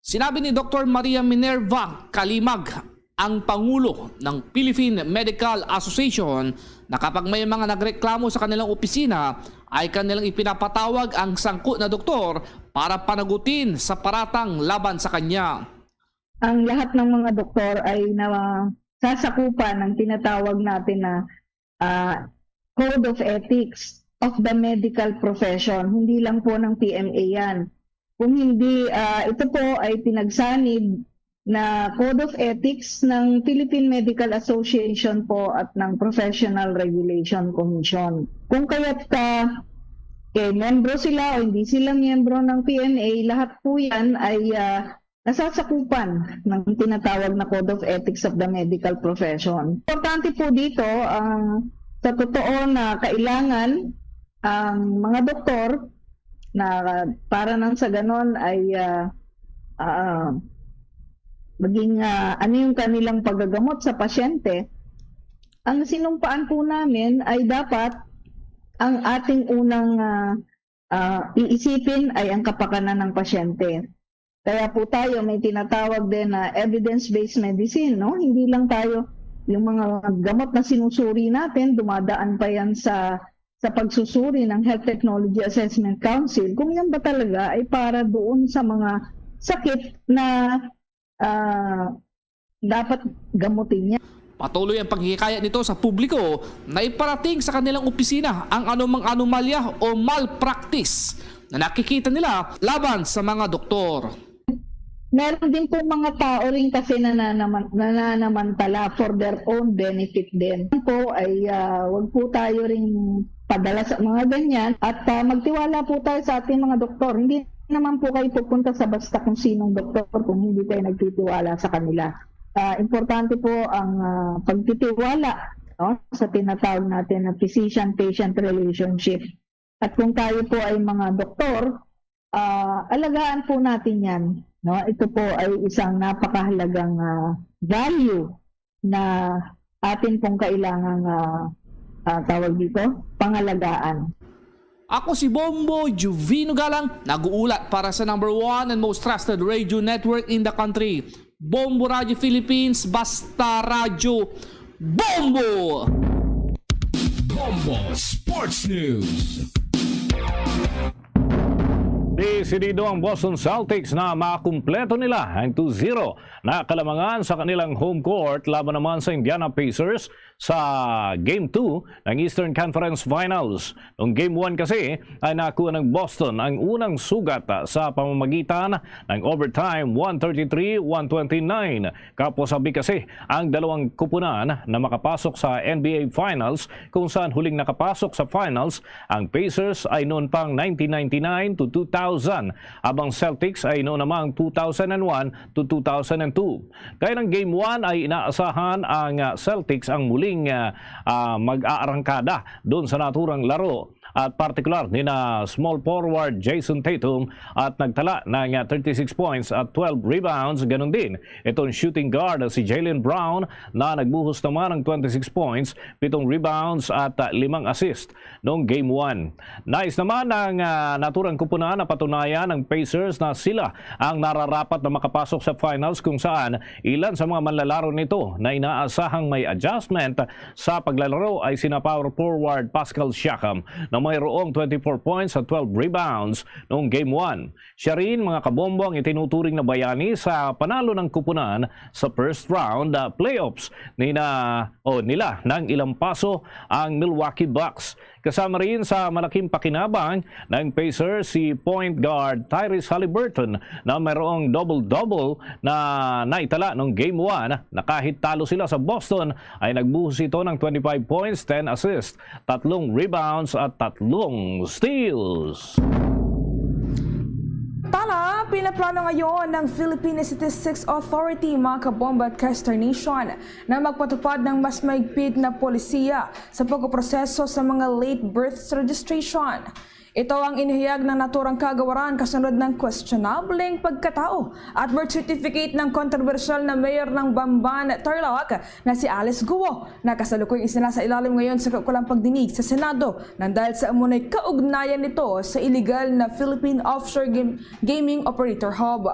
Sinabi ni Doktor Maria Minerva Kalimag, ang pangulo ng Philippine Medical Association, na kapag may mga nagreklamo sa kanilang opisina, ay kanilang ipinapatawag ang sangko na doktor para panagutin sa paratang laban sa kanya. Ang lahat ng mga doktor ay nasasakupan ng tinatawag natin na, ah, Code of Ethics of the Medical Profession. Hindi lang po ng P M A yan. Kung hindi, ah, ito po ay pinagsanib na Code of Ethics ng Philippine Medical Association po at ng Professional Regulation Commission. Kung kaya't ka, eh, membro sila o hindi sila miyembro ng P M A, lahat po yan ay, ah, nasasakupan ng tinatawag na Code of Ethics of the Medical Profession. Importante po dito ang, sa totoo na kailangan ang mga doktor na para nang sa ganon ay, ah, ah, maging, ah, ano yung kanilang paggagamot sa pasyente. Ang sinumpaan po namin ay dapat ang ating unang, ah, ah, iisipin ay ang kapakanan ng pasyente. Kaya po tayo may tinatawag din na evidence-based medicine, no? Hindi lang tayo, yung mga gamot na sinusuri natin, dumadaan pa yan sa, sa pagsusuri ng Health Technology Assessment Council, kung yan ba talaga ay para doon sa mga sakit na, ah, dapat gamutin niya. Patuloy ang paghikayat nito sa publiko na iparating sa kanilang opisina ang anumang anomalya o malpractice na nakikita nila laban sa mga doktor. Meron din po mga tao rin kasi nananaman-, nananamantala for their own benefit din. Po ay, ah, wag po tayo ring padala sa mga ganyan at, ah, magtiwala po tayo sa ating mga doktor. Hindi naman po kayo pupunta sa basta kung sinong doktor kung hindi kayo nagtitiwala sa kanila. Ah, importante po ang, ah, pagtitiwala, no, sa tinatawag natin na physician-patient relationship. At kung tayo po ay mga doktor, ah, alagaan po natin yan, no? Ito po ay isang napakahalagang, ah, value na atin pong kailangang, ah, ah, tawag dito, pangalagaan. Ako si Bombo Juvino Galang, nag-uulat para sa number one and most trusted radio network in the country, Bombo Radio Philippines, basta radyo, Bombo! Bombo Sports News. Desidido ang Boston Celtics na makumpleto nila ang two zero na kalamangan sa kanilang home court laban naman sa Indiana Pacers sa Game two ng Eastern Conference Finals. Noong Game one kasi ay nakuha ng Boston ang unang sugat sa pamamagitan ng overtime, one thirty-three one twenty-nine. Kapos abi kasi ang dalawang kupunan na makapasok sa N B A Finals, kung saan huling nakapasok sa Finals ang Pacers ay noon pang nineteen ninety-nine to two thousand, habang Celtics ay noon namang two thousand one to two thousand two. Kaya ng Game one ay inaasahan ang, ah, Celtics ang muling, ah, ah, mag-aarangkada doon sa naturang laro, at partikular nina small forward Jayson Tatum at nagtala ng, ah, thirty-six points at twelve rebounds. Ganun din itong shooting guard, si Jaylen Brown, na nagbuhos naman ng twenty-six points, pitong rebounds at, ah, limang assist noong Game one. Nais naman ng, ah, naturang kupunan na patunayan ng Pacers na sila ang nararapat na makapasok sa Finals, kung saan ilan sa mga manlalaro nito na inaasahang may adjustment sa paglalaro ay sina power forward Pascal Siakam na mayroong twenty-four points at twelve rebounds noong Game one. Siya rin, mga kabombo, ang itinuturing na bayani sa panalo ng kupunan sa first round, ah, playoffs nina, o nila nang ilampaso ang Milwaukee Bucks. Kasama rin sa malaking pakinabang ng Pacers si point guard Tyrese Haliburton na mayroong double-double na naitala noong Game one, na kahit talo sila sa Boston ay nagbuhos ito ng twenty-five points, ten assists, tatlong rebounds at tatlong steals. Tala, pinaplano ngayon ng Philippine Statistics Authority, mga kabomba at Kester Nation, na magpatupad ng mas mahigpit na polisiya sa pagproseso sa mga late birth registration. Ito ang inihayag ng naturang kagawaran kasunod ng questionableng pagkatao at birth certificate ng kontrobersyal na mayor ng Bamban, Tarlac na si Alice Guo, na kasalukuyang isinasailalim ngayon sa kaukulang pagdinig sa Senado nang dahil sa umunay kaugnayan nito sa iligal na Philippine offshore gam-, gaming operator hub.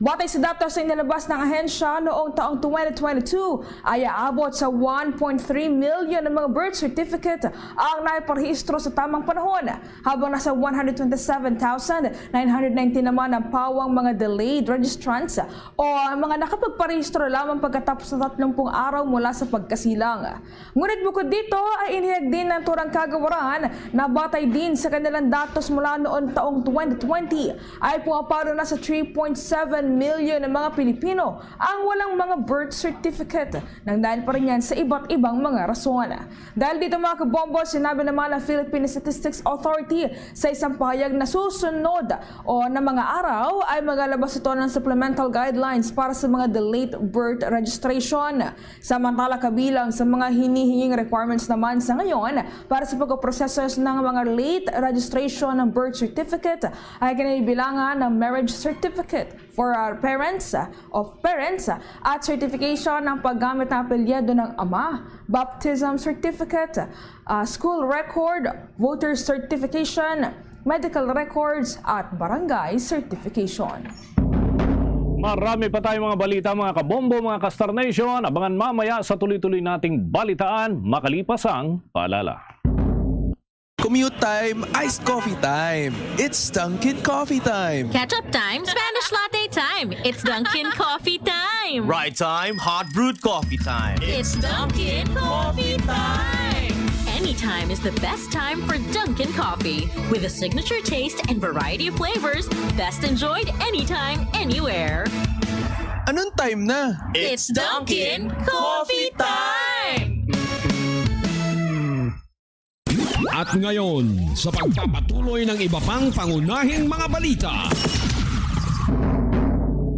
Batay sa datos na inilabas ng ahensya, noong taong twenty twenty-two ay aabot sa one point three million na mga birth certificate ang naiparehistro sa tamang panahon, habang nasa one hundred twenty-seven thousand nine hundred nineteen naman ang pawang mga delayed registrants o ang mga nakapagparehistro lamang pagkatapos ng tatlumpung araw mula sa pagkasilang. Ngunit bukod dito, ay inihayag din ng naturang kagawaran na batay din sa kanilang datos mula noon taong twenty twenty, ay pumapalo na sa three point seven million ang mga Pilipino ang walang mga birth certificate, nang dahil pa rin yan sa iba't ibang mga rason. Dahil dito, mga kabombo, sinabi naman ng Philippine Statistics Authority sa isang pahayag na susunod o na mga araw ay magalabas ito ng supplemental guidelines para sa mga delayed birth registration. Samantala, kabilang sa mga hinihinging requirements naman sa ngayon para sa pagproseso ng mga late registration ng birth certificate ay kinibilangan ng marriage certificate for our parents, of parents, at certification ng paggamit ng apelyido ng ama, baptism certificate, ah, school record, voter certification, medical records, at barangay certification. Marami pa tayong mga balita, mga kabombo, mga Kastar Nation. Abangan mamaya sa tuloy-tuloy nating balitaan makalipas ang paalala. Commute time, iced coffee time. It's Dunkin' Coffee time. Ketchup time, Spanish latte time. It's Dunkin' Coffee time. Ride time, hot brewed coffee time. It's Dunkin' Coffee time. Anytime is the best time for Dunkin' Coffee. With a signature taste and variety of flavors, best enjoyed anytime, anywhere. Anong time na? It's Dunkin' Coffee time! At ngayon, sa pagpapatuloy ng iba pang pangunahing mga balita.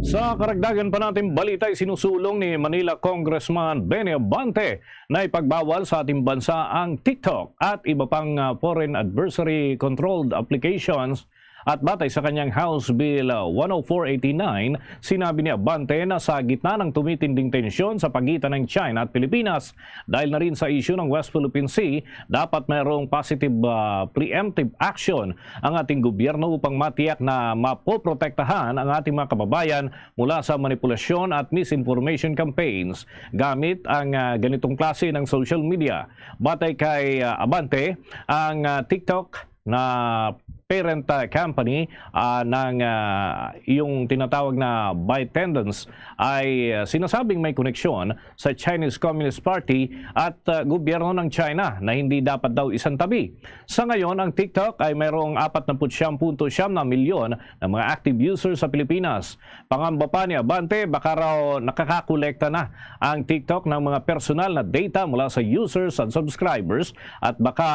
Sa karagdagan pa nating balita, isinusulong ni Manila Congressman Benny Abante na ipagbawal sa ating bansa ang TikTok at iba pang, ah, foreign adversary controlled applications. At batay sa kanyang House Bill, ah, one oh four eighty-nine, sinabi ni Abante na sa gitna ng tumitinding tensyon sa pagitan ng China at Pilipinas, dahil na rin sa isyu ng West Philippine Sea, dapat mayroong positive, ah, preemptive action ang ating gobyerno upang matiyak na mapoprotektahan ang ating mga kababayan mula sa manipulasyon at misinformation campaigns gamit ang, ah, ganitong klase ng social media. Batay kay, ah, Abante, ang, ah, TikTok na parent, ah, company, ah, ng, ah, yung tinatawag na ByteDance ay, ah, sinasabing may koneksyon sa Chinese Communist Party at, ah, gobyerno ng China na hindi dapat daw isantabi. Sa ngayon, ang TikTok ay mayroong apat na putsyam punto siyam na milyon na mga active users sa Pilipinas. Pangamba pa ni Abante, baka raw nakakakolekta na ang TikTok ng mga personal na data mula sa users at subscribers at baka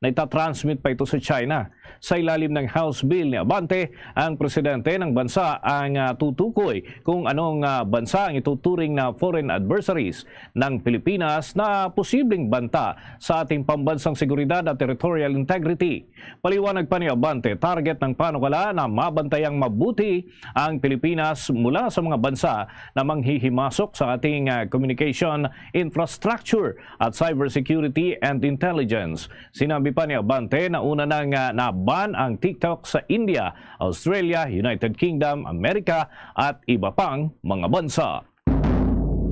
naitatransmit pa ito sa China. Sa ilalim ng House Bill ni Abante, ang presidente ng bansa ang, ah, tutukoy kung anong, ah, bansa ang ituturing na foreign adversaries ng Pilipinas na posibleng banta sa ating pambansang seguridad at territorial integrity. Paliwanag pa ni Abante, target ng panukala na mabantayang mabuti ang Pilipinas mula sa mga bansa na manghihimasok sa ating, ah, communication infrastructure at cybersecurity and intelligence. Sinabi pa ni Abante na una nang, ah, na-ban ang TikTok sa India, Australia, United Kingdom, Amerika at iba pang mga bansa.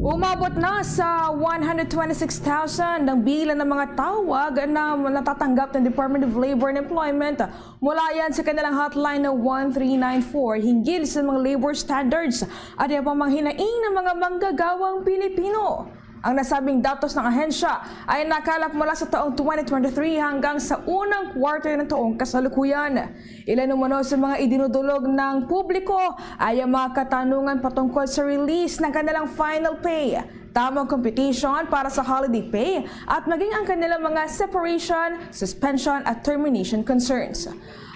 Umabot na sa one hundred twenty-six thousand ang bilang ng mga tawag na natatanggap ng Department of Labor and Employment mula yan sa kanilang hotline na one three nine four hinggil sa mga labor standards at iba pang mga hinaing ng mga manggagawang Pilipino. Ang nasabing datos ng ahensya ay nakalap mula sa taong twenty twenty-three hanggang sa unang quarter ng taong kasalukuyan. Ilan umano sa mga idinudulog ng publiko ay ang mga katanungan patungkol sa release ng kanilang final pay, tamang computation para sa holiday pay, at maging ang kanilang mga separation, suspension, at termination concerns.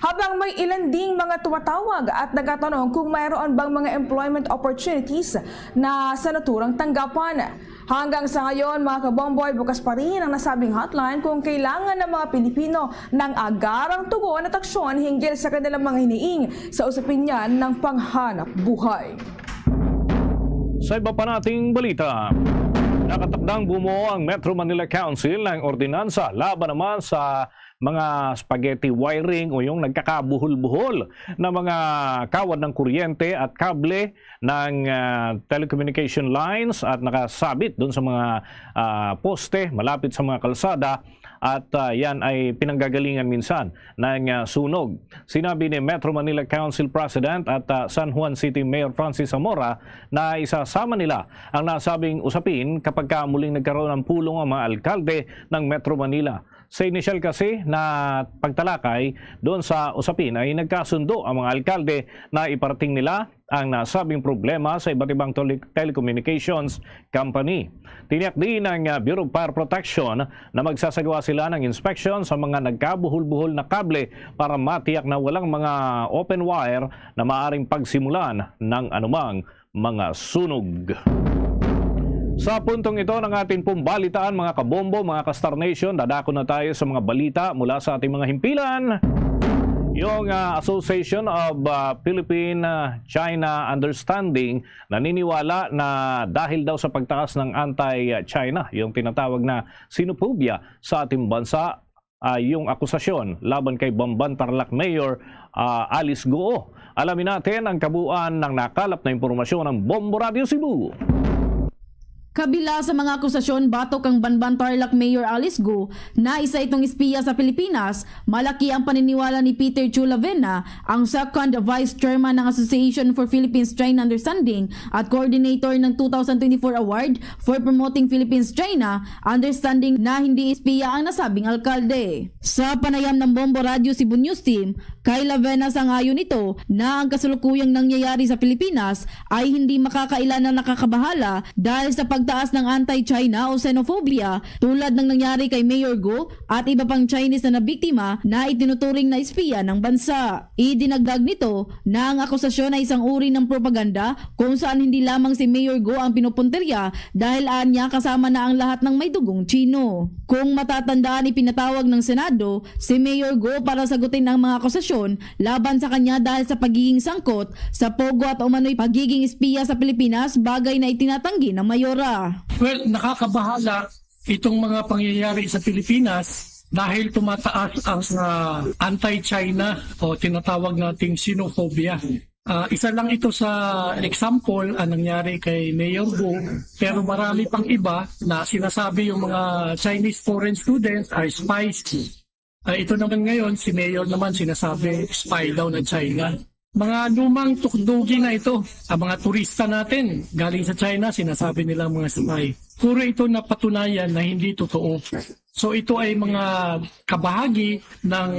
Habang may ilan ding mga tumatawag at nagtatanong kung mayroon bang mga employment opportunities na sa naturang tanggapan. Hanggang sa ngayon, mga kabomboy, bukas pa rin ang nasabing hotline kung kailangan ng mga Pilipino ng agarang tugon at aksyon hinggil sa kanilang mga hiniing sa usapin yan ng panghanap buhay. Sa iba pa nating balita, nakatakdang bumuo ang Metro Manila Council ng ordinansa laban naman sa mga spaghetti wiring o yung nagkakabuhol-buhol na mga kawad ng kuryente at kable ng, ah, telecommunication lines at nakasabit doon sa mga, ah, poste malapit sa mga kalsada at, ah, yan ay pinanggagalingan minsan ng, ah, sunog. Sinabi ni Metro Manila Council President at, ah, San Juan City Mayor Francis Zamora na isasama nila ang nasabing usapin kapag ka muling nagkaroon ng pulong ang mga alkalde ng Metro Manila. Sa inisyal kasi na pagtalakay doon sa usapin ay nagkasundo ang mga alkalde na iparating nila ang nasabing problema sa iba't ibang tele-, telecommunications company. Tiniyak din ng, ah, Bureau of Fire Protection na magsasagawa sila ng inspection sa mga nagkabuhol-buhol na kable para matiyak na walang mga open wire na maaring pagsimulan ng anumang mga sunog. Sa puntong ito ng ating pong balitaan, mga kabombo, mga ka-Star Nation, dadako na tayo sa mga balita mula sa ating mga himpilan. Yung, ah, Association of, ah, Philippine, ah, China Understanding naniniwala na dahil daw sa pagtaas ng anti-China, yung tinatawag na xenophobia sa ating bansa, ah, yung akusasyon laban kay Bamban Tarlac Mayor, ah, Alice Goo. Alamin natin ang kabuuan ng nakalap na impormasyon ng Bombo Radio Cebu. Kabila sa mga akusasyon batok kang Bamban Tarlac Mayor Alice Goo na isa itong espiya sa Pilipinas, malaki ang paniniwala ni Peter Chu Lavena, ang second vice chairman ng Association for Philippines-China Understanding at coordinator ng two thousand twenty-four Award for Promoting Philippines-China Understanding na hindi espiya ang nasabing alkalde. Sa panayam ng Bombo Radio Cebu News Team, kay Lavena, sangayon ito na ang kasalukuyang nangyayari sa Pilipinas ay hindi makakaila na nakakabahala dahil sa pag- taas ng anti-China o xenophobia, tulad ng nangyari kay Mayor Go at iba pang Chinese na nabiktima na itinuturing na espiya ng bansa. Idinagdag nito na ang akusasyon ay isang uri ng propaganda kung saan hindi lamang si Mayor Go ang pinupuntirya dahil anya kasama na ang lahat ng may dugong Chino. Kung matatandaan, ipinatawag ng Senado si Mayor Go para sagutin ang mga akusasyon laban sa kanya dahil sa pagiging sangkot sa POGO at umano'y pagiging espiya sa Pilipinas, bagay na itinatanggi ng Mayora. Well, nakakabahala itong mga pangyayari sa Pilipinas dahil tumataas ang ah, anti-China o tinatawag nating xenophobia. Ah, isa lang ito sa example ang nangyari kay Mayor Go, pero marami pang iba na sinasabi yung mga Chinese foreign students ay spies. Ah, ito naman ngayon, si Mayor naman sinasabi spy daw ng China. Mga lumang tukdugi na ito. Ang mga turista natin galing sa China, sinasabi nila mga spy. Puro ito napatunayan na hindi totoo. So ito ay mga kabahagi ng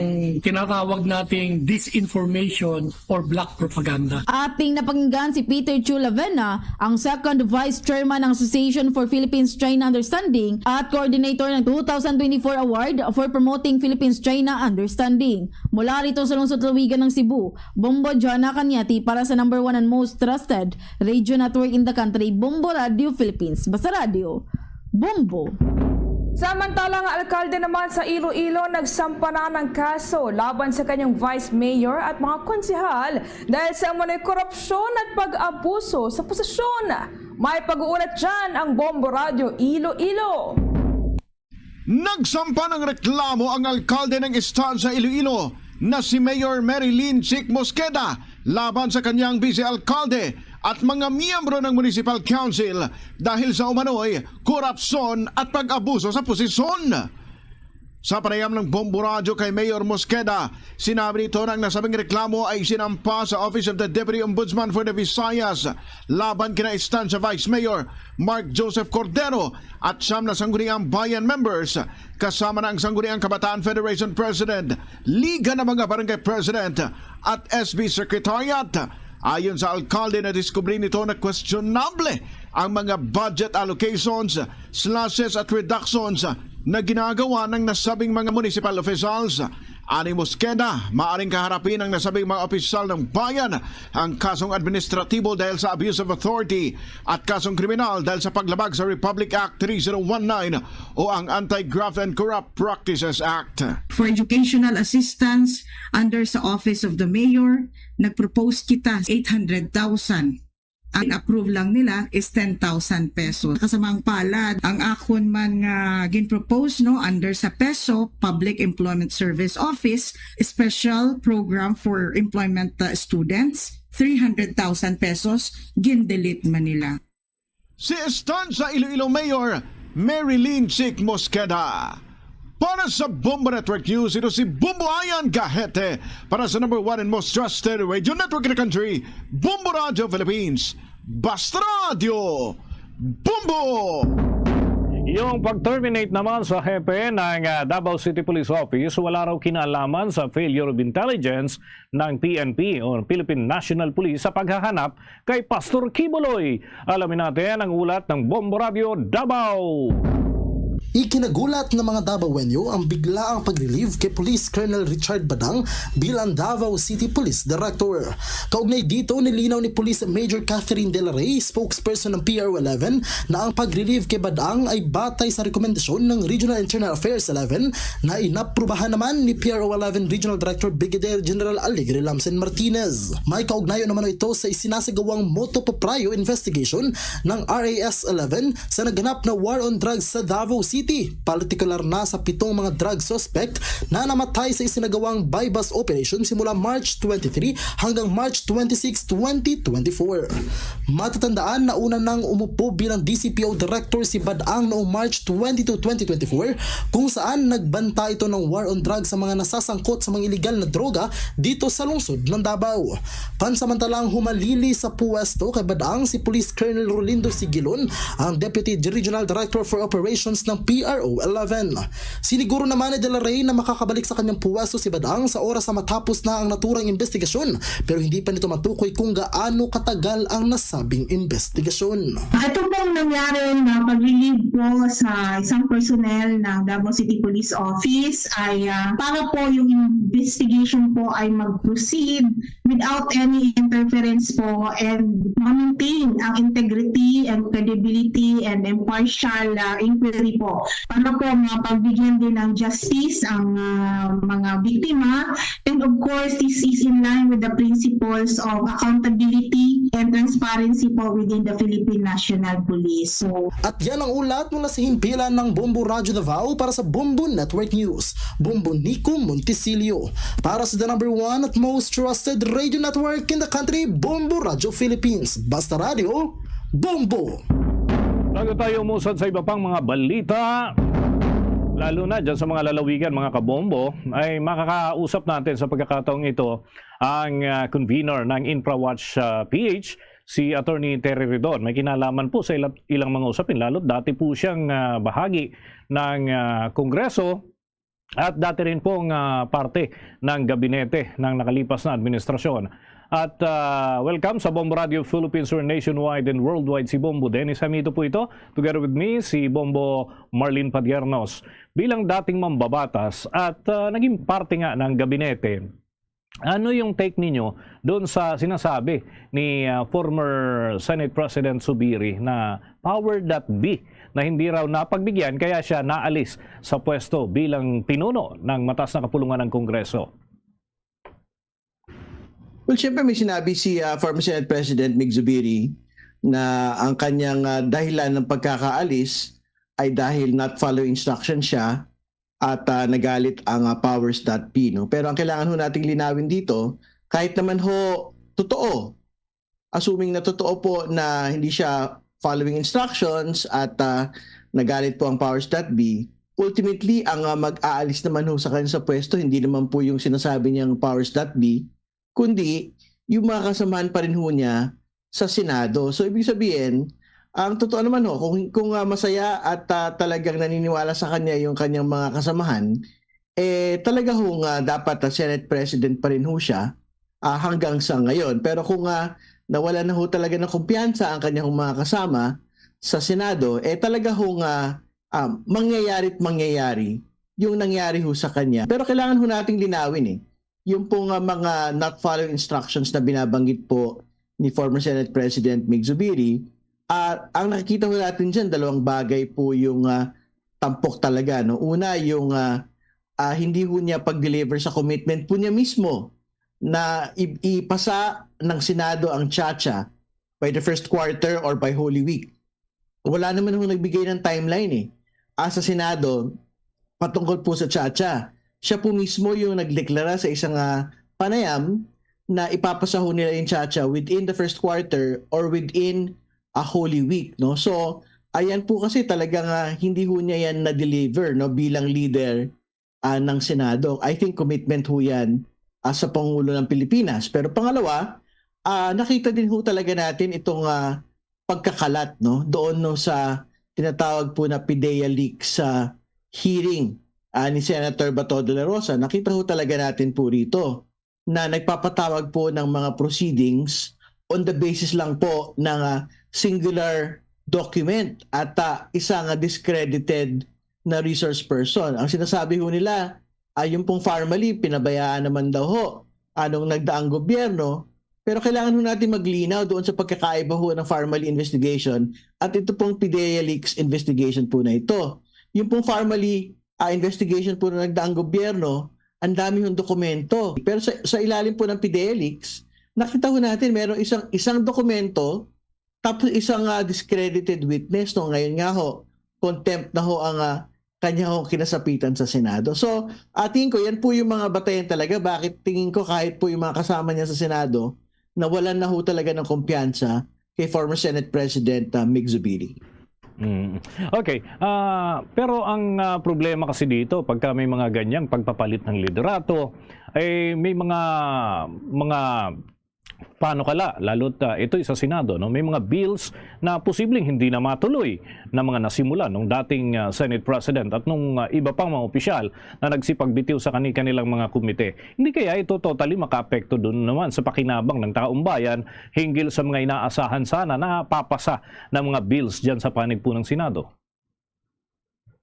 tinatawag nating disinformation or black propaganda. Ating napakinggan si Peter Chu Lavena, ang Second Vice Chairman ng Association for Philippines-China Understanding at Coordinator ng two thousand twenty-four Award for Promoting Philippines-China Understanding. Mula rito sa lungsod lalawigan ng Cebu, Bombo Jana Cañete para sa number one and most trusted radio network in the country, Bombo Radio Philippines. Basta Radio, Bombo. Samantala, ang alkalde naman sa Iloilo nagsampa na ng kaso laban sa kanyang vice mayor at mga konsehal dahil sa umano'y korupsyon at pag-abuso sa posisyon. May pag-uulat dyan ang Bombo Radio Iloilo. Nagsampa ng reklamo ang alkalde ng Estancia Iloilo na si Mayor Marilyn Chick Mosqueda laban sa kanyang vice-alkalde at mga miyembro ng Municipal Council dahil sa umano'y korupsyon at pag-abuso sa posisyon. Sa panayam ng Bombo Radyo kay Mayor Mosqueda, sinabi nito na ang nasabing reklamo ay sinampa sa Office of the Deputy Ombudsman for the Visayas laban kina Estancia Vice Mayor Mark Joseph Cordero at siyam na Sangguniang Bayan members, kasama na ang Sangguniang Kabataan Federation President, Liga ng mga Barangay President at S B Secretariat. Ayon sa alkalde, nadiskubre nito na questionable ang mga budget allocations, slashes at reductions na ginagawa ng nasabing mga municipal officials. Ani Mosqueda, maaring kaharapin ang nasabing mga opisyal ng bayan ang kasong administratibo dahil sa abuse of authority at kasong kriminal dahil sa paglabag sa Republic Act thirty nineteen o ang Anti-Graft and Corrupt Practices Act. For educational assistance under sa Office of the Mayor, nag-propose kita eight hundred thousand. Ang approve lang nila is ten thousand pesos. Kasamang palad, ang akon man nga gin-propose, no, under sa PESO, Public Employment Service Office, special program for employment uh, students, three hundred thousand pesos, gin-delete man nila. Si Estancia Iloilo Mayor Marilyn Chick Mosqueda. Para sa Bombo Network News, ito si Bombo Ayan Gahete para sa number one and most trusted radio network in the country, Bombo Radio Philippines. Basta Radio, Bombo! Yung pag-terminate naman sa hepe ng ah, Davao City Police Office, wala raw kinalaman sa failure of intelligence ng P N P o Philippine National Police sa paghahanap kay Pastor Kibuloy. Alamin natin ang ulat ng Bombo Radio Davao. Ikinagulat ng mga Dabawenyo ang biglaang pag-relieve kay Police Colonel Richard Badang bilang Davao City Police Director. Kaugnay dito, nilinaw ni Police Major Catherine De La Rey, spokesperson ng P R O eleven, na ang pag-relieve kay Badang ay batay sa rekomendasyon ng Regional Internal Affairs eleven na inaprubahan naman ni P R O eleven Regional Director Brigadier General Alegre Lamsen Martinez. May kaugnayan naman ito sa isinasagawang motu proprio investigation ng R A S eleven sa naganap na war on drugs sa Davao City, partikular na sa pitong mga drug suspect na namatay sa isinagawang buy-bust operation simula March twenty-three hanggang March twenty-six, twenty twenty-four. Matatandaan na una nang umupo bilang D C P O Director si Badang noong March twenty-two, twenty twenty-four, kung saan nagbanta ito ng war on drugs sa mga nasasangkot sa mga iligal na droga dito sa lungsod ng Davao. Pansamantalang humalili sa puwesto kay Badang si Police Colonel Rolindo Sigilon, ang Deputy Regional Director for Operations ng P R O eleven. Siniguro naman ni De La Rey na makakabalik sa kanyang puwesto si Badang sa oras na matapos na ang naturang investigasyon, pero hindi pa nito matukoy kung gaano katagal ang nasabing investigasyon. Ito pong nangyari na pag-relieve po sa isang personnel ng Davao City Police Office ay, ah, para po yung investigation po ay mag-proceed without any interference po and ma-maintain ang integrity and credibility and impartial, ah, inquiry po. Para po mapagbigyan din ng justice ang, ah, mga biktima. And of course, this is in line with the principles of accountability and transparency po within the Philippine National Police. So, At yan ang ulat mula sa himpilan ng Bombo Radyo Davao para sa Bombo Network News. Bombo Nico Montisilio. Para sa the number one at most trusted radio network in the country, Bombo Radyo Philippines. Basta Radyo, Bombo! Bago tayo umusad sa iba pang mga balita, lalo na dyan sa mga lalawigan, mga kabombo, ay makakausap natin sa pagkakataong ito ang, ah, convener ng InfraWatch, ah, P H, si Attorney Terry Ridon. May kinalaman po sa ila-, ilang mga usapin, lalo't dati po siyang, ah, bahagi ng, ah, Kongreso at dati rin pong, ah, parte ng gabinete ng nakalipas na administrasyon. At, ah, welcome sa Bombo Radio Philippines, where nationwide and worldwide si Bombo Dennis Hamito po ito. Together with me, si Bombo Marlene Padiernos. Bilang dating mambabatas at, ah, naging parte nga ng gabinete, ano yung take ninyo doon sa sinasabi ni, ah, former Senate President Zubiri na power that be na hindi raw napagbigyan kaya siya naalis sa pwesto bilang pinuno ng mataas na kapulungan ng Kongreso? Well, siyempre may sinabi si, ah, former Senate President Mig Zubiri na ang kanyang, ah, dahilan ng pagkakaalis ay dahil not following instruction siya at, ah, nagalit ang, ah, powers that be, no? Pero ang kailangan ho nating linawin dito, kahit naman ho totoo, assuming na totoo po na hindi siya following instructions at, ah, nagalit po ang powers that be, ultimately, ang, ah, mag-aalis naman ho sa kanya sa pwesto, hindi naman po yung sinasabi niyang powers that be, kundi yung mga kasamahan pa rin ho niya sa Senado. So, ibig sabihin, ang totoo naman ho, kung, kung, ah, masaya at, ah, talagang naniniwala sa kanya yung kanyang mga kasamahan, eh, talaga ho nga dapat, ah, Senate President pa rin ho siya, ah, hanggang sa ngayon. Pero kung, ah, nawala na ho talaga ng kumpiyansa ang kanyang mga kasama sa Senado, eh, talaga ho nga, ah, mangyayari't mangyayari yung nangyari ho sa kanya. Pero kailangan ho nating linawin, eh, yung pong, ah, mga not following instructions na binabanggit po ni former Senate President Mig Zubiri, ah, ang nakikita ho natin dyan, dalawang bagay po yung, ah, tampok talaga, no? Una, yung, ah, ah, hindi ho niya pag-deliver sa commitment po niya mismo na i-, ipasa ng Senado ang CHACHA by the first quarter or by Holy Week. Wala naman ho nagbigay ng timeline, eh. Ah, sa Senado, patungkol po sa CHACHA, siya po mismo yung nagdeklara sa isang, ah, panayam na ipapasa ho nila yung CHACHA within the first quarter or within a Holy Week, no? So, ayan po kasi talagang, ah, hindi ho niya yan na-deliver, no, bilang leader, ah, ng Senado. I think commitment ho yan, ah, sa Pangulo ng Pilipinas. Pero pangalawa, ah, nakita din ho talaga natin itong, ah, pagkakalat, no, doon, no, sa tinatawag po na PDEA leak sa hearing, ah, ni Senator Bato de la Rosa. Nakita ho talaga natin po rito na nagpapatawag po ng mga proceedings on the basis lang po ng, ah, singular document at, ah, isa nga discredited na resource person. Ang sinasabi ho nila, ah, yung pong Farmally, pinabayaan naman daw ho, ah, nung nagdaang gobyerno. Pero kailangan ho natin maglinaw doon sa pagkakaiba ho ng Farmally investigation at ito pong PDEA leaks investigation po na ito. Yung pong Farmally, ah, investigation po na nagdaang gobyerno, ang dami hong dokumento. Pero sa, sa ilalim po ng PDEA leaks, nakita ho natin merong isang, isang dokumento, tapos isang, ah, discredited witness, no? Ngayon nga ho, contempt na ho ang, ah, kanya ho kinasapitan sa Senado. So, ah, tingin ko, yan po yung mga batayan talaga. Bakit tingin ko kahit po yung mga kasama niya sa Senado, nawalan na ho talaga ng kumpiyansa kay former Senate President, ah, Mig Zubiri. Mm. Okay. Ah, pero ang, ah, problema kasi dito, pagka may mga ganyang pagpapalit ng liderato, eh, may mga, mga panukala, lalo't, ah, ito'y sa Senado, no? May mga bills na posibleng hindi na matuloy na mga nasimula nung dating, ah, Senate President at nung, ah, iba pang mga opisyal na nagsipagbitiw sa kani-kanilang mga komite. Hindi kaya ito totally makaapekto dun naman sa pakinabang ng taong bayan hinggil sa mga inaasahan sana na papasa na mga bills dyan sa panig po ng Senado?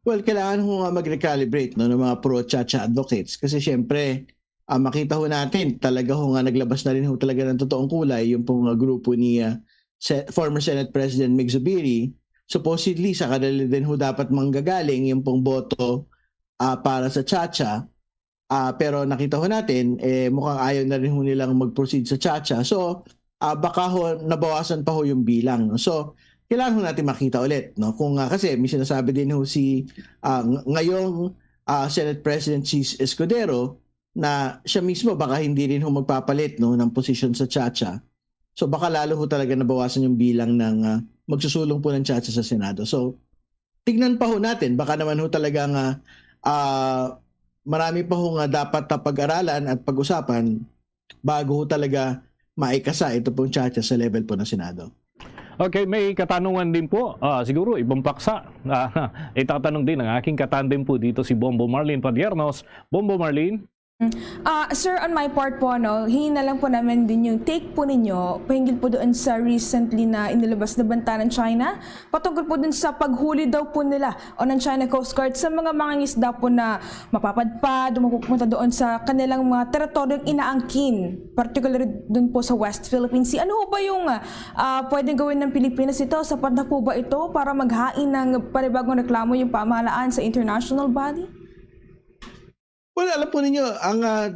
Well, kailangan ho nga mag-recalibrate, no, ng mga pro-Chacha advocates. Kasi siyempre, ah, makita ho natin, talaga ho nga naglabas na rin ho talaga ng totoong kulay yung pong, ah, grupo ni, ah, Se-, former Senate President Mig Zubiri. Supposedly, sa kanila din ho dapat manggagaling yung pong boto, ah, para sa Chacha. Ah, pero nakita ho natin, eh, mukhang ayaw na rin ho nilang mag-proceed sa Chacha. So, ah, baka ho nabawasan pa ho yung bilang, no? So, kailangan ho natin makita ulit, no? Kung, ah, kasi may sinasabi din ho si, ah, ng-, ngayong, ah, Senate President Chiz Escudero na siya mismo baka hindi rin ho magpapalit, no, ng posisyon sa Chacha. So, baka lalo ho talaga nabawasan yung bilang ng, ah, magsusulong po ng Chacha sa Senado. So, tignan pa ho natin. Baka naman ho talaga nga, ah, marami pa ho nga dapat na pag-aralan at pag-usapan bago ho talaga maikasa ito pong Chacha sa level po ng Senado. Okay, may katanungan din po. Ah, siguro, ibang paksa. Ah, itatanong din ang aking katandem po dito, si Bombo Marlene Padiernos. Bombo Marlene? Ah, sir, on my part po, no, hingin na lang po namin din yung take po ninyo, pahinggil po doon sa recently na inilabas na banta ng China, patungkol po dun sa paghuli daw po nila o ng China Coast Guard sa mga mangingisda po na mapapadpad o mapupunta doon sa kanilang mga teritoryong inaangkin, particularly dun po sa West Philippine Sea. Ano ho ba yung, ah, pwedeng gawin ng Pilipinas ito? Sapat na po ba ito para maghain ng panibagong reklamo yung pamahalaan sa international body? Well, alam po ninyo, ang, ah,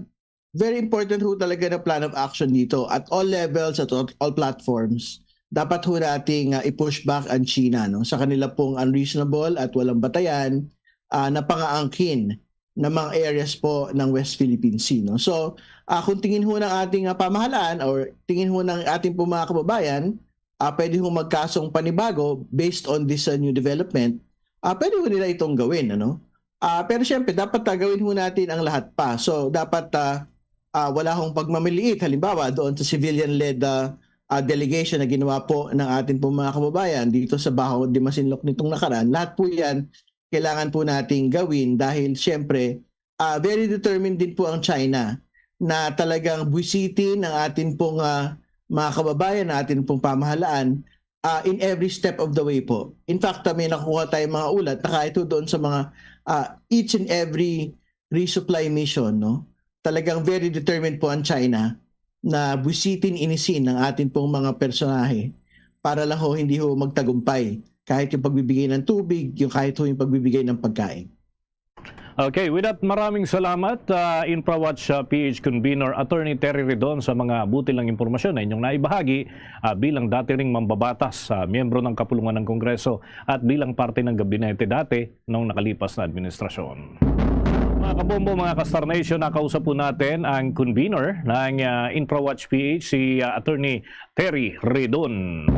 very important ho talaga na plan of action dito at all levels, at all, all platforms. Dapat ho nating, ah, i-push back ang China, no, sa kanila pong unreasonable at walang batayan, ah, na pangaangkin ng mga areas po ng West Philippine Sea, no? So, ah, kung tingin ho ng ating, ah, pamahalaan or tingin ho ng ating po mga kababayan, ah, pwede ho magkasong panibago based on this, ah, new development, ah, pwede ho nila itong gawin, ano? Ah, pero siyempre, dapat, ah, gawin ho natin ang lahat pa. So, dapat, ah, ah, wala hong pagmamaliit. Halimbawa, doon sa civilian-led, ah, ah, delegation na ginawa po ng ating pong mga kababayan dito sa Baho de Masinloc nitong nakaraan, lahat po yan kailangan po nating gawin dahil, siyempre, ah, very determined din po ang China na talagang buwisitin ang atin pong, ah, mga kababayan, ang atin pong pamahalaan, ah, in every step of the way po. In fact, ah, may nakuha tayong mga ulat na kahit po doon sa mga, ah, each and every resupply mission, no? Talagang very determined po ang China na buwisitin, inisin ang atin pong mga personahe para lang ho hindi ho magtagumpay kahit yung pagbibigay ng tubig, yung kahit ho yung pagbibigay ng pagkain. Okay, with that, maraming salamat, ah, InfraWatch, ah, P H convener Attorney Terry Ridon, sa mga butil ng impormasyon na inyong naibahagi, ah, bilang dati ring mambabatas, ah, miyembro ng Kapulungan ng Kongreso at bilang parte ng gabinete dati nung nakalipas na administrasyon. Mga kabombo, mga ka-Star Nation, nakausap po natin ang convener ng, ah, InfraWatch P H, si, ah, Attorney Terry Ridon.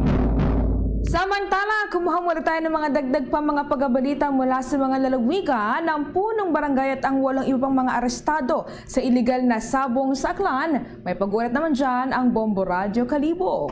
Samantala, kumuha muna tayo ng mga dagdag pa mga pagabalita mula sa mga lalawigan ng punong barangay at ang walong iba pang mga arestado sa iligal na sabong sa Aklan. May pag-ulat naman dyan ang Bombo Radyo Kalibo.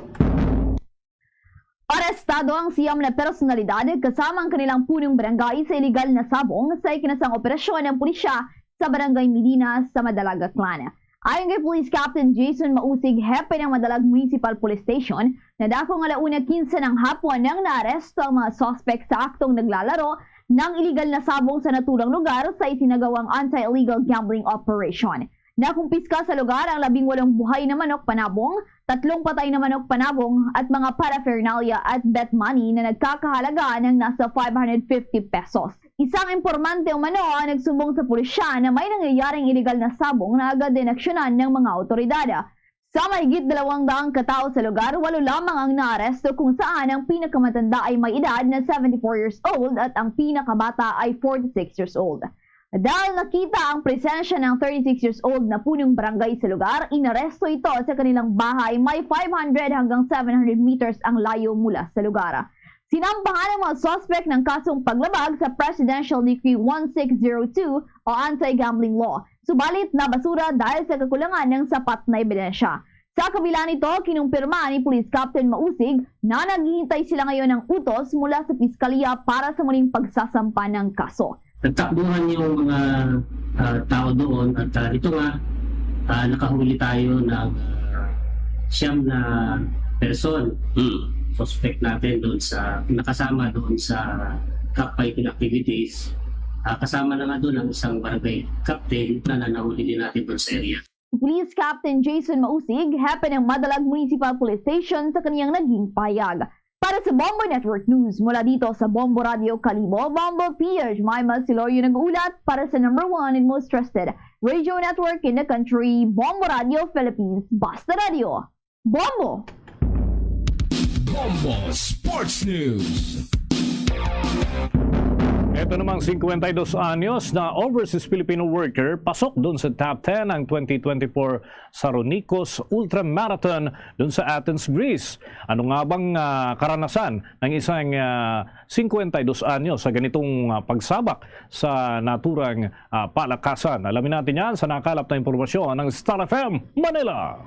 Arestado ang siyam na personalidad kasama ang kanilang punong barangay sa iligal na sabong sa ikinasang operasyon ng pulisya sa Barangay Medina sa Madalag, Aklan. Ayon kay Police Captain Jason Mausig, hepe ng Madalag Municipal Police Station, na dakong alauna kinse ng hapon nang naaresto ang mga suspek sa aktong naglalaro ng iligal na sabong sa naturang lugar sa isinagawang anti-illegal gambling operation. Nakumpiska sa lugar ang labing walong buhay na manok panabong, tatlong patay na manok panabong, at mga paraphernalia at bet money na nagkakahalaga ng nasa five hundred fifty pesos. Isang impormante umano ang nagsumbong sa pulisya na may nangyayaring iligal na sabong na agad din aksyonan ng mga awtoridad. Sa mahigit dalawang daang katao sa lugar, walo lamang ang naaresto, kung saan ang pinakamatanda ay may edad na seventy-four years old at ang pinakabata ay forty-six years old. Dahil nakita ang presensya ng thirty-six years old na punong barangay sa lugar, inaresto ito sa kanilang bahay, may five hundred hanggang seven hundred meters ang layo mula sa lugar. Sinampahan ang mga suspek ng kasong paglabag sa Presidential Decree one six zero two o anti-gambling law. Subalit, nabasura dahil sa kakulangan ng sapat na ebidensya. Sa kabila nito, kinumpirma ni Police Captain Mausig na naghihintay sila ngayon ng utos mula sa piskalya para sa muling pagsasampa ng kaso. Nagtakbuhan yung mga, ah, tao doon at, ah, ito nga, ah, nakahuli tayo ng, ah, siyam na person. Hmm. Suspect natin doon sa, nakasama doon sa cockfighting activities. Ah, kasama na nga doon ang isang barangay captain na nanahuli din natin doon sa area. Police Captain Jason Mausig, hepe ng Madalag Municipal Police Station, sa kaniyang naging pahayag. Para sa Bombo Network News, mula dito sa Bombo Radio Kalibo, Bombo P R Jemima Silorio nag-uulat para sa number one and most trusted radio network in the country, Bombo Radio Philippines. Basta Radio, Bombo! Bombo Sports News. Ito namang singkwenta y dos anyos na overseas Filipino worker, pasok dun sa top ten ang twenty twenty-four Saronicos Ultra Marathon dun sa Athens, Greece. Ano nga bang, ah, karanasan ng isang, ah, singkwenta y dos anyos sa ganitong, ah, pagsabak sa naturang, ah, palakasan? Alamin natin yan sa nakalap na impormasyon ng Star F M Manila.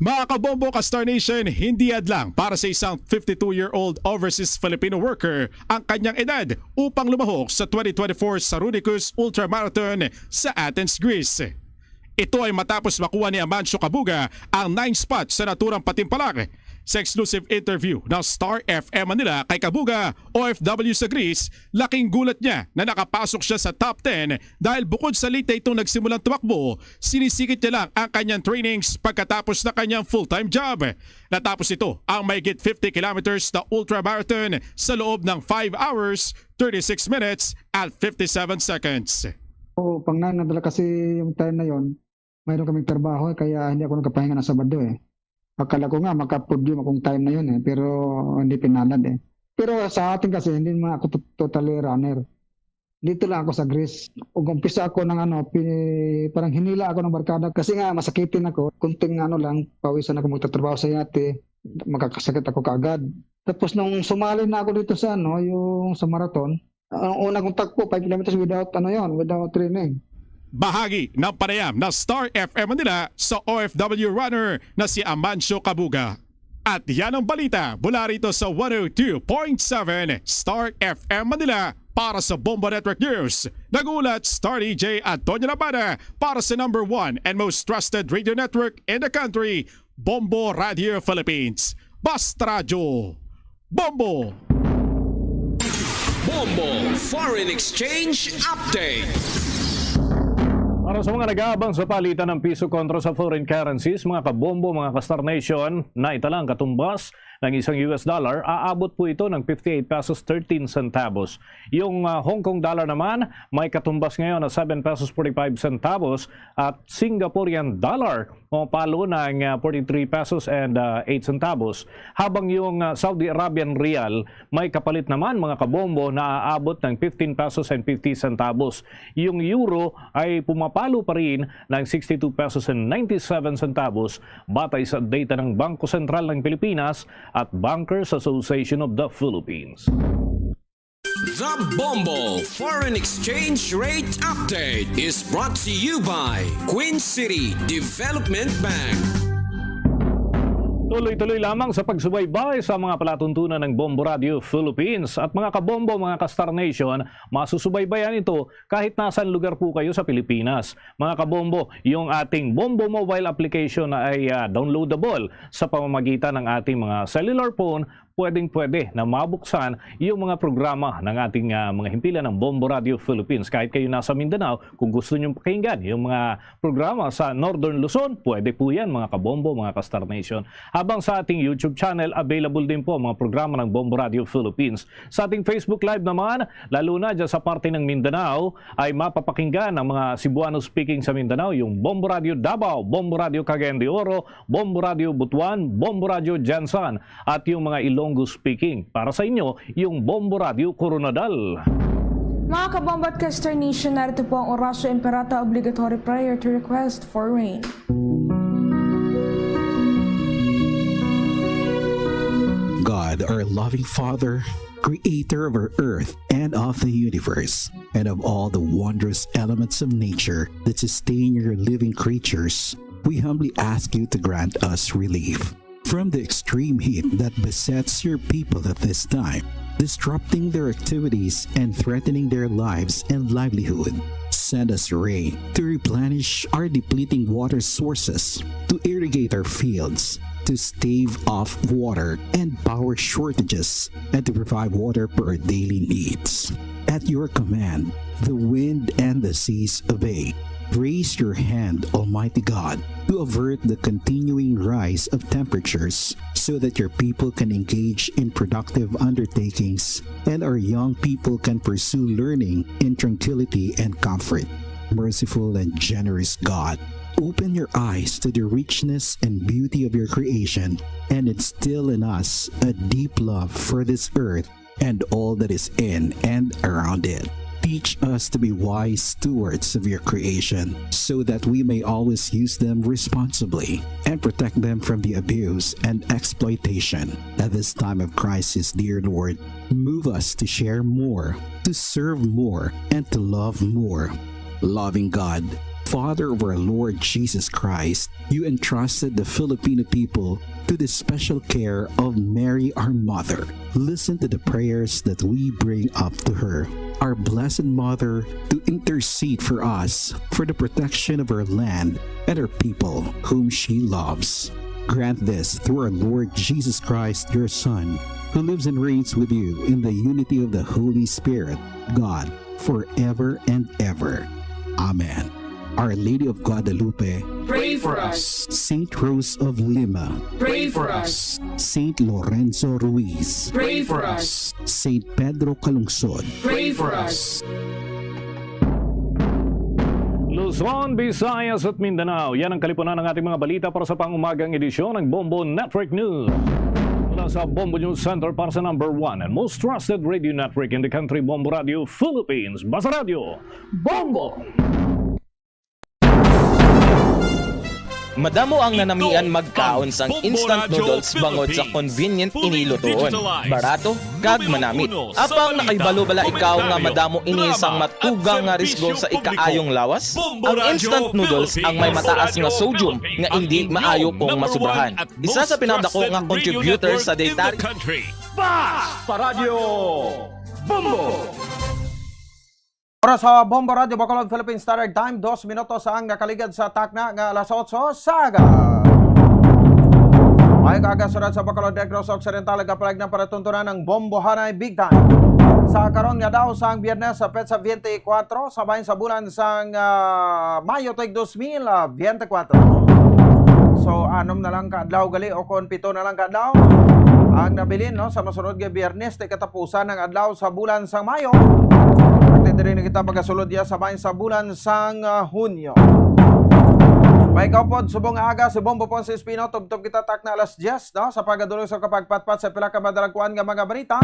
Mga kabombo ka Star Nation, hindi hadlang para sa isang fifty-two-year-old overseas Filipino worker ang kanyang edad upang lumahok sa twenty twenty-four Saronicos Ultramarathon sa Athens, Greece. Ito ay matapos makuha ni Amancio Kabuga ang nine spot sa naturang patimpalak. Sa exclusive interview ng Star F M Manila kay Kabuga, O F W sa Greece, laking gulat niya na nakapasok siya sa top ten dahil bukod sa late na itong nagsimulang tumakbo, sinisikit niya lang ang kanyang trainings pagkatapos ng kanyang full-time job. Natapos ito ang mahigit fifty kilometers na ultramarathon sa loob ng five hours, thirty-six minutes, at fifty-seven seconds. Oo, pang nine na talaga kasi yung time na yon, mayroon kaming trabaho, kaya hindi ako nagkapahinga ng Sabado eh. Akala ko nga makapodium akong time na yun eh, pero hindi pinalad eh. Pero sa atin kasi, hindi naman ako to-, totally runner. Dito lang ako sa Greece. Ug umpisa ako ng ano, pi-, parang hinila ako ng barkada kasi nga masakitin ako. Kunting ano lang, pawisan ako magtatrabaho sa yate, makakasakit ako kaagad. Tapos nung sumali na ako dito sa ano, yung sa marathon, ang una kong takbo, five kilometers without ano yon, without training. Bahagi ng panayam na Star F M Manila sa O F W runner na si Amancio Kabuga. At yan ang balita mula rito sa one oh two point seven Star F M Manila para sa Bombo Network News. Nag-uulat, Star D J Antonio Labana para sa number one and most trusted radio network in the country, Bombo Radio Philippines. Basta Radyo, Bombo! Bombo Foreign Exchange Update. Para sa mga nag-aabang sa palitan ng piso kontra sa foreign currencies, mga kabombo, mga ka-Star Nation, naitala ang katumbas ng isang U S dollar, aabot po ito ng fifty-eight pesos thirteen centavos. Yung, ah, Hong Kong dollar naman, may katumbas ngayon na seven pesos forty-five centavos, at Singaporean dollar, pumapalo ng, ah, forty-three pesos and, ah, eight centavos. Habang yung, ah, Saudi Arabian rial, may kapalit naman, mga kabombo, na aabot ng fifteen pesos and fifty centavos. Yung euro ay pumapalo pa rin ng sixty-two pesos and ninety-seven centavos, batay sa data ng Bangko Sentral ng Pilipinas at Bankers Association of the Philippines. The Bombo Foreign Exchange Rate Update is brought to you by Queen City Development Bank. Tuloy-tuloy lamang sa pagsubaybay sa mga palatuntunan ng Bombo Radio Philippines. At mga kabombo, mga ka-Star Nation, masusubaybayan ito kahit nasan lugar po kayo sa Pilipinas. Mga kabombo, yung ating Bombo Mobile application ay, ah, downloadable sa pamamagitan ng ating mga cellular phone. Pwedeng-pwede na mabuksan yung mga programa ng ating, ah, mga himpilan ng Bombo Radio Philippines. Kahit kayo nasa Mindanao, kung gusto nyo pakinggan yung mga programa sa Northern Luzon, pwede po yan, mga kabombo, mga ka-Star Nation. Habang sa ating YouTube channel, available din po ang mga programa ng Bombo Radio Philippines. Sa ating Facebook Live naman, lalo na dyan sa parte ng Mindanao, ay mapapakinggan ang mga Cebuano speaking sa Mindanao, yung Bombo Radio Davao, Bombo Radio Cagayan de Oro, Bombo Radio Butuan, Bombo Radio Gensan, at yung mga Ilonggo speaking. Para sa inyo, yung Bombo Radio Koronadal. Mga kabombo at ka-Star Nation, narito po ang Oratio Imperata, obligatory prayer to request for rain. God, our loving Father, creator of our earth and of the universe, and of all the wondrous elements of nature that sustain your living creatures, We humbly ask you to grant us relief from the extreme heat that besets your people at this time, disrupting their activities and threatening their lives and livelihood. Send us rain to replenish our depleting water sources, to irrigate our fields, to stave off water and power shortages, and to provide water for our daily needs. At your command, the wind and the seas obey. Raise your hand, Almighty God, to avert the continuing rise of temperatures so that your people can engage in productive undertakings and our young people can pursue learning in tranquility and comfort. Merciful and generous God, open your eyes to the richness and beauty of your creation and instill in us a deep love for this earth and all that is in and around it. Teach us to be wise stewards of your creation so that we may always use them responsibly and protect them from the abuse and exploitation. At this time of crisis, dear Lord, move us to share more, to serve more, and to love more. Loving God, Father of our Lord Jesus Christ, you entrusted the Filipino people to the special care of Mary, our mother. Listen to the prayers that we bring up to her, our Blessed Mother, to intercede for us for the protection of our land and our people whom she loves. Grant this through our Lord Jesus Christ, your Son, who lives and reigns with you in the unity of the Holy Spirit, God, forever and ever. Amen. Our Lady of Guadalupe, pray for us. Saint Rose of Lima, pray for us. Saint Lorenzo Ruiz, pray for us. Saint Pedro Calungsod, pray for us. Luzon, Visayas at Mindanao, yan ang kalipunan ng ating mga balita para sa pangumagang edisyon ng Bombo Network News. Mula sa Bombo News Center para sa number one and most trusted radio network in the country, Bombo Radio Philippines. Basta Radyo, Bombo! Madamo ang nanamian magkaon sang instant noodles bangod sa convenient ini lutoon, barato, kag manamit. Apang nakahibalo bala ikaw nga madamo ini sang matugang nga risgo sa ikaayong lawas? Ang instant noodles ang may mataas nga sodium nga indi maayo kung masubrahan. Isa sa pinakadako nga contributor sa dietary. Basta Radyo, Bombo! Oras sa Bombo Radio Bacolod, Philippine Standard Time, dos minutos ang nakaligad sa takna nga alas otso sa aga. May kaaga, syudad sa Bacolod, Negros Occidental, nagapalag na para tuntunan ang Bombohanay Big Time. Sa karon nga daw sang Biyernes, sa petsa twenty-four, sa bahin sa bulan sang, ah, Mayo, tuig dos mil twenty-four. So, anom na lang ka adlaw gali, o kon pito na lang ka adlaw ang nabilin, no, sa masunod nga Biyernes, ti katapusan ng adlaw sa bulan sang Mayo. At diri na kita pagasulod ya sa bahin sa bulan sang, ah, Hunyo. May kaupod, subong nga aga, si Bombo Ponce Espino, tubtob kita takna alas diyes, no, sa pagadulong sa kapagpatpat sa pila ka madalagkuan nga mga balita.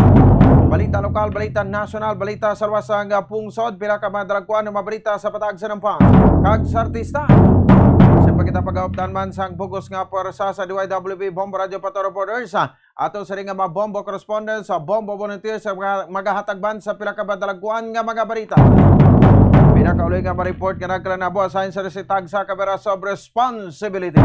Balita lokal, balita nasyonal, balita sa luwas sang, ah, pungsod, pila ka madalagkuan nga mga balita sa pataag sa nampang kag sa artista. Sa pagkita pag-aupdan man sang bugos nga pwersa sa D Y W B Bombo Radio Pato Reporters, ah, ato sa ring nga mga Bombo correspondents, sa Bombo volunteers, sa mga magahatag man sa pila ka madalagkuan nga mga balita. Pinakauloy nga ma-report nga nagkalanabo asahin sa resitag sa kamera sa responsibility.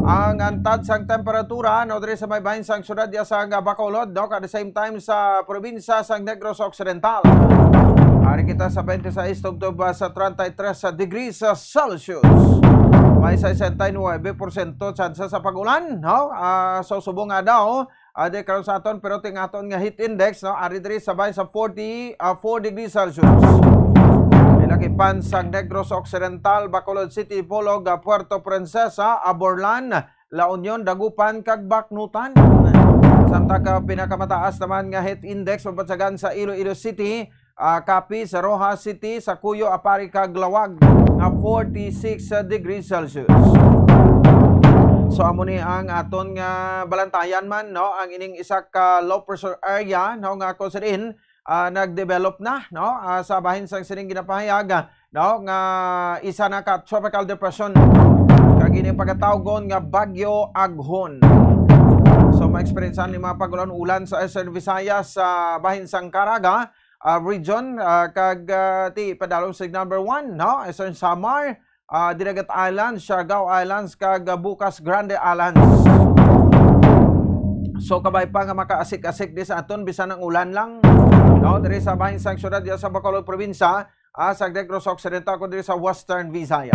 Ang antad sang temperatura, no, diri sa may bahin sang syudad ya sa nga Bacolod, no, at the same time sa probinsya sang Negros Occidental. Ari kita sa twenty-six tubtob, ah, sa thirty-three degrees Celsius. May sesenta y nuebe porsyento tsansa sa pag-ulan, no? Ah, so, subong nga daw, ah, di karon sa aton, pero ting aton nga heat index, no, ari diri sa bahin sa forty, ah, four degrees Celsius. Nilakipan sang Negros Occidental, Bacolod City, Ipolog, ah, Puerto Princesa, Aborlan, La Union, Dagupan, kag Baknutan. Samtang, ah, pinakamataas naman nga heat index mabatyagan sa Iloilo City, ah, Capiz, Roxas City, Sacuyo, Aparri, kag Laoag nga forty-six degrees Celsius. So, amo ni ang aton nga balantayan man, no, ang ining isa ka low pressure area, no, nga kung sa diin, ah, nagdevelop na, no, ah, sa bahin sang sining ginapahayag, ah, no, nga isa na ka tropical depression kag ini pagkatawgon nga Bagyo Aghon. So, maeksperiensahan ni mga pag-ulan-ulan sa Eastern Visayas, sa bahin sang Caraga, ah, region, ah, kag, ah, ti padalom sig number one, no? Eastern Samar, ah, Dinagat Islands, Siargao Islands, kag, ah, Bucas Grande Islands. So, kabay pa nga makaasik-asik di sa aton, bisan ang ulan lang. No, diri sa bahin sang syudad diya sa Bacolod Probinsya, ah, sa Negros Occidental, kundi sa Western Visayas.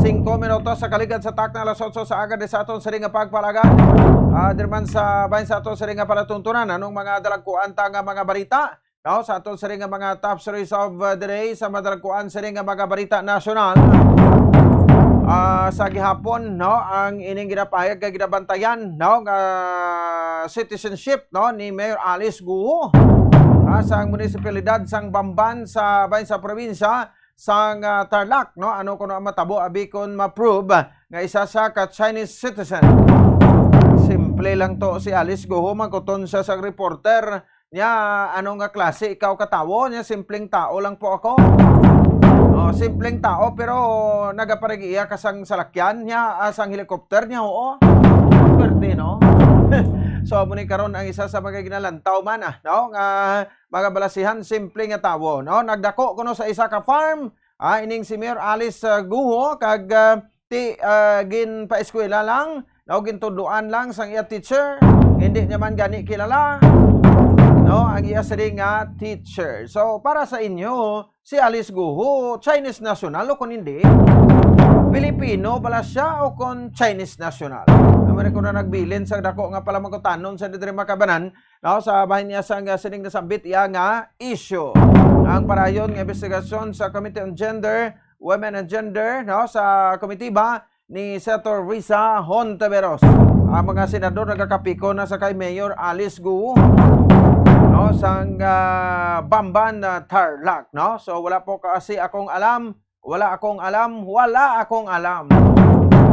Singko minutos sa kaligad sa takna alas otso sa aga di sa aton siring nga pagpalagad. Ah, diri man sa bahin sa aton siring nga palatuntunan, anong mga dalagkuan ta nga mga balita? No, sa aton siring nga mga top stories of, uh, the day, sa madalagkuan siring nga mga balita nasyonal. Ah, sa gihapon, no, ang ining ginapahayag kay ginabantayan, no, nga citizenship, no, ni Mayor Alice Guo, ah, sang munisipalidad sang Bamban sa bahin sa probinsya sang, ah, Tarlac, no, ano kuno ang matabo abi kon ma-prove nga isa siya ka Chinese citizen. Simple lang to si Alice Guo, mangkuton siya sa reporter, nya, "Ano nga klase ikaw ka tawo?" Nya, "Simpleng tao lang po ako." Oh, simpleng tao, pero nagaparag-iya ka sang salakyan niya, ah, sang helicopter niya, oo. Pwerte, no? So, amo ni karon ang isa sa mga ginalantaw man, ah, no? Nga mga balasihan, simple nga tawo, no? Nagdako kuno sa isa ka farm, ah, ining si Mayor Alice, ah, Guho, kag, ah, ti, ah, ginpaeskwela lang, no, gintudloan lang sang iya teacher, hindi niya man gani kilala, no, ang iya siring nga teacher. So, para sa inyo, si Alice Guho, Chinese national o kung hindi, Pilipino bala siya o kung Chinese national? Amo na ko na nagbilin sa dako nga palamangkutanon sa diri makabanan, no, sa bahin niya sang, ah, sining nasambit iya nga issue. Ang parayon nga investigasyon sa Committee on Gender, Women and Gender, no, sa komitiba ni Senator Risa Hontiveros, ang mga senador nagakapiko na sa kay Mayor Alice Guo, no, sang, ah, Bamban, ah, Tarlac, no? So, wala po kasi akong alam, wala akong alam, wala akong alam.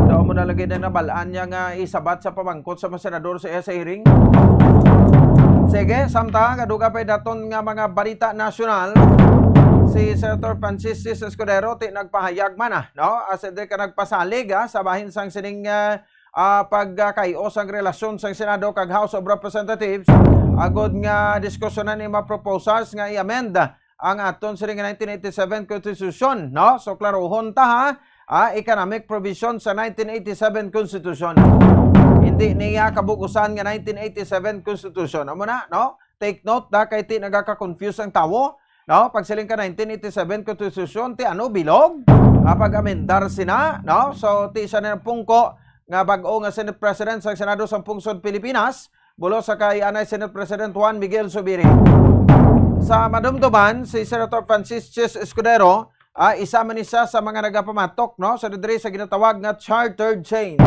Daw mo na lagi na nabalaan niya nga isabat sa pamangkot sa mga senador sa, sa hearing. Sige, samtang kaduga pa daton nga mga balita nasyonal, si Senator Francis Sis Escudero ti nagpahayag man, ah, no? As in, ka nagpasalig, ah, sa bahin sang sining, ah, ah, pagkakayo sang relasyon sang Senado kag House of Representatives, agod nga diskusyonan ni mga proposals nga i-amend ang aton sining nineteen eighty-seven Constitution, no? So, klarohon ta, ha? Ah, economic provision sa nineteen eighty-seven Constitution. Hindi niya kabugusan nga nineteen eighty-seven Constitution. Amo na, no? Take note, da, kay ti nagaka-confuse ang tawo, no? Pagsiling ka nineteen eighty-seven Constitution, ti ano, bilog? Ah, pag-amendar sina, no? So, ti siya na pungko nga bag-o nga Senate President sa Senado sa Pungsod Pilipinas, bulos sa kay anay Senate President Juan Miguel Zubiri. Sa madumduman, si Senator Francis Ches Escudero, ah, isa man ni siya sa mga nagapamatok, no, sa diri sa ginatawag nga charter change,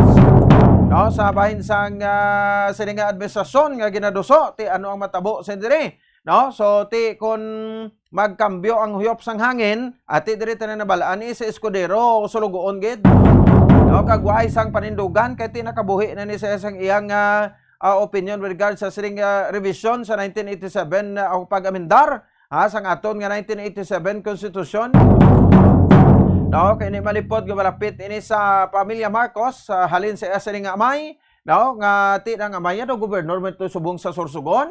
no, sa bahin sang, ah, sini nga administrasyon nga ginaduso ti ano ang matabo sa diri, no? So, ti kun magkambyo ang huyop sang hangin, ati diri tanan nabalaan ni si Escudero, sulugoon gid, no? Kag waay sang panindugan kay ti nakabuhi na ni sa isang iyang, ah, ah, opinion with regard sa sining, ah, revision sa nineteen eighty-seven, ah, o pag-amendar, ha, sang aton nga nineteen eighty-seven Constitution. No, kay ini malipod nga malapit ini sa pamilya Marcos, ah, halin sa iya sining nga amay, no, nga ti nang amay do gobernador man to subong sa Sorsogon.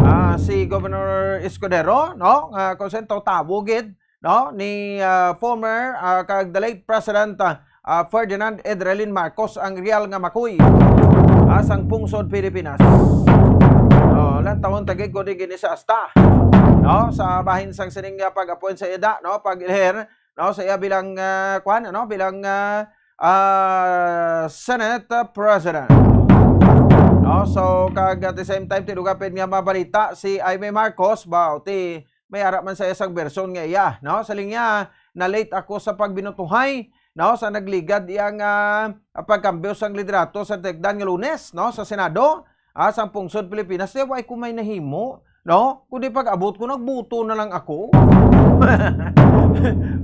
Ah, si Governor Escudero, no, nga konsento tawo gid, no, ni, ah, former, ah, kag the late President, ah, ah, Ferdinand Edralin Marcos ang real nga makuy, ah, sang pungsod Pilipinas. Oh, lang taon tagig ko di gini sa asta, no, sa bahin sang sining, ah, pag-appoint sa ida, no, pag-elher, no, sa iya bilang, ah, kwan, ano, bilang, ah, ah, Senate President. No, so, kag at the same time, tinugapin nga mabalita si Imee Marcos, ba, ti may ara man sa isang bersyon nga iya, no? Sa linya, "Na-late ako sa pagbinutuhay, no, sa nagligad iya nga pagkambyo sang liderato sa tikdan nga Lunes, no, sa Senado, ah, sang pungsod Pilipinas, di way ko may nahimo, no? Kundi pag-abot ko, nagbuto na lang ako."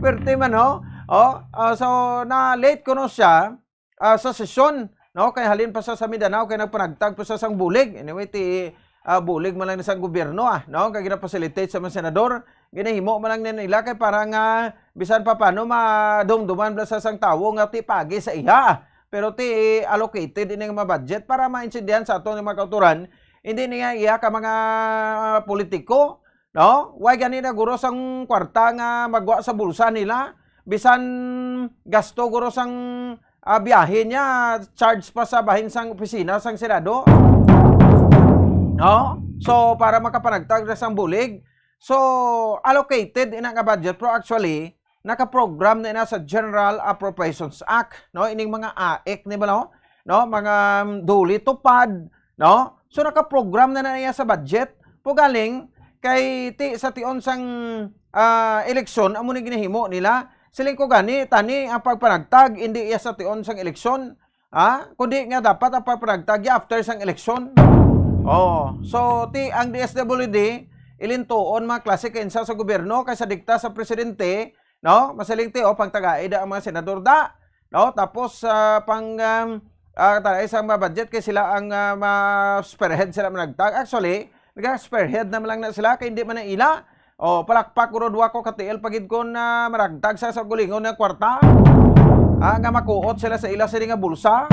Perte man, no? Oh, ah, so, na-late ko, no, siya, ah, sa sesyon, no? Kay halin pa sa, sa Mindanao, kay nagpanagtag pa sa sang bulig. Anyway, ti, ah, bulig man lang ni sang gobyerno, ah, no? Kay gina-facilitate sa mga senador, ginahimo man lang ni nila kay para nga bisan pa paano madumduman bala sa sang tawo nga ti pagi sa iya. Pero ti allocated ini nga mga budget para maintindihan sa aton nga mga kauturan, hindi niya iya ka mga politiko, no? Way gani na guro sang kwarta nga magwa sa bulsa nila. bisan gasto guro sang, ah, biyahe niya, charge pa sa bahin sang opisina sang Senado. No? So, para makapanagtag na sang bulig, so, allocated ina nga budget, pero actually, naka-program na ina sa General Appropriations Act, no? Ining mga AIC ni ba, no? No? Mga, um, duli tupad, no? So, naka-program na na iya sa budget. Pugaling, kay ti, sa tion sang, ah, eleksyon, amo ni ginahimo nila. Siling ko gani, tani ang pagpanagtag, hindi iya sa tion sang eleksyon. Ha? Kundi nga dapat ang pagpanagtag iya after sang eleksyon. Oh, so ti ang D S W D, ilintuon mga klase kinsa sa gobyerno kay sa dikta sa presidente, no? Masiling ti, oh, pangtagai da ang mga senador da, no? Tapos, ah, pang, um, ah, tagai sa mga budget kay sila ang, ah, ma-spearhead sila managtag. Actually, naga-spearhead naman lang na sila kay hindi man na ila. Oh, palakpak guro, duha ko ka tiil pa gid kon, ah, managtag sa, sa gulingon nga kwarta. Ah, nga makuot sila sa ila sini nga bulsa.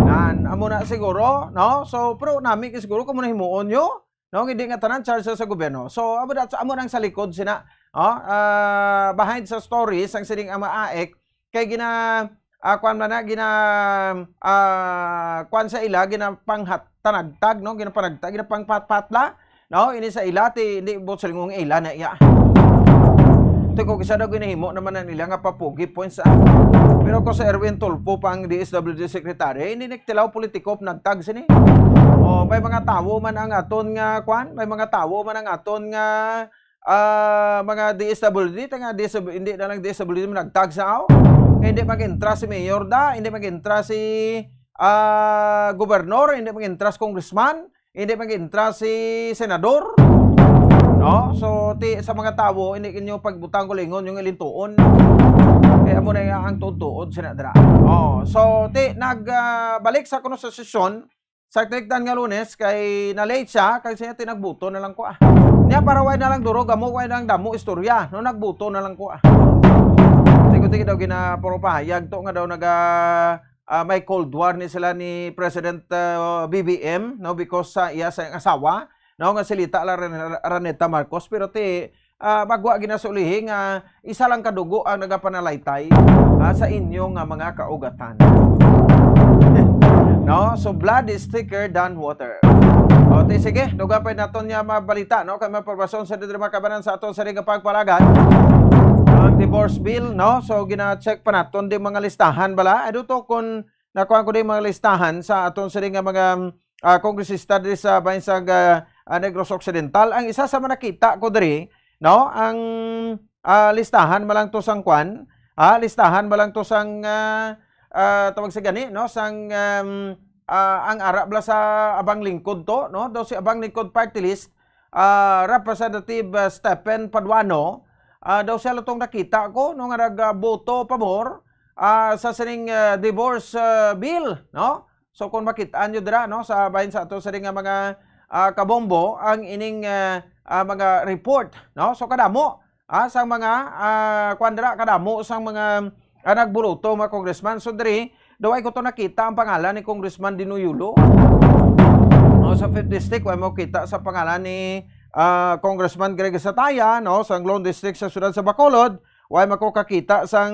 Nan, amo na siguro, no? So, pero nami kay siguro kamo na himuon nyo, no? Hindi nga tanan charge sa, sa gobyerno. So, amo na, amo nang sa likod sina, oh, ah, behind sa story sang sining ama AIC, kay gina, ah, kuwan man na, gina, ah, kuwan sa ila, ginapanghat-, tanagtag, no? Ginapanagtag, ginapangpatpatla, no? Ini sa ila, ti, hindi buot silingon nga ila na iya. Ti, kung isa daw ginahimo naman na nila nga papugi points, ah. Pero kung sa Erwin Tulfo pa ang D S W D secretary, hindi nagtilaw politiko panagtag sini. O, may mga tawo man ang aton nga, kuwan, may mga tawo man ang aton nga, ah, mga D S W D, ta nga D S W, hindi na lang D S W D managtag sa aw. Kay hindi mag-entra si mayor da, hindi mag-entra si, ah, gobernador, hindi mag-entra si congressman, hindi mag-entra si senador. No? So, ti, sa mga tawo, hindi inyo pagbutang gulingon yung ilintuon. Kaya mo na ang tuod-tuod, sinadra. Oh, so, ti, nag, ah, balik sa kuno sa sesyon, sa tinigdan nga Lunes, kay na-late siya, kay siya, ti, nagbuto na lang ko, ah. Niya, para way na lang durog, amo, way na lang damo, istorya, no, nagbuto na lang ko, ah. Tiko-tiko daw, gina, puro pahayag to, nga daw, naga, ah, may Cold War ni sila ni President, ah, B B M, no, because sa iya sa iyang asawa, no, nga si Lita la Ran-, Raneta Marcos, pero ti, ah, bagwa ginasulihi nga isa lang ka dugo ang nagapanalaytay, ah, sa inyo nga mga kaugatan. No? So, blood is thicker than water. O, ti, sige, dugang pa naton niya mga balita, no? Kay mapabason sa diri mga kabanan sa aton sa nga pagpalagad. Ang divorce bill, no? So, gina-check pa naton di mga listahan bala. Ay, duto kung nakuha ko di mga listahan sa aton sini nga mga, ah, kongresista diri sa bahin sa, ah, ah, Negros Occidental. Ang isa sa mga nakita ko diri, no, ang, ah, listahan man lang to sang kwan, ah, listahan man lang to sang, ah, ah, tawag sa gani, no, sang, um, ah, ang ara bala sa Abang Lingkod to, no, daw si Abang Lingkod Party List, ah, Representative, ah, Stephen Paduano, ah, daw siya lang tong nakita ko, no, nga nagboto pabor, ah, sa sining, ah, divorce, ah, bill, no? So, kung makita nyo dira, no, sa bahin sa ato sini nga mga, ah, kabombo, ang ining, ah, ah, mga report, no? So, kadamo, ah, sa mga, ah, kwan dira, kadamo sang mga, ah, nagbuloto, mga congressman. So, diri, daw ay ko to nakita ang pangalan ni Congressman Dino Yulo. No, sa fifth District, way mo kita sa pangalan ni, ah, Congressman Greg Sataya, no, sa Anglong District sa siyudad sa Bacolod, way mo ko kakita sang,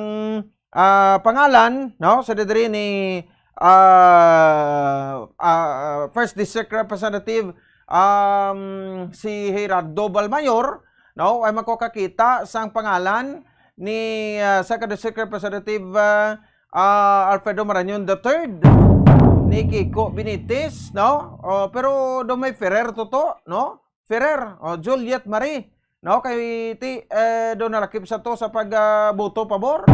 ah, pangalan, no, sa diri ni, ah, ah, First District Representative, um, si Gerardo Balmayor, no, way mo ko kakita sang pangalan ni, ah, Second District Representative, ah, ah, Alfredo Marañon the third, ni Kiko Benitez, no? Oh, pero do may Ferrer to to, no? Ferrer, oh, Juliet Marie, no? Kay ti, eh, do nalakip sa to sa pag, ah, boto pabor.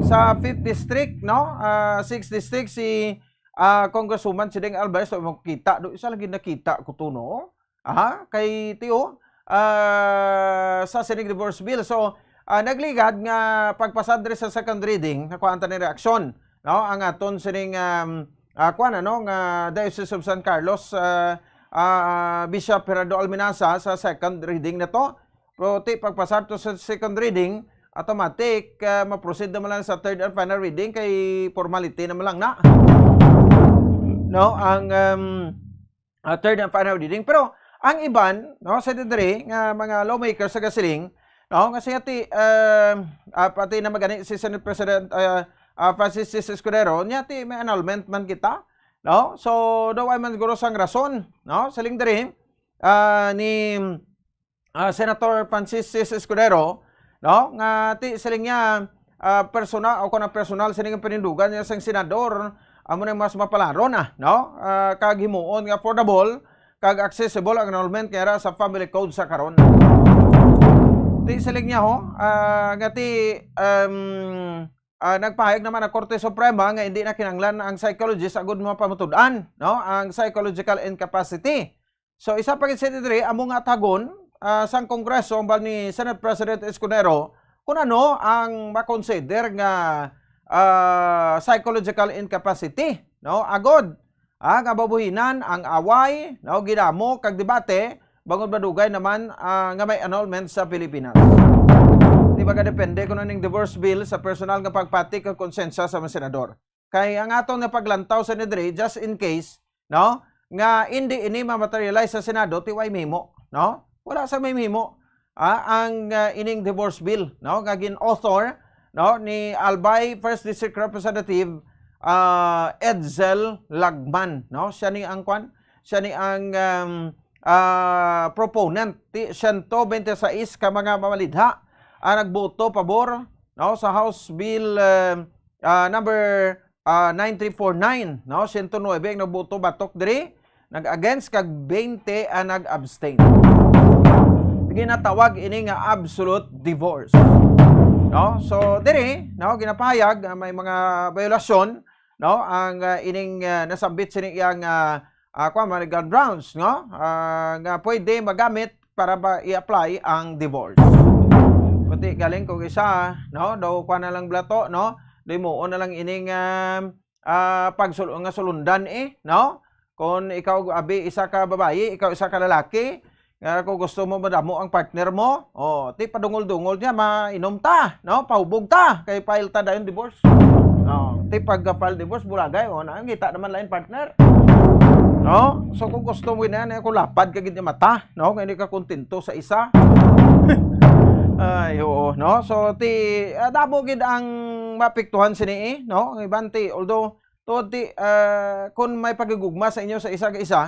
Sa fifth District, no? Ah, sixth District, si, ah, Congresswoman Siding Alvarez, to mo kita, do, isa lagi nakita ko to, no? Aha, kay Tio, ah, sa sining divorce bill. So, ah, nagligad nga pagpasad diri sa second reading, nakuhaan ta ni reaksyon, no? Ang aton sining, um, ah, kuwan, ano, nga Diocese of San Carlos, ah, ah, Bishop Gerardo Almenasa sa second reading na to. Pero ti pagpasar to sa second reading, automatic, ah, ma-proceed naman lang sa third and final reading kay formality naman lang na. No, ang, um, ah, third and final reading. Pero ang iban, no, sa diri nga mga lawmakers sa gasiling, No, kasi ati, um, ah, pati na magani si Senate President, ah, ah, Francis Sis Escudero, niya ti may annulment man kita, no? So, daw ay man siguro sang rason, no? Siling diri, ah, ni, ah, Senator Francis Sis Escudero, no? Nga ti siling niya, ah, personal, o kung ang personal sining panindugan niya sang senador, amo na mas mapalaro na, no? Ah, kag himuon nga affordable, kag accessible ang enrollment nga ara sa family code sa karon. Ti siling niya ho, ah, nga ti, um, ah, nagpahayag naman ang Korte Suprema nga hindi na kinahanglan ang psychologist agud mapamatud-an, no, ang psychological incapacity. So, isa pa gid sini diri amo nga atagon, ah, sang Kongreso, ang ni Senate President Escudero, kung ano ang makonsider nga, ah, psychological incapacity, no? Agod, ah, nga mabuhinan ang away, no, ginamo kag debate bangod madugay naman, ah, nga may annulment sa Pilipinas. Di ba, depende kuno ning divorce bill sa personal nga pagpati kag konsensya sa mga senador. Kay ang aton nga paglantaw sa diri, just in case, no, nga hindi ini ma-materialize sa Senado, ti way mahimo, no? Wala sa may mahimo, ah, ang, ah, ining divorce bill, no, nga gin-author, no, ni Albay First District Representative, ah, Edsel Lagman, no? Siya ni ang kwan, siya ni ang, um, ah, proponent. Ti siyento bente sais ka mga mamalidha ang nagboto pabor, no, sa House Bill, um, ah, number, ah, nine three four nine, no? Siyento nuebe ang nagboto batok diri, nag-against, kag bente ang nag-abstain. Ginatawag ini nga absolute divorce. No? So, diri, no, ginapahayag nga may mga biolasyon, no, ang, ah, ining, ah, nasambit sini iyang, ah, ah, kuwan, mga legal grounds, no? Ah, nga pwede magamit para ba i-apply ang divorce. Kundi galing kung isa, no, daw kuwan na lang blato, no? Daw himuon na lang ining, um, ah, pagsul-, nga sulundan, eh, no? Kung ikaw, abi, isa ka babayi, ikaw isa ka lalaki, nga kung gusto mo madamo ang partner mo, oh, ti padungol-dungol niya, mainom ta, no? Pahubog ta, kay file ta dayon divorce. No, ti pagka-file divorce, bulagay, oh, na, kita naman lain partner. No? So, kung gusto mo na, na, kung lapad ka gid mata, no? Nga hindi ka kontento sa isa. Ay, oo, no? So, ti, ah, damo gid ang maapektuhan sini, eh, no? Ang iban ti, although, tuod ti, ah, kung may pagigugma sa inyo sa isa ka isa,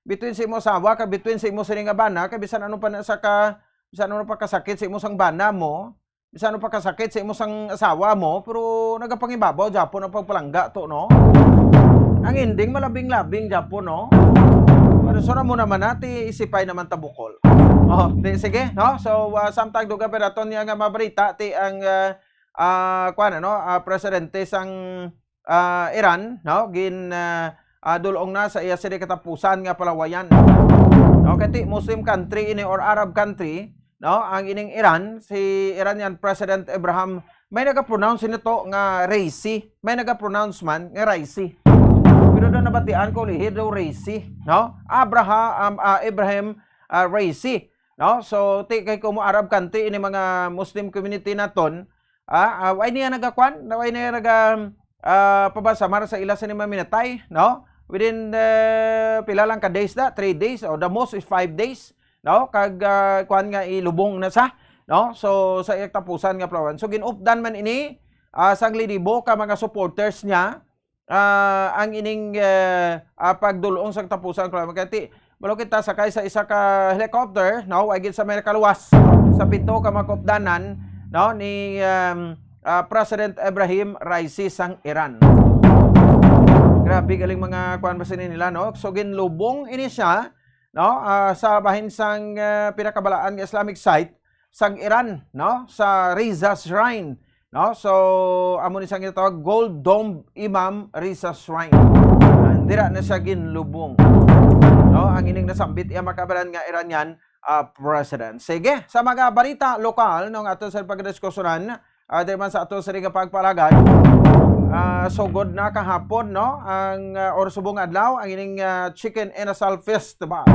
between sa imo asawa ka, between sa imo sini nga bana, kay bisan ano pa na sa ka, bisan ano pa kasakit sa imo sang bana mo, bisan ano pa kasakit sa imo sang asawa mo, pero nagapangibabaw gyapon ang pagpalangga to, no? Ang ending, malabing-labing gyapon, no? Pero sura mo naman na, ti isipay naman ta bukol. Oh, di, sige, no? So, ah, samtang dugang pa naton niya nga mabalita, ti ang, ah, ah, kuwan, ano, ah, presidente sang, ah, Iran, no? Gin, ah, ah, dul-ong na sa iya sini katapusan nga palawayan. No? Kay ti Muslim country ini or Arab country, no? Ang ining Iran, si Iranian President Ibrahim, may nagapronounce nito nga Raisi, may nagapronounce man nga Raisi. Pero daw nabatian ko, lihi daw Raisi, no? Abraham, ah, Ibrahim, ah, Raisi, no? So, ti kay kumo Arab country ini mga Muslim community naton, ah, ah, way niya nagakwan, way niya naga, ah, pabasamar sa ila sini maminatay, no? Within, eh, pila lang ka days na, three days, or the most is five days, no? Kag, ah, kwan nga ilubong na sa, no? So, sa iyang tapusan nga palawan. So, ginupdan man ini, ah, sang linibo ka mga supporters niya, ah, ang ining, eh, ah, pagdul-ong sang tapusan nga palawan. Kay ti, balo kita sakay sa isa ka helicopter, no? Way gid sa may nakaluwas sa pito ka mga kaupdanan, no? Ni, um, ah, President Ibrahim Raisi sang Iran. Grabe galing mga kuwan ba sini nila, no? So, ginlubong ini siya, no? Ah, sa bahin sang, ah, pinakabalaan nga Islamic site sang Iran, no? Sa Reza Shrine, no? So, amo ni sang ginatawag Gold Dome Imam Reza Shrine. Ah, dira na siya ginlubong, no? Ang ining nasambit iya makabalan nga Iranian, ah, president. Sige, sa mga balita lokal, no, nga ato sa pagdiskusyonan, ah, diri man sa ato sa nga pagpalagad, ah, sugod na kahapon, no, ang, ah, or subong adlaw, ang ining, ah, Chicken Inasal Festival.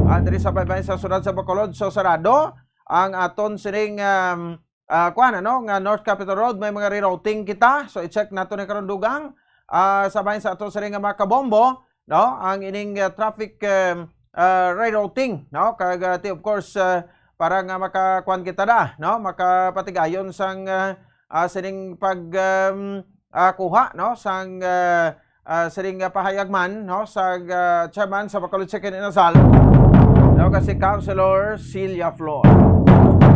Ah, diri sa baybay sa siyudad sa Bacolod, so sarado ang aton sining, um, ah, kuwan, ano, nga North Capitol Road, may mga rerouting kita. So, i-check nato ni karon dugang. Ah, sa bahin sa ato sining nga mga kabombo, no, ang ining, ah, traffic, um, ah, rerouting, no, kag, ah, ti, of course, ah, para nga makakuan kita na, no? Makapatigayon sang, ah, ah, sining pag, um, ah, kuha, no? Sang, ah, ah, sining, ah, pahayag man, no? Sa, ah, chairman sa Bacolod Chicken Inasal, no? Kasi Councilor Celia Flor.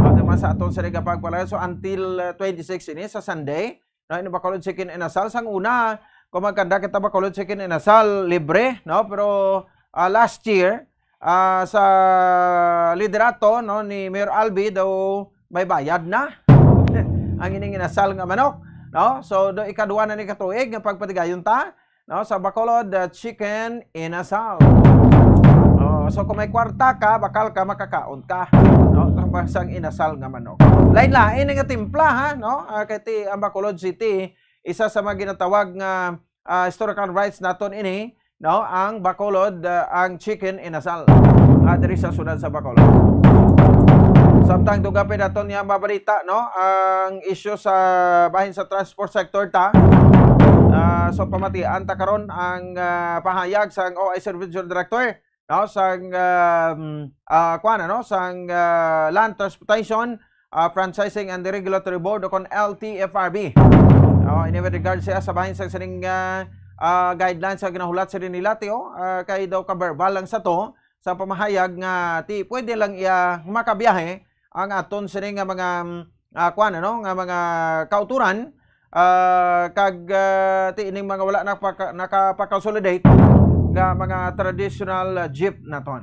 Ano naman sa aton sining, ah, pagpalaya? So, until, ah, twenty-six ini sa Sunday, no? Ini Bacolod Chicken Inasal. Sang una, kung magkanda kita Bacolod Chicken Inasal, libre, no? Pero, ah, last year, ah, sa liderato, no, ni Mayor Albi, daw may bayad na ang ining inasal nga manok, no? So, do ikadua na ni katuig nga pagpatigayon ta, no, sa Bacolod, ah, Chicken Inasal. Oh, so kung may kwarta ka, bakal ka makakaon ka, no, sa basang inasal nga manok. Lain-lain nga timpla, ha, no? Ah, kay ti ang Bacolod City, isa sa mga ginatawag nga, ah, historical rights naton ini, no, ang Bacolod, ah, ang Chicken Inasal, ah, diri sa siyudad sa Bacolod. Samtang dugang pa naton nga mabalita, no, ang isyu sa bahin sa transport sector ta. Ah, so pamatian ta karon ang, ah, pahayag sang O I Service Regional Director, no, sang, um, ah, kuwan, ano, sang, ah, Land Transportation, ah, Franchising and Regulatory Board o kon L T F R B. Oh, ini with regard siya sa bahin sa sining, ah, ah, guidelines sa ginahulat sa nila, tiyo, ah, kay daw ka-verbal lang sa to, sa pamahayag nga ti pwede lang iya makabiyahe ang aton sini nga mga, mm, ah, kuwan, ano, nga mga kauturan, ah, kag, ah, ti ining mga wala nakapaka-, nakapaka-consolidate nga mga traditional, ah, jeep naton.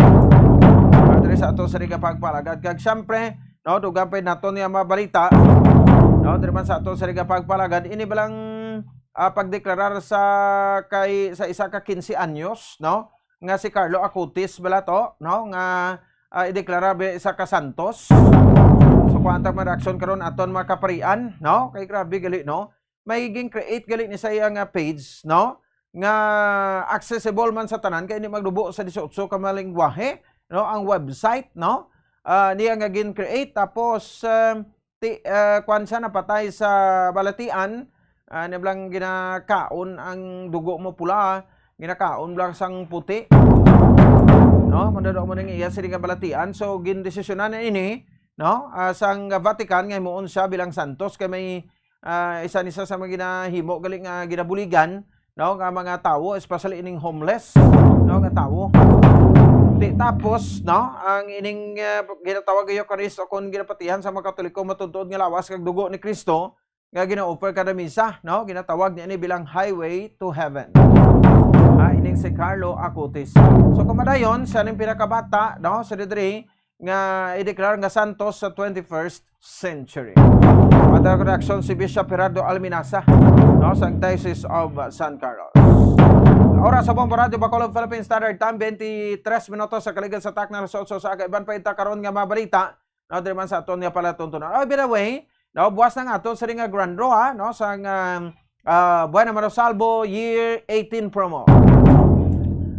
Ah, diri sa ato sa Riga Pagpalagad. Kag siyempre, no, dugang pa naton nga mga balita, no, diri man sa ato sa Riga Pagpalagad, ini balang, ah, pagdeklarar sa kay, sa isa ka quince anyos, no, nga si Carlo Acutis bala to, no, nga, ah, ideklara bi-, isa ka santos. So, kuwan ta mga reaksyon karon aton mga kaparian, no? Kay grabe gali, no? May gin-create gali ni sa iya nga page, no? Nga accessible man sa tanan, kay hindi magdubo sa dieciocho ka mga lengguwahe, no? Ang website, no? Ah, niya nga gin-create, tapos, ah, ti-, ah, kwan siya, napatay sa balatian, ah, niya blang ginakaon ang dugo mo pula, ginakaon blang sang puti. No, madado mo ning iya sini nga balatian. So, gindesisyonan na ini, no, ah, sang Vatican nga himuon siya bilang santos kay may, ah, isa ni sa, sa mga ginahimo gali nga ginabuligan, no, nga mga tawo, especially ining homeless, no, nga tawo. Ti-, tapos, no, ang ining, ah, ginatawag nga Eucharist o kung ginapatihan sa mga Katoliko, matuod-tuod nga lawas kag dugo ni Cristo, nga gina-offer kada misa, no? Ginatawag niya ini bilang Highway to Heaven. Ah, ining si Carlo Acutis. So, kumadayon, siya ning pinakabata, no? Si Didri, nga ideklara nga santos sa twenty-first century. Matag reaksyon si Bishop Gerardo Alminaza, no? Sa Diocese of San Carlos. Oras sa Bombo Radio Bacolod, Philippine Standard Time, twenty-three minutos sa kaligid sa takna alas otso sa aga. Iban pa ita karon nga mga balita, no, diri man sa aton nga palatuntunan. Oh, by the way, no, buwas na nga aton sa nga grand draw, ha, no, sa nga, ah, Buena Manosalvo Year eighteen promo.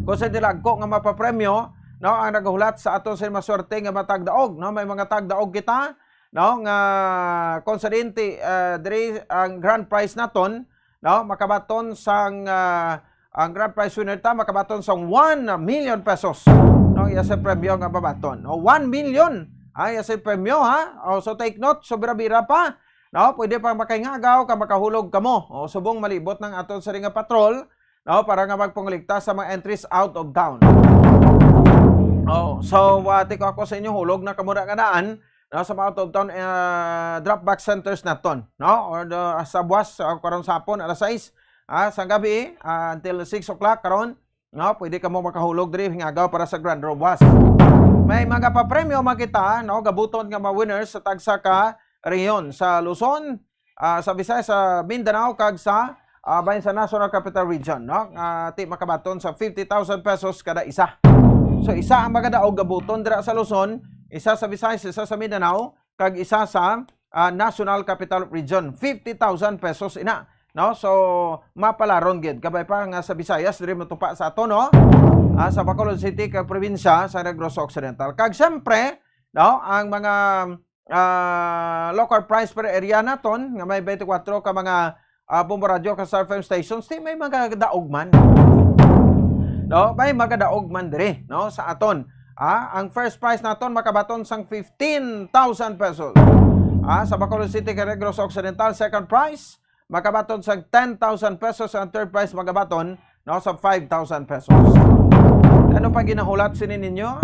Kung sa dilagko nga mapapremyo, no, ang nagahulat sa aton sa maswerte nga matagdaog, no, may mga tagdaog kita, no, nga kung sa dinti, ah, diri ang grand prize naton, no, makabaton sang, ah, ang grand prize winner ta makabaton sang one million pesos. No, iya sa premyo nga mabaton. No, one million. Ah, iya sa premyo, ha. Oh, so take note, sobra bira pa. No, pwede pa makahingagaw ka makahulog kamo. Oh, subong malibot ng aton sa nga patrol, no, para nga magpangolekta sa mga entries out of town. Oh, so, ah, tiko ako sa inyo, hulog na kamo na nga daan, no, sa mga out of town, ah, drop box centers naton, no, or the, sa buwas, ah, karon sa hapon, alas sais, ah, sa gabi, ah, until six o'clock karon, no, pwede kamo makahulog diri hingagaw para sa Grand Robas. May mga papremyo man kita, no, gabuton nga mga winners sa tagsa ka rehiyon sa Luzon, ah, sa Visayas, sa Mindanao, kag sa, ah, bahin sa National Capital Region, no, nga ti makabaton sa fifty thousand pesos kada isa. So, isa ang magadaog gabuton dira sa Luzon, isa sa Visayas, isa sa Mindanao, kag isa sa, ah, National Capital Region. Fifty thousand pesos ina, no? So, mapalaron gid. Kabay pa nga sa Visayas, diri matupa sa ato, no? Ah, sa Bacolod City, kag probinsya sa Negros Occidental. Kag siyempre, no, ang mga, ah, local price per area naton, nga may twenty-four ka mga, ah, Bombo Radio, ka Star F M stations, ti may mga daog man. No? May mga daog man diri, no? Sa aton. Ah, ang first prize naton makabaton sang fifteen thousand pesos. Ah, sa Bacolod City kay Negros Occidental, second prize makabaton sang ten thousand pesos, ang third prize makabaton, no, sa five thousand pesos. Ano pa ginahulat sini ninyo?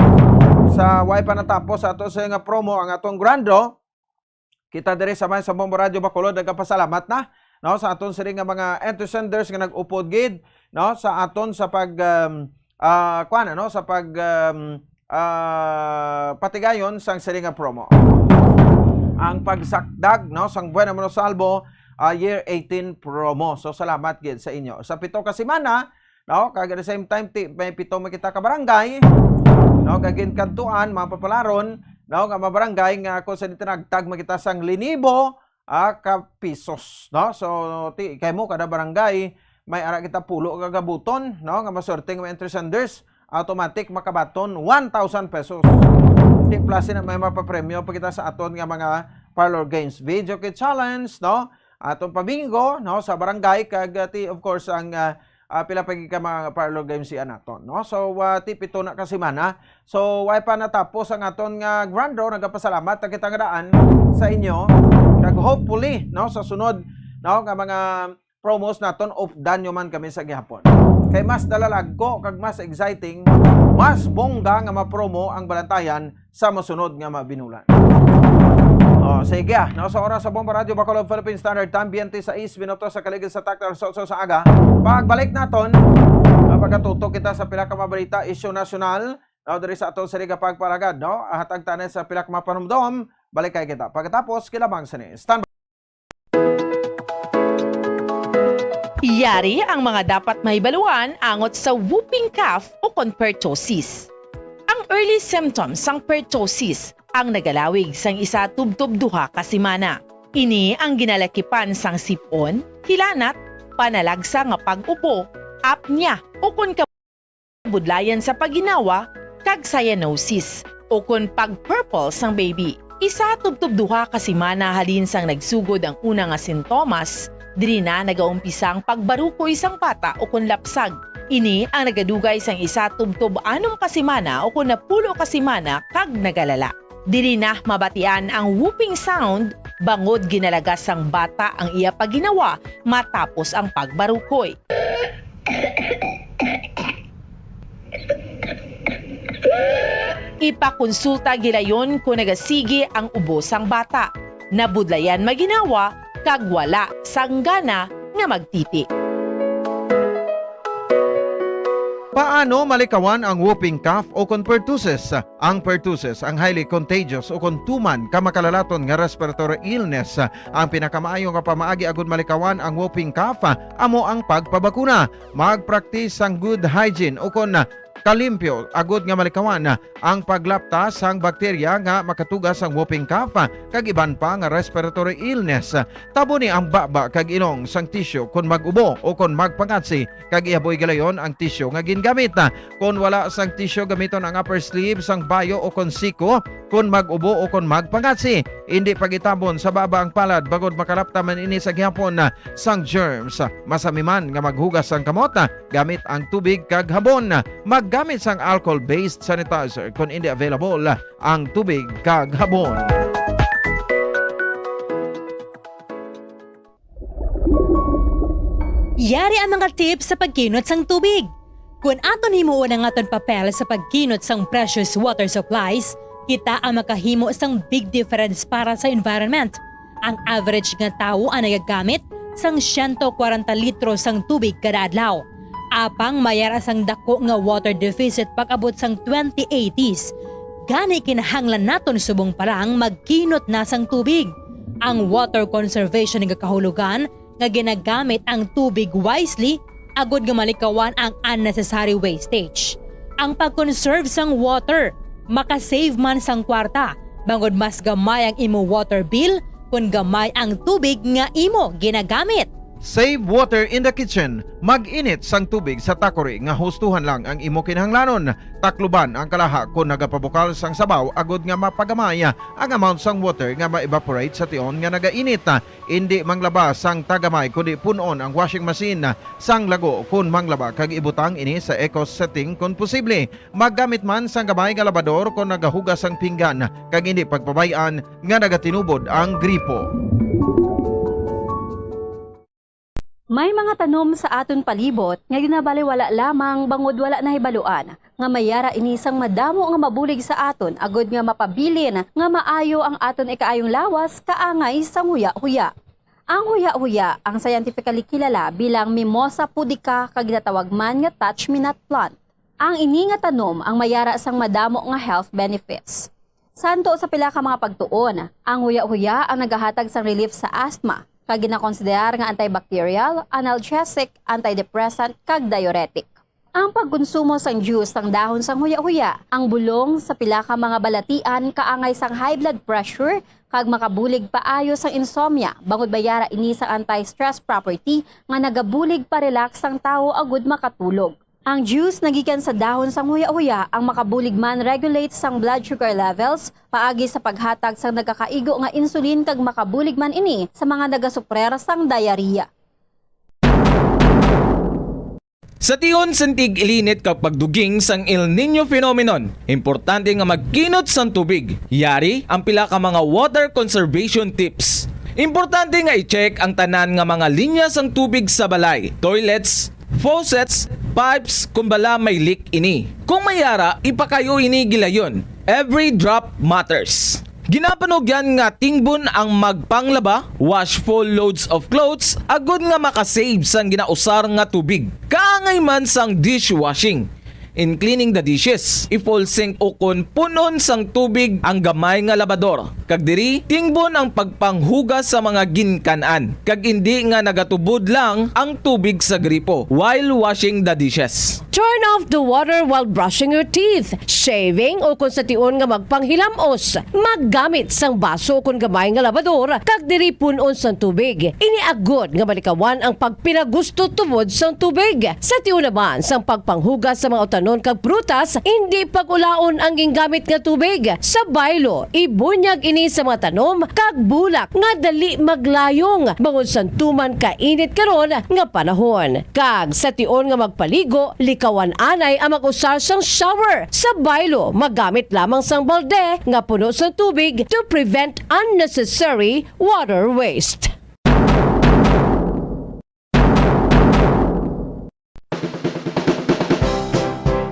Sa way pa natapos sa ato sa nga promo ang atong grand draw, kita diri sa may Sabong Radyo Bacolod nagapasalamat na, no, sa aton sini nga mga entry senders nga nag-upod gid, no, sa aton sa pag, um, ah, kuwan, ano, sa pag, um, ah, patigayon sang sini nga promo. Ang pagsakdag, no, sang Buena Monosalvo, ah, Year eighteen promo. So, salamat gid sa inyo. Sa pito ka semana, no, kag at the same time, ti-, may pito man kita ka barangay, no, kag ginkantuan, mga papalaron, no, nga mga barangay nga kung sa ditinagtag man kita sang linibo, ah, ka pisos, no? So, ti, kay mo, kada barangay, may ara kita pulo ka gabuton, no? Nga maswerte nga may entry senders, automatic makabaton one thousand pesos. Ti, plus na may mapapremyo pa kita sa aton nga mga parlor games. Video kit challenge, no? Aton pabingo, no? Sa barangay, kag, ah, ti, of course, ang, ah, ah, pila pa gid ka mga parlor games iya naton, no? So, ah, ti, pito na ka semana. So, way pa natapos ang aton nga grand draw. Nagapasalamat na kita nga daan sa inyo. Kag hopefully, no, sa sunod, no, nga mga promos naton, updan nyo man kami sa gihapon. Kay mas dalalagko kag mas exciting, mas bongga nga mapromo ang balantayan sa masunod nga mabinulan. Oh, sige, ah, no, sa oras sa Bomba Radyo Bacolod Philippine Standard Time, twenty-six minutos sa kaligid sa takta alas otso sa aga. Pagbalik naton, ah, magatutok kita sa pila ka mga balita, isyu nasyonal, no, diri sa aton sini nga pagpalagad, no? Hatag ta na sa pila ka mga panumdom, balik kay kita. Pagkatapos, kilabang sini. Stand by. Yari ang mga dapat mahibaluan angot sa whooping cough o kon pertussis. Ang early symptoms sang pertussis ang nagalawig sang isa tubtob duha ka semana. Ini ang ginalakipan sang sip-on, hilanat, panalagsa nga pag-upo, apnea, ukon kabudlayan sa paginawa, kag cyanosis, ukon pag-purple sang baby. Isa tubtob duha ka semana halin sang nagsugod ang una nga sintomas, diri na nagaumpisa ang pagbarukoy sang bata ukon lapsag. Ini ang nagadugay sang isa tubtob anom ka semana ukon napulo ka semana kag nagalala. Diri na mabatian ang whooping sound bangod ginalagas sang bata ang iya pagginawa matapos ang pagbarukoy. Ipakonsulta gilayon kon nagasigi ang ubo sang bata, nabudlayan maginawa, kag wala sang gana nga magtiti. Paano malikawan ang whooping cough o kon pertussis? Ang pertussis ang highly contagious o kon tuman ka makalalaton nga respiratory illness. Ang pinakamaayo nga pamaagi agud malikawan ang whooping cough amo ang pagpabakuna. Magpraktis sang good hygiene o kon kalimpyo agud nga malikawan ang paglapta sang bakterya nga makatuga sang whooping cough kag iban pa nga respiratory illness. Taboni ang baba kag ilong sang tisyu kon mag-ubo o kon magpangatsi, kag ihaboy gilayon ang tisyu nga gingamit. Kon wala sang tisyu, gamiton ang upper sleeve sang bayo o kon siko kon mag-ubo o kon magpangatsi. Indi pagitabon sa baba ang palad bangod makalapta man ini sa gihapon sang germs. Masami man nga maghugas sang kamot gamit ang tubig kag habon. Maggamit sang alcohol-based sanitizer kon indi available ang tubig kag habon. Yari ang mga tips sa pagkinot sang tubig. Kon aton himuon ang aton papel sa pagkinot sang precious water supplies, kita ang makahimo sang big difference para sa environment. Ang average nga tawo ang nagagamit sang siyento kwarenta litro sang tubig kada adlaw. Apang may ara sang dako nga water deficit pag-abot sang twenty eighties. Gani kinahanglan naton subong pa lang magkinot na sang tubig. Ang water conservation nagakahulugan nga ginagamit ang tubig wisely agud nga malikawan ang unnecessary wastage. Ang pag-conserve sang water maka-save man sang kwarta, bangod mas gamay ang imo water bill kon gamay ang tubig nga imo ginagamit. Save water in the kitchen. Mag-init sang tubig sa takori nga hustuhan lang ang imo kinahanglanon. Takluban ang kalaha kon nagapabukal sang sabaw agod nga mapagamay ang amount sang water nga ma-evaporate sa tion nga nagainit. Indi manglaba sang tagamay kundi pun-on ang washing machine sang lago kon manglaba kag ibutang ini sa eco setting kon posible. Maggamit man sang gamay nga labador kon nagahugas ang pinggan kag indi pagpabay-an nga nagatinubod ang gripo. May mga tanom sa aton palibot nga ginabaliwala lamang bangod wala nahibaluan nga may yara ini sang madamo nga mabulig sa aton agud nga mapabilin nga maayo ang aton ikaayong lawas kaangay sang huya-huya. Ang huya-huya ang scientifically kilala bilang Mimosa pudica kag ginatawag man nga touch me not plant. Ang ini nga tanom ang may yara sang madamo nga health benefits. Santo sa pila ka mga pagtuon, ang huya-huya ang nagahatag sang relief sa asthma, kag ginakonsiderar nga antibacterial, analgesic, antidepressant, kag diuretic. Ang pagkonsumo sang juice sang dahon sang huya-huya, ang bulong sa pila ka mga balatian kaangay sang high blood pressure kag makabulig paayo sang insomnia, bangod may yara ini sang anti-stress property nga nagabulig pa-relax sang tawo agud makatulog. Ang juice nagikan sa dahon sang huya-huya ang makabulig man regulate sang blood sugar levels paagi sa paghatag sang nagakaigo nga insulin kag makabulig man ini sa mga nagasuprer sang diarrhea. Sa tion sang tig-ilinit kag pagduging sang El Niño phenomenon, importante nga magkinot sang tubig. Yari ang pila ka mga water conservation tips. Importante nga i-check ang tanan nga mga linya sang tubig sa balay, toilets, faucets, pipes kon bala may leak ini. Kung may yara, ipakayo ini gilayon. Every drop matters. Ginapanugyan nga tingbon ang magpanglaba, wash full loads of clothes, agud nga makasave sang ginausar nga tubig. Kaangay man sang dishwashing. In cleaning the dishes, i-full sink ukon pun-on sang tubig ang gamay nga labador, kag diri tingbon ang pagpanghugas sa mga ginkan-an, kag indi nga nagatubod lang ang tubig sa gripo while washing the dishes. Turn off the water while brushing your teeth, shaving, o kon sa tion nga magpanghilam-os. Maggamit sang baso kon gamay nga labador kag diri pun-on sang tubig. Ini agod nga malikawan ang pagpinagusto tubod sang tubig. Sa tion naman sang pagpanghugas sa mga utanon kag prutas, indi pag-ulaon ang gingamit nga tubig. Sa baylo, ibunyag ini sa mga tanom kag bulak nga dali maglayong bangod sang tuman kainit karon nga panahon. Kag sa tion nga magpaligo, likawan anay ang mag-usar sang shower. Sa baylo, magamit lamang sang balde nga puno sang tubig to prevent unnecessary water waste.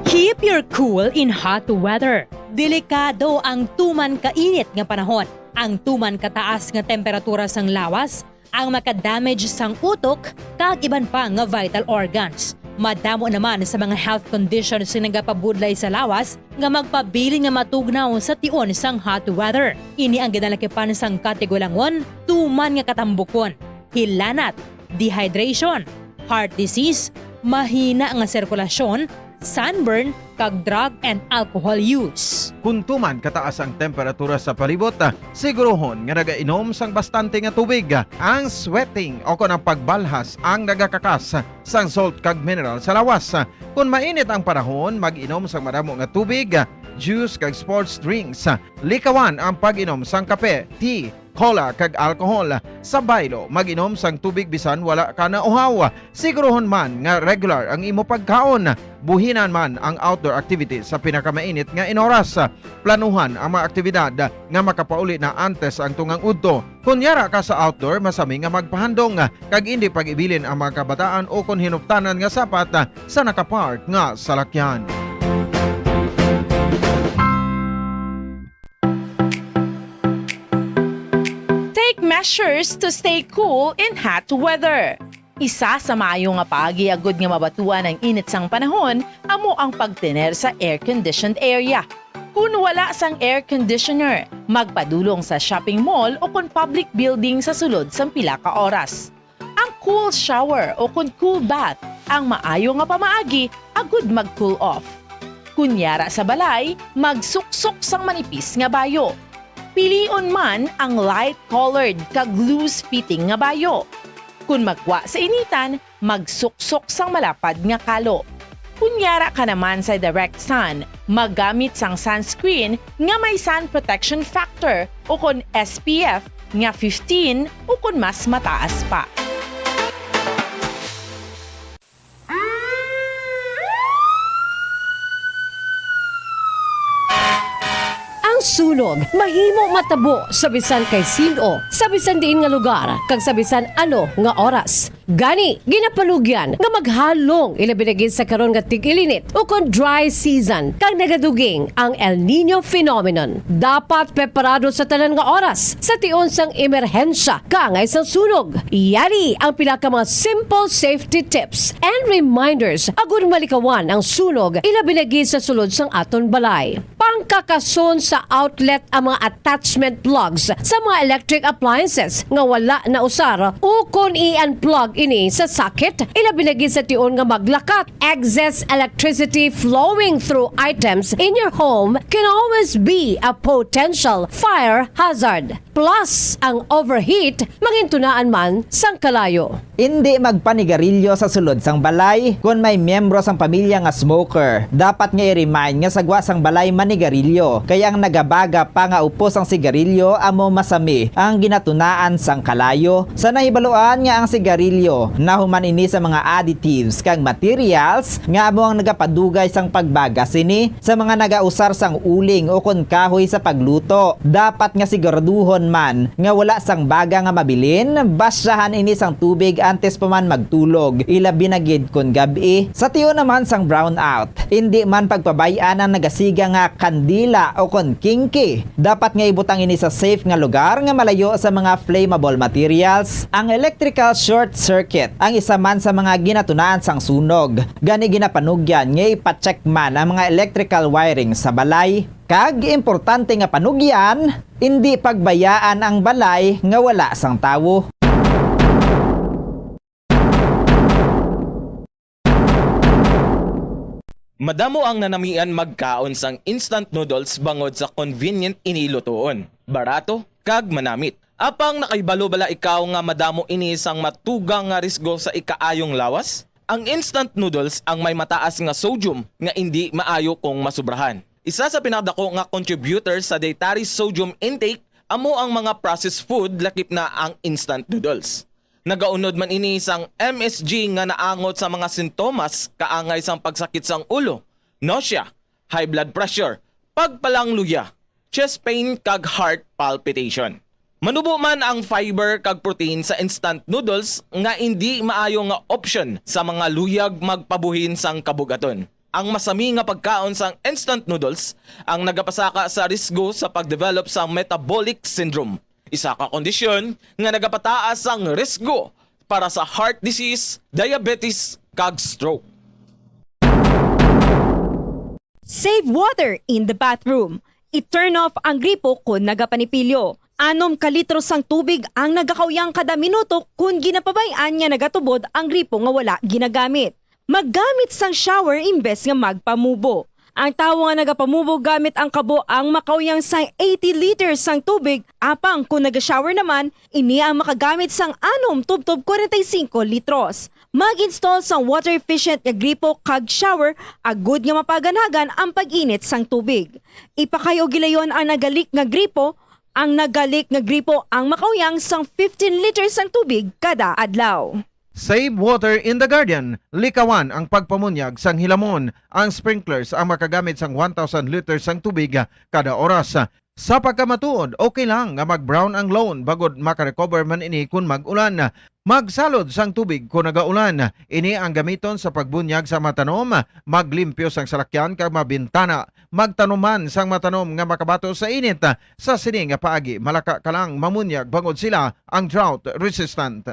Keep your cool in hot weather. Delikado ang tuman kainit nga panahon. Ang tuman kataas nga temperatura sang lawas ang maka-damage sang utok kag iban pa nga vital organs. Madamo naman sa mga health conditions nga nagapabudlay sa lawas nga magpabilin nga matugnaw sa tion sang hot weather. Ini ang ginalakipan sang katigulangon, tuman nga katambukon, hilanat, dehydration, heart disease, mahina nga sirkulasyon, sunburn, kag drug and alcohol use. Kon tuman kataas ang temperatura sa palibot, siguruhon nga nagainom sang bastante nga tubig. Ang sweating o kon ang pagbalhas ang nagakakas sang salt kag mineral sa lawas. Kon mainit ang panahon, mag-inom sang madamo nga tubig, juice kag sports drinks. Likawan ang pag-inom sang kape, tea, cola kag alcohol. Sa baylo, mag-inom sang tubig bisan wala ka nauhaw. Siguruhon man nga regular ang imo pagkaon. Buhinan man ang outdoor activities sa pinakamainit nga inoras. Planuhan ang mga aktibidad nga makapauli na antes ang tungang udto. Kon yara ka sa outdoor, masami nga magpahandong kag indi pag-ibilin ang mga kabataan ukon hinuptanan nga sapat sa nakapark nga salakyan. Take measures to stay cool in hot weather. Isa sa maayo nga paagi agud nga mabatuan ang init sang panahon amo ang pagtener sa air-conditioned area. Kon wala sang air conditioner, magpadulong sa shopping mall o kon public building sa sulod sang pila ka oras. Ang cool shower o kon cool bath ang maayo nga pamaagi agud mag-cool off. Kon yara sa balay, magsuksok sang manipis nga bayo. Pilion man ang light-colored kag loose-fitting nga bayo. Kon magwa sa initan, magsuksok sang malapad nga kalo. Kon yara ka naman sa direct sun, maggamit sang sunscreen nga may sun protection factor o kon S P F nga fifteen o kon mas mataas pa. Ang sunog mahimo matabo sa bisan kay sin-o, sa bisan diin nga lugar, kag sa bisan ano nga oras. Gani, ginapanugyan nga maghalong, ilabi na gid sa karon nga tig-ilinit ukon dry season, kag nagaduging ang El Niño phenomenon. Dapat preparado sa tanan nga oras sa tion sang emerhensya kaangay sang sunog. Yari ang pila ka mga simple safety tips and reminders agud malikawan ang sunog, ilabi na gid sa sulod sang aton balay. Pangkakason sa outlet ang mga attachment plugs sa mga electric appliances nga wala nausar, ukon i-unplug ini sa socket, ilabi na gid sa tion nga maglakat. Excess electricity flowing through items in your home can always be a potential fire hazard. Plus, ang overheat mangintunaan man sang kalayo. Indi magpanigarilyo sa sulod sang balay. Kon may miyembro sang pamilya nga smoker, dapat nga i-remind nga sa gwa sang balay manigarilyo, kay ang nagabaga pa nga upos ang sigarilyo amo masami ang ginatunaan sang kalayo. Sa nahibaluan nga ang sigarilyo nahuman ini sa mga additives kag materials nga amo ang nagapadugay sang pagbaga sini. Sa mga nagausar sang uling ukon kahoy sa pagluto, dapat nga siguraduhon man nga wala sang baga nga mabilin. Basyahan ini sang tubig antes pa man magtulog, ilabi na gid kon gab-i. Sa tion naman sang brownout, indi man pagpabay-an ang nagasiga nga kandila ukon kingki. Dapat nga ibutang ini sa safe nga lugar nga malayo sa mga flammable materials. Ang electrical short circuit ang isa man sa mga ginatunaan sang sunog. Gani, ginapanugyan nga ipa-check man ang mga electrical wiring sa balay. Kag importante nga panugyan, indi pagbayaan ang balay nga wala sang tawo. Madamo ang nanamian magkaon sang instant noodles bangod sa convenient ini lutoon, barato, kag manamit. Apang nakahibalo bala ikaw nga madamo ini sang matugang nga risgo sa ikaayong lawas? Ang instant noodles ang may mataas nga sodium nga indi maayo kung masubrahan. Isa sa pinakadako nga contributor sa dietary sodium intake amo ang mga processed food, lakip na ang instant noodles. Nagaunod man ini sang M S G nga naangot sa mga sintomas kaangay sang pagsakit sang ulo, nausea, high blood pressure, pagpalangluya, chest pain, kag heart palpitation. Manubo man ang fiber kag protein sa instant noodles nga indi maayo nga opsyon sa mga luyag magpabuhin sang kabug-aton. Ang masami nga pagkaon sang instant noodles ang nagapasaka sa risgo sa pag-develop sang metabolic syndrome, isa ka kondisyon nga nagapataas sang risgo para sa heart disease, diabetes, kag stroke. Save water in the bathroom. I-turn off ang gripo kon nagapanipilyo. Anom ka litro sang tubig ang nagakauyang kada minuto kon ginapabay-an nga nagatubod ang gripo nga wala ginagamit. Maggamit sang shower imbes nga magpamubo. Ang tawo nga nagapamubo gamit ang kabo ang makauyang sang eighty liters sang tubig, apang kon naga-shower naman, ini ang makagamit sang anom tubtob kwarenta y singko litros. Mag-install sang water-efficient nga gripo kag shower agud nga mapaganhagan ang pag-init sang tubig. Ipakay-o gilayon ang naga-leak nga gripo. Ang naga-leak nga gripo ang makauyang sang fifteen liters sang tubig kada adlaw. Save water in the garden. Likawan ang pagpamunyag sang hilamon. Ang sprinklers ang makagamit sang one thousand liters sang tubig kada oras. Sa pagkamatuod, okay lang nga mag-brown ang lawn bangod makarecover man ini kon mag-ulan. Magsalod sang tubig kon nagaulan. Ini ang gamiton sa pagbunyag sa mga tanom, maglimpyo sang salakyan kag mga bintana. Magtanom man sang mga tanom nga makabato sa init. Sa sini nga paagi, malaka ka lang mamunyag bangod sila ang drought resistant.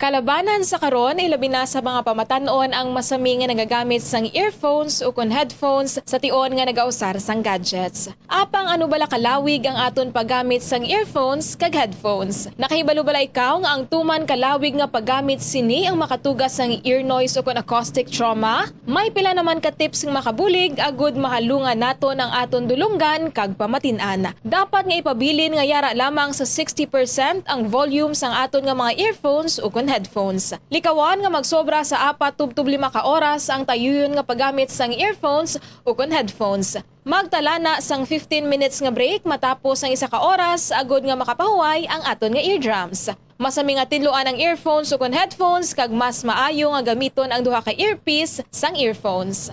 Kalabanan sa karon, ilabi na sa mga pamatan-on ang masami nga nagagamit sang earphones ukon headphones sa tion nga nagausar sang gadgets. Apang ano bala kalawig ang aton paggamit sang earphones kag headphones? Nakahibalo bala ikaw nga ang tuman kalawig nga paggamit sini ang makatuga sang ear noise ukon acoustic trauma? May pila naman ka tips nga makabulig agud mahalungan naton ang aton dulonggan kag pamatin-an. Dapat nga ipabilin nga yara lamang sa sixty percent ang volume sang aton nga mga earphones ukon headphones. Likawan nga magsobra sa apat tubtob lima ka oras ang tayuyon nga paggamit sang earphones ukon headphones. Magtala na sang fifteen minutes nga break matapos ang isa ka oras agud nga makapahuway ang aton nga eardrums. Masami nga tinluan ang earphones ukon headphones kag mas maayo nga gamiton ang duha ka earpiece sang earphones.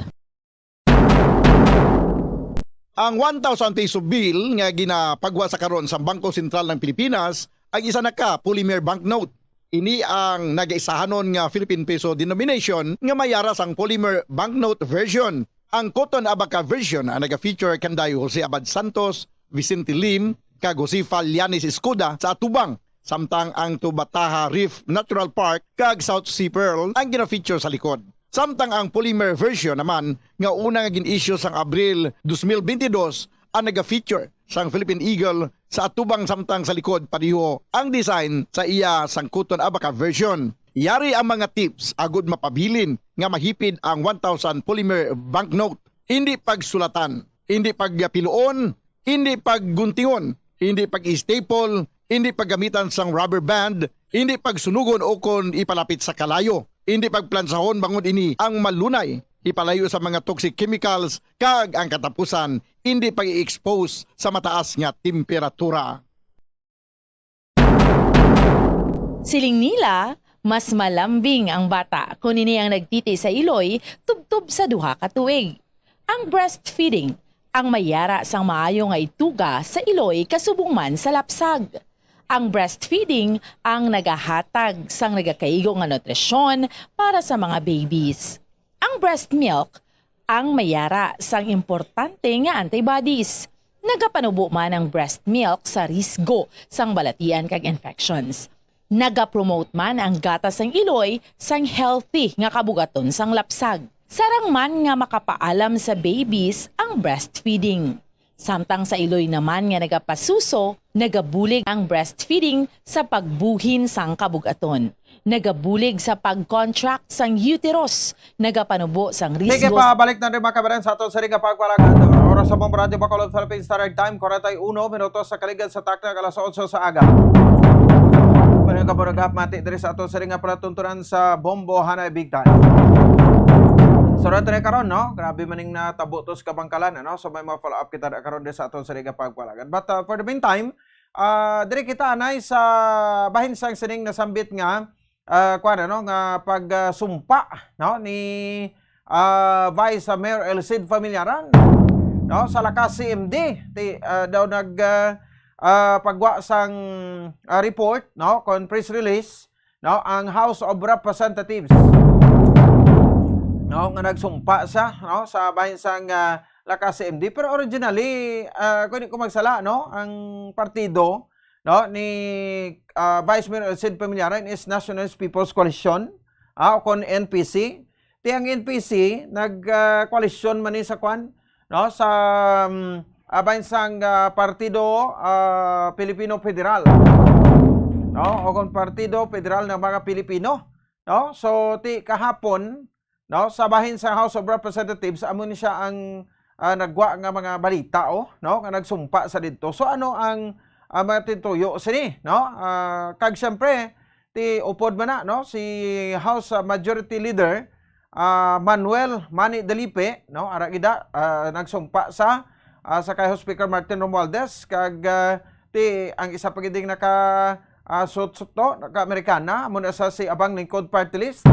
Ang one thousand peso bill nga ginapagwa sa karon sa Bangko Sentral ng Pilipinas ang isa na ka polymer banknote. Ini ang nagaisahanon nga Philippine peso denomination nga may yara sang polymer banknote version. Ang Cotton Abaca version ang naga-feature kanday Jose Abad Santos, Vicente Lim, kag Josefa Llanes Escuda sa atubang, samtang ang Tubataha Reef Natural Park kag South Sea Pearl ang gina-feature sa likod. Samtang ang polymer version naman nga una nga gin-issue sang Abril dos mil bentidós ang naga-feature sang Philippine Eagle sa atubang, samtang sa likod pareho ang design sa iya sang Cotton Abaca version. Yari ang mga tips agud mapabilin nga mahipid ang one thousand polymer banknote. Hindi pagsulatan, hindi pagpiluon, hindi pagguntingon, hindi pag-staple, hindi paggamitan sang rubber band, hindi pagsunugon o kon ipalapit sa kalayo, hindi pagplansahon bangod ini ang malunay ipalayo sa mga toxic chemicals kag ang katapusan, hindi pag-i-expose sa mataas nga temperatura. Siling nila, mas malambing ang bata kon ini ang nagtiti sa iloy tubtob sa duha ka tuig. Ang breastfeeding ang may yara sang maayo nga ituga sa iloy kasubong man sa lapsag. Ang breastfeeding ang nagahatag sang nagakaigo nga nutrisyon para sa mga babies. Ang breast milk ang may yara sang importante nga antibodies. Nagapanubo man ang breast milk sa risgo sang balatian kag infections. Nagapromote man ang gatas sang iloy sang healthy nga kabugaton sang lapsag. Sarang man nga makapaalam sa babies ang breastfeeding. Samtang sa iloy naman nga nagapasuso, nagabulig ang breastfeeding sa pagbuhin sang kabugaton. Nagabulig sa pag-contract sang uterus, nagapanubo sang Sige, risgo. Pabalik na rin, mga kabayan, sa aton sa ring pagpalagan. Oras sa Bombo Radyo Bacolod, Philippine Standard Time, forty-one minutos sa kaligad sa takna, alas otso sa aga. Mga kabaragap, mati diri sa aton sa ring palatuntunan sa Bombo Hanay Big Time. So, rato na karon, no? Grabe maning natabo to sa kabangkalan, ano? So, may mga follow-up kita na karon diri sa aton sa ring pagpalagan. But, uh, for the meantime, ah, diri kita anay sa bahin sang sining nasambit nga, ah, kuwan, ano, nga pag, ah, sumpa, no, ni, ah, Vice Mayor El Cid Familiaran, no, sa Lakas C M D, ti, ah, daw nag, ah, ah, pagwa sang, ah, report, no, kon press release, no, ang House of Representatives, no, nga nagsumpa sa, no, sa bahin sang, ah, Lakas C M D. Pero originally, ah, kung di ko magsala, no, ang partido, no, ni, ah, Vice Mayor El Cid Familiaran is Nationalist People's Coalition, ah, o kon N P C. Ti ang N P C nag, ah, koalisyon man ni sa kwan, no, sa, um, abayan sang, ah, Partido, ah, Pilipino Federal, no, o kon Partido Federal ng mga Pilipino, no. So, ti kahapon, no, sa bahin sa House of Representatives, amo ni siya ang, ah, nagwa nga mga balita, oh, no, nga nagsumpa sa didto. So, ano ang, ah, mga tintuyo sini, no? Ah, kag siyempre, ti upod man na, no, si House, ah, Majority Leader, ah, Manuel Manny Dalipe, no, ara gida, ah, nagsumpa sa, ah, sa kay House Speaker Martin Romualdez, kag, ah, ti ang isa pa gid ding naka, ah, suit-suit to, naka-Amerikana, amo na sa si Abang Lingkod Party List,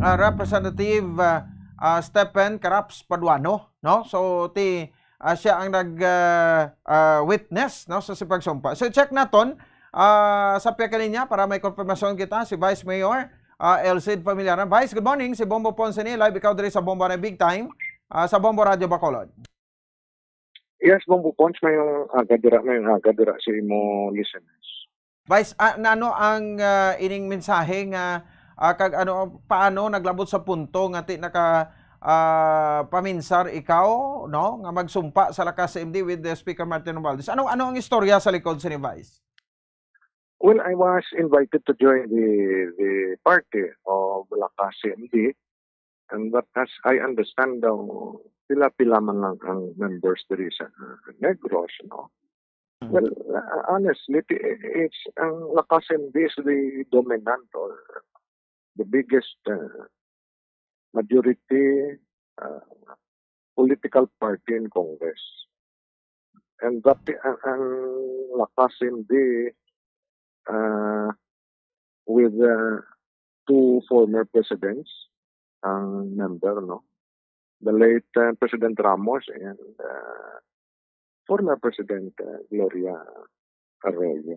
ah, Representative, ah, ah, Stephen Caraps Paduano, no? So, ti, ah, siya ang nag, ah, ah, witness, no, sa si pagsumpa. So, check naton, ah, sa pihak niya para may konfirmasyon kita, si Vice Mayor, ah, El Cid Familiaran. Vice, good morning. Si Bombo Ponce ni, live ikaw diri sa Bombo na Big Time. Ah, sa Bombo Radyo Bacolod. Yes, Bombo Ponce, may aga dira, may aga dira sa imo listeners. Vice, ah, na ano ang, ah, ining mensahe nga, ah, kag ano, paano naglabot sa punto nga ti naka, ah, paminsar ikaw, no, nga magsumpa sa Lakas C M D with the Speaker Martin Romualdez? Ano, ano ang istorya sa likod sini, Vice? Well, I was invited to join the the party of Lakas C M D, and but as I understand daw, pila-pila man lang ang members diri sa uh, Negros, no? Mm. Well, uh, honestly, ti- it's ang Lakas C M D is the dominant or the biggest uh, majority uh, political party in Congress. And that ang, ang Lakas C M D uh, with uh, two former presidents ang member, no? The late uh, President Ramos and uh, former President uh, Gloria Arroyo.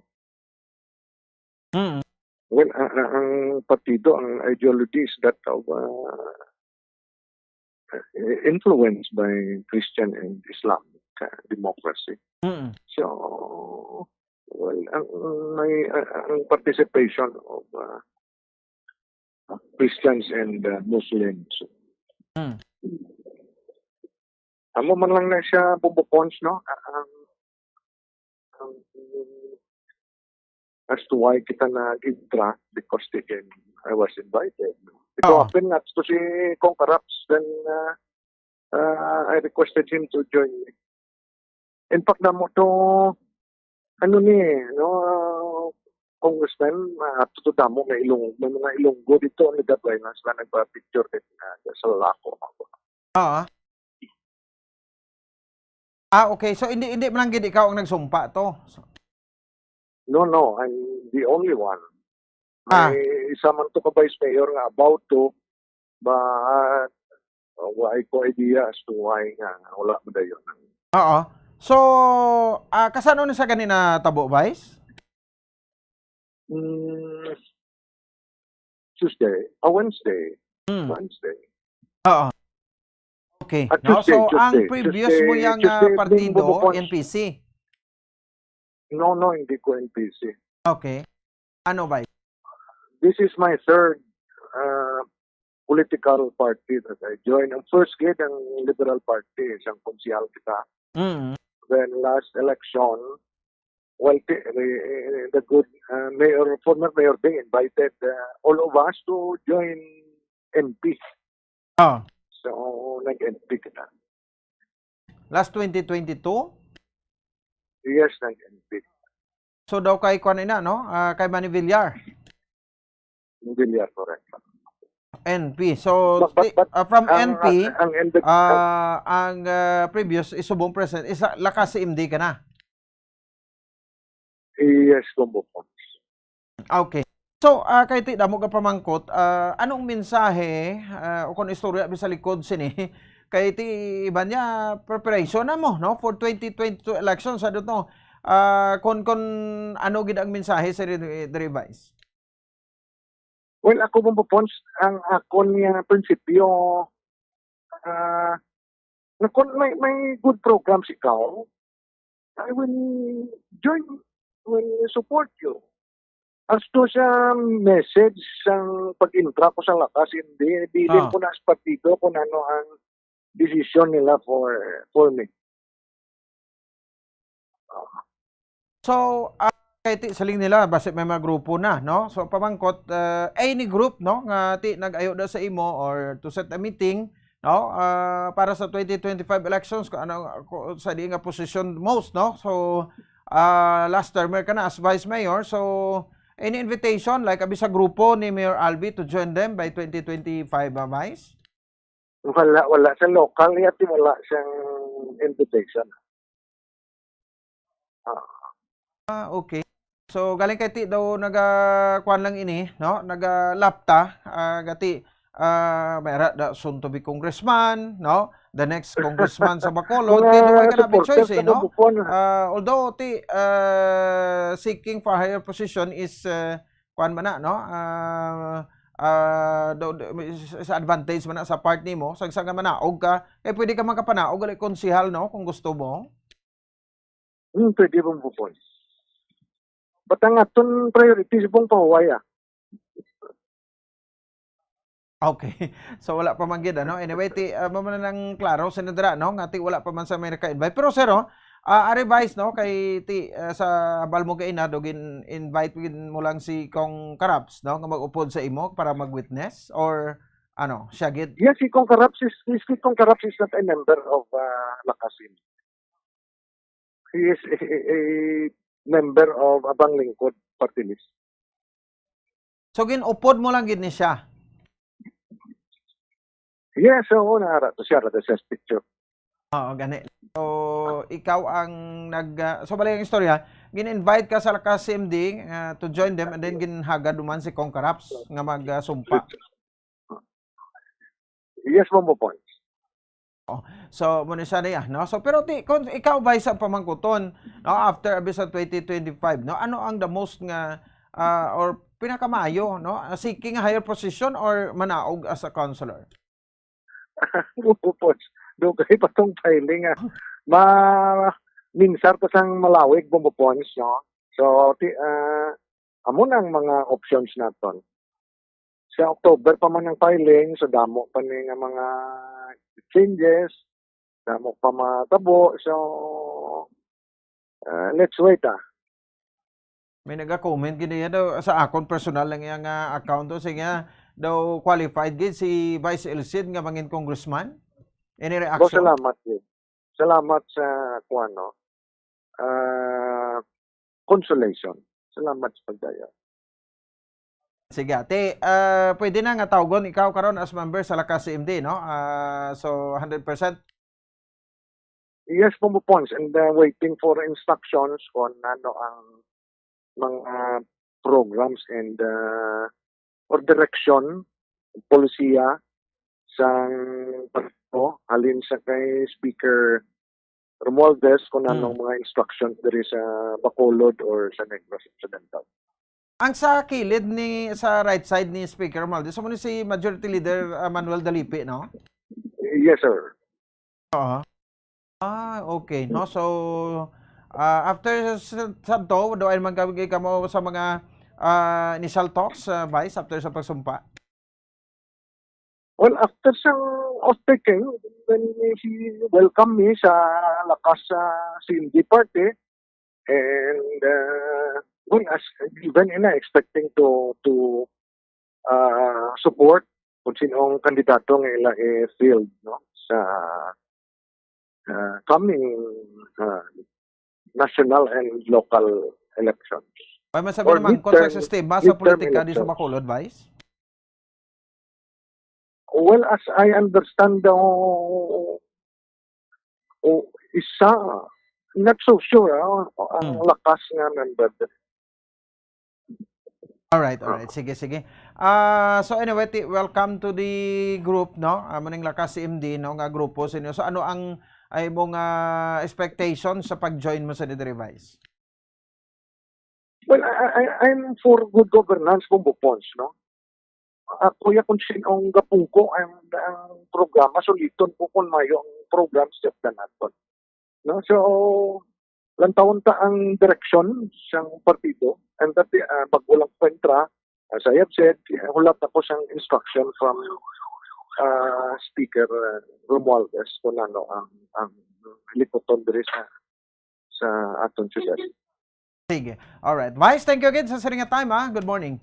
Mm. Well, ang, ang, ang partido, ang ideology is that of uh, influenced by Christian and Islamic uh, democracy. Mm. So, well, ang may uh, ang participation of uh, Christians and uh, Muslims. Mm. Amo man lang na siya, Bombo Pons, no? Ang, ang, as to why kita nag-intra, because they can, I was invited. Ito Oo. Happen nga to si Kong Karaps, then uh, uh, I requested him to join me. In fact, namo to, ano ni, no, uh, Congressman, uh, to damo may Ilong, may mga Ilonggo dito, ni Dad Wayne, sila nagpa-picture din uh, sa lalako. Ah. Ah, okay. So hindi hindi man lang gid ikaw ang nagsumpa to. So, No, no, I'm the only one. Ah. May isa man to ka vice mayor nga about to, but uh, wala ko idea as to why nga wala mo dayon. Oo. So, ah, kasano ni sa ganina tabo, Vice? Mm, Tuesday, a Wednesday, Mm. Wednesday. Oo. Okay. Ah, No? Tuesday, So, ang Tuesday, previous Tuesday, mo yang Tuesday ah, evening, partido, Bombo Pons. N P C. No, no, hindi ko N P C. Okay. Ano ba? This is my third uh, political party that I joined. Ang first gid ang Liberal Party, isang konsehal kita. Mm. Then last election, well, the, the good uh, mayor, former Mayor Bing invited uh, all of us to join N P. Oh, So, nag-N P kita. Last twenty twenty-two? Yes, nag-N P. So daw kay kuan ina, no? Ah, kay Manny Villar. Hindi niya correct. N P. So But- but- ti- but ah, from Ang, N P, ang, ang, ah, ang ah, previous is subong president is ah, Lakas C M D ka na. Yes, Bombo Pons. Okay. So, ah, kay ti damo ka pamangkot, ah, anong mensahe ah, o kung istorya bi sa likod sini? Kay ti iban niya preparation na mo, no, for twenty twenty-two election sa dito. Ah, kon kon ano gid ang mensahe sa re- revise? Well, ako, Bombo Pons, ang akon nga prinsipyo, ah, nga kung may, may good programs ikaw, I will join, will support you. As to sa message sang pag-intra ko sa Lakas, hindi, bilin Ah. ko na sa partido kung ano ang desisyon nila for for me. So, ah, kay ti siling nila basi may mga grupo na, no? So pamangkot, ah, any group, no, nga ti nag-ayo da sa imo or to set a meeting, no, ah, para sa twenty twenty-five elections, kung ano, kung sa di nga position most, no? So, ah, last termer ka na as vice mayor. So any invitation, like abi sa grupo ni Mayor Albi to join them by twenty twenty-five, ah, Vice? Wala, wala sa local niya, ti wala siyang invitation. Ah, Ah, okay. So galing kay ti daw naga kuan lang ini, no? Naga lapta, ah, gati ah may ara da soon to be congressman, no? The next congressman sa Bacolod. Mga Kay duwa ka na supporters choice, eh, sa no? Bukon. Ah, although ti ah, seeking for higher position is ah, kuan man na, no? Ah, ah, do, do, is, is advantage man na sa part nimo, sa sa nga manaog ka, kay pwede ka makapanaog gali konsehal, no, kung gusto mo. Hmm, pwede bang bukon? But ang aton priority subong pahuway, ah. Okay. So, wala pa man gid, ano? Anyway, ti, ah, mao man ang klaro, Senadora, no? Nga ti wala pa man sa may naka-invite. Pero, sir, oh, ah, ari, Vice, no? Kay ti, ah, sa hambal mo kaina, do gin-invite gid mo lang si Cong Karaps, no? Nga mag-upod sa imo para mag-witness? Or, ano, siya gid? Yes, si Cong Karaps is, si Cong Karaps is not a member of, ah, Lakas-CMD. He is a, a, a member of Abang Lingkod Party List. So, gin-upod mo lang gid ni siya? Yes, oo, naara to siya, ra to siya sa picture. Oo, gani. So, ikaw ang nag, ah, so, bali ang istorya, gin-invite ka sa Lakas-CMD, ah, to join them, and then ginhagad duman si Cong Karaps nga mag, ah, sumpa. Yes, Bombo Pons. Oh, so, mo ni siya niya, no? So, pero ti, kung ikaw ba sa pamangkuton, no, after, abi, sa twenty twenty-five, no, ano ang the most nga, ah, or pinakamaayo, no? Ah, seeking a higher position or manaog as a councilor? Bombo Pons, dugay pa tong filing, ah. Ma-, minsar ta sang malawig, Bombo Pons, no? So, ti, ah, amo na ang mga options naton. Sa October pa man ang filing, so damo pa ni nga mga changes, damo pa matabo. So, ah, let's wait, ah. May naga-comment gid niya daw sa akon personal lang iya nga account to, siya daw qualified gid si Vice El Cid nga mangin congressman. Any Bo, reaction? Salamat gid. Salamat sa kuwan, no? Ah, consolation. Salamat sa pagdaya. Sige, ate, ah, pwede na nga tawgon ikaw karon as member sa Lakas-CMD, no? Ah, so, hundred percent? Yes, Bombo Pons, and, uh, waiting for instructions kung ano ang mga programs and, uh, or direction, polisiya sang partido halin sa kay Speaker Romualdez kung Hmm. anong mga instructions diri sa Bacolod or sa Negros Occidental. Ang sa kilid ni, sa right side ni Speaker Romualdez, amo ni si Majority Leader, ah, Manuel Dalipi, no? Yes, sir. Oo. Ah, okay, no? So, ah, after sa, sa to, do ay man kami kamo sa mga, ah, initial talks, ah, Vice, after sa pagsumpa? Well, after sa oath-taking, when he welcome me sa Lakas, ah, CMD party, and, ah, well, as given, ina, expecting to, to, ah, support kung sino ang kandidato nga ila i-field, no, sa, ah, coming, ah, national and local elections. Ay, masabi Or naman kung sa midterm, sistema sa midterm politika di sa elections. Bacolod, Vice? Well, as I understand, uh, oh, isa, not so sure, ah, ang Hmm. Lakas nga member. Alright, Ah. alright. Sige, sige. Ah, so anyway, ti, welcome to the group, no? Amo ning Lakas-CMD, no, nga grupo sa inyo. So, ano ang, ay, imong, ah, expectation sa pag-join mo sa diri, Vice? Well, I, I, I'm for good governance, Bombo Pons, no? Ako ya kung sino ang gapungko ang, ang programa, suliton ko kung mayo ang programs sa naton. No? So, lantawon ta ang direksyon sang partido, and that, ah, bago lang pa entra, as I have said, hulat ako sang instruction from, ah, Speaker, ah, Romualdez kung ano ang, ang likuton diri sa, sa aton siyudad. Sige. Alright. Vice, thank you again sa siring nga time, ha. Good morning.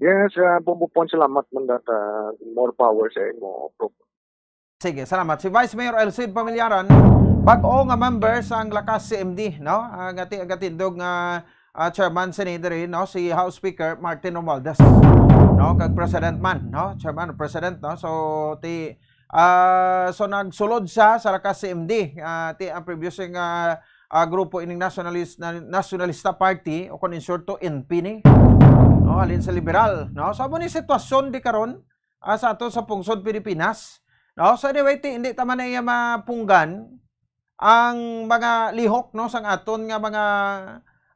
Yes, ah, Bombo Pon, salamat man dat, ah, more power sa imo, bro. Sige, salamat. Si Vice Mayor El Cid Pamilyaran, bag-o nga member sang Lakas C M D, no? Ah, nga ti-, gatindog nga, ah, chairman sini diri, no? Si House Speaker Martin Romualdez, no? Kag President man, no? Chairman o President, no? So, ti-, ah, so nagsulod siya sa Lakas C M D. Ah, ti-, ang previous nga, ah, grupo ining nationalist-, na-, Nationalista Party, o kung in short to, N P ni, no? Halin sa liberal, no? So, amo ni sitwasyon di karon, ah, sa ato sa pungsod Pilipinas. No? So anyway, ti-, hindi ta man na iya mapunggan ang mga lihok, no, sang aton nga mga,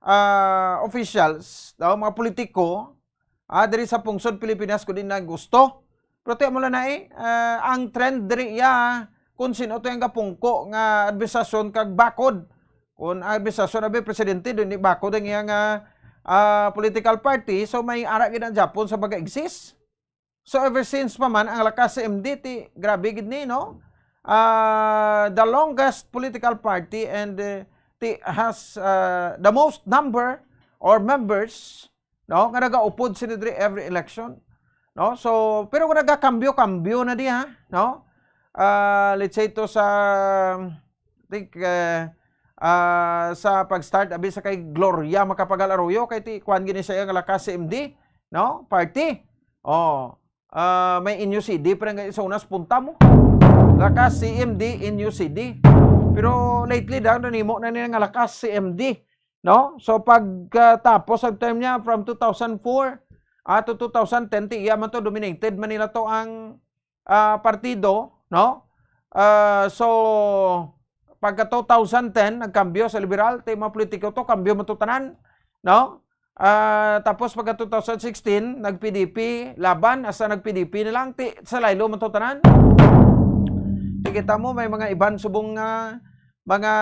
ah, officials, no, mga politiko, ah, diri sa pungsod Pilipinas, kung di na gusto. Pero ti-, amo lang na, eh, ah, ang trend diri iya kung sino to ang gapungko nga administrasyon kag bakod Kung ang administrasyon abi presidente, dili bakod ang iyang, ah, ah, political party, so may ara gid ang Japon sa pag-exist. So ever since pa man ang Lakas C M D, ti grabe gid ni, no? Ah, the longest political party and, eh, ti has, ah, the most number or members, no, nga nagaupod sila diri every election, no? So, pero kung nagakambyo-kambyo na diha, no? Ah, let's say to sa, think, eh, ah, sa pag-start abi sa kay Gloria Macapagal Arroyo, kay ti kuan gini siya nga Lakas C M D, no? Party. Oh, ah, may N U C D pa nga sa una sa punta mo. Lakas C M D, N U C D. Pero lately daw nanimo na niya nga Lakas C M D, no? So pagkatapos ang term niya from two thousand four, ah, to two thousand ten, ti iya man to, dominated man nila to ang, ah, partido, no? Ah, so pagka two thousand ten, nagkambyo sa liberal, ti mga politiko to, kambyo man to tanan, no? Ah, tapos pagka two thousand sixteen, nag-P D P laban, hasta nag-P D P na lang, ti sa laylo man to tanan. Ti kita mo, may mga iban subong nga mga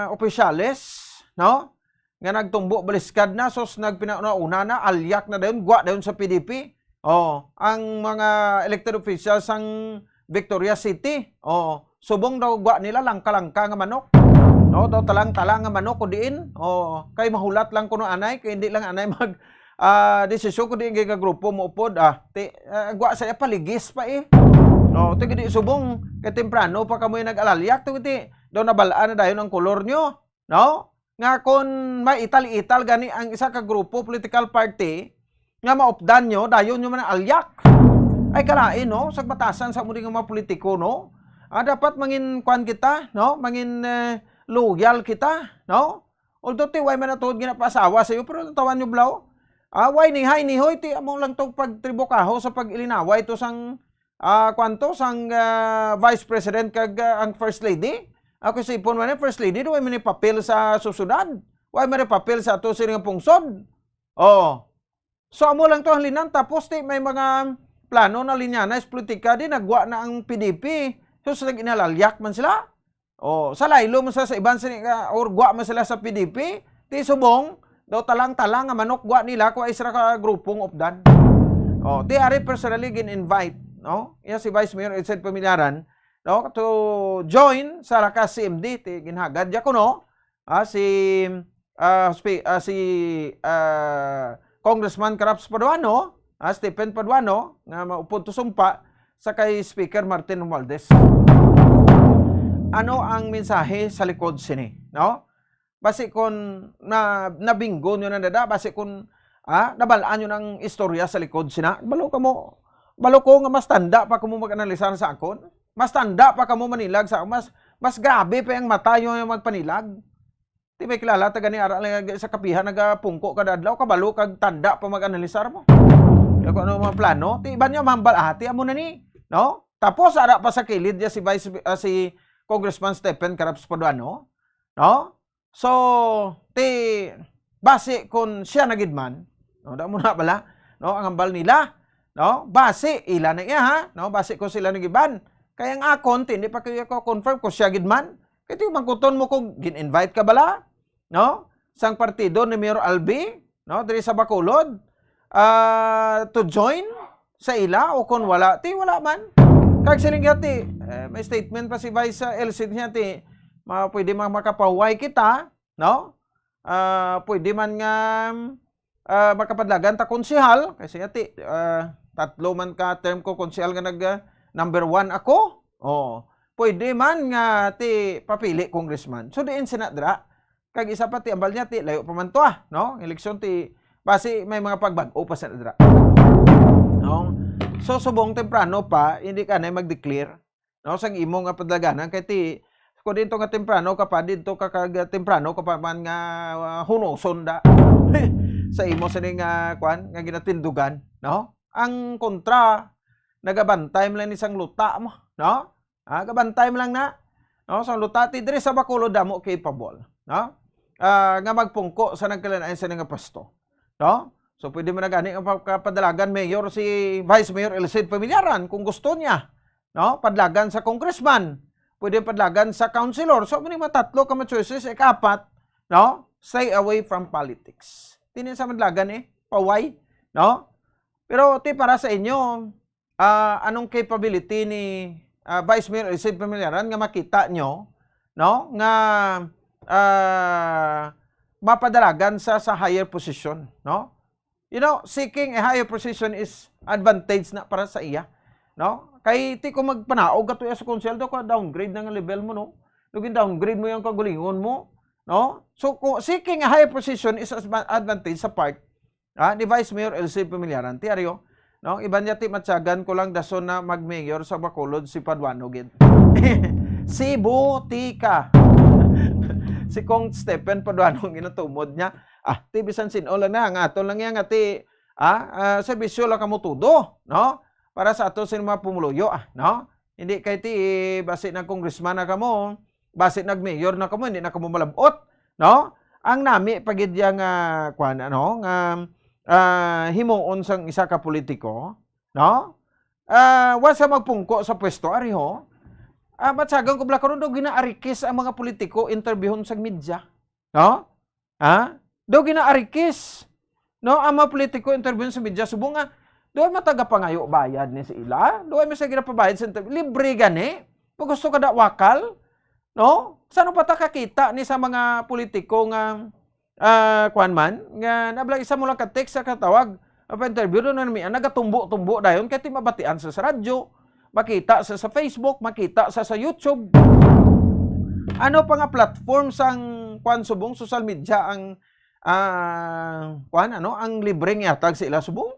opisyales, no? Nga nagtumbo baliskad na, sus, nagpinauna-una na, alyak na dayon, gwa dayon sa P D P. Oh, ang mga elected officials sang Victoria City, oh, subong daw gwa nila langka-langka nga manok. No, daw talang-talang nga manok ko diin. Oh, kay mahulat lang kuno anay, kay hindi lang anay mag, ah, desisyon ko diin kay ka grupo mo upod, ah. Ti, ah, gwa sa iya paligis pa eh. No, ti gidi subong kay temprano pa kamoy nag-alalyak to ti daw nabal-an na dayon ang kolor nyo, no? Nga kon maital-ital gani ang isa ka grupo, political party, nga maupdan nyo, dayon nyo man ang alyak. Ay kalain, no? Sa batasan sa muli nga mga politiko, no? Ah, dapat mangin kwan kita, no? Mangin, eh, loyal kita, no? Although ti way man natuod ginapaasawa sa iyo, pero natawan nyo blaw. Ah, way ni hay ni hoy, ti amo lang to pagtribukaho sa pag-ilinaway to sang, ah, kwan to, sang, ah, Vice President kag, ah, ang First Lady. Ako sa ipon man, eh, First Lady, way man ni papel sa susunod. Way man ni papel sa ato sila nga pungsod. Oh. So, amo lang to ang linan. Tapos, ti, may mga plano na linyana sa politika, di nagwa na ang P D P. So, sa nag-inalalyak man sila. Oh, sa laylo man sa, sa iban sini nga, or gwa man sila sa P D P, ti subong, daw talang-talang nga manok gwa nila kung ay sila ka grupong updan. Oh, ti ari personally gin-invite, no? Iya si Vice Mayor Edsel Pamilaran, no, to join sa Lakas C M D, ti ginhagad ya kuno, ah, si, ah, spe-, ah, si, ah, Congressman Caraps Paduano, ah, Stephen Paduano, nga maupod to sumpa sa kay Speaker Martin Romualdez. Ano ang mensahe sa likod sini, no? Basi kun na, nabinggo nyo na dada, basi kun, ah, nabal-an nyo ang istorya sa likod sina. Balo kamo, balo ko nga mas tanda pa kamo mag-analisar sa akon. Mas tanda pa kamo manilag sa akon. Mas, mas grabe pa ang mata nyo yung magpanilag. Ti may kilala ta gani ara lang sa kapihan nagapungko kada adlaw, kabalo kag tanda pa mag-analisar mo. Kaya kung ano mga plano, ti iban niya mambal ati amo na ni, no? Tapos ara pa sa kilid niya si Vice, ah, si Congressman Stephen Caraps Paduano, no? So, ti basi kun siya na gid man, no? Da mo na bala, no? Ang hambal nila, no? Basi ila na iya, ha? No? Basi kun sila na gid man. Kaya ang akon, ti, hindi pa kayo ko confirm kung siya gid man. Kaya ti, mangkuton mo kung gin-invite ka bala, no? Sang partido ni Mayor Albi, no? Diri sa Bacolod, ah, to join sa ila o kung wala, ti wala man. Kag siling niya, ti, eh, may statement pa si Vice, ah, Elsie niya, ti, ma-, pwede ma-, makapahuway kita, no? Ah, pwede man nga, ah, makapadlagan ta konsehal, kasi ati, ah, tatlo man ka term ko konsehal nga nag, ah, number one ako. Oh, pwede man nga ti papili congressman. So diin sina dira. Kag isa pa ti ambal niya ti layo pa man to, ah, no? Eleksyon ti basi may mga pagbag-o pa sina dira. No? So subong temprano pa, hindi ka na mag-declare. No, sang imo nga padlaganan kay ti, kung dito nga temprano ka pa, dito ka kag temprano ka pa man nga, ah, hunoson da sa imo sini nga, kwan, nga ginatindugan, no? Ang kontra, nagabantay man lang ni sang luta mo, no? Ah, gabantay man lang na, no? Sang luta ti diri sa Bacolod damo capable, no? Ah, nga magpungko sa nagkalain-lain sini nga pwesto, no? So pwede man na gani ang pagkapadalagan mayor si Vice Mayor Elcid Familiaran kung gusto niya, no? Padlagan sa congressman, pwede padlagan sa councilor. So, muna yung mga tatlo ka mga choices, ikapat, no? Stay away from politics. Tinin sa madlagan eh, paway, no? Pero ti para sa inyo, ah, anong capability ni, ah, Vice Mayor Elcid Familiaran nga makita nyo, no? Nga, ah, mapadalagan sa, sa higher position, no? You know, seeking a higher position is advantage na para sa iya, no? Kay ti ko magpanaog ka to sa konsehal, daw ka downgrade na nga level mo, no? Daw gin-downgrade mo yung kagulingon mo, no? So, kung seeking a higher position is adva-, advantage sa part, ah, ni Vice Mayor Elcid Familiaran. Ti Ario, no? Iban niya ti matyagan ko lang dason na mag-mayor sa Bacolod si Paduano gid. Si Butika. Si Kong Stephen Paduano ang ginatumod niya. Ah, ti bisan sin-o lang na, nga ato lang yan, nga ti, ah, ah, serbisyo lang kamo tudo, no? Para sa ato sin mga pumuluyo, ah, no? Hindi kay ti, basi nag-congressman na kamo, basi nag-mayor na kamo, hindi na kamo malabot, no? Ang nami pa gid yang, ah, kwan, ano, nga, ah, himuon sang isa ka politiko, no? Ah, wa sa magpungko sa pwesto, ari ho. Ah, matyagan ko bala karon daw ginaarikis ang mga politiko interviewon sang media, no? Ha? Daw ginaarikis. No, ang mga politiko interview sa media subong nga, doon mataga pangayo bayad ni sa ila. Doon may sa ginapabayad sa interview. Libre gani. Pag gusto ka da wakal, no? Saan pa ta kakita ni sa mga politiko nga, ah, kwan man, nga nabla isa mo lang ka text sa katawag, ah, pa interview doon na nami, ah, nagatumbo-tumbo dayon kay ti mabatian sa, sa radyo, makita sa, sa Facebook, makita sa, sa YouTube. Ano pa nga platform sang kwan subong social media ang, ah, kwan, ano, ang libreng ihatag sa ila subong?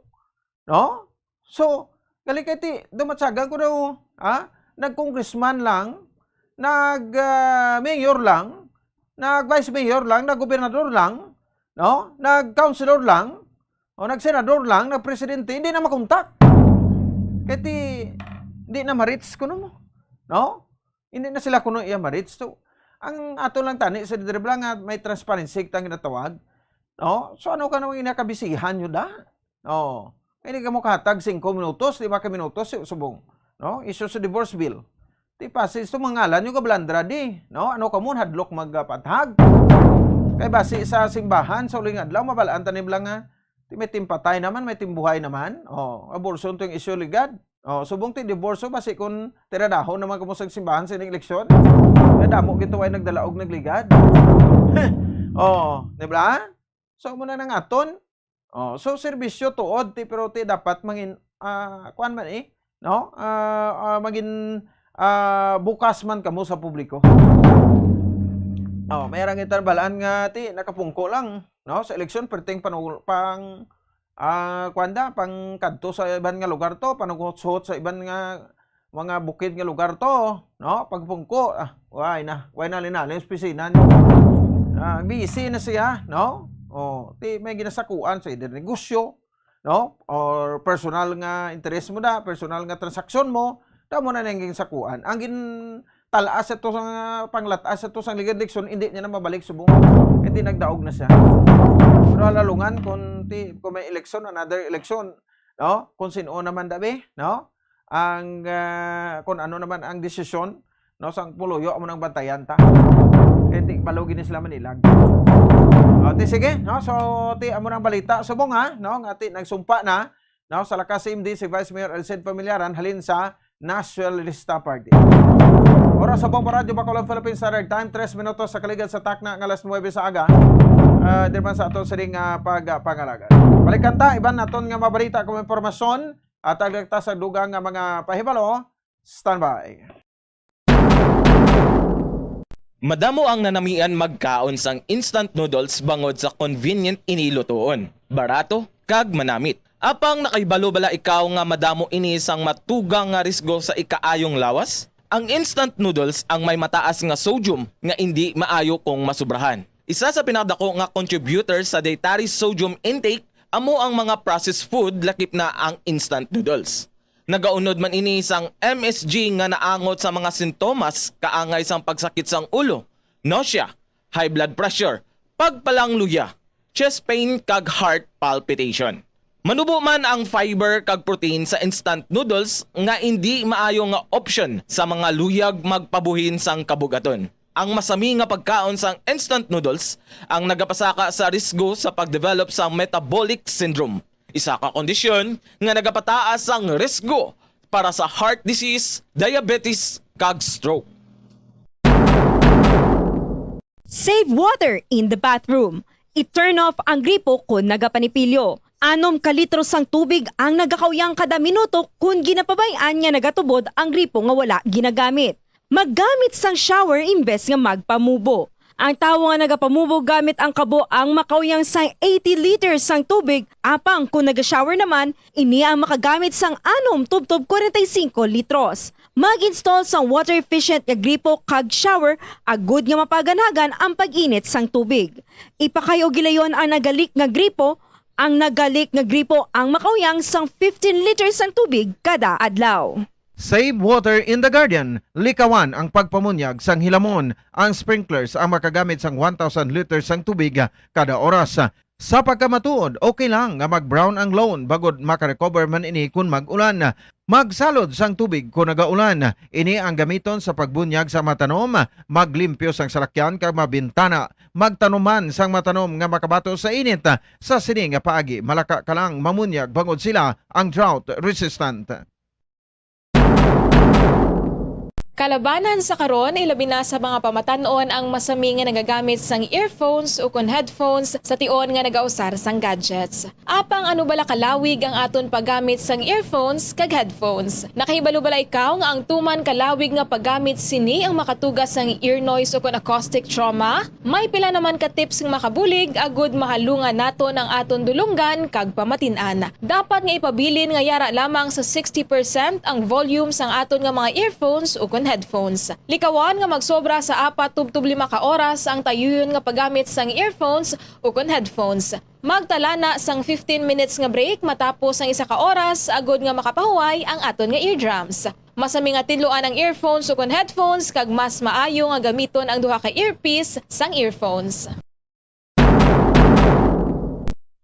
No? So, gali kay ti, dumatsagan ko daw, ha? Nag-congressman lang, nag, ah, mayor lang, nag-vice mayor lang, nag-gobernador lang, no? Nag-councilor lang, o nag-senador lang, nag-presidente, hindi na makontak. Kay ti, hindi na ma-reach kuno mo. No? Hindi na sila kuno iya ma-reach. So, ang ato lang tani sa diri bala nga may transparency tang ginatawag. No? So, ano ka nang inakabisihan nyo da? Oh, hindi ka mo kahatag singko minutos, lima ka minutos, si subong. No? Issue sa divorce bill. Ti pasis to mga ngalan nyo ka balandra di. No? Ano ka mo, hadlok magpathag? Kay basi sa simbahan, sa uling adlaw, mabalaan tanim lang nga, ti may timpatay naman, may timbuhay naman. Oh, abortion to yung issue ligad. Oh, subong ti divorce, basi kung tiradahon naman kamo sa simbahan sa ining eleksyon. Kaya damo gito ay nagdalaog nagligad. Oh, di ba? So, muna nang aton. Oh, so, serbisyo tuod, ti, pero ti dapat mangin, ah, kuan man eh, no? Ah, ah, magin, ah, bukas man kamo sa publiko. Oh, may arang itarbalaan nga ti nakapungko lang, no? Sa eleksyon, perting panu-, pang, ah, kuan da, pang kadto sa iban nga lugar to, panugot-suhot sa iban nga mga bukid nga lugar to, no? Pagpungko, ah, way na, way na linalin sa opisina niya. Ah, busy na siya, no? Oh, ti may ginasakuan sa ida negosyo, no? Or personal nga interes mo da, personal nga transaksyon mo, da mo na nang ginasakuan. Ang gin talas ito sa panglatas ito sa ligad eleksyon, hindi niya na mabalik subong. Hindi nagdaog na siya. Pero halalungan kung ti, kung may eleksyon, another election, no? Kung sino naman dabi, no? Ang, ah, kung ano naman ang desisyon, no, sang puluyo amo nang bantayan ta. Kay ti, balo gini sila manilag. O, ti, sige, no? So, ti, amo nang balita. Subong, ha, no? Nga ti, nagsumpa na, no? Sa lakas C M D, si Vice Mayor Elcid Familiaran, halin sa Nationalista Party. Oras sa Bombo Radyo Bacolod, Philippine Standard Time, tres minutos sa kaligad sa takna nga alas nuwebe sa aga. Ah, di man sa aton sining, ah, pagpangalaga. Balikan ta, iban naton nga mabalita kung impormasyon, at agdagta sa dugang nga mga pahibalo. Standby. Madamo ang nanamian magkaon sang instant noodles bangod sa convenient ini lutuon, barato, kag manamit. Apang nakahibalo bala ikaw nga madamo ini sang matugang nga risgo sa ikaayong lawas? Ang instant noodles ang may mataas nga sodium nga indi maayo kung masubrahan. Isa sa pinakadako nga contributor sa dietary sodium intake amo ang mga processed food, lakip na ang instant noodles. Nagaunod man ini sang M S G nga naangot sa mga sintomas kaangay sang pagsakit sang ulo, nausea, high blood pressure, pagpalangluya, chest pain, kag heart palpitation. Manubo man ang fiber kag protein sa instant noodles nga indi maayo nga option sa mga luyag magpabuhin sang kabugaton. Ang masami nga pagkaon sang instant noodles ang nagapasaka sa risgo sa pag-develop sang metabolic syndrome, isa ka kondisyon nga nagapataas sang risgo para sa heart disease, diabetes, kag stroke. Save water in the bathroom. I-turn off ang gripo kon nagapanipilyo. Anom ka litro sang tubig ang nagakauyang kada minuto kon ginapabay-an nga nagatubod ang gripo nga wala ginagamit. Maggamit sang shower imbes nga magpamubo. Ang tawo nga nagapamubo gamit ang kabo ang makauyang sang eighty liters sang tubig, apang kon naga-shower naman, ini ang makagamit sang anom tubtob kwarenta y singko litros. Mag-install sang water-efficient nga gripo kag shower agud nga mapaganagan ang pag-init sang tubig. Ipakay-o gilayon ang nagalik nga gripo. Ang nagalik nga gripo ang makauyang sang fifteen liters sang tubig kada adlaw. Save water in the garden. Likawan ang pagpamunyag sang hilamon. Ang sprinklers ang makagamit sang one thousand liters sang tubig kada oras. Sa pagkamatuod, okay lang nga mag-brown ang lawn bangod maka-recover man ini kon mag-ulan. Magsalod sang tubig kon nagaulan. Ini ang gamiton sa pagbunyag sa mga tanom, maglimpyo sang salakyan kag mga bintana. Magtanom man sang mga tanom nga makabato sa init. Sa sini nga paagi, malaka ka lang mamunyag bangod sila ang drought resistant. Kalabanan sa karon, ilabi na sa mga pamatan-on ang masami nga nagagamit sang earphones ukon headphones sa tion nga nagausar sang gadgets. Apang ano bala kalawig ang aton paggamit sang earphones kag headphones? Nakahibalo bala ikaw nga ang tuman kalawig nga paggamit sini ang makatuga sang ear noise ukon acoustic trauma? May pila naman ka tips nga makabulig agud mahalungan naton ang aton dulonggan kag pamatin-an. Dapat nga ipabilin nga yara lamang sa sixty percent ang volume sang aton nga mga earphones ukon headphones. Likawan nga magsobra sa apat tubtob lima ka oras ang tayuyon nga paggamit sang earphones ukon headphones. Magtala na sang fifteen minutes nga break matapos ang isa ka oras agud nga makapahuway ang aton nga eardrums. Masami nga tinluan ang earphones ukon headphones kag mas maayo nga gamiton ang duha ka earpiece sang earphones.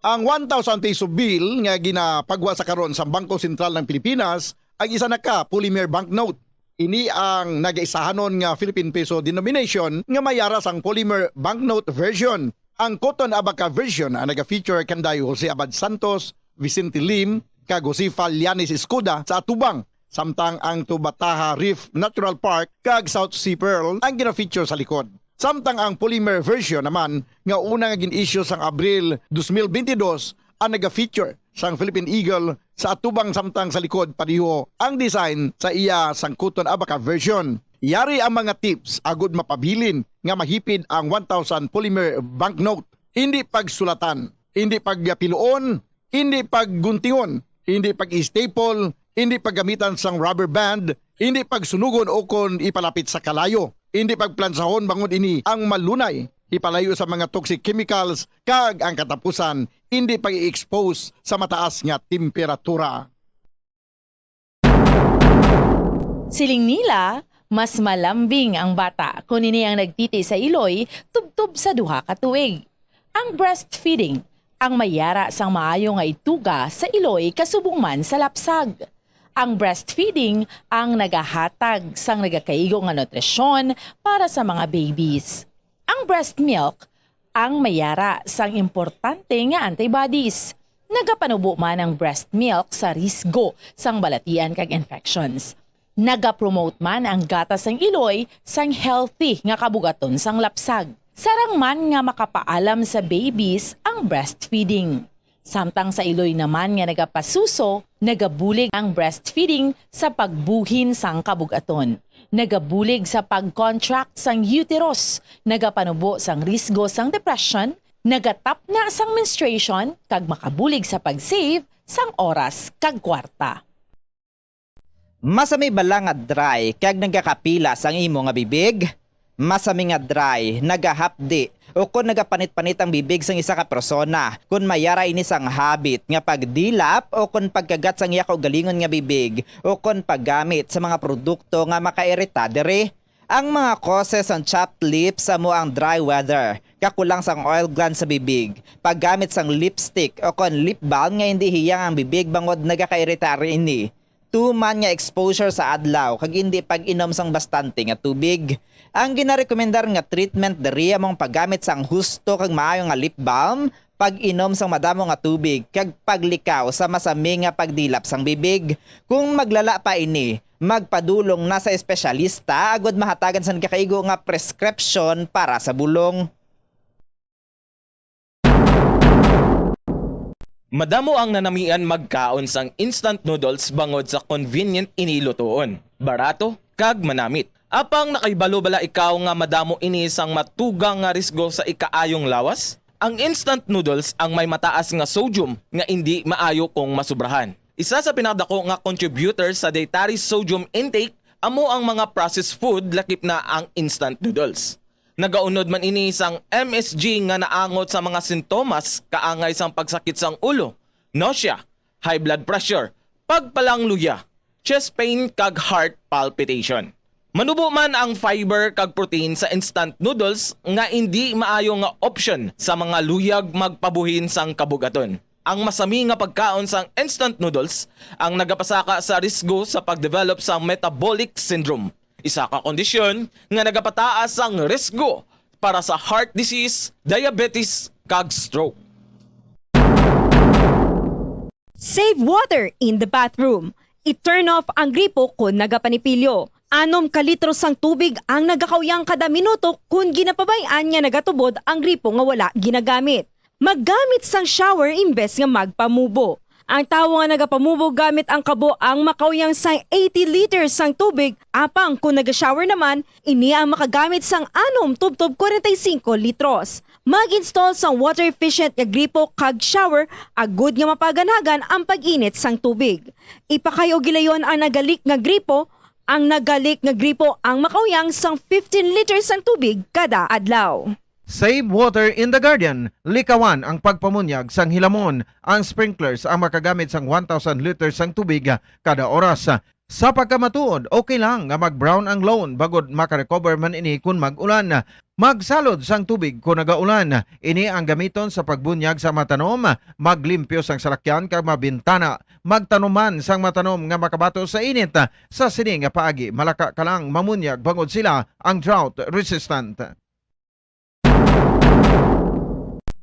Ang one thousand peso bill nga ginapagwa sa karon sa Bangko Sentral ng Pilipinas ang isa na ka polymer banknote. Ini ang nagaisahanon nga Philippine peso denomination nga may yara sang polymer banknote version. Ang Cotton Abaca version ang naga-feature kanday Jose Abad Santos, Vicente Lim, kag Josefa Llanes Escuda sa atubang, samtang ang Tubataha Reef Natural Park kag South Sea Pearl ang gina-feature sa likod. Samtang ang polymer version naman nga una nga gin-issue sang Abril dos mil bentidós ang naga-feature sang Philippine Eagle sa atubang, samtang sa likod pareho ang design sa iya sang Cotton Abaca version. Yari ang mga tips agud mapabilin nga mahipid ang one thousand polymer banknote. Hindi pagsulatan, hindi pagpiluon, hindi pagguntingon, hindi pag-staple, hindi paggamitan sang rubber band, hindi pagsunugon ukon ipalapit sa kalayo, hindi pagplansahon bangod ini ang malunay ipalayo sa mga toxic chemicals kag ang katapusan hindi pag-i-expose sa mataas nga temperatura. Siling nila, mas malambing ang bata kon ini ang nagtiti sa iloy tubtob sa duha ka tuig. Ang breastfeeding ang may yara sang maayo nga ituga sa iloy kasubong man sa lapsag. Ang breastfeeding ang nagahatag sang nagakaigo nga nutrisyon para sa mga babies. Ang breast milk ang may yara sang importante nga antibodies. Nagapanubo man ang breast milk sa risgo sang balatian kag infections. Nagapromote man ang gatas sang iloy sang healthy nga kabugaton sang lapsag. Sarang man nga makapaalam sa babies ang breastfeeding. Samtang sa iloy naman nga nagapasuso, nagabulig ang breastfeeding sa pagbuhin sang kabug-aton. Nagabulig sa pag-contract sang uterus, nagapanubo sang risgo sang depression, nagatapna sang menstruation, kag makabulig sa pag-save sang oras kag kwarta. Masami bala nga dry kag nagakapilas ang imo nga bibig? Masami nga dry, nagahapdi, ukon nagapanit-panit ang bibig sang isa ka persona. Kon may yara ini sang habit nga pagdilap ukon pagkagat sang iya kaugalingon nga bibig, ukon paggamit sa mga produkto nga makairita diri. Ang mga causes sang chapped lips amo ang dry weather, kakulang sang oil gland sa bibig, paggamit sang lipstick ukon lip balm nga indi hiyang ang bibig bangod nagakairita ini. tuman nga exposure sa adlaw kag indi pag-inom sang bastante nga tubig. Ang ginarekomendar nga treatment diri amo ang paggamit sang husto kag maayo nga lip balm, pag-inom sang madamo nga tubig, kag paglikaw sa masami nga pagdilap sang bibig. Kung maglala pa ini, magpadulong na sa espesyalista agud mahatagan sang nagakaigo nga prescription para sa bulong. Madamo ang nanamian magkaon sang instant noodles bangod sa convenient ini lutuon, barato, kag manamit. Apang nakahibalo bala ikaw nga madamo ini sang matugang nga risgo sa ikaayong lawas? Ang instant noodles ang may mataas nga sodium nga indi maayo kung masubrahan. Isa sa pinakadako nga contributor sa dietary sodium intake amo ang mga processed food, lakip na ang instant noodles. Nagaunod man ini sang M S G nga naangot sa mga sintomas kaangay sang pagsakit sang ulo, nausea, high blood pressure, pagpalangluya, chest pain kag heart palpitation. Manubo man ang fiber kag protein sa instant noodles nga indi maayo nga option sa mga luyag magpabuhin sang kabugaton. Ang masami nga pagkaon sang instant noodles ang nagapasaka sa risgo sa pag-develop sang metabolic syndrome, isa ka kondisyon nga nagapataas sang risgo para sa heart disease, diabetes, kag stroke. Save water in the bathroom. I-turn off ang gripo kon nagapanipilyo. Anom ka litro sang tubig ang nagakauyang kada minuto kon ginapabay-an nga nagatubod ang gripo nga wala ginagamit. Maggamit sang shower imbes nga magpamubo. Ang tawo nga nagapamubo gamit ang kabo ang makauyang sang eighty liters sang tubig, apang kon naga-shower naman, ini ang makagamit sang anom tubtob kwarenta y singko litros. Mag-install sang water-efficient nga gripo kag shower agud nga mapaganhagan ang pag-init sang tubig. Ipakay-o gilayon ang nagalik nga gripo. Ang nagalik nga gripo ang makauyang sang fifteen liters sang tubig kada adlaw. Save water in the garden. Likawan ang pagpamunyag sang hilamon. Ang sprinklers ang makagamit sang one thousand liters sang tubig kada oras. Sa pagkamatuod, okay lang nga mag-brown ang lawn bangod maka-recover man ini kon mag-ulan. Magsalod sang tubig kon nagaulan. Ini ang gamiton sa pagbunyag sa matanom, maglimpyo sang salakyan kag mabintana. Magtanom man sang matanom nga makabato sa init. Sa sini nga paagi, malaka ka lang mamunyag bangod sila ang drought resistant.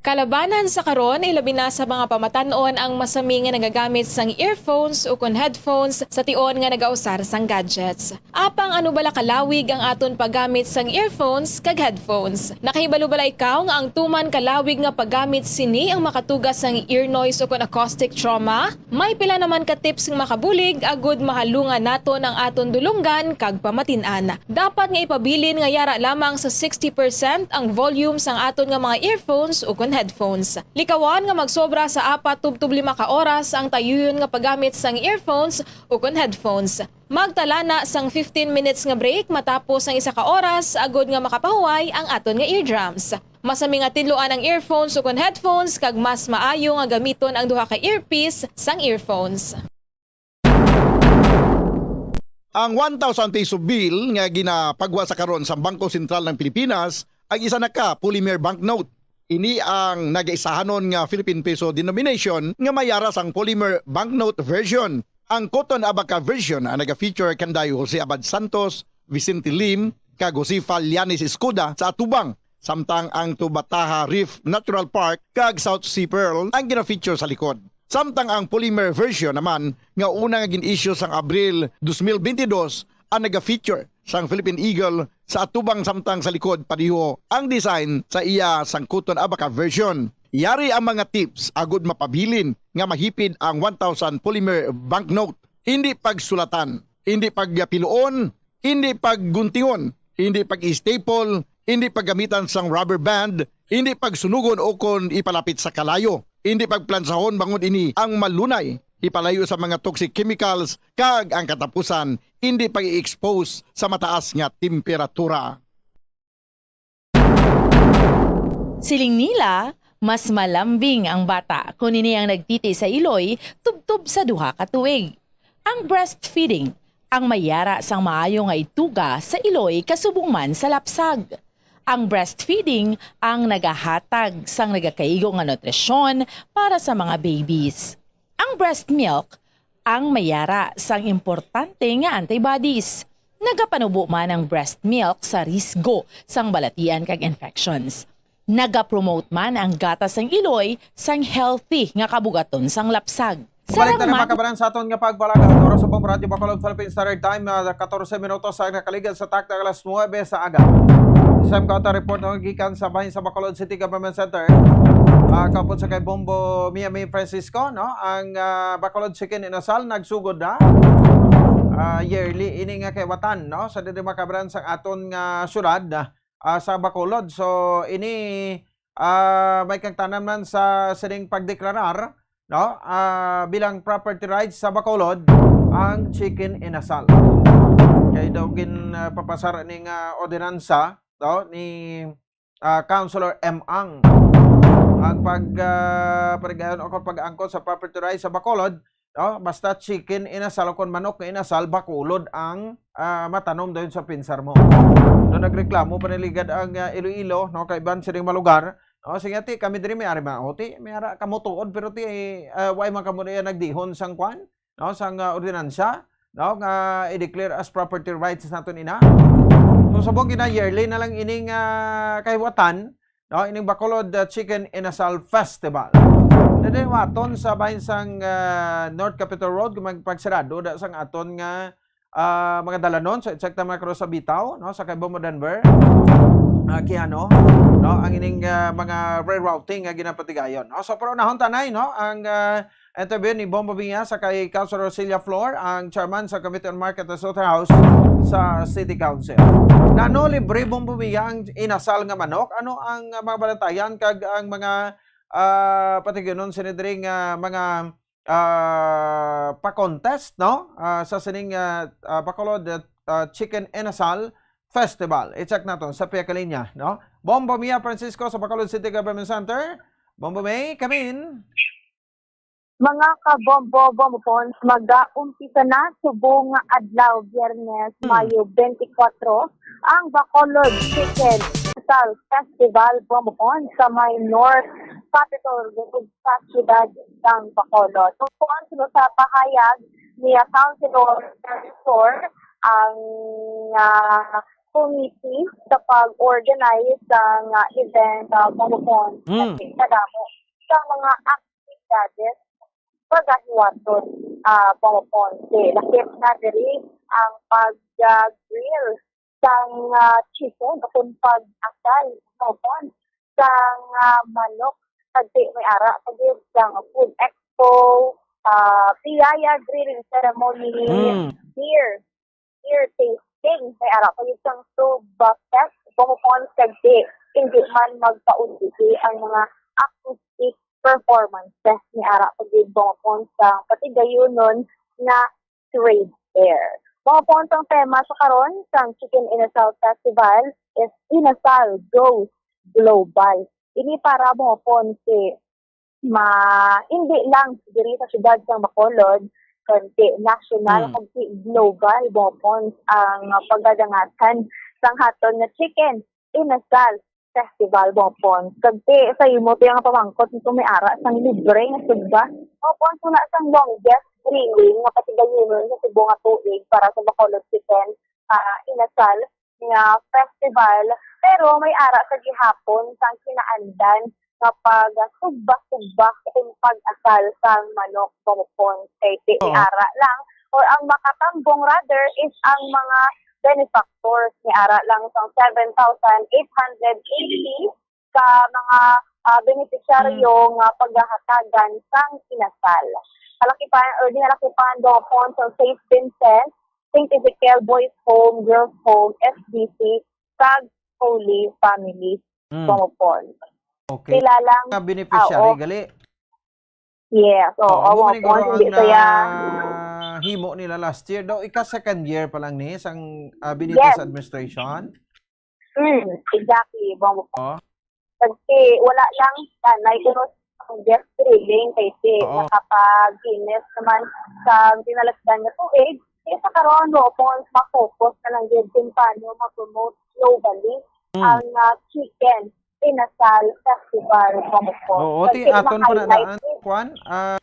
Kalabanan sa karon, ilabi na sa mga pamatan-on ang masami nga nagagamit sang earphones ukon headphones sa tion nga nagausar sang gadgets. Apang ano bala kalawig ang aton paggamit sang earphones kag headphones? Nakahibalo bala ikaw nga ang tuman kalawig nga paggamit sini ang makatuga sang ear noise ukon acoustic trauma? May pila naman ka tips nga makabulig agud mahalungan naton ang aton dulonggan kag pamatin-an. Dapat nga ipabilin nga yara lamang sa sixty percent ang volume sang aton nga mga earphones ukon headphones. Likawan nga magsobra sa apat tubtob lima ka oras ang tayuyon nga paggamit sang earphones ukon headphones. Magtala na sang fifteen minutes nga break matapos ang isa ka oras agud nga makapahuway ang aton nga eardrums. Masami nga tidloan ang earphones ukon headphones kag mas maayo nga gamiton ang duha ka earpiece sang earphones. Ang one thousand peso bill nga ginapagwa sa karon sa Bangko Sentral ng Pilipinas ang isa na ka polymer banknote. Ini ang nagaisahanon nga Philippine Peso denomination nga may yara sang polymer banknote version. Ang Cotton Abaca version ang naga-feature kanday Jose Abad Santos, Vicente Lim, kag Josefa Llanes Escuda sa atubang, samtang ang Tubataha Reef Natural Park kag South Sea Pearl ang gina-feature sa likod. Samtang ang polymer version naman nga una nga gin-issue sang Abril dos mil bentidós ang naga-feature sang Philippine Eagle sa atubang, samtang sa likod padiho ang design sa iya sang Cotton Abaca version. Yari ang mga tips agud mapabilin nga mahipid ang one thousand polymer banknote. Hindi pagsulatan, hindi pagpiluon, hindi pagguntingon, hindi pag-staple, hindi paggamitan sang rubber band, hindi pagsunugon ukon ipalapit sa kalayo, hindi pagplansahon bangod ini ang malunay ipalayo sa mga toxic chemicals, kag ang katapusan, hindi pag-i-expose sa mataas nga temperatura. Siling nila, mas malambing ang bata kon ini ang nagtiti sa iloy tubtob sa duha ka tuig. Ang breastfeeding ang may yara sang maayo nga ituga sa iloy kasubong man sa lapsag. Ang breastfeeding ang nagahatag sang nagakaigo nga nutrisyon para sa mga babies. Ang breast milk ang may ara sang importante nga antibodies. Nagapanubo man ang breast milk sa risgo sang balatian kag infections. Nagapromote man ang gatas sang iloy sang healthy nga kabugaton sang lapsag. Balik na Salamat. Mga kabaran sa aton nga pagpalagat. Oras sa Radyo Bacolod, Philippine Standard Time, ah, katorse minutos ang nakaligad sa takna alas nuwebe sa aga. Sa M K O T report nga gikan sa bahin sa Bacolod City Government Center, ah, kaupod sa kay Bombo Mia May Francisco, no? Ang, ah, Bacolod Chicken Inasal nagsugod na, ah, yearly ini nga kaiwatan, no? Sa diri makabran sa aton nga syudad, ah, sa Bacolod. So, ini, ah, may kagtanan man sa sining pagdeklarar, no? Ah, bilang property rights sa Bacolod ang Chicken Inasal. Kay daw gin, ah, papasar ning, ah, ordinansa, no, ni, ah, Councilor M. Ang ang pag, ah, parigayon o pag-angkon sa property rights sa Bacolod, no? Basta chicken inasal o kon manok nga inasal, Bacolod ang, ah, matanom dayon sa pinsar mo. No, nagreklamo paniligad ang, ah, Iloilo, no, kay iban sining mga lugar. No, sige, ti, kami diri may ari man. O, ti, may ara kamo tuod, pero ti, ah, why man kamo diya nagdihon sang kwan? No, sang, ah, ordinansa, no, nga i-declare as property rights naton ina. So, subong gina yearly na lang ining, ah, kahiwatan, no, ining Bacolod, ah, Chicken Inasal Festival. Dede waton sa bahin sang, ah, North Capitol Road, kung magpagsarado da sang aton nga, ah, mga dalanon, sa eksakta mga Cruz Abitaw, no, sa kay Bombo Denver, ah, Kiano, no, ang ining, ah, mga rerouting nga ginapatigayon, no. So, pero nahon tanay, no, ang, ah, interview ni Bombo Mia sa kay Councilor Celia Flor, ang chairman sa Committee on Market and Slaughterhouse sa City Council. Nano libre, Bombo Mia, ang inasal nga manok? Ano ang, ah, mga balantayan kag ang mga, ah, patigyonon sini diri nga mga, ah, pa-contest, no? Ah, sa sining, ah, ah, Bacolod, ah, Chicken Inasal Festival. I-check naton sa pihak linya, no? Bombo Mia Francisco sa Bacolod City Government Center. Bombo May, come in. Mga kabombo, Bombo Pons, mag-aumpisa na subong nga adlaw, Biyernes, Hmm. Mayo twenty-four, ang Bacolod Chicken Festival, Bombo Pons, sa may North Capitol Road sa siyudad sang Bacolod. Tungkol sa pahayag ni Councilor Flor, ang, ah, committee sa pag-organize sang, ah, event, ah, Bombo Pons, Hmm. Kasi kadamo sa mga aktibidades pagahiwaton, ah, Bombo Pons. Lakip na diri ang pag-grill sang, ah, chicken o kung pag-asal, Bombo Pons, sang, ah, manok. Kag may ara pa gid sang food expo, ah, piyaya grilling ceremony, Mm. beer, beer tasting. May ara pa gid sang sub fest, Bombo Pons, kag di, hindi man magpaunditi ang mga acoustic performances. May ara pa gid, Bombo Pons, sang patigayunon nga trade fair. Bombo Pons, ang tema sa karon sang Chicken Inasal Festival is Inasal Goes Global. Ini para, Bombo Pons, si ma-, hindi lang diri sa siyudad sang Bacolod, kundi national, Hmm. kundi global, Bombo Pons, ang pagdadangatan sang haton nga Chicken Inasal Festival, Bombo Pons. Kag ti, sa imo, ti, nga pamangkot, kung may ara sang libre nga sugba, Bombo Pons, wala sang longest grilling nga patigayunon sa subong nga tuig para sa Bacolod Chicken, ah, Inasal nga festival, pero may ara sa gihapon sang kinaandan nga pagsugba-sugba kung pag-asal sang manok, Bombo Pons, kay ti Oo. Ara lang, or ang makatambong rather is ang mga benefactors. May ara lang sang seven thousand eight hundred eighty ka mga, ah, benepisyaryo Mm. nga paghahatagan sang inasal. Kalakipan, or di nalakipan, Bombo Pons, sang Saint Vincent, Saint Ezekiel Boys Home, Girls Home, F B C, kag Holy Family, Mm. Bombo Pons. Okay. Sila lang, Nga beneficiary, ah, oo. gali? Yes, oo, Oo, amo Bombo man Pons, ang hindi kaya nahimo nila last year. Daw, ika second year pa lang ni sang, ah, Benitez Yes. administration? Mm, exactly, Bombo Pons. Oh. Kasi wala lang tanay, pero ang guest thrilling kay si Oo. nakapag-witness naman sa dinalasdan nga tuig. Kaya sa karon, Bombo Pons, ma-focus na lang yun kung paano ma-promote globally Mm. ang, ah, Chicken Inasal Festival, Bombo Pons. Oo, ti, Kasi aton pa na ma-highlight daan, it. Kwan, ah,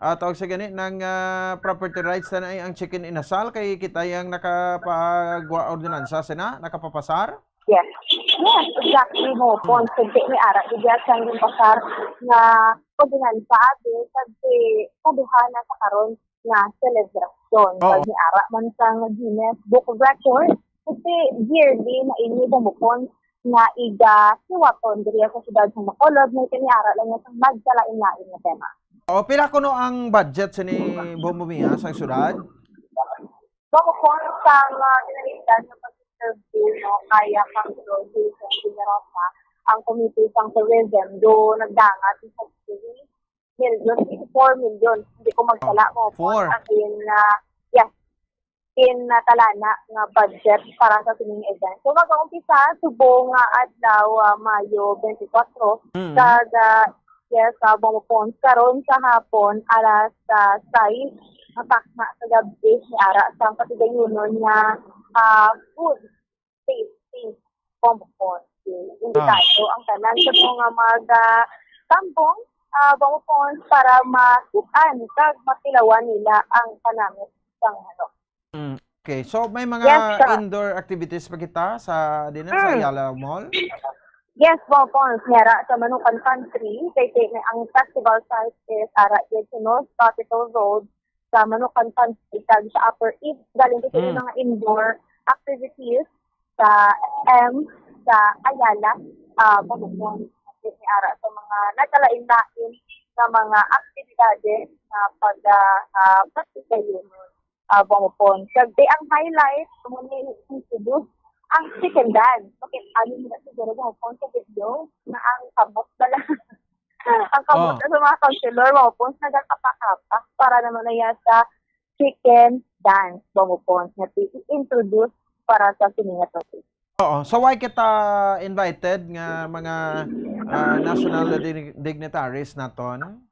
Ah, tawag sa gani, nang, ah, property rights na ay ang Chicken Inasal kay kita yang nakapagwa ordinansa sina, nakapapasar? Yes. Yes, exactly mo. Kung hindi may ara, di biya sang yung pasar nga ordinansa, abi, kasi kaduha na sa karon nga selebrasyon. Oo. Pag may ara man sa Guinness Book of Records, kasi yearly na ini bumukon nga iga siwaton diri sa siyudad sa Bacolod, may kaniara lang nga sang magkalain-lain nga tema. O, pila kuno ang budget sini Bombo Mia sa syudad? Bukod sa mga pinalitan sa pag-interview, no, kaya kang Rosie sa Generosa, ang Committee sang Tourism, do nagdangat sa three million, four million. Hindi ko magsala mo. Four. Ang in, ah, yes, in, ah, talana nga budget para sa sining event. So, mag-umpisa subong nga adlaw, ah, Mayo twenty-four, Mm. kag, ah, yes, sa Bombo Ponds, karon sa hapon, alas, ah, sais, matakna sa gabi, may ara sang patigayunon nga, ah, food tasting Bombo Ponds. Imbitado ang tanan sa mga mag, ah, tambong, ah, Bombo Ponds para makit-an kag matilawan nila ang panamit sang manok. Mm. Okay, so may mga Yes, sir. indoor activities pa kita sa dinhi sa Mm. Ayala Mall? Yes, Bombo Ponds, may ara sa Manukan Country, kay, kay ang festival site is ara dyan sa North Capitol Road, sa Manukan Country, kag sa Upper East. Galing kasi Mm. yung mga indoor activities sa M, sa Ayala, ah, Bombo Ponds. May ara sa mga nagkalain-lain nga mga aktibidades nga pag, ah, ah, pagtitayunon, ah, Bombo Ponds. Kag di ang highlight, mo ni introduce ang chicken dance. Okay, ano nila siguro Bombo Ponds sa video na ang kamot na lang. Ang kamot Oh. na sa mga counselor, Bombo Ponds, nagkakapak-kapak para naman na yan sa chicken dance, Bombo Ponds, na i-introduce para sa sini nga topic. Oo. So why kita invited nga mga, ah, national dig- dignitaries naton?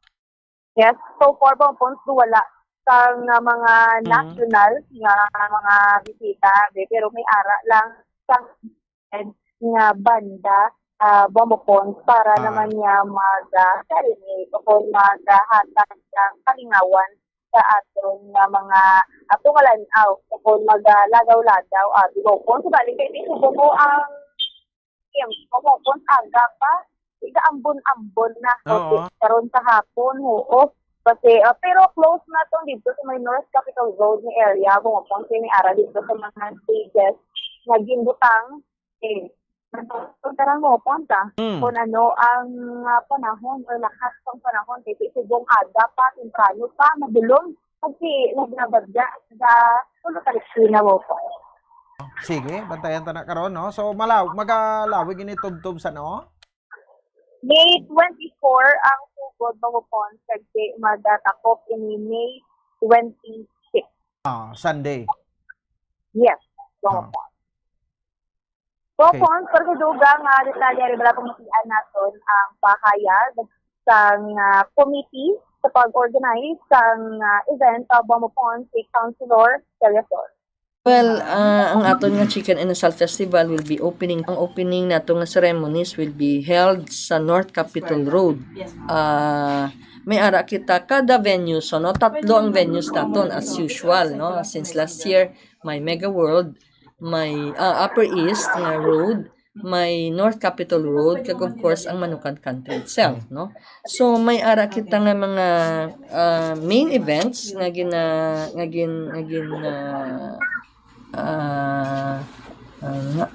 Yes, so far, Bombo Ponds, wala sang, ah, mga Mhm. national nga mga bisita, be, pero may ara lang sang nga banda, ah, Bombo Ponds para Ah. naman niya mag, ah, serenade o kung maghatag ng kalingawan sa aton nga mga, ah, pumalaw o kung maglagaw-lagaw, ah, Bombo Ponds. Subalit kay di subo ko ang Yes, Bombo Ponds, aga pa. Iga ambon-ambon na. Oo. Okay, karon sa hapon, oo. Kasi, ah, pero close na tong dito sa may North Capitol Road nga area, Bombo Ponds, may ara dito sa mga stages nga ginbutang. Eh, nagpapagtarang mo, Ponds, ah. Mm. Kung ano ang, ah, panahon o lakas ng panahon, kay subong aga pa, temprano pa, madulom. Kasi nagbabagya sa tulo ka Regina, Bombo Ponds. Sige, bantayan ta na karon, no? So, malaw, magalawig ini tubtob sa, no? May twenty-four ang sugod, Bombo Ponds, kag di magatakop ini May twenty-six. Ah, Sunday. Yes, Bombo Ah. Ponds. Bombo Okay. Ponds, para sa dugang, ah, detalye, ari bala pamatian naton ang pahayag sang, ah, committee sa pag-organize sang, ah, event, ah, Bombo Ponds, si Councilor Celia Flores. Well, ah, ang aton nga Chicken Inasal Festival will be opening. Ang opening nato nga ceremonies will be held sa North Capitol Road. Ah, may ara kita kada venue, so, no, tatlo ang venues naton as usual, no. Since last year, may Mega World, may, ah, Upper East nga Road, may North Capitol Road, kag of course ang Manukan Country itself, no. So may ara kita nga mga, ah, main events nga gina nga gin nga gin ah, ah, ah, nga-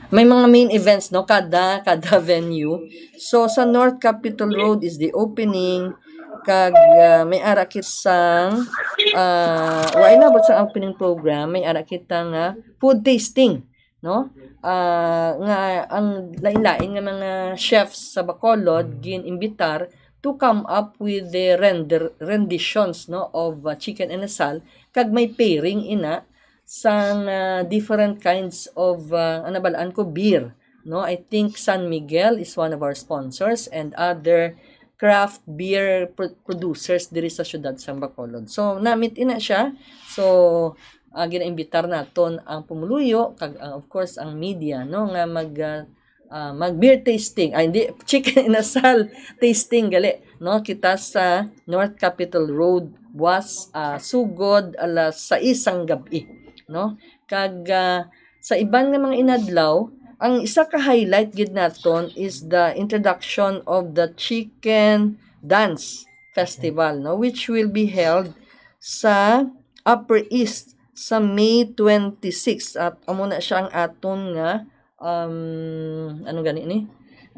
may mga main events, no, kada kada venue. So sa North Capitol Road is the opening, kag, ah, may ara kita sang, ah, wa inabot sa opening program, may ara kita nga food tasting, no? Ah, nga ang lain-lain nga mga chefs sa Bacolod gin-imbitar to come up with the render renditions, no, of, ah, Chicken Inasal, kag may pairing ina sang, ah, different kinds of, ah, ang nabalaan ko, beer, no? I think San Miguel is one of our sponsors and other craft beer pro- producers diri sa siyudad sang Bacolod. So namit ina siya. So, ah, ginaimbitar naton ang pumuluyo kag, ah, of course, ang media, no, nga mag, ah, ah, mag beer tasting, ay hindi, Chicken Inasal tasting gali. no, kita sa North Capitol Road was, ah, sugod alas sais sang gab-i, no? Kag, ah, sa iban nga mga inadlaw, ang isa ka highlight gid naton is the introduction of the Chicken Dance Festival, no, which will be held sa Upper East sa May twenty-six. At amo na siya ang aton nga, um, ano gani ni?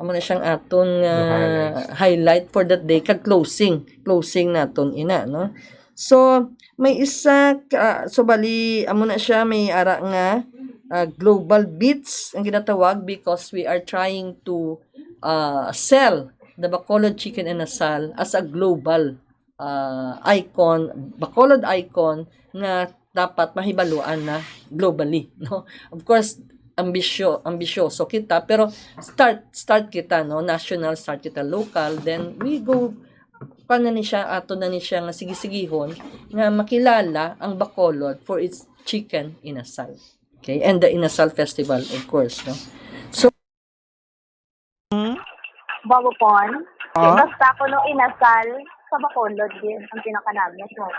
Amo na siyang aton nga The highlights. Highlight for that day, kag closing, closing naton ina, no? So, may isa ka, so bali, amo na siya, may ara nga, ah, global beats ang ginatawag because we are trying to, ah, sell the Bacolod Chicken Inasal as a global, ah, icon, Bacolod icon nga dapat mahibaluan na globally, no? Of course, ambisyo-, ambisyoso kita, pero start, start kita, no? National, start kita local, then we go, kuwan na ni siya, ato na ni siya nga sige-sigihon nga makilala ang Bacolod for its chicken inasal. Okay? And the Inasal Festival, of course, no? So, Bobo Pon. Ah? Basta kuno inasal sa Bacolod din ang pinakanami, no?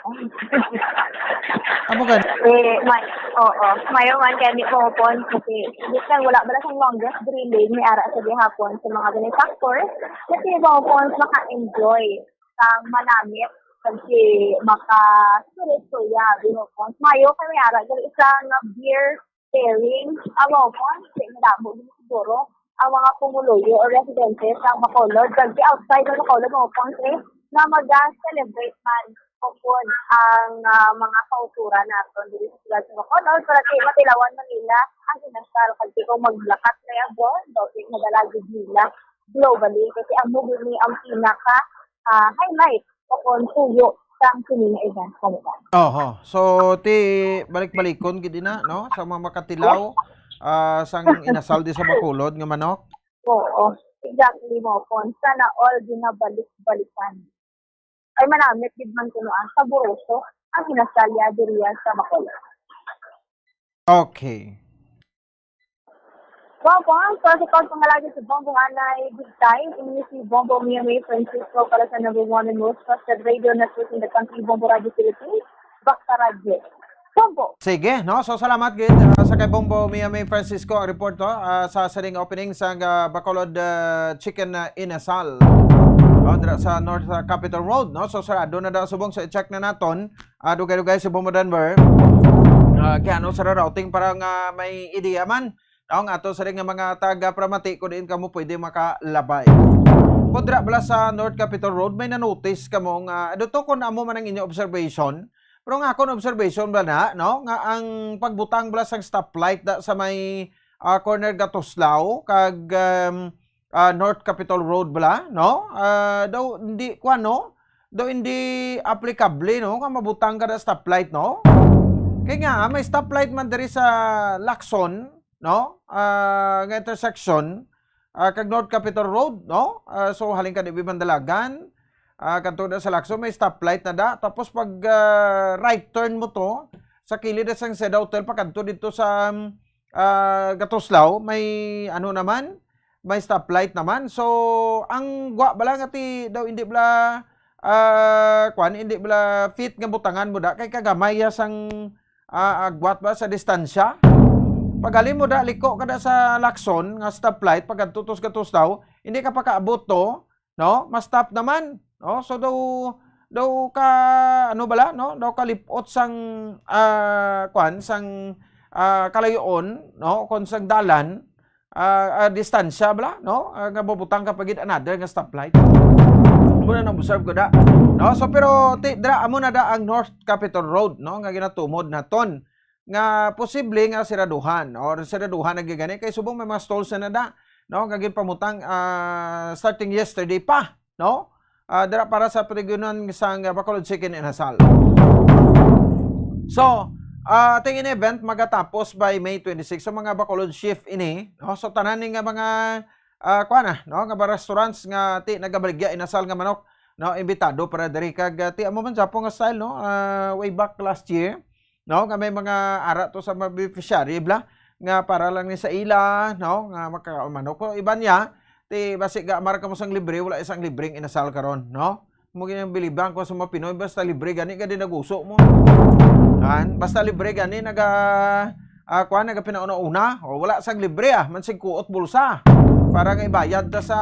Amo gani? Eh, may, oo. Mayo man kay ni Bobo Pon kasi bisan wala bala sang longest drilling ni ara sa gihapon sa mga benefactors. Kasi Bobo Pon maka-enjoy sang manamit kasi maka-istorya, Bobo Pon. Mayo kay may ara gali isa nga beer pairing. Amo po, di madamo din siguro ang mga pumuluyo o residente sa Bacolod, kag di outside ng Bacolod, mga pang, eh, na mag-celebrate man upod ang, ah, mga kauturan naton diri sa siyudad sa Bacolod, para kay matilawan man nila ang inasal, kag di ko maglakat na yan, bro, daw, di madala gid nila globally, kasi ang movie ni ang pinaka, ah, highlight o kung tuyo sang sini nga event, kamo ba? Oho. So, ti balik-balikon gid ina, no? Sa mga makatilaw, ah, sang inasal di sa Bacolod nga manok. Oo. Exactly mo, Pon. Sana all ginabalik-balikan. Ay, manamit gid man kuno ang saboroso ang inasalya diriya sa Bacolod. Okay. Wow, Pon, so sa pagpangalagad sa Bombo Anay Bigtay, ini si Bombo Mio May Francisco para sa number one and most trusted radio network in the country, Bombo Radio Philippines, Bakta Radio. Bombo! Sige, no? So, salamat gid, ah, sa kay Bombo Mio May Francisco ang report, no? Ah, sa sining opening sa, ah, Bacolod, ah, Chicken, ah, Inasal. No, dira sa North, ah, Capitol Road, no? So, sarado na daw subong, sa i-check na naton. Ah, dugay-dugay si Bombo Denver. Ah, kay ano sa routing para nga may ideya man. Ang ato sa nga mga taga Pramati kung diin kamo pwede makalabay. Kung dira bala sa North Capitol Road, may na-notice kamo nga, aduto kung amo man ang inyo observation, pero ang akon observation bala na, no, nga ang pagbutang bala sang stoplight da sa may, ah, corner Gatuslao kag, um, ah, North Capitol Road bala, no? Ah, daw hindi, kuwan, no? Daw hindi applicable, no, nga mabutang ka na stoplight, no? Kay nga, may stoplight man diri sa Lacson, no? Ah, nga intersection, ah, kag North Capitol Road, no? Ah, so, halin ka di Mandalagan, ah, kadto na sa Lacson, may stoplight na da. Tapos pag, ah, right turn mo to, sa kilid na sang Seda Hotel, pakadto dito sa, ah, Gatuslao, may ano naman, may stoplight naman. So, ang gwa bala nga ti daw hindi bala, ah, kwan, hindi bala fit nga butangan mo da, kay kagamay ya sang, ah, agwat ba sa distansya. Paghalin mo da, liko ka da sa Lacson nga stoplight, pagkadto to sa Gatuslao, hindi ka pakaabot to, no? Ma-stop naman, no? So daw, daw ka, ano bala, no? Daw kalipot sang, ah, kwan, sang, ah, kalayoon, no? Kon sang dalan, ah, ah, distansya bala, no? Ah, nga mabutang ka pa gid another nga stoplight. Muna nang observe ko da. No? So, pero ti, dira, amo na da ang North Capitol Road, no? Nga ginatumod naton nga posible nga siraduhan or siraduhan na gid gani kay subong may mga stalls na nada, no, nga ginpamutang, ah, starting yesterday pa, no? Ah, dira para sa patigyonan sang Bacolod Chicken Inasal. So, ah, ating in event magatapos by May twenty-six. So, mga Bacolod shift ini, no? So, tanan ni nga mga, ah, kuan na, no, nga mga restaurants nga ti nagabaligya inasal nga manok, no, imbitado para diri kag, ah, ti amo man Japo nga style, no, ah, way back last year, no, nga may mga ara to sa mga beneficiary bla nga para lang ni sa ila, no, nga makamanok ko iban niya Ti basi ga amar kamo sang libre, wala sang libreng inasal karon, no? Mo ginang bilibang ko sa mga Pinoy, basta libre gani gadi naguso mo. An, basta libre gani naga ah, kuan, nagapinauna-una, o wala sang libre, ah, man sing kuot bulsa para nga ibayad ta sa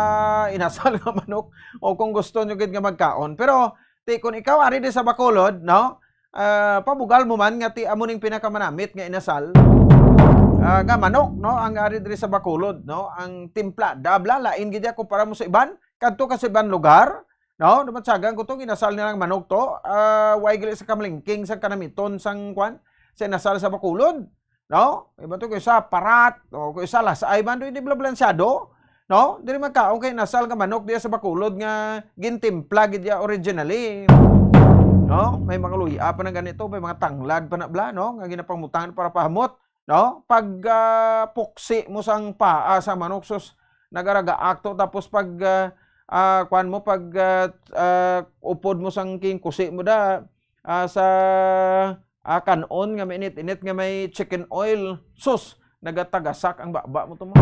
inasal nga manok o kung gusto nyo gid nga magkaon. Pero ti kung ikaw ari di sa Bacolod, no? Ah, pabugal mo man nga ti amo ning pinakamanamit nga inasal, ah, nga manok, no? Ang ari diri sa Bacolod, no? Ang timpla, dabla, lain gid ya kumpara mo sa iban. Kadto ka sa iban lugar, no? Namatsagan ko tong inasal nilang manok to, ah, way gali sa kamalingking sa kanamiton sang kuan, sa inasal sa Bacolod. No? Iba to kay sa parat, o kay sa lasay man, hindi bala balansyado, no? Diri magkaon kay nasal nga manok diya sa Bacolod nga gintimpla gid ya originally. No? May mga luya pa na ganito, may mga tanglad pa na bla, no? Nga ginapangutangan para pahamot, no? Pag ah, puksi mo sang paa sa manok, sus, nagaragaak to, tapos pag ah, ah, kuan mo, pag ah, ah, upod mo sang king kusi mo da, ah, sa ah, kan-on nga mainit-init nga may chicken oil. Sus, nagatagasak ang baba mo to mo.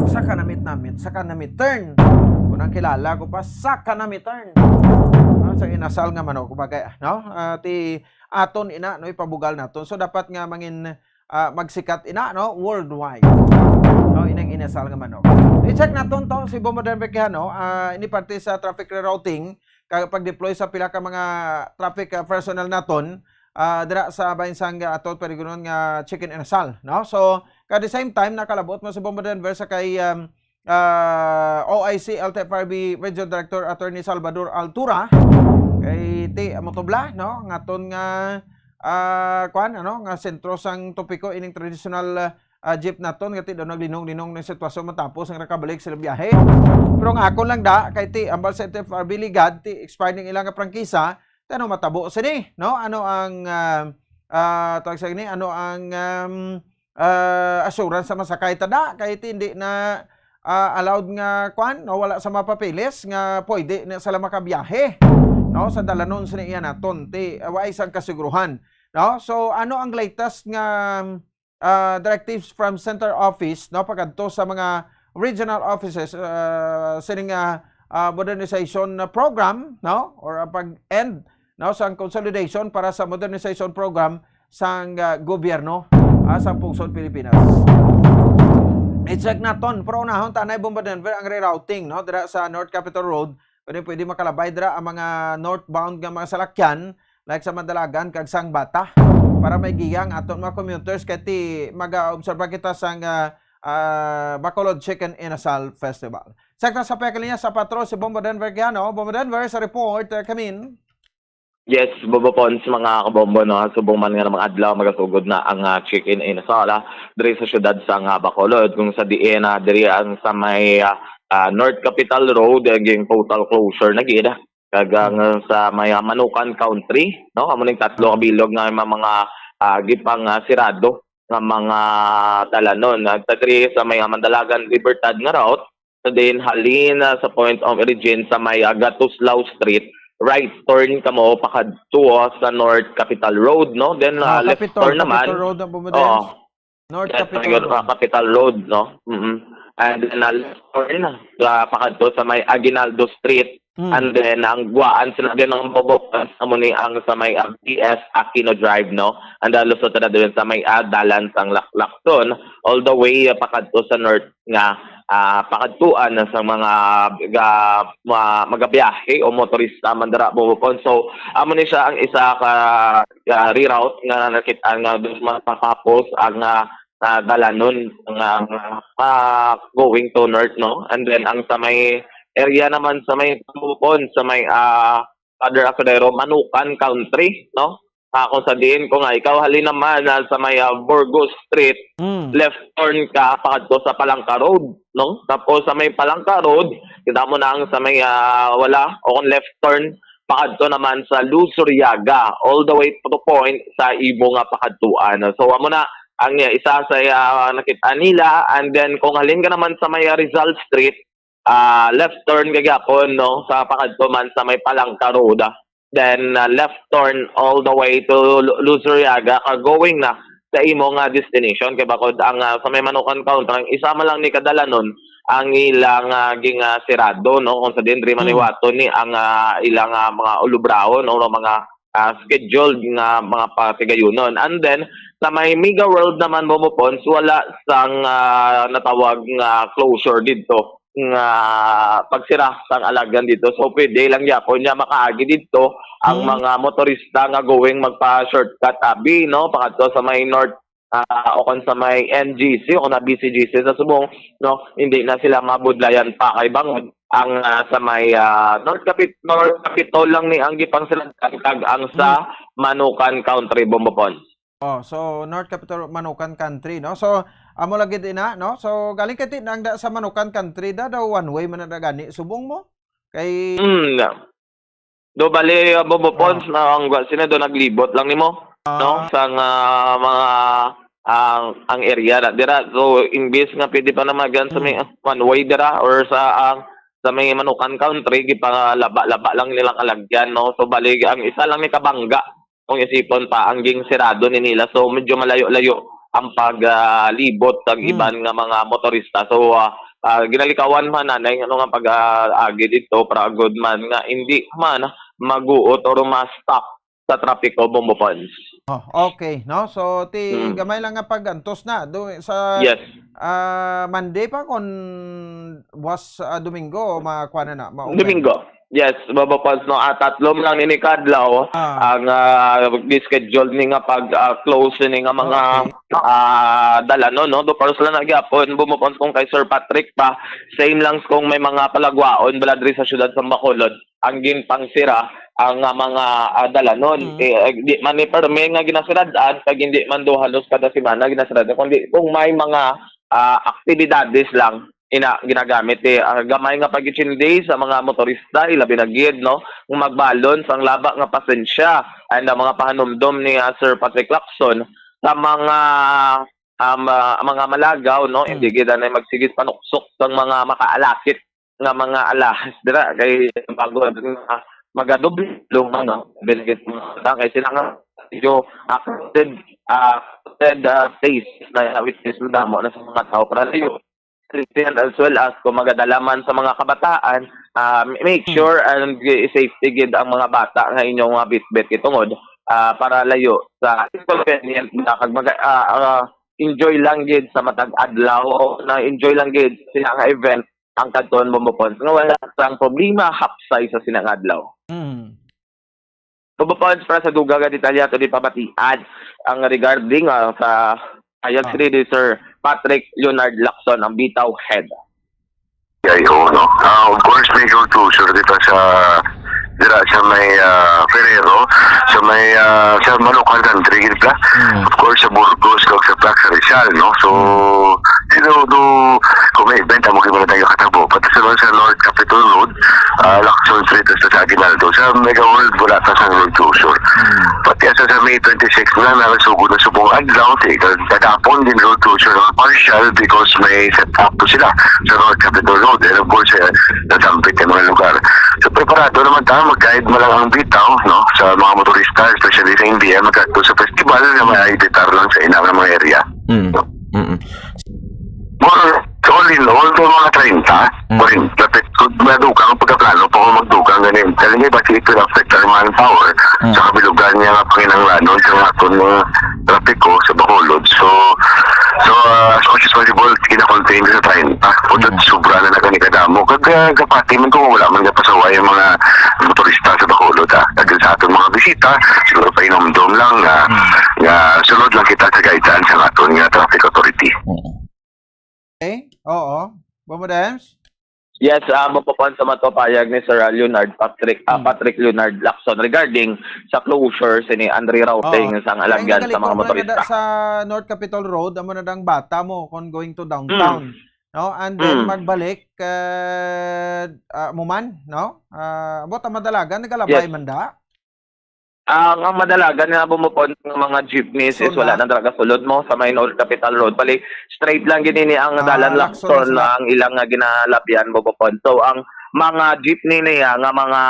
Sa kanamit-namit, sa kanamitan. Kung ang kilala ko pa, sa kanamitan. Ah, sa inasal nga manok, kumbaga, no? Ah, ti aton ina, no, ipabugal naton. So dapat nga mangin ah, magsikat ina, no, worldwide. No, inang inasal nga manok. I-check naton to si Bombo Denver Quijano, ah, ini parte sa traffic rerouting, kag pag-deploy sa pila ka mga traffic, ah, personnel naton, ah, dira sa bahin sang, ah, ato paligonon nga Chicken Inasal, no? So, at the same time, nakalabot mo si Bombo Denver sa kay, um, ah, O I C L T F R B Region Director Attorney Salvador Altura. Kay ti amo to bla, no? Ngaton nga, ah, kuan, ano, nga sentro sang topiko ining traditional, ah, jeep naton, nga ti daw naglinog-linog ng sitwasyon matapos ang nakabalik sa ilang biyahe. Pero ang akon lang da, kay ti ambal sa L T F R B Ligad, ti expired ning ilang prangkisa, ti ano matabo sini, no? Ano ang, ah, ah, tawag sa ini, ano ang, um, ah, assurance sa masakay tada, kay ti hindi na, ah, allowed nga, kwan, no, wala sa mapapilis nga pwede na sila makabiyahe, no, sa dalanon sa iya naton, ti, ah, wa isang kasiguruhan, no? So, ano ang latest nga, ah, directives from center office, no, pagkadto sa mga regional offices, ah, sining, ah, ah, modernization program, no, or ang pag-end, no, sang consolidation para sa modernization program sang, ah, gobyerno, ah, sa pungsod Pilipinas. I-check naton, pero unahon ta na, Bombo Denver, ang rerouting, no, dira sa North Capitol Road. Pwede, pwede makalabay dira ang mga northbound nga mga salakyan, like sa Mandalagan kag sang Bata, para may giya ang aton mga commuters, kay ti mag-obserba kita sang, ah, ah, Bacolod Chicken Inasal Festival. Check na sa pekalinya sa patro si Bombo Denver Quijano. Bombo Denver sa report, ah, kamin. Yes, Bobo Pons, mga kabombo, no? Subong man nga mga adlaw, magasugod na ang, ah, Chicken Inasal, ah, diri sa siyudad sang, ah, Bacolod, kung sa diin, ah, diri ang sa may, ah, ah, North Capitol Road, eh, ging total closure na gid. Kag ang, ah, sa may, ah, Manukan Country, no? Amo ning tatlo ka bilog nga may mga, ah, gipang, ah, sirado nga mga dalanon. At diri sa may, ah, Mandalagan Libertad nga route, sa din halin, ah, sa point of origin sa may, ah, Gatuslao Street, right turn kamo pakadto, ah, sa North Capitol Road, no? Then, ah, Ah, left Capitol, turn naman. Capitol Road ang bumudin. Oo. North Yes, Capitol Mayor, Road. ah, Capitol Road, no? Mm-mm. And then, ah, left turn, ah, pakadto sa may Aguinaldo Street. Mm. And then, ang guwaan sila din ng Bobo, amo ni ang sa may, ah, B S Aquino Drive, no? And then, lusot na din sa may, ah, dalan sang Laklakton, all the way, ah, pakadto sa north nga, ah, pakadtuan na sa mga ga-, ma-, magabiyahe o motorista man dira, Bobo Pons. So, amo ni siya ang isa ka, ah, reroute nga nakit-an nga dos matapos ang, ah, ah, dalanon nga, ah, going to north, no? And then, ang sa may area naman sa may Bobo Pons, sa may, ah, Father Asadero, Manukan Country, no? Ah, kung sa diin ko nga, ikaw halin naman, ah, sa may, ah, Burgos Street, Mm. left turn ka pakadto sa Palangka Road, no? Tapos sa may Palangka Road, kita mo na ang sa may, ah, wala, o kung left turn, pakadto naman sa Luzuriaga, all the way to the point sa imo nga pakadtuan. So, amo na ang, ah, isa sa, ah, nakita nila. And then, kung halin ka naman sa may, ah, Rizal Street, ah, left turn ka gyapon, no, sa pakadto man sa may Palangka Road, ah. Then, ah, left turn all the way to Lu-, Luzuriaga, ka going na sa imo nga destination. Kay bakod ang, ah, sa may Manukan Country, ang isa man lang ni kadalanon, ang ilang, ah, gingasirado, no? Kung sa diin diri man Mm. hiwaton ni ang, ah, ilang, ah, mga ulubraon, no? Mga, ah, scheduled nga mga patigayunon. And then, sa may Mega World naman, Bombo Pons, wala sang, ah, natawag nga closure didto nga pagsira sang alagyan dito. So, pwede lang gyapon niya makaagi dito ang Mm. mga motorista nga going magpa-shortcut abi, no? Pakadto sa may North, ah, o kon sa may N G C o kon na B C G C sa Subong, no? Hindi na sila mabudlayan pa kay bangod ang, ah, sa may, ah, North Capit-, North Capitol lang ni ang gipangsirad kag ang sa Mm. Manukan Country, Bombo Pons. Oh, so North Capitol, Manukan Country, no? So, amo lagi din na, no? So, galing kay ti-, nang da-, sa Manukan Country da, daw one way man na gani. Subong mo? Kay Mm, na. Do bali, ah, Bombo Pons, Oh. na ang gwa-, sino do naglibot lang nimo, no? Ah. Sa nga mga, ang, ang area na dira. So, imbis nga pwede pa na magan sa may, Mm. ah, one way dira or sa, ang, sa may Manukan Country, gipalaba-laba lang nilang alagyan, no? So, bali, ang isa lang ni kabangga kung isipon pa ang gingsirado ni nila. So, medyo malayo-layo ang pag, ah, libot sa Hmm. iban nga mga motorista. So, ah, ah, ginalikawan man nanay ano nga pag, ah, agi dito para good man nga hindi man maguot or ma-stuck sa trapiko, Bombo Pons. Oh, okay, no? So, ti Mm. gamay lang nga pag-antos na do sa Yes. ah, Monday pa kon was, ah, Domingo, makuha na na, ma-open. Domingo. Yes, Bombo Pons, no, ah, tatlo man lang nini kadlaw Ah. ang, ah, gi-schedule ni nga pag, ah, close ni nga mga, Okay. ah, dalan, no, no? Do, pero sila na gyapon, Bombo Pons, kung kay Sir Patrick pa, same lang kung may mga palagwaon bala diri sa siyudad sa Bacolod, ang ginpangsira ang, ah, mga, ah, dalanon. Mm. Eh, eh, di man ni permi nga ginasirad-an, kag hindi man do halos kada semana ginasirad-an, kundi kung may mga, ah, aktibidades lang, ina, ginagamit, eh, ah, gamay nga pag-itsindi sa mga motorista, ilabi na gid, no, kung magbalon sang laba nga pasensya. And ang mga pahanumdom ni, ah, Sir Patrick Lacson sa mga, um, ah, mga malagaw, no, Mm. hindi gid anay magsigis panuksok sang mga makaalakit nga mga alahas dira kay bago nga magadoble, ano, binigay sa mga bata kay sila nga medyo affected, ah, affected, ah, place na witness na damo na sa mga tao para layo. Christian as well as kung magadala man sa mga kabataan, ah, make Mm. sure and i-safety gid ang mga bata nga inyong mga bitbit itungod, ah, para layo sa inconvenient na kag maga-, ah, ah, enjoy lang gid sa matag adlaw o na-enjoy lang gid sila nga event ang kadtuon Bombo Pons nga wala sang problema hapsay sa sina nga adlaw. Mm. Bombo Pons, para sa dugang nga detalye ato di pabatian ang regarding, ah, sa ayag Ah. sini ni Sir Patrick Leonard Lacson, ang Bitaw Head. Ay, oo, no? Ah, of course, may road closure kita sa, dira sa may, ah, Ferrero, sa may, ah, sa Manukan Country, gid ba? Mm. Of course, sa Burgos, kag sa Plaza Rizal, no? So, Mm. you know, do, kung may event, amo kayo na tayo katabo. Pati sa, sa North Capitol Road, ah, Lacson Street, hasta sa Aguinaldo, sa Mega World, wala ta sa road closure. Mm. Pati sa, sa May twenty-six na, nakasugo na subong adlaw, ti, kag katapon din road closure, no? Partial because may set up to sila sa North Capitol Road. And of course, eh, nasampit yung mga lugar. So, preparado naman tayo, mag-guide mo lang ang bitaw, no? Sa mga motorista, especially sa India, magkadto sa festival na may evitar lang sa inang mga area. Mm. Mm-mm. More, so all in all, so mga treinta, Mm. forty, lapit ko, madugang ang pagkaplano pa kung magdugang ganin. Kasi nga, basi it will affect our manpower Mm. sa kabilugan niya nga panginahanglanon sa aton mga trapiko sa Bacolod. So, so, uh, as much as possible, kina-contain ko sa treinta. Kung Mm. sobra na na gani kadamo, kag, uh, kapati man kung wala man kapasaway ang mga motorista sa Bacolod, ah. Kag sa aton mga bisita, siguro painumdom lang nga, Mm. nga sunod lang kita sa guidance sa aton nga traffic authority. Mm. Okay? Oo. Bombo Dems? Yes, ah, mapapan sa matupayag ni Sir, ah, Leonard Patrick, ah, Mm. Patrick Leonard Lacson regarding sa closure sini Andre Routing Oh. sang Kaya alagyan nga sa mga galing ko, mga motorista. Sa North Capitol Road, amo na dang bata mo kung going to downtown. Mm. No? And then Mm. magbalik, ah, ah, mo man, no? Ah, abot ang madalagan, nagalabay Yes. man da? Ang, ang madalagan nga bumupon ng mga jeepneys is Sunda? Wala nang dra gasulod mo sa may North Capitol Road. Bali, straight lang gid ini ang Ah, dalan Lacson Lacson sila. Na ang ilang nga ginalabyan bumupon. So, ang mga jeepney niya nga mga,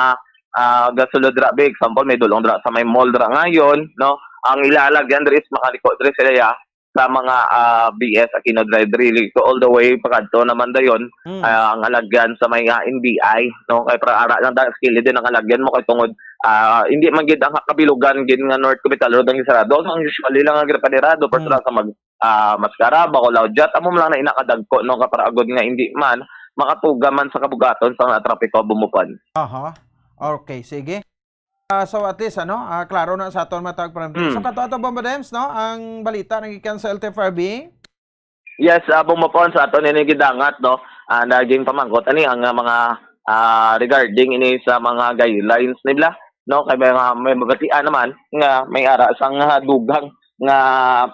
ah, gasulod dra, big example, may dulong dra sa may mall dra ngayon, no? Ang ilalagyan diri is makaliko diri sila, ya. sa mga, ah, B S Aquino Drive, really. So, all the way pakadto naman dayon, Mm. ah, ang halagyan sa may, ah, N B I, no? Kay para ara lang da, sa kilid din ang halagyan mo kay tungod, ah, hindi man gid ang kabilugan gid nga North Capital Road ang gisarado. So, ang usually lang ang ginapanirado, pero Mm. sa mag, ah, Mascara, Bacolao, Jat, amo man lang na inakadagko, no? Kay para agod nga hindi man makatuga man sa kabugaton sa mga trapiko, Bombo Pons. Aha. Okay, sige. Ah, so at least, ano, ah, klaro na sa aton mga tag-, Mm. So, kato ato, Bombo Dems, no? Ang balita nagikan sa L T F R B. Yes, ah, Bombo Pons, sa aton ini gidangat, no? Ah, naging pamangkot ani ang, ah, mga, ah, regarding ini sa mga guidelines nila, no? Kay may mga, may mabatian naman nga may ara sang, ah, dugang nga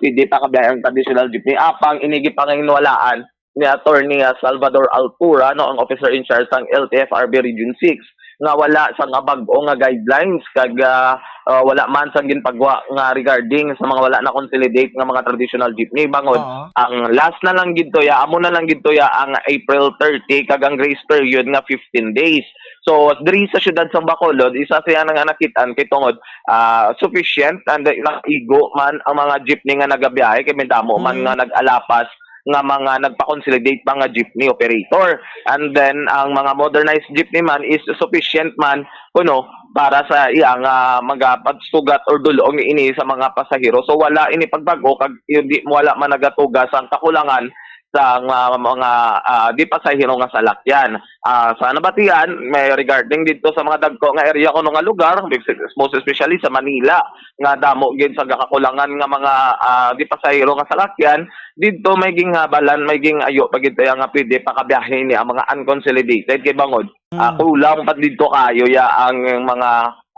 pwede pa kabiyahe ang traditional jeepney. Apang ini gipanginwalaan ni Attorney, ah, Salvador Altura, no, ang officer in charge sang L T F R B Region six, nga wala sang bag-o nga guidelines kag, ah, ah, wala man sang ginpagwa nga regarding sa mga wala na consolidate nga mga traditional jeepney. Bangod Oo. ang last na lang gid to ya, amo na lang gid to ya ang April thirty kag ang grace period nga fifteen days. So, diri sa siyudad sang Bacolod, isa siya nga nakit-an kay tungod, ah, sufficient and, ah, nakaigo man ang mga jeepney nga nagabiyahe kay may damo man Mm. nga nag-alapas nga mga nagpa-consolidate mga jeepney operator. And then, ang mga modernized jeepney man is sufficient man kuno para sa iya nga magapagsugat or dul-ong ini sa mga pasahero. So, wala ini pagbag-o kag hindi, wala man nagatuga sang kakulangan sa mga, mga, ah, di pasahero nga salakyan. Ah, sa nabatian, may regarding dito sa mga dagko nga area kuno nga lugar, most especially sa Manila, nga damo gid sa gakakulangan nga mga, ah, di pasahero nga salakyan, dito may ginhabalan, may gingayo pa gid kaya nga pwede pakabiyahe ni ang mga unconsolidated kay bangod, ah, Mm. kulang pa dito kayo ya ang mga,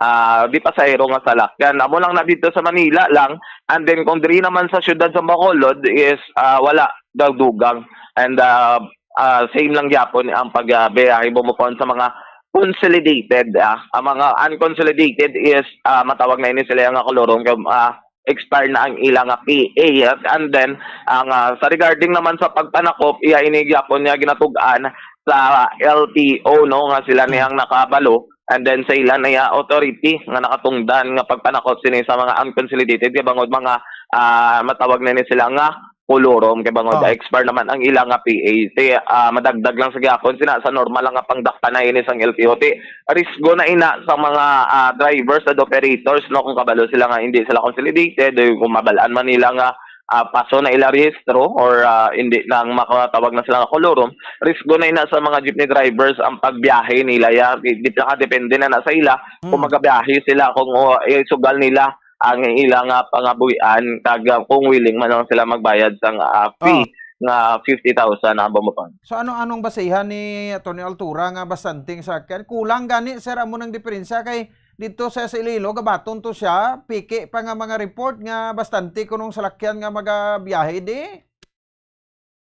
ah, di pasahero nga salakyan. Amo lang na dito sa Manila lang, and then kung diri naman sa siyudad sa Bacolod is, ah, wala daw dugang. And, ah, ah, same lang gyapon ang pagbiyahe, Bombo Pons, sa mga consolidated, ah. Ang mga unconsolidated is, ah, matawag na ini sila nga kolorum kay, ah, expire na ang ila nga P A. And then, ang, ah, sa regarding naman sa pagpanakop, iya ini gyapon nga ginatug-an sa L T O, no, nga sila Mm. niyang nakabalo. And then sa ila na iya authority nga nakatungdan nga pagpanakop sini sa mga unconsolidated, kay bangod mga, ah, matawag na ni sila nga kolorum kay bangod Oh. expire naman ang ila nga P A. Ti, ah, madagdag lang sa gyapon, sina sa normal lang nga pangdakpan na ini sang L T O. Ti, risgo na ina sa mga, ah, drivers and operators, no, kung kabalo sila nga hindi sila consolidated, eh, kung mabalaan man nila nga, ah, paso na ila rehistro or, ah, hindi na ang makatawag na sila nga kolorum, risgo na ina sa mga jeepney drivers ang pagbiyahe nila ya. Di, di, nakadepende na na sa ila kung Hmm. magabiyahe sila, kung, oh, isugal nila ang ila nga pangabuhian kag, ah, kung willing man lang sila magbayad sang, ah, fee Oh. nga fifty thousand ang Bombo Pons. So, ano, anong basihan ni Attorney Altura nga bastante ang salakyan? Kulang gani, sir, amo nang diferensya kay dito sa, sa Iloilo, gabaton to siya, piki pa nga mga report nga bastante kunong salakyan nga magabiyahe di?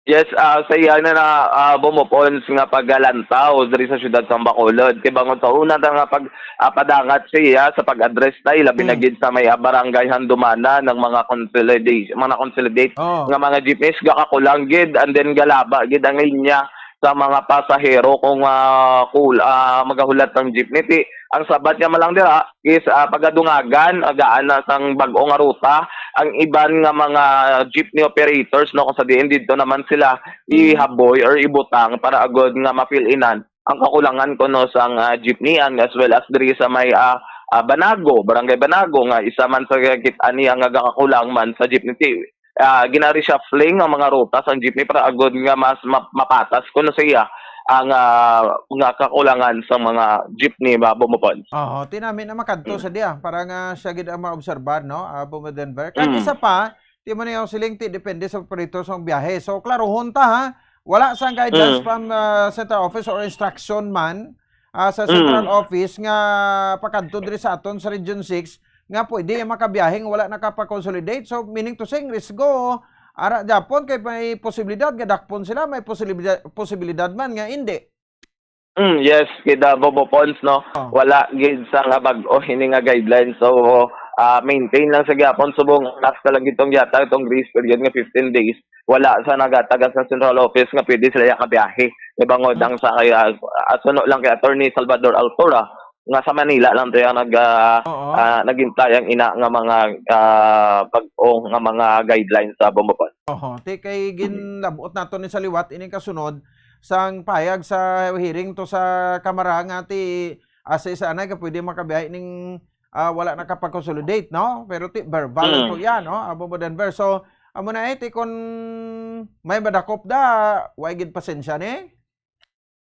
Yes, ah, sa iya na, na, ah, Bombo Pons nga paglantaw diri sa siyudad sa Bacolod. Kay bangod sa una ta nga pag, ah, padangat siya sa pag-address ta, labi na Hmm. gid sa may, ah, barangay Handumanan ng mga consolidation, mga consolidate Oh. nga mga jeepneys, gakakulang gid, and then galaba gid ang linya sa mga pasahero kung, ah, kul-, ah, magahulat ang jeepney. Ti, ang sabat niya man lang dira is, ah, pagadungagan, agaan na sang bag-o nga ruta. Ang iban nga mga jeepney operators, no, kung sa diin didto naman sila Mm. ihaboy or ibutang para agod nga ma-fill-inan ang kakulangan kuno sang, ah, jeepneyan, as well as diri sa may, ah, ah, Banago, Barangay Banago, nga isa man sa kit-, ani ang nagakakulang man sa jeepney. Ti, ah, gina-reshuffling ang mga ruta sang jeepney para agod nga mas ma-, mapatas kuno siya ang, ah, nga kakulangan sa mga jeepney, ba, Bombo Pons. Oo, ti nami na makadto Mm. sa diya para nga siya gid ang maobserbar, no? Ah, Bombo Denver. Kag Mm. isa pa, ti mo na yung siling ti depende sa operator sa biyahe. So, klarohon ta, ha? Wala sang guidance Mm. from, ah, central office or instruction man, ah, sa central Mm. office nga pakadto diri sa aton sa Region six nga pwede ang makabiyahe nga wala nakapag-consolidate. So, meaning to say, ang risgo, ara gyapon kay may posibilidad nga dakpon sila, may posibilidad, posibilidad man nga hindi. Mm, yes, kita Bombo Pons, no? Oh. Wala gid sa nga bag-o hini nga guidelines. So, ah, maintain lang sa gyapon subong last na lang gitong yata itong grace period nga fifteen days. Wala sa nagatagas sa central office nga pwede sila ya kabiyahe. Kay bangod Hmm. ang sa kay, ah, asuno lang kay Attorney Salvador Altura nga sa Manila lang to yung nag, ah, Oo. ah, naghintay ang ina nga mga, ah, pag-, o nga mga guidelines sa Bombo Pons. Oho, ti kay ginlabot nato ni sa liwat ining kasunod sang payag sa hearing to sa Kamara nga ti asa isa anay ka pwede makabiyahe ning, ah, wala nakapag-consolidate, no? Pero ti verbal lang to Mm. yan, no? Abo mo Denver. So, amo na eh, ti kun may madakop da, way gid pasensya ni?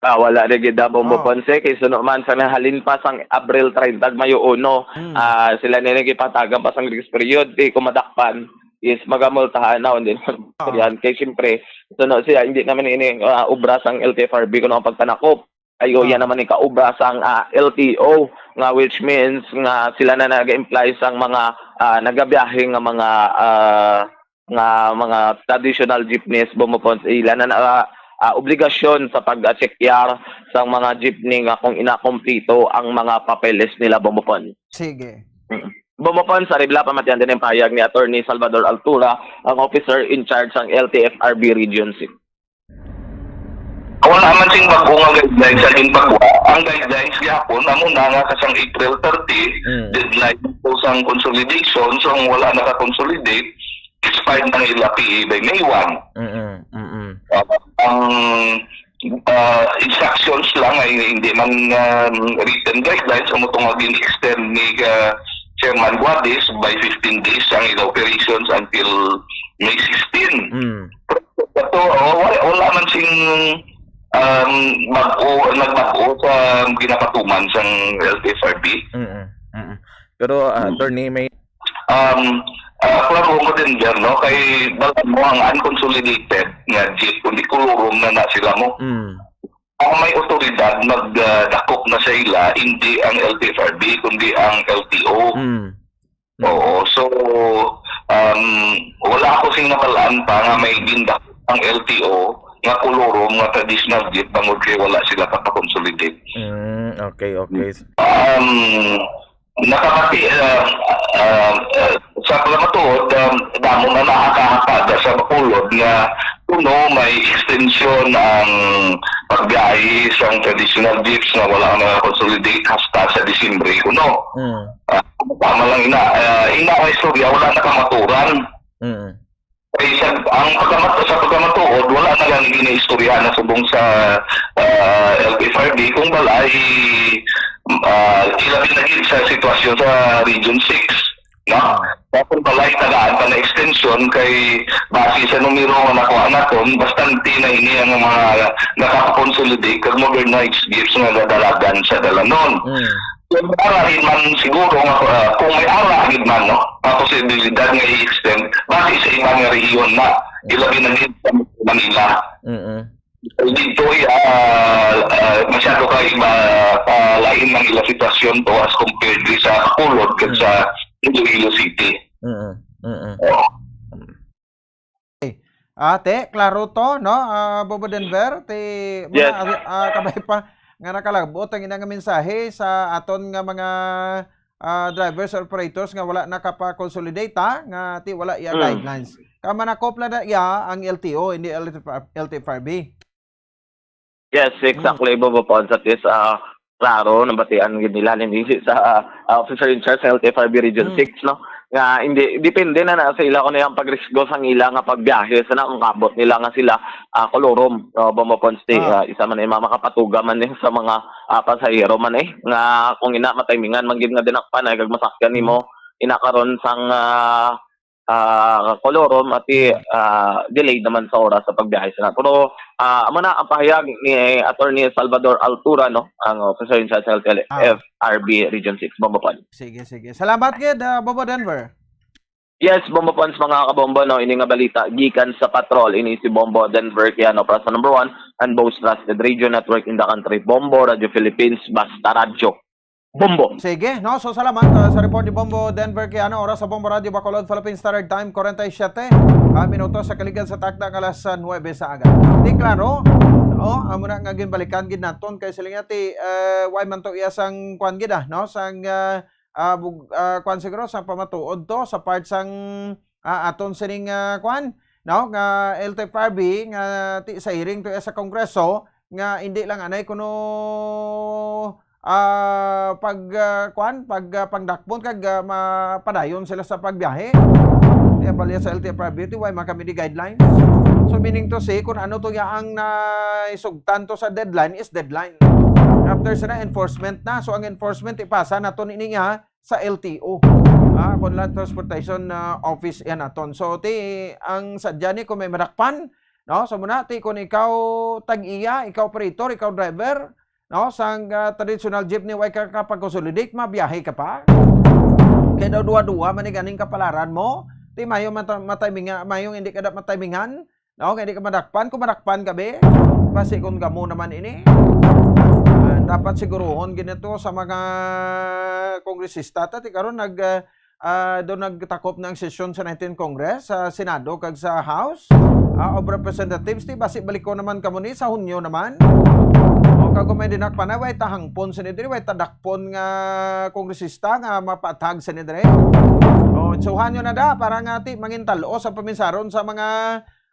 Ah, wala na gid Bombo Oh. Ponce kay suno man sa nahalin pa sang Abril treinta, Mayo uno, Mm. ah, sila na nagipatagan pa sang grace period, di ko madakpan is magamultahan na, hindi naman Oh. yan. Kay siyempre, suno siya, hindi naman ini, ah, obra sang L T F R B kuno ang pagpanakop. Ay, o, yan Oh. naman ang kaobra sang, ah, L T O, nga which means nga sila na nag-imply sang mga, ah, nagabiyahe nga mga, ah, nga mga traditional jeepneys, Bombo Pons, ila na, ah, ah, obligasyon sa pag-check-yar sang mga jeepney nga kung inakumpleto ang mga papeles nila, Bombo Pons. Sige. Mm. Bombo Pons, sa Ribla, pamatian din ang pahayag ni Attorney Salvador Altura, ang officer in charge sang L T F R B Region six. Wala man sing bag-o nga guidelines sa ginpagwa. Ang guidelines gihapon, amo na nga kasang April thirty, Mm. deadline po sang consolidation. So, ang wala naka-consolidate, expired ang ila P A by May one. Mm-mm, mm-mm. Uh, ang, uh, instructions lang ay hindi man, um, written guidelines, amo to nga gin-extend ni, uh, Chairman Guadis by fifteen days ang ila operations until May sixteen. Mm. Ito, oh, wala, wala man sing, um, bag-o, nagbag-o sa ginapatuman sang L T F R B. Mm-mm, mm-mm. Pero, ah, Mm. Attorney, may Um, ah, klaro ko din dyan, no? Kay bala mo ang unconsolidated nga jeep, kundi kolorum na na sila mo. Mm. Ang may otoridad magdakop na sa ila, hindi ang L T F R B, kundi ang L T O. Mm. Mm. Oo, so, um, wala ako sing nabalaan pa nga may gindak ang L T O nga kolorum nga traditional gift bangod kay wala sila kapakonsolidate. Mm, okay, okay. Um, nakabati, uh, uh, uh, sa pagkamatuod, um, damo na nakakahataga sa Bacolod nga kuno may extension ang pagbiyahe sang traditional gifts nga wala nga consolidate hasta sa Disyembre kuno. Mm. Ah, tama lang ina, ah, ina nga istorya, wala na kamaturan. Mm. Kay sa, ang pagkamat-, sa pagkamatuod, wala na lang ginaistorya na subong sa, ah, L T F R B, kung balay, ah, ilabi na gid sa sitwasyon sa Region six, no? Ah. Kung balay, tagaan pa na extension kay base sa numero nga nakuha naton, bastante na ini ang mga nakakonsolidate kag modernized gifts nga gadalagan sa dalanon. Mm. Kung may ara gid man siguro nga, ah, kung may ara gid man, no, ang posibilidad nga i-extend, base sa iban nga rehiyon na, ilabi na gid sa Manila. Mm-mm. Dito, ah, ah, masyado ka iba, ah, lain ang ila sitwasyon to as compared sa Bacolod kag Mm. sa Iloilo City. Mm-mm. Mm-mm. Oo. Ate, klaro to, no? Ah, Bobo Denver, ti, Yes. muna, ah, kabay pa nga nakalabot ang ina nga mensahe sa aton nga mga, ah, drivers or operators nga wala nakapa-consolidate, ha? Nga ti wala iya Mm. guidelines. Kamanakop lang na iya ang L T O, hindi L T F R, L T F R B. Yes, Mm. exactly, Bobo Pons. At least, ah, klaro, nabatian gid nila ni sa, ah, officer in charge sa L T F R B Region Mm. six, no? Nga hindi, depende na na sa ila kung ano yung pagrisgo sang ila nga pagbiyahe, sa na kung kabot nila nga sila, ah, kolorum, no, Bobo Pons, ti, Ah. ah, isa man ay mga makapatuga man eh sa mga, ah, pasahero man eh, nga kung ina matimingan man gid nga dinakpan ay kag masakyan nimo, Mm. ina karon sang, ah, ah, kolorum, ati, ah, delayed naman sa oras sa pagbiyahe sa na. Pero, ah, amo na ang pahayag ni Attorney Salvador Altura, no, ang officer in charge sa Ah. L T F R B Region six, Bombo Pons. Sige, sige. Salamat gid, ah, Bombo Denver. Yes, Bombo Pons, mga kabombo, no, ini nga balita gikan sa patrol, ini si Bombo Denver Kiano para sa number one and most trusted radio network in the country, Bombo Radio Philippines, basta radyo. Bombo. Sige, no? So, salamat, ah, sa report ni Bombo Denver Kiano. Oras sa Bombo Radio Bacolod, Philippine Standard Time, forty-seven, ah, minutos sa kaligad sa takna nga alas, ah, nuebe sa aga. Di klaro, no? Amo na nga ginbalikan gid naton kay sila nga ti, eh, why man to iya sang kwan gid, ah, no? Sang, ah, ah, bug-, ah, kwan siguro, sang pamatuod to sa part sang, ah, aton sining, ah, kwan, no? Nga L T F R B, nga ti, sa hearing to iya sa Kongreso, nga hindi lang anay kuno ah, pag, ah, kuan, pag, ah, pangdakpon kag, ah, mapadayon sila sa pagbiyahe. Kaya balya sa L T F R B, way man kami ni guidelines. So, meaning to say, kung ano to ya ang naisugtan to sa deadline is deadline. After sa na, enforcement na. So, ang enforcement, ipasa nato ni niya sa L T O. Ah, kung Land Transportation, ah, Office yan aton. So, ti, ang sadya ni kung may madakpan, no? So, muna, ti, kung ikaw tag-iya, ikaw operator, ikaw driver, no? Sang, ah, traditional jeepney, way ka kapag-consolidate, mabiyahe ka pa. Kaya daw duwa-duwa, man ni ganing kapalaran mo. Ti, mayo mata-, matayminga-, mayong hindi ka da-, mataymingan. No, kay di ka madakpan, kung madakpan ka, be, basi kung kamo naman ini. Ah, dapat siguruhon gid nato sa mga kongresista ta, ti karon nag, ah, ah, do nagtakop na ang sesyon sa nineteenth Congress, sa Senado kag sa House, ah, of Representatives, ti basi balikon naman kamo ni sa Hunyo naman. O, kag kung may dinakpan na, way ta hangpon sini diri, way ta dakpon nga kongresista nga mapatag sini diri. O, itsuhan nyo na da, para nga ti mangintal-o sa paminsaron sa mga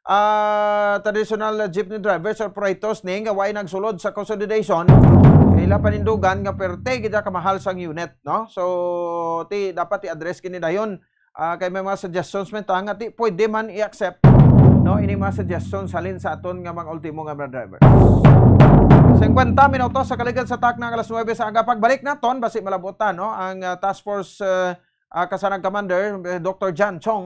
ah, traditional jeepney drivers or operators ni nga way nagsulod sa consolidation, kay ila panindugan nga perte gid ang kamahal sang unit, no? So, ti, dapat i-address kini dayon. Ah, kay may mga suggestions man ta nga ti, pwede man i-accept, no, ini mga suggestions halin sa aton nga mga ultimo nga mga drivers. Singkwenta minutos sa kaligad sa takna nga alas nuebe sa aga. Pagbalik naton, basi malabot ta, no, ang, ah, task force, ah, ah, Kasanag Commander, eh, Doctor John Chong.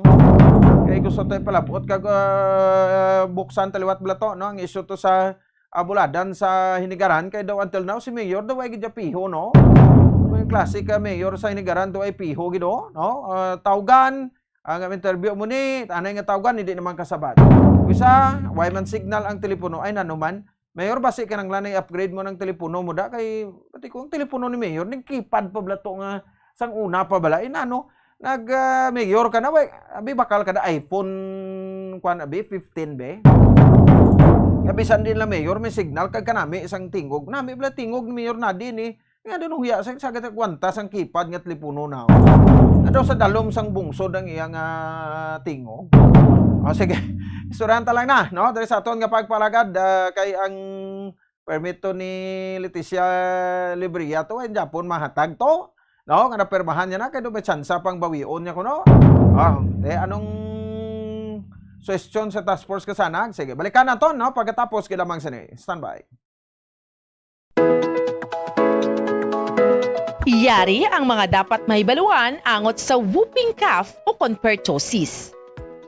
Kay gusto tayo palabot kag, ah, buksan taliwat balato, no? Ang isyu to sa, ah, Buladan sa Hinigaran, kay daw until now si Mayor daw ay gid piho, no? May klase ka Mayor sa Hinigaran daw ay piho gid, oh, no? Ah, tawgan, ang interview mo ni, anay nga tawgan, hindi naman kasabat. Isa, way man signal ang telepono, ay nanuman. Mayor, basi kinahanglan i-upgrade mo ng telepono mo da kay pati kung telepono ni Mayor ning keypad pa bala to nga sang una pa bala. Inano, nag, ah, Mayor ka na, way, abi, bakal ka na iPhone, kwan, abi, fifteen, be. Nga bisan din la Mayor, may signal kag kanami isang tingog. Nami bala tingog ni Mayor na din eh. Nga doon huya sa, sa gata kwanta sang keypad nga telepono na. Ano sa dalom sang bungsod ang iyang, ah, tingog? O, sige. Istoryahan ta lang na, no? Diri sa aton nga pagpalagad, ah, kay ang permit to ni Leticia Libria to, ay Japon mahatag to, no? Nga napermahan niya na, kay do may tsansa pang bawion niya kuno. Ah, eh, anong suwestyon sa task force Kasanag? Sige, balikan naton, no? Pagkatapos, kay lamang sini. Standby. Yari ang mga dapat mahibaluan angot sa whooping cough o kon pertussis.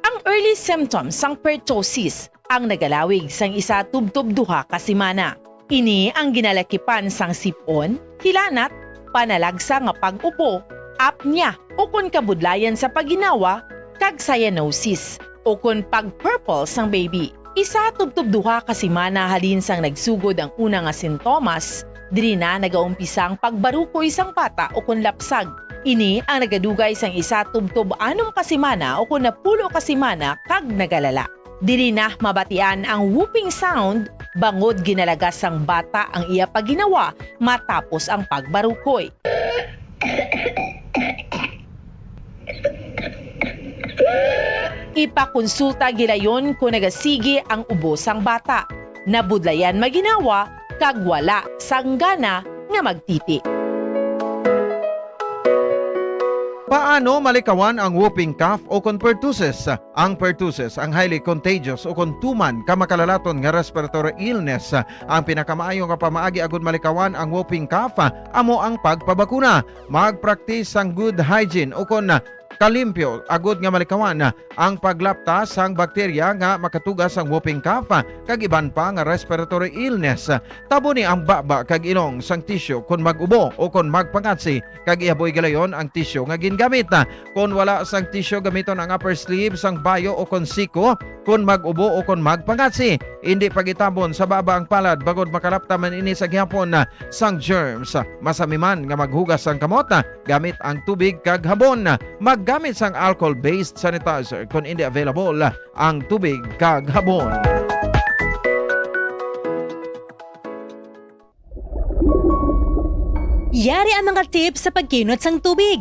Ang early symptoms sang pertussis ang nagalawig sang isa tubtob duha ka semana. Ini ang ginalakipan sang sip-on, hilanat, panalagsa nga pag-upo, apnea, ukon kabudlayan sa pagginawa, kag cyanosis, ukon pag-purple sang baby. Isa tubtob duha ka semana halin sang nagsugod ang una nga sintomas, diri na nagaumpisa ang pagbarukoy sang bata ukon lapsag. Ini ang nagadugay sang isa tubtob anom ka semana ukon napulo ka semana kag nagalala. Diri na mabatian ang whooping sound bangod ginalagas sang bata ang iya pagginawa matapos ang pagbarukoy. Ipakonsulta gilayon kon nagasigi ang ubo sang bata, nabudlayan maginawa, kag wala sang gana nga magtiti. Paano malikawan ang whooping cough o kon pertussis? Ang pertussis, ang highly contagious o kon tuman ka makalalaton nga respiratory illness. Ang pinakamaayo nga pamaagi agud malikawan ang whooping cough amo ang pagpabakuna. Magpraktis sang good hygiene o kon kalimpyo agud nga malikawan ang paglapta sang bakterya nga makatuga sang whooping cough kag iban pa nga respiratory illness. Taboni ang baba kag ilong sang tisyu kon mag-ubo o kon magpangatsi, kag ihaboy gilayon ang tisyu nga gingamit. Kon wala sang tisyu, gamiton ang upper sleeve sang bayo o kon siko kon mag-ubo o kon magpangatsi. Indi pagitabon sa baba ang palad bangod makalapta man ini sa gihapon sang germs. Masami man nga maghugas sang kamot gamit ang tubig kag habon. Maggamit sang alcohol-based sanitizer kon indi available ang tubig kag habon. Yari ang mga tips sa pagkinot sang tubig.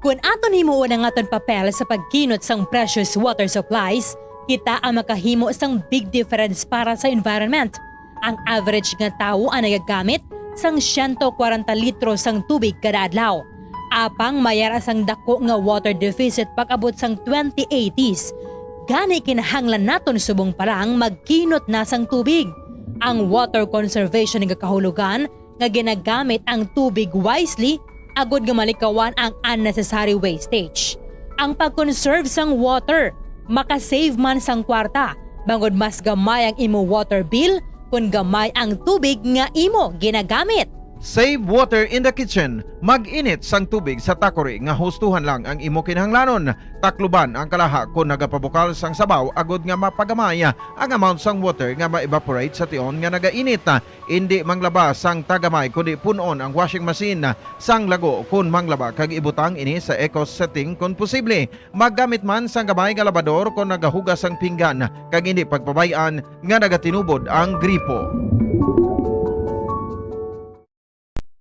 Kon aton himuon ang aton papel sa pagkinot sang precious water supplies, kita ang makahimo sang big difference para sa environment. Ang average nga tawo ang nagagamit sang siyento kwarenta litro sang tubig kada adlaw. Apang may ara sang dako nga water deficit pag-abot sang twenty eighties. Gani kinahanglan naton subong pa lang magkinot na sang tubig. Ang water conservation nagakahulugan nga ginagamit ang tubig wisely agod nga malikawan ang unnecessary wastage. Ang pag-conserve sang water makasave man sang kwarta, bangod mas gamay ang imo water bill kon gamay ang tubig nga imo ginagamit. Save water in the kitchen. Mag-init sang tubig sa takori nga hustuhan lang ang imo kinahanglanon. Takluban ang kalaha kon nagapabukal sang sabaw agod nga mapagamay ang amount sang water nga ma-evaporate sa tion nga nagainit. Indi manglaba sang tagamay, kundi pun-on ang washing machine sang lago kon manglaba kag ibutang ini sa eco setting kon posible. Maggamit man sang gamay nga labador kon nagahugas sang pinggan, kag indi pagpabay-an nga nagatinubod ang gripo.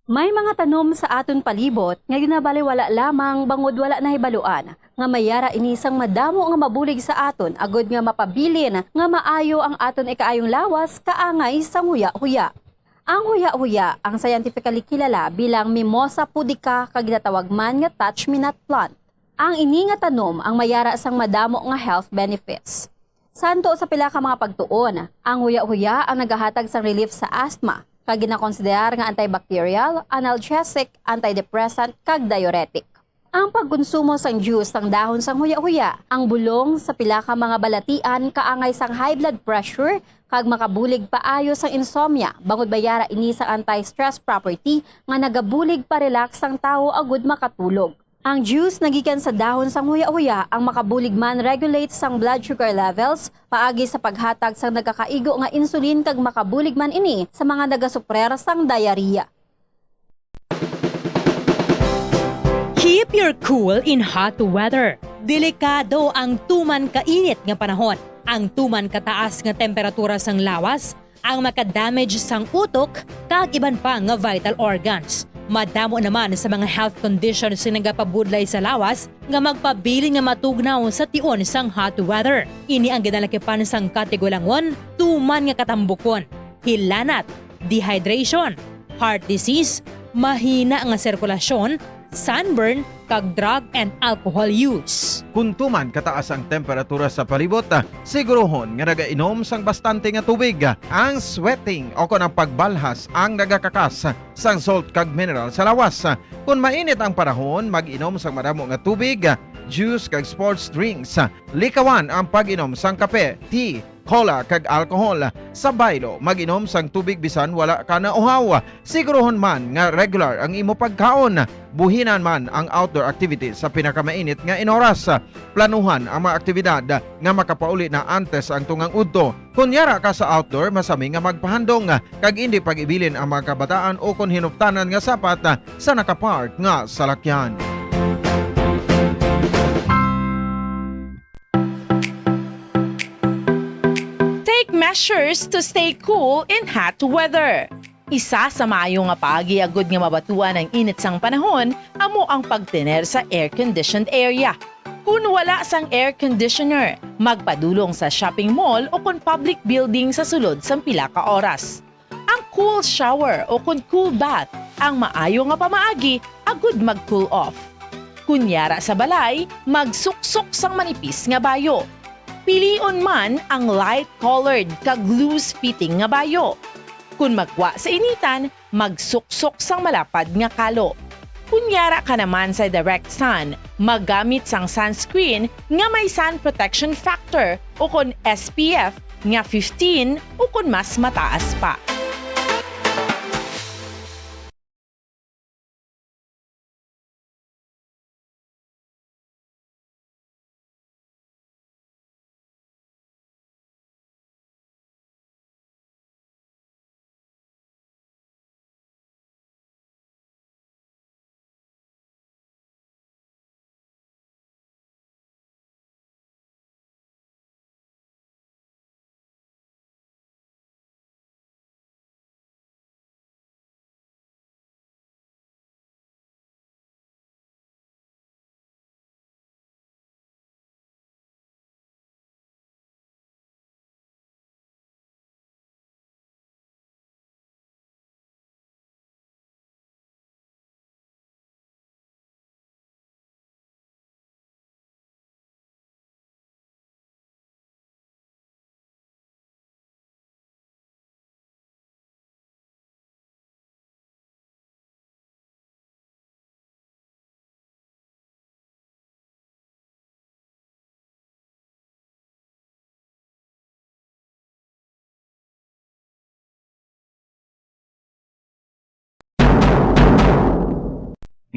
May mga tanom sa aton palibot nga ginabaliwala lamang bangod wala nahibaluan nga may ara ini sang madamo nga mabulig sa aton agud nga mapabilin nga maayo ang aton ikaayong lawas kaangay sang huya-huya. Ang huya-huya ang scientifically kilala bilang Mimosa pudica kag ginatawag man nga touch me not plant. Ang ini nga tanom ang may ara sang madamo nga health benefits. Santo sa pila ka mga pagtuon, ang huya-huya ang nagahatag sang relief sa asthma, kag ginakonsiderar nga antibacterial, analgesic, antidepressant, kag diuretic. Ang pagkonsumo sang juice sang dahon sang huya-huya, ang bulong sa pila ka mga balatian kaangay sang high blood pressure, kag makabulig paayo sang insomnia, bangod may ara ini sang anti-stress property nga nagabulig pa-relax sang tawo agud makatulog. Ang juice nga gikan sa dahon sang huya-huya ang makabulig man regulate sang blood sugar levels paagi sa paghatag sang nagakaigo nga insulin, kag makabulig man ini sa mga nagasuprer sang diarrhea. Keep your cool in hot weather. Delikado ang tuman kainit nga panahon. Ang tuman kataas nga temperatura sang lawas ang maka-damage sang utok kag iban pa nga vital organs. Madamo naman sa mga health conditions nga nagapabudlay sa lawas nga magpabilin nga matugnaw sa tion sang hot weather. Ini ang ginalakipan sang katigulangon, tuman nga katambukon, hilanat, dehydration, heart disease, mahina nga sirkulasyon, sunburn, kag drug and alcohol use. Kon tuman kataas ang temperatura sa palibot, ah, siguruhon nga nagainom sang bastante nga tubig. Ang sweating o kon ang pagbalhas ang nagakakas sang salt kag mineral sa lawas. Kon mainit ang panahon, mag-inom sang madamo nga tubig, juice kag sports drinks. Likawan ang pag-inom sang kape, tea, cola, kag alcohol. Sa baylo, mag-inom sang tubig bisan wala ka nauhaw. Siguruhon man nga regular ang imo pagkaon. Buhinan man ang outdoor activities sa pinakamainit nga inoras. Planuhan ang mga aktibidad nga makapauli na antes ang tungang udto. Kon yara ka sa outdoor, masami nga magpahandong kag indi pag-ibilin ang mga kabataan o kon hinuptanan nga sapat sa nakapark nga salakyan. Take measures to stay cool in hot weather. Isa sa maayo nga paagi agud nga mabatuan ang init sang panahon amo ang pagtener sa air-conditioned area. Kon wala sang air conditioner, magpadulong sa shopping mall o kon public building sa sulod sang pila ka oras. Ang cool shower o kon cool bath ang maayo nga pamaagi agud mag-cool off. Kon yara sa balay, magsuksok sang manipis nga bayo. Pilion man ang light-colored kag loose-fitting nga bayo. Kon magwa sa initan, magsuksok sang malapad nga kalo. Kon yara ka naman sa direct sun, maggamit sang sunscreen nga may sun protection factor o kon S P F nga fifteen o kon mas mataas pa.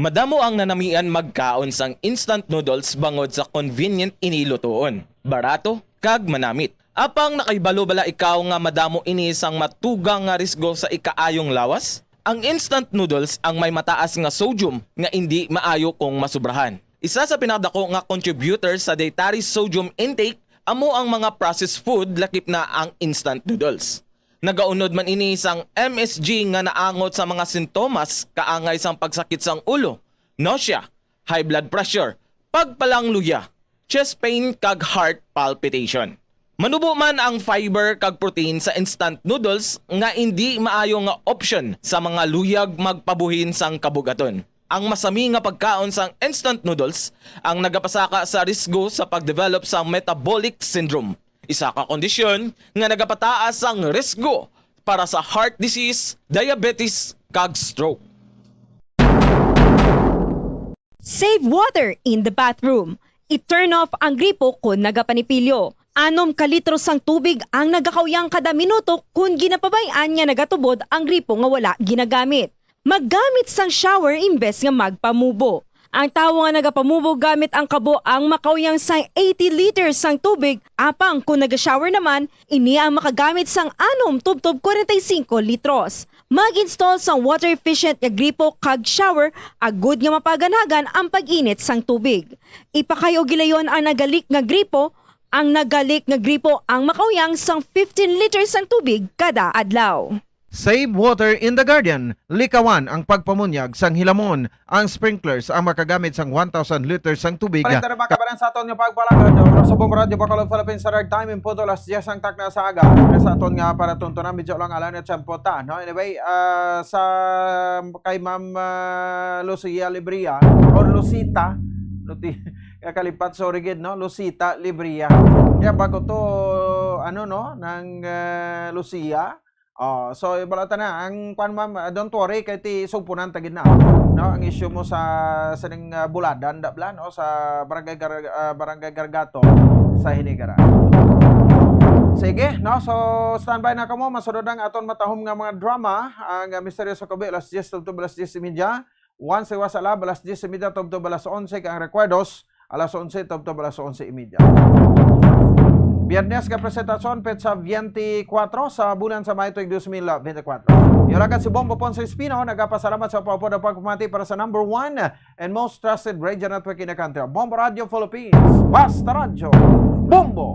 Madamo ang nanamian magkaon sang instant noodles bangod sa convenient ini lutoon, barato, kag manamit. Apang nakahibalo bala ikaw nga madamo ini sang matugang nga risgo sa ikaayong lawas? Ang instant noodles ang may mataas nga sodium nga indi maayo kung masubrahan. Isa sa pinakadako nga contributor sa dietary sodium intake amo ang mga processed food, lakip na ang instant noodles. Nagaunod man ini sang M S G nga naangot sa mga sintomas kaangay sang pagsakit sang ulo, nausea, high blood pressure, pagpalangluya, chest pain, kag heart palpitation. Manubo man ang fiber kag protein sa instant noodles nga indi maayo nga option sa mga luyag magpabuhin sang kabugaton. Ang masami nga pagkaon sang instant noodles ang nagapasaka sa risgo sa pag-develop sang metabolic syndrome, isa ka kondisyon nga nagapataas sang risgo para sa heart disease, diabetes, kag stroke. Save water in the bathroom. I-turn off ang gripo kon nagapanipilyo. Anom ka litro sang tubig ang nagakauyang kada minuto kon ginapabay-an nga nagatubod ang gripo nga wala ginagamit. Maggamit sang shower imbes nga magpamubo. Ang tawo nga nagapamubo gamit ang kabo ang makauyang sang eighty liters sang tubig, apang kon naga-shower naman, ini ang makagamit sang anom tubtob kwarenta y singko litros. Mag-install sang water-efficient nga gripo kag shower agud nga mapaganhagan ang pag-init sang tubig. Ipakayo gilayon ang nagalik nga gripo. Ang nagalik nga gripo ang makauyang sang fifteen liters sang tubig kada adlaw. Save water in the garden. Likawan ang pagpamunyag sang hilamon. Ang sprinklers ang makagamit sang one thousand liters sang tubig. Parinta na mga kabaran sa aton nga pagpalagad. Oras sa Bombo Radio Bacolod, Philippines, sa time in punto alas diyes ang takna sa aga. Sa aton nga para tuntunan, medyo lang alanit sa puta, no? Anyway, ah, sa kay Ma'am ah, Lucia Libria or Lucita, Luti, kakalipat, sorry gid, no? Lucita Libria. Kaya bago to, ano, no? Nang ah, Lucia, Oh, so ibalata na ang kwan, ma'am, ah, don't worry kay ti sugpunan ta gid na, no, ang issue mo sa sining ah, Buladan, dabla, no, sa barangay Gar- ah, barangay Gargato sa Hinigaran. Sige, no, so standby na kamo, masunod ang aton matahom nga mga drama, ang ah, Misteryo sa Kubi, alas diyes tubtob alas diyes y media, Once Iwas Alab, alas diyes y media tubtob alas onse, kag ang Recuerdos, alas onse tubtob alas onse y media. Biyernes nga presentasyon, petsa twenty-four sa bulan sa May tuig dos mil bente kwatro. Yun lang si Bombo Ponce Espino, nagapasalamat sa pagpapod ang pagpamati para sa number one and most trusted radio network in the country, Bombo Radio Philippines. Basta Radyo, Bombo!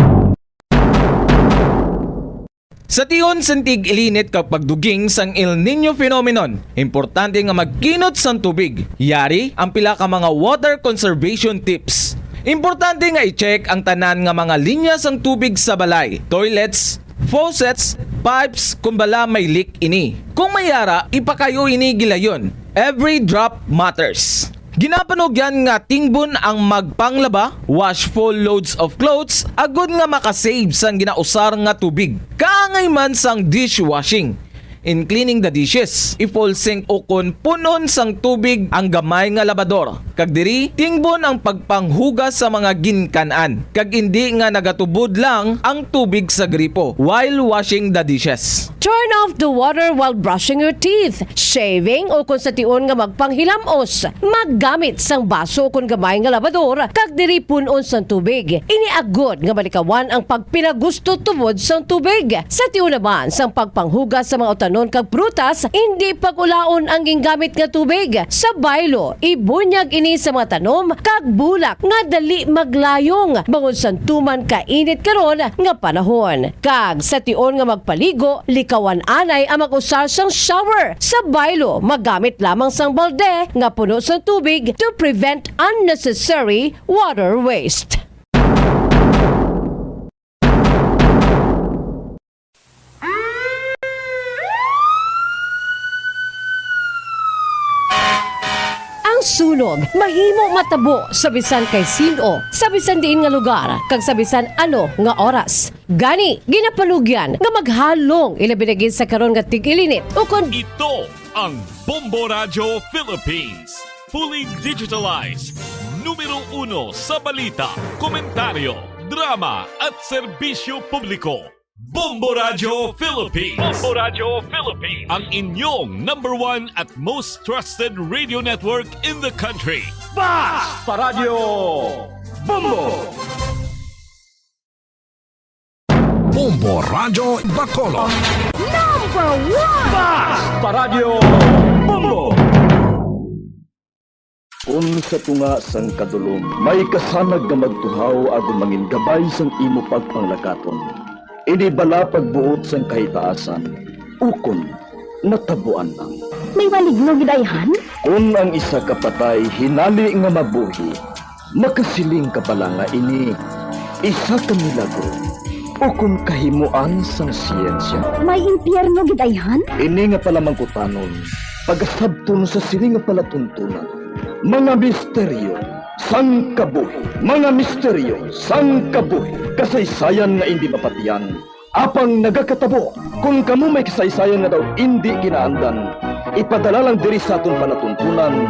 Sa tion sang tig-ilinit kag pagduging sang El Niño phenomenon, importante nga magkinot sang tubig. Yari ang pila ka mga water conservation tips. Importante nga i-check ang tanan nga mga linya sang tubig sa balay, toilets, faucets, pipes, kon bala may leak ini. Kung may yara, ipakayo ini gilayon. Every drop matters. Ginapanugyan nga tingbon ang magpanglaba, wash full loads of clothes, agod nga makasave sang ginausar nga tubig. Kaangay man sang dishwashing. In cleaning the dishes, i-full sink ukon pun-on sang tubig ang gamay nga labador, kag diri tingbon ang pagpanghugas sa mga ginkan-an, kag indi nga nagatubod lang ang tubig sa gripo while washing the dishes. Turn off the water while brushing your teeth, shaving, o kon sa tion nga magpanghilam-os. Maggamit sang baso kon gamay nga labador kag diri pun-on sang tubig. Ini agod nga malikawan ang pagpinagusto tubod sang tubig. Sa tion naman sang pagpanghugas sa mga utanon kag prutas, indi pag-ulaon ang gingamit nga tubig. Sa baylo, ibunyag ini sa mga tanom kag bulak nga dali maglayong bangod sang tuman kainit karon nga panahon. Kag sa tion nga magpaligo, likawan anay ang mag-usar sang shower. Sa baylo, magamit lamang sang balde nga puno sang tubig to prevent unnecessary water waste. Ang sunog mahimo matabo sa bisan kay sin-o, sa bisan diin nga lugar, kag sa bisan ano nga oras. Gani, ginapanugyan nga maghalong, ilabi na gid sa karon nga tig-ilinit, ukon Ito ang Bombo Radyo Philippines, fully digitalized, numero uno sa balita, komentaryo, drama at serbisyo publiko. Bombo Radyo Philippines. Bombo Radyo Philippines. Ang inyong number one at most trusted radio network in the country. Basta Radyo Bombo! Bombo Radyo Bacolod. Number one! Basta Radyo Bombo! Kun sa tunga sang kadulom may kasanag nga magtuhaw agud mangin gabay sang imo pagpanglakaton, ini bala pagbuot sang kahitaasan, ukon natabuan lang. May maligno gid ayhan? Kun ang isa ka patay hinali nga mabuhi, makasiling ka bala nga ini isa ka milagro ukon kahimuan sang siyensya? May impyerno gid ayhan? Ini nga palamangkutanon, pagasabton sa sini nga palatuntunan, mga misteryo sang kabuhi, mga misteryo sang kabuhi, kasaysayan nga indi mapatian, apang nagakatabo. Kon kamo may kasaysayan nga daw indi ginaandan, ipadala lang diri sa aton palatuntunan,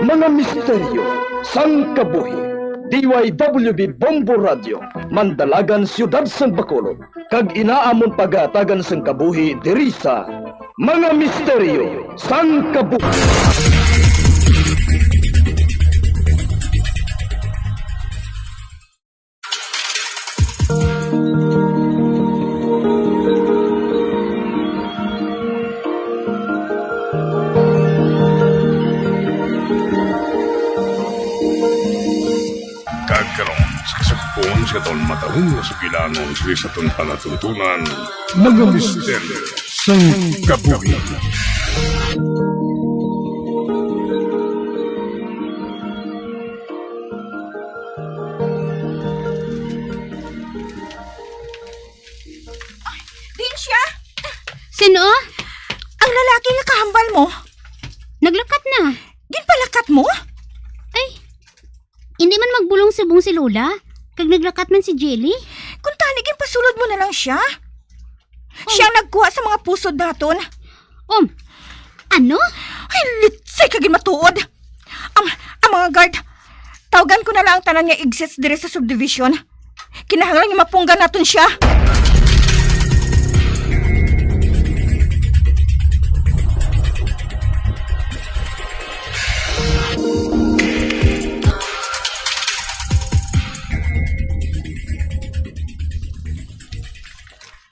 mga misteryo sang kabuhi. D Y W B Bombo Radio, Mandalagan, Siyudad sang Bacolod, kag ina amon pagahatagan sang kabuhi diri sa Mga Misteryo sang Kabuhi. Kag karon, sa kasugpon sa aton matahom nga sugilanon sa aton palatuntunan, mga misteryo sang kabuhi. Diin siya? Sino? Ang lalaki nga kahambal mo. Naglakat na. Ginpalakat mo? Ay, hindi man magbulong subong si Lola. Kag naglakat man si Jelly. Kung tani, ginpasulod mo na lang siya. Siya ang nagkuha sa mga pusod naton. Um, ano? Ay, litsay ka ginmatuod. Ang, ang mga guard, tawgan ko na lang ang tanan nga exits diri sa subdivision. Kinahanglan nga mapunggan naton siya.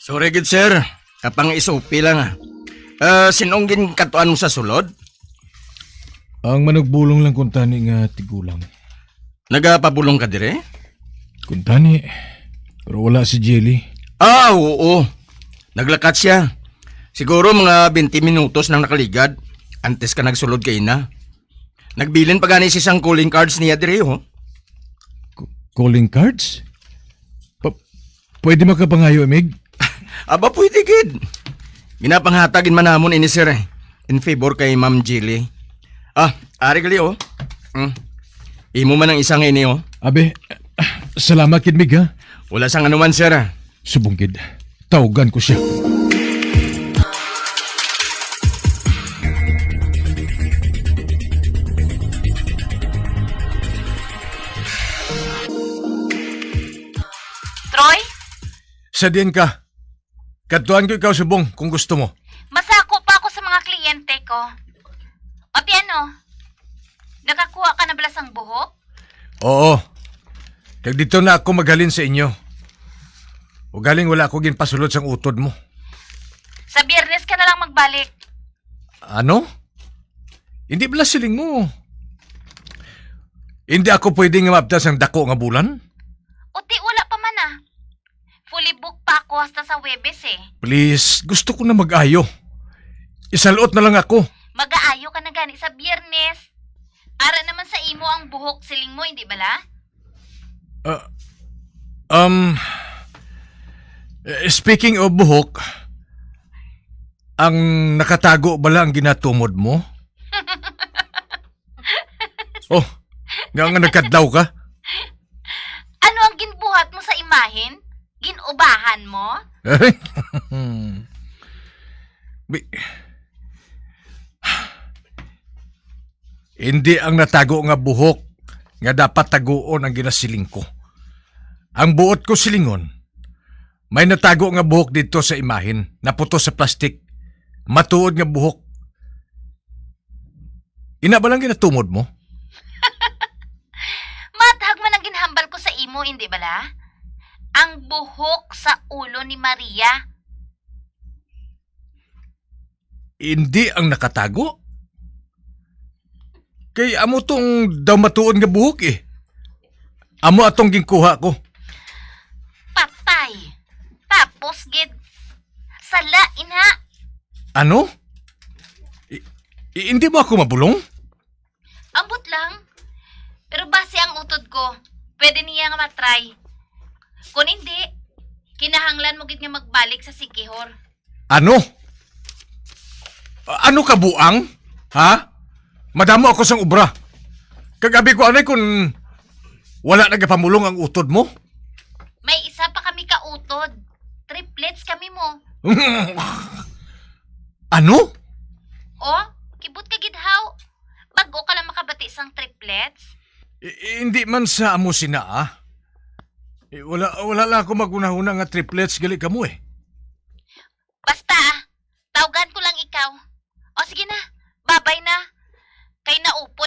Sorry gid, sir. Kapang S O P lang, ah. Ah, sinong ginkatuan mo sa sulod? Ang manugbulong lang kuntani nga tigulang. Nagapabulong ka dire? Kuntani, pero wala si Jelly. Ah, oo. Naglakat siya. Siguro mga twenty minutos nang nakaligad antes ka nagsulod kay ina. Nagbilin pa gani siya sang calling cards niya diri, oh. K-, calling cards? Pa-, pwede makapangayo, Mig? Aba, pwede gid. Ginapanghatag gid man namon ini, sir, eh, in favor kay Ma'am Jilly. Ah, ari gali, oh. Hmm. Imo man ang isa nga ini, oh. Abi, salamat gid, Mig, ha? Wala sang anuman, sir, ah. Subong gid. Tawgan ko siya. Troy? Sa diin ka? Kadtuan ko ikaw subong kung gusto mo. Masako pa ako sa mga kliyente ko. Papiano? Nakakuha ka na bala sang buhok? Oo. Kag dito na ako maghalin sa inyo. Ugaling wala ako ginpasulod sang utod mo. Sa Biyernes ka na lang magbalik. Ano? Hindi bala siling mo. Hindi ako pwede nga maabtan sang dako nga bulan? Uti, wala pa man, ah. Fully booked pa ako hasta sa Huwebes, eh. Please, gusto ko na mag-ayo. Isalot na lang ako. Mag-aayo ka na gani sa Biyernes. Ara naman sa imo ang buhok, siling mo, hindi bala? Ah, um, eh, speaking of buhok, ang nakatago bala ang ginatumod mo? Oh, nga nga nagkadlaw ka? Ano ang ginbuhat mo sa imahen? Gin-ubahan mo? Bi-, hindi ang natago nga buhok nga dapat taguon ang ginasiling ko. Ang buot ko silingon, May natago nga buhok didto sa imahin, naputos sa plastik. Matuod nga buhok. Ina ba lang ginatumod mo? Mathag man ang ginhambal ko sa imo, hindi bala? Ang buhok sa ulo ni Maria. Hindi ang nakatago? Kay amo tong daw matuod nga buhok eh. Amo atong ginkuha ko. Patay. Tapos gid. Sala, ina. Ano? I- i- hindi mo ako mabulong? Ambot lang. Pero base ang utod ko, pwede niya nga matry. Kung hindi, kinahanglan mo gid nga magbalik sa Siquijor. Ano? A- ano ka, buang? Ha? Madamo ako sang obra. Kagabi ko anay kung wala nagapamulong ang utod mo. May isa pa kami ka utod. Triplets kami mo. Ano? O, kibot ka gid haw. Bago ka lang makabati sang triplets. I- hindi man sa amo sina ah. Eh, wala, wala lang ako magunahuna nga triplets gali kamo eh. Basta, ah, tawgan ko lang ikaw. O sige na, babay na. Kay naupod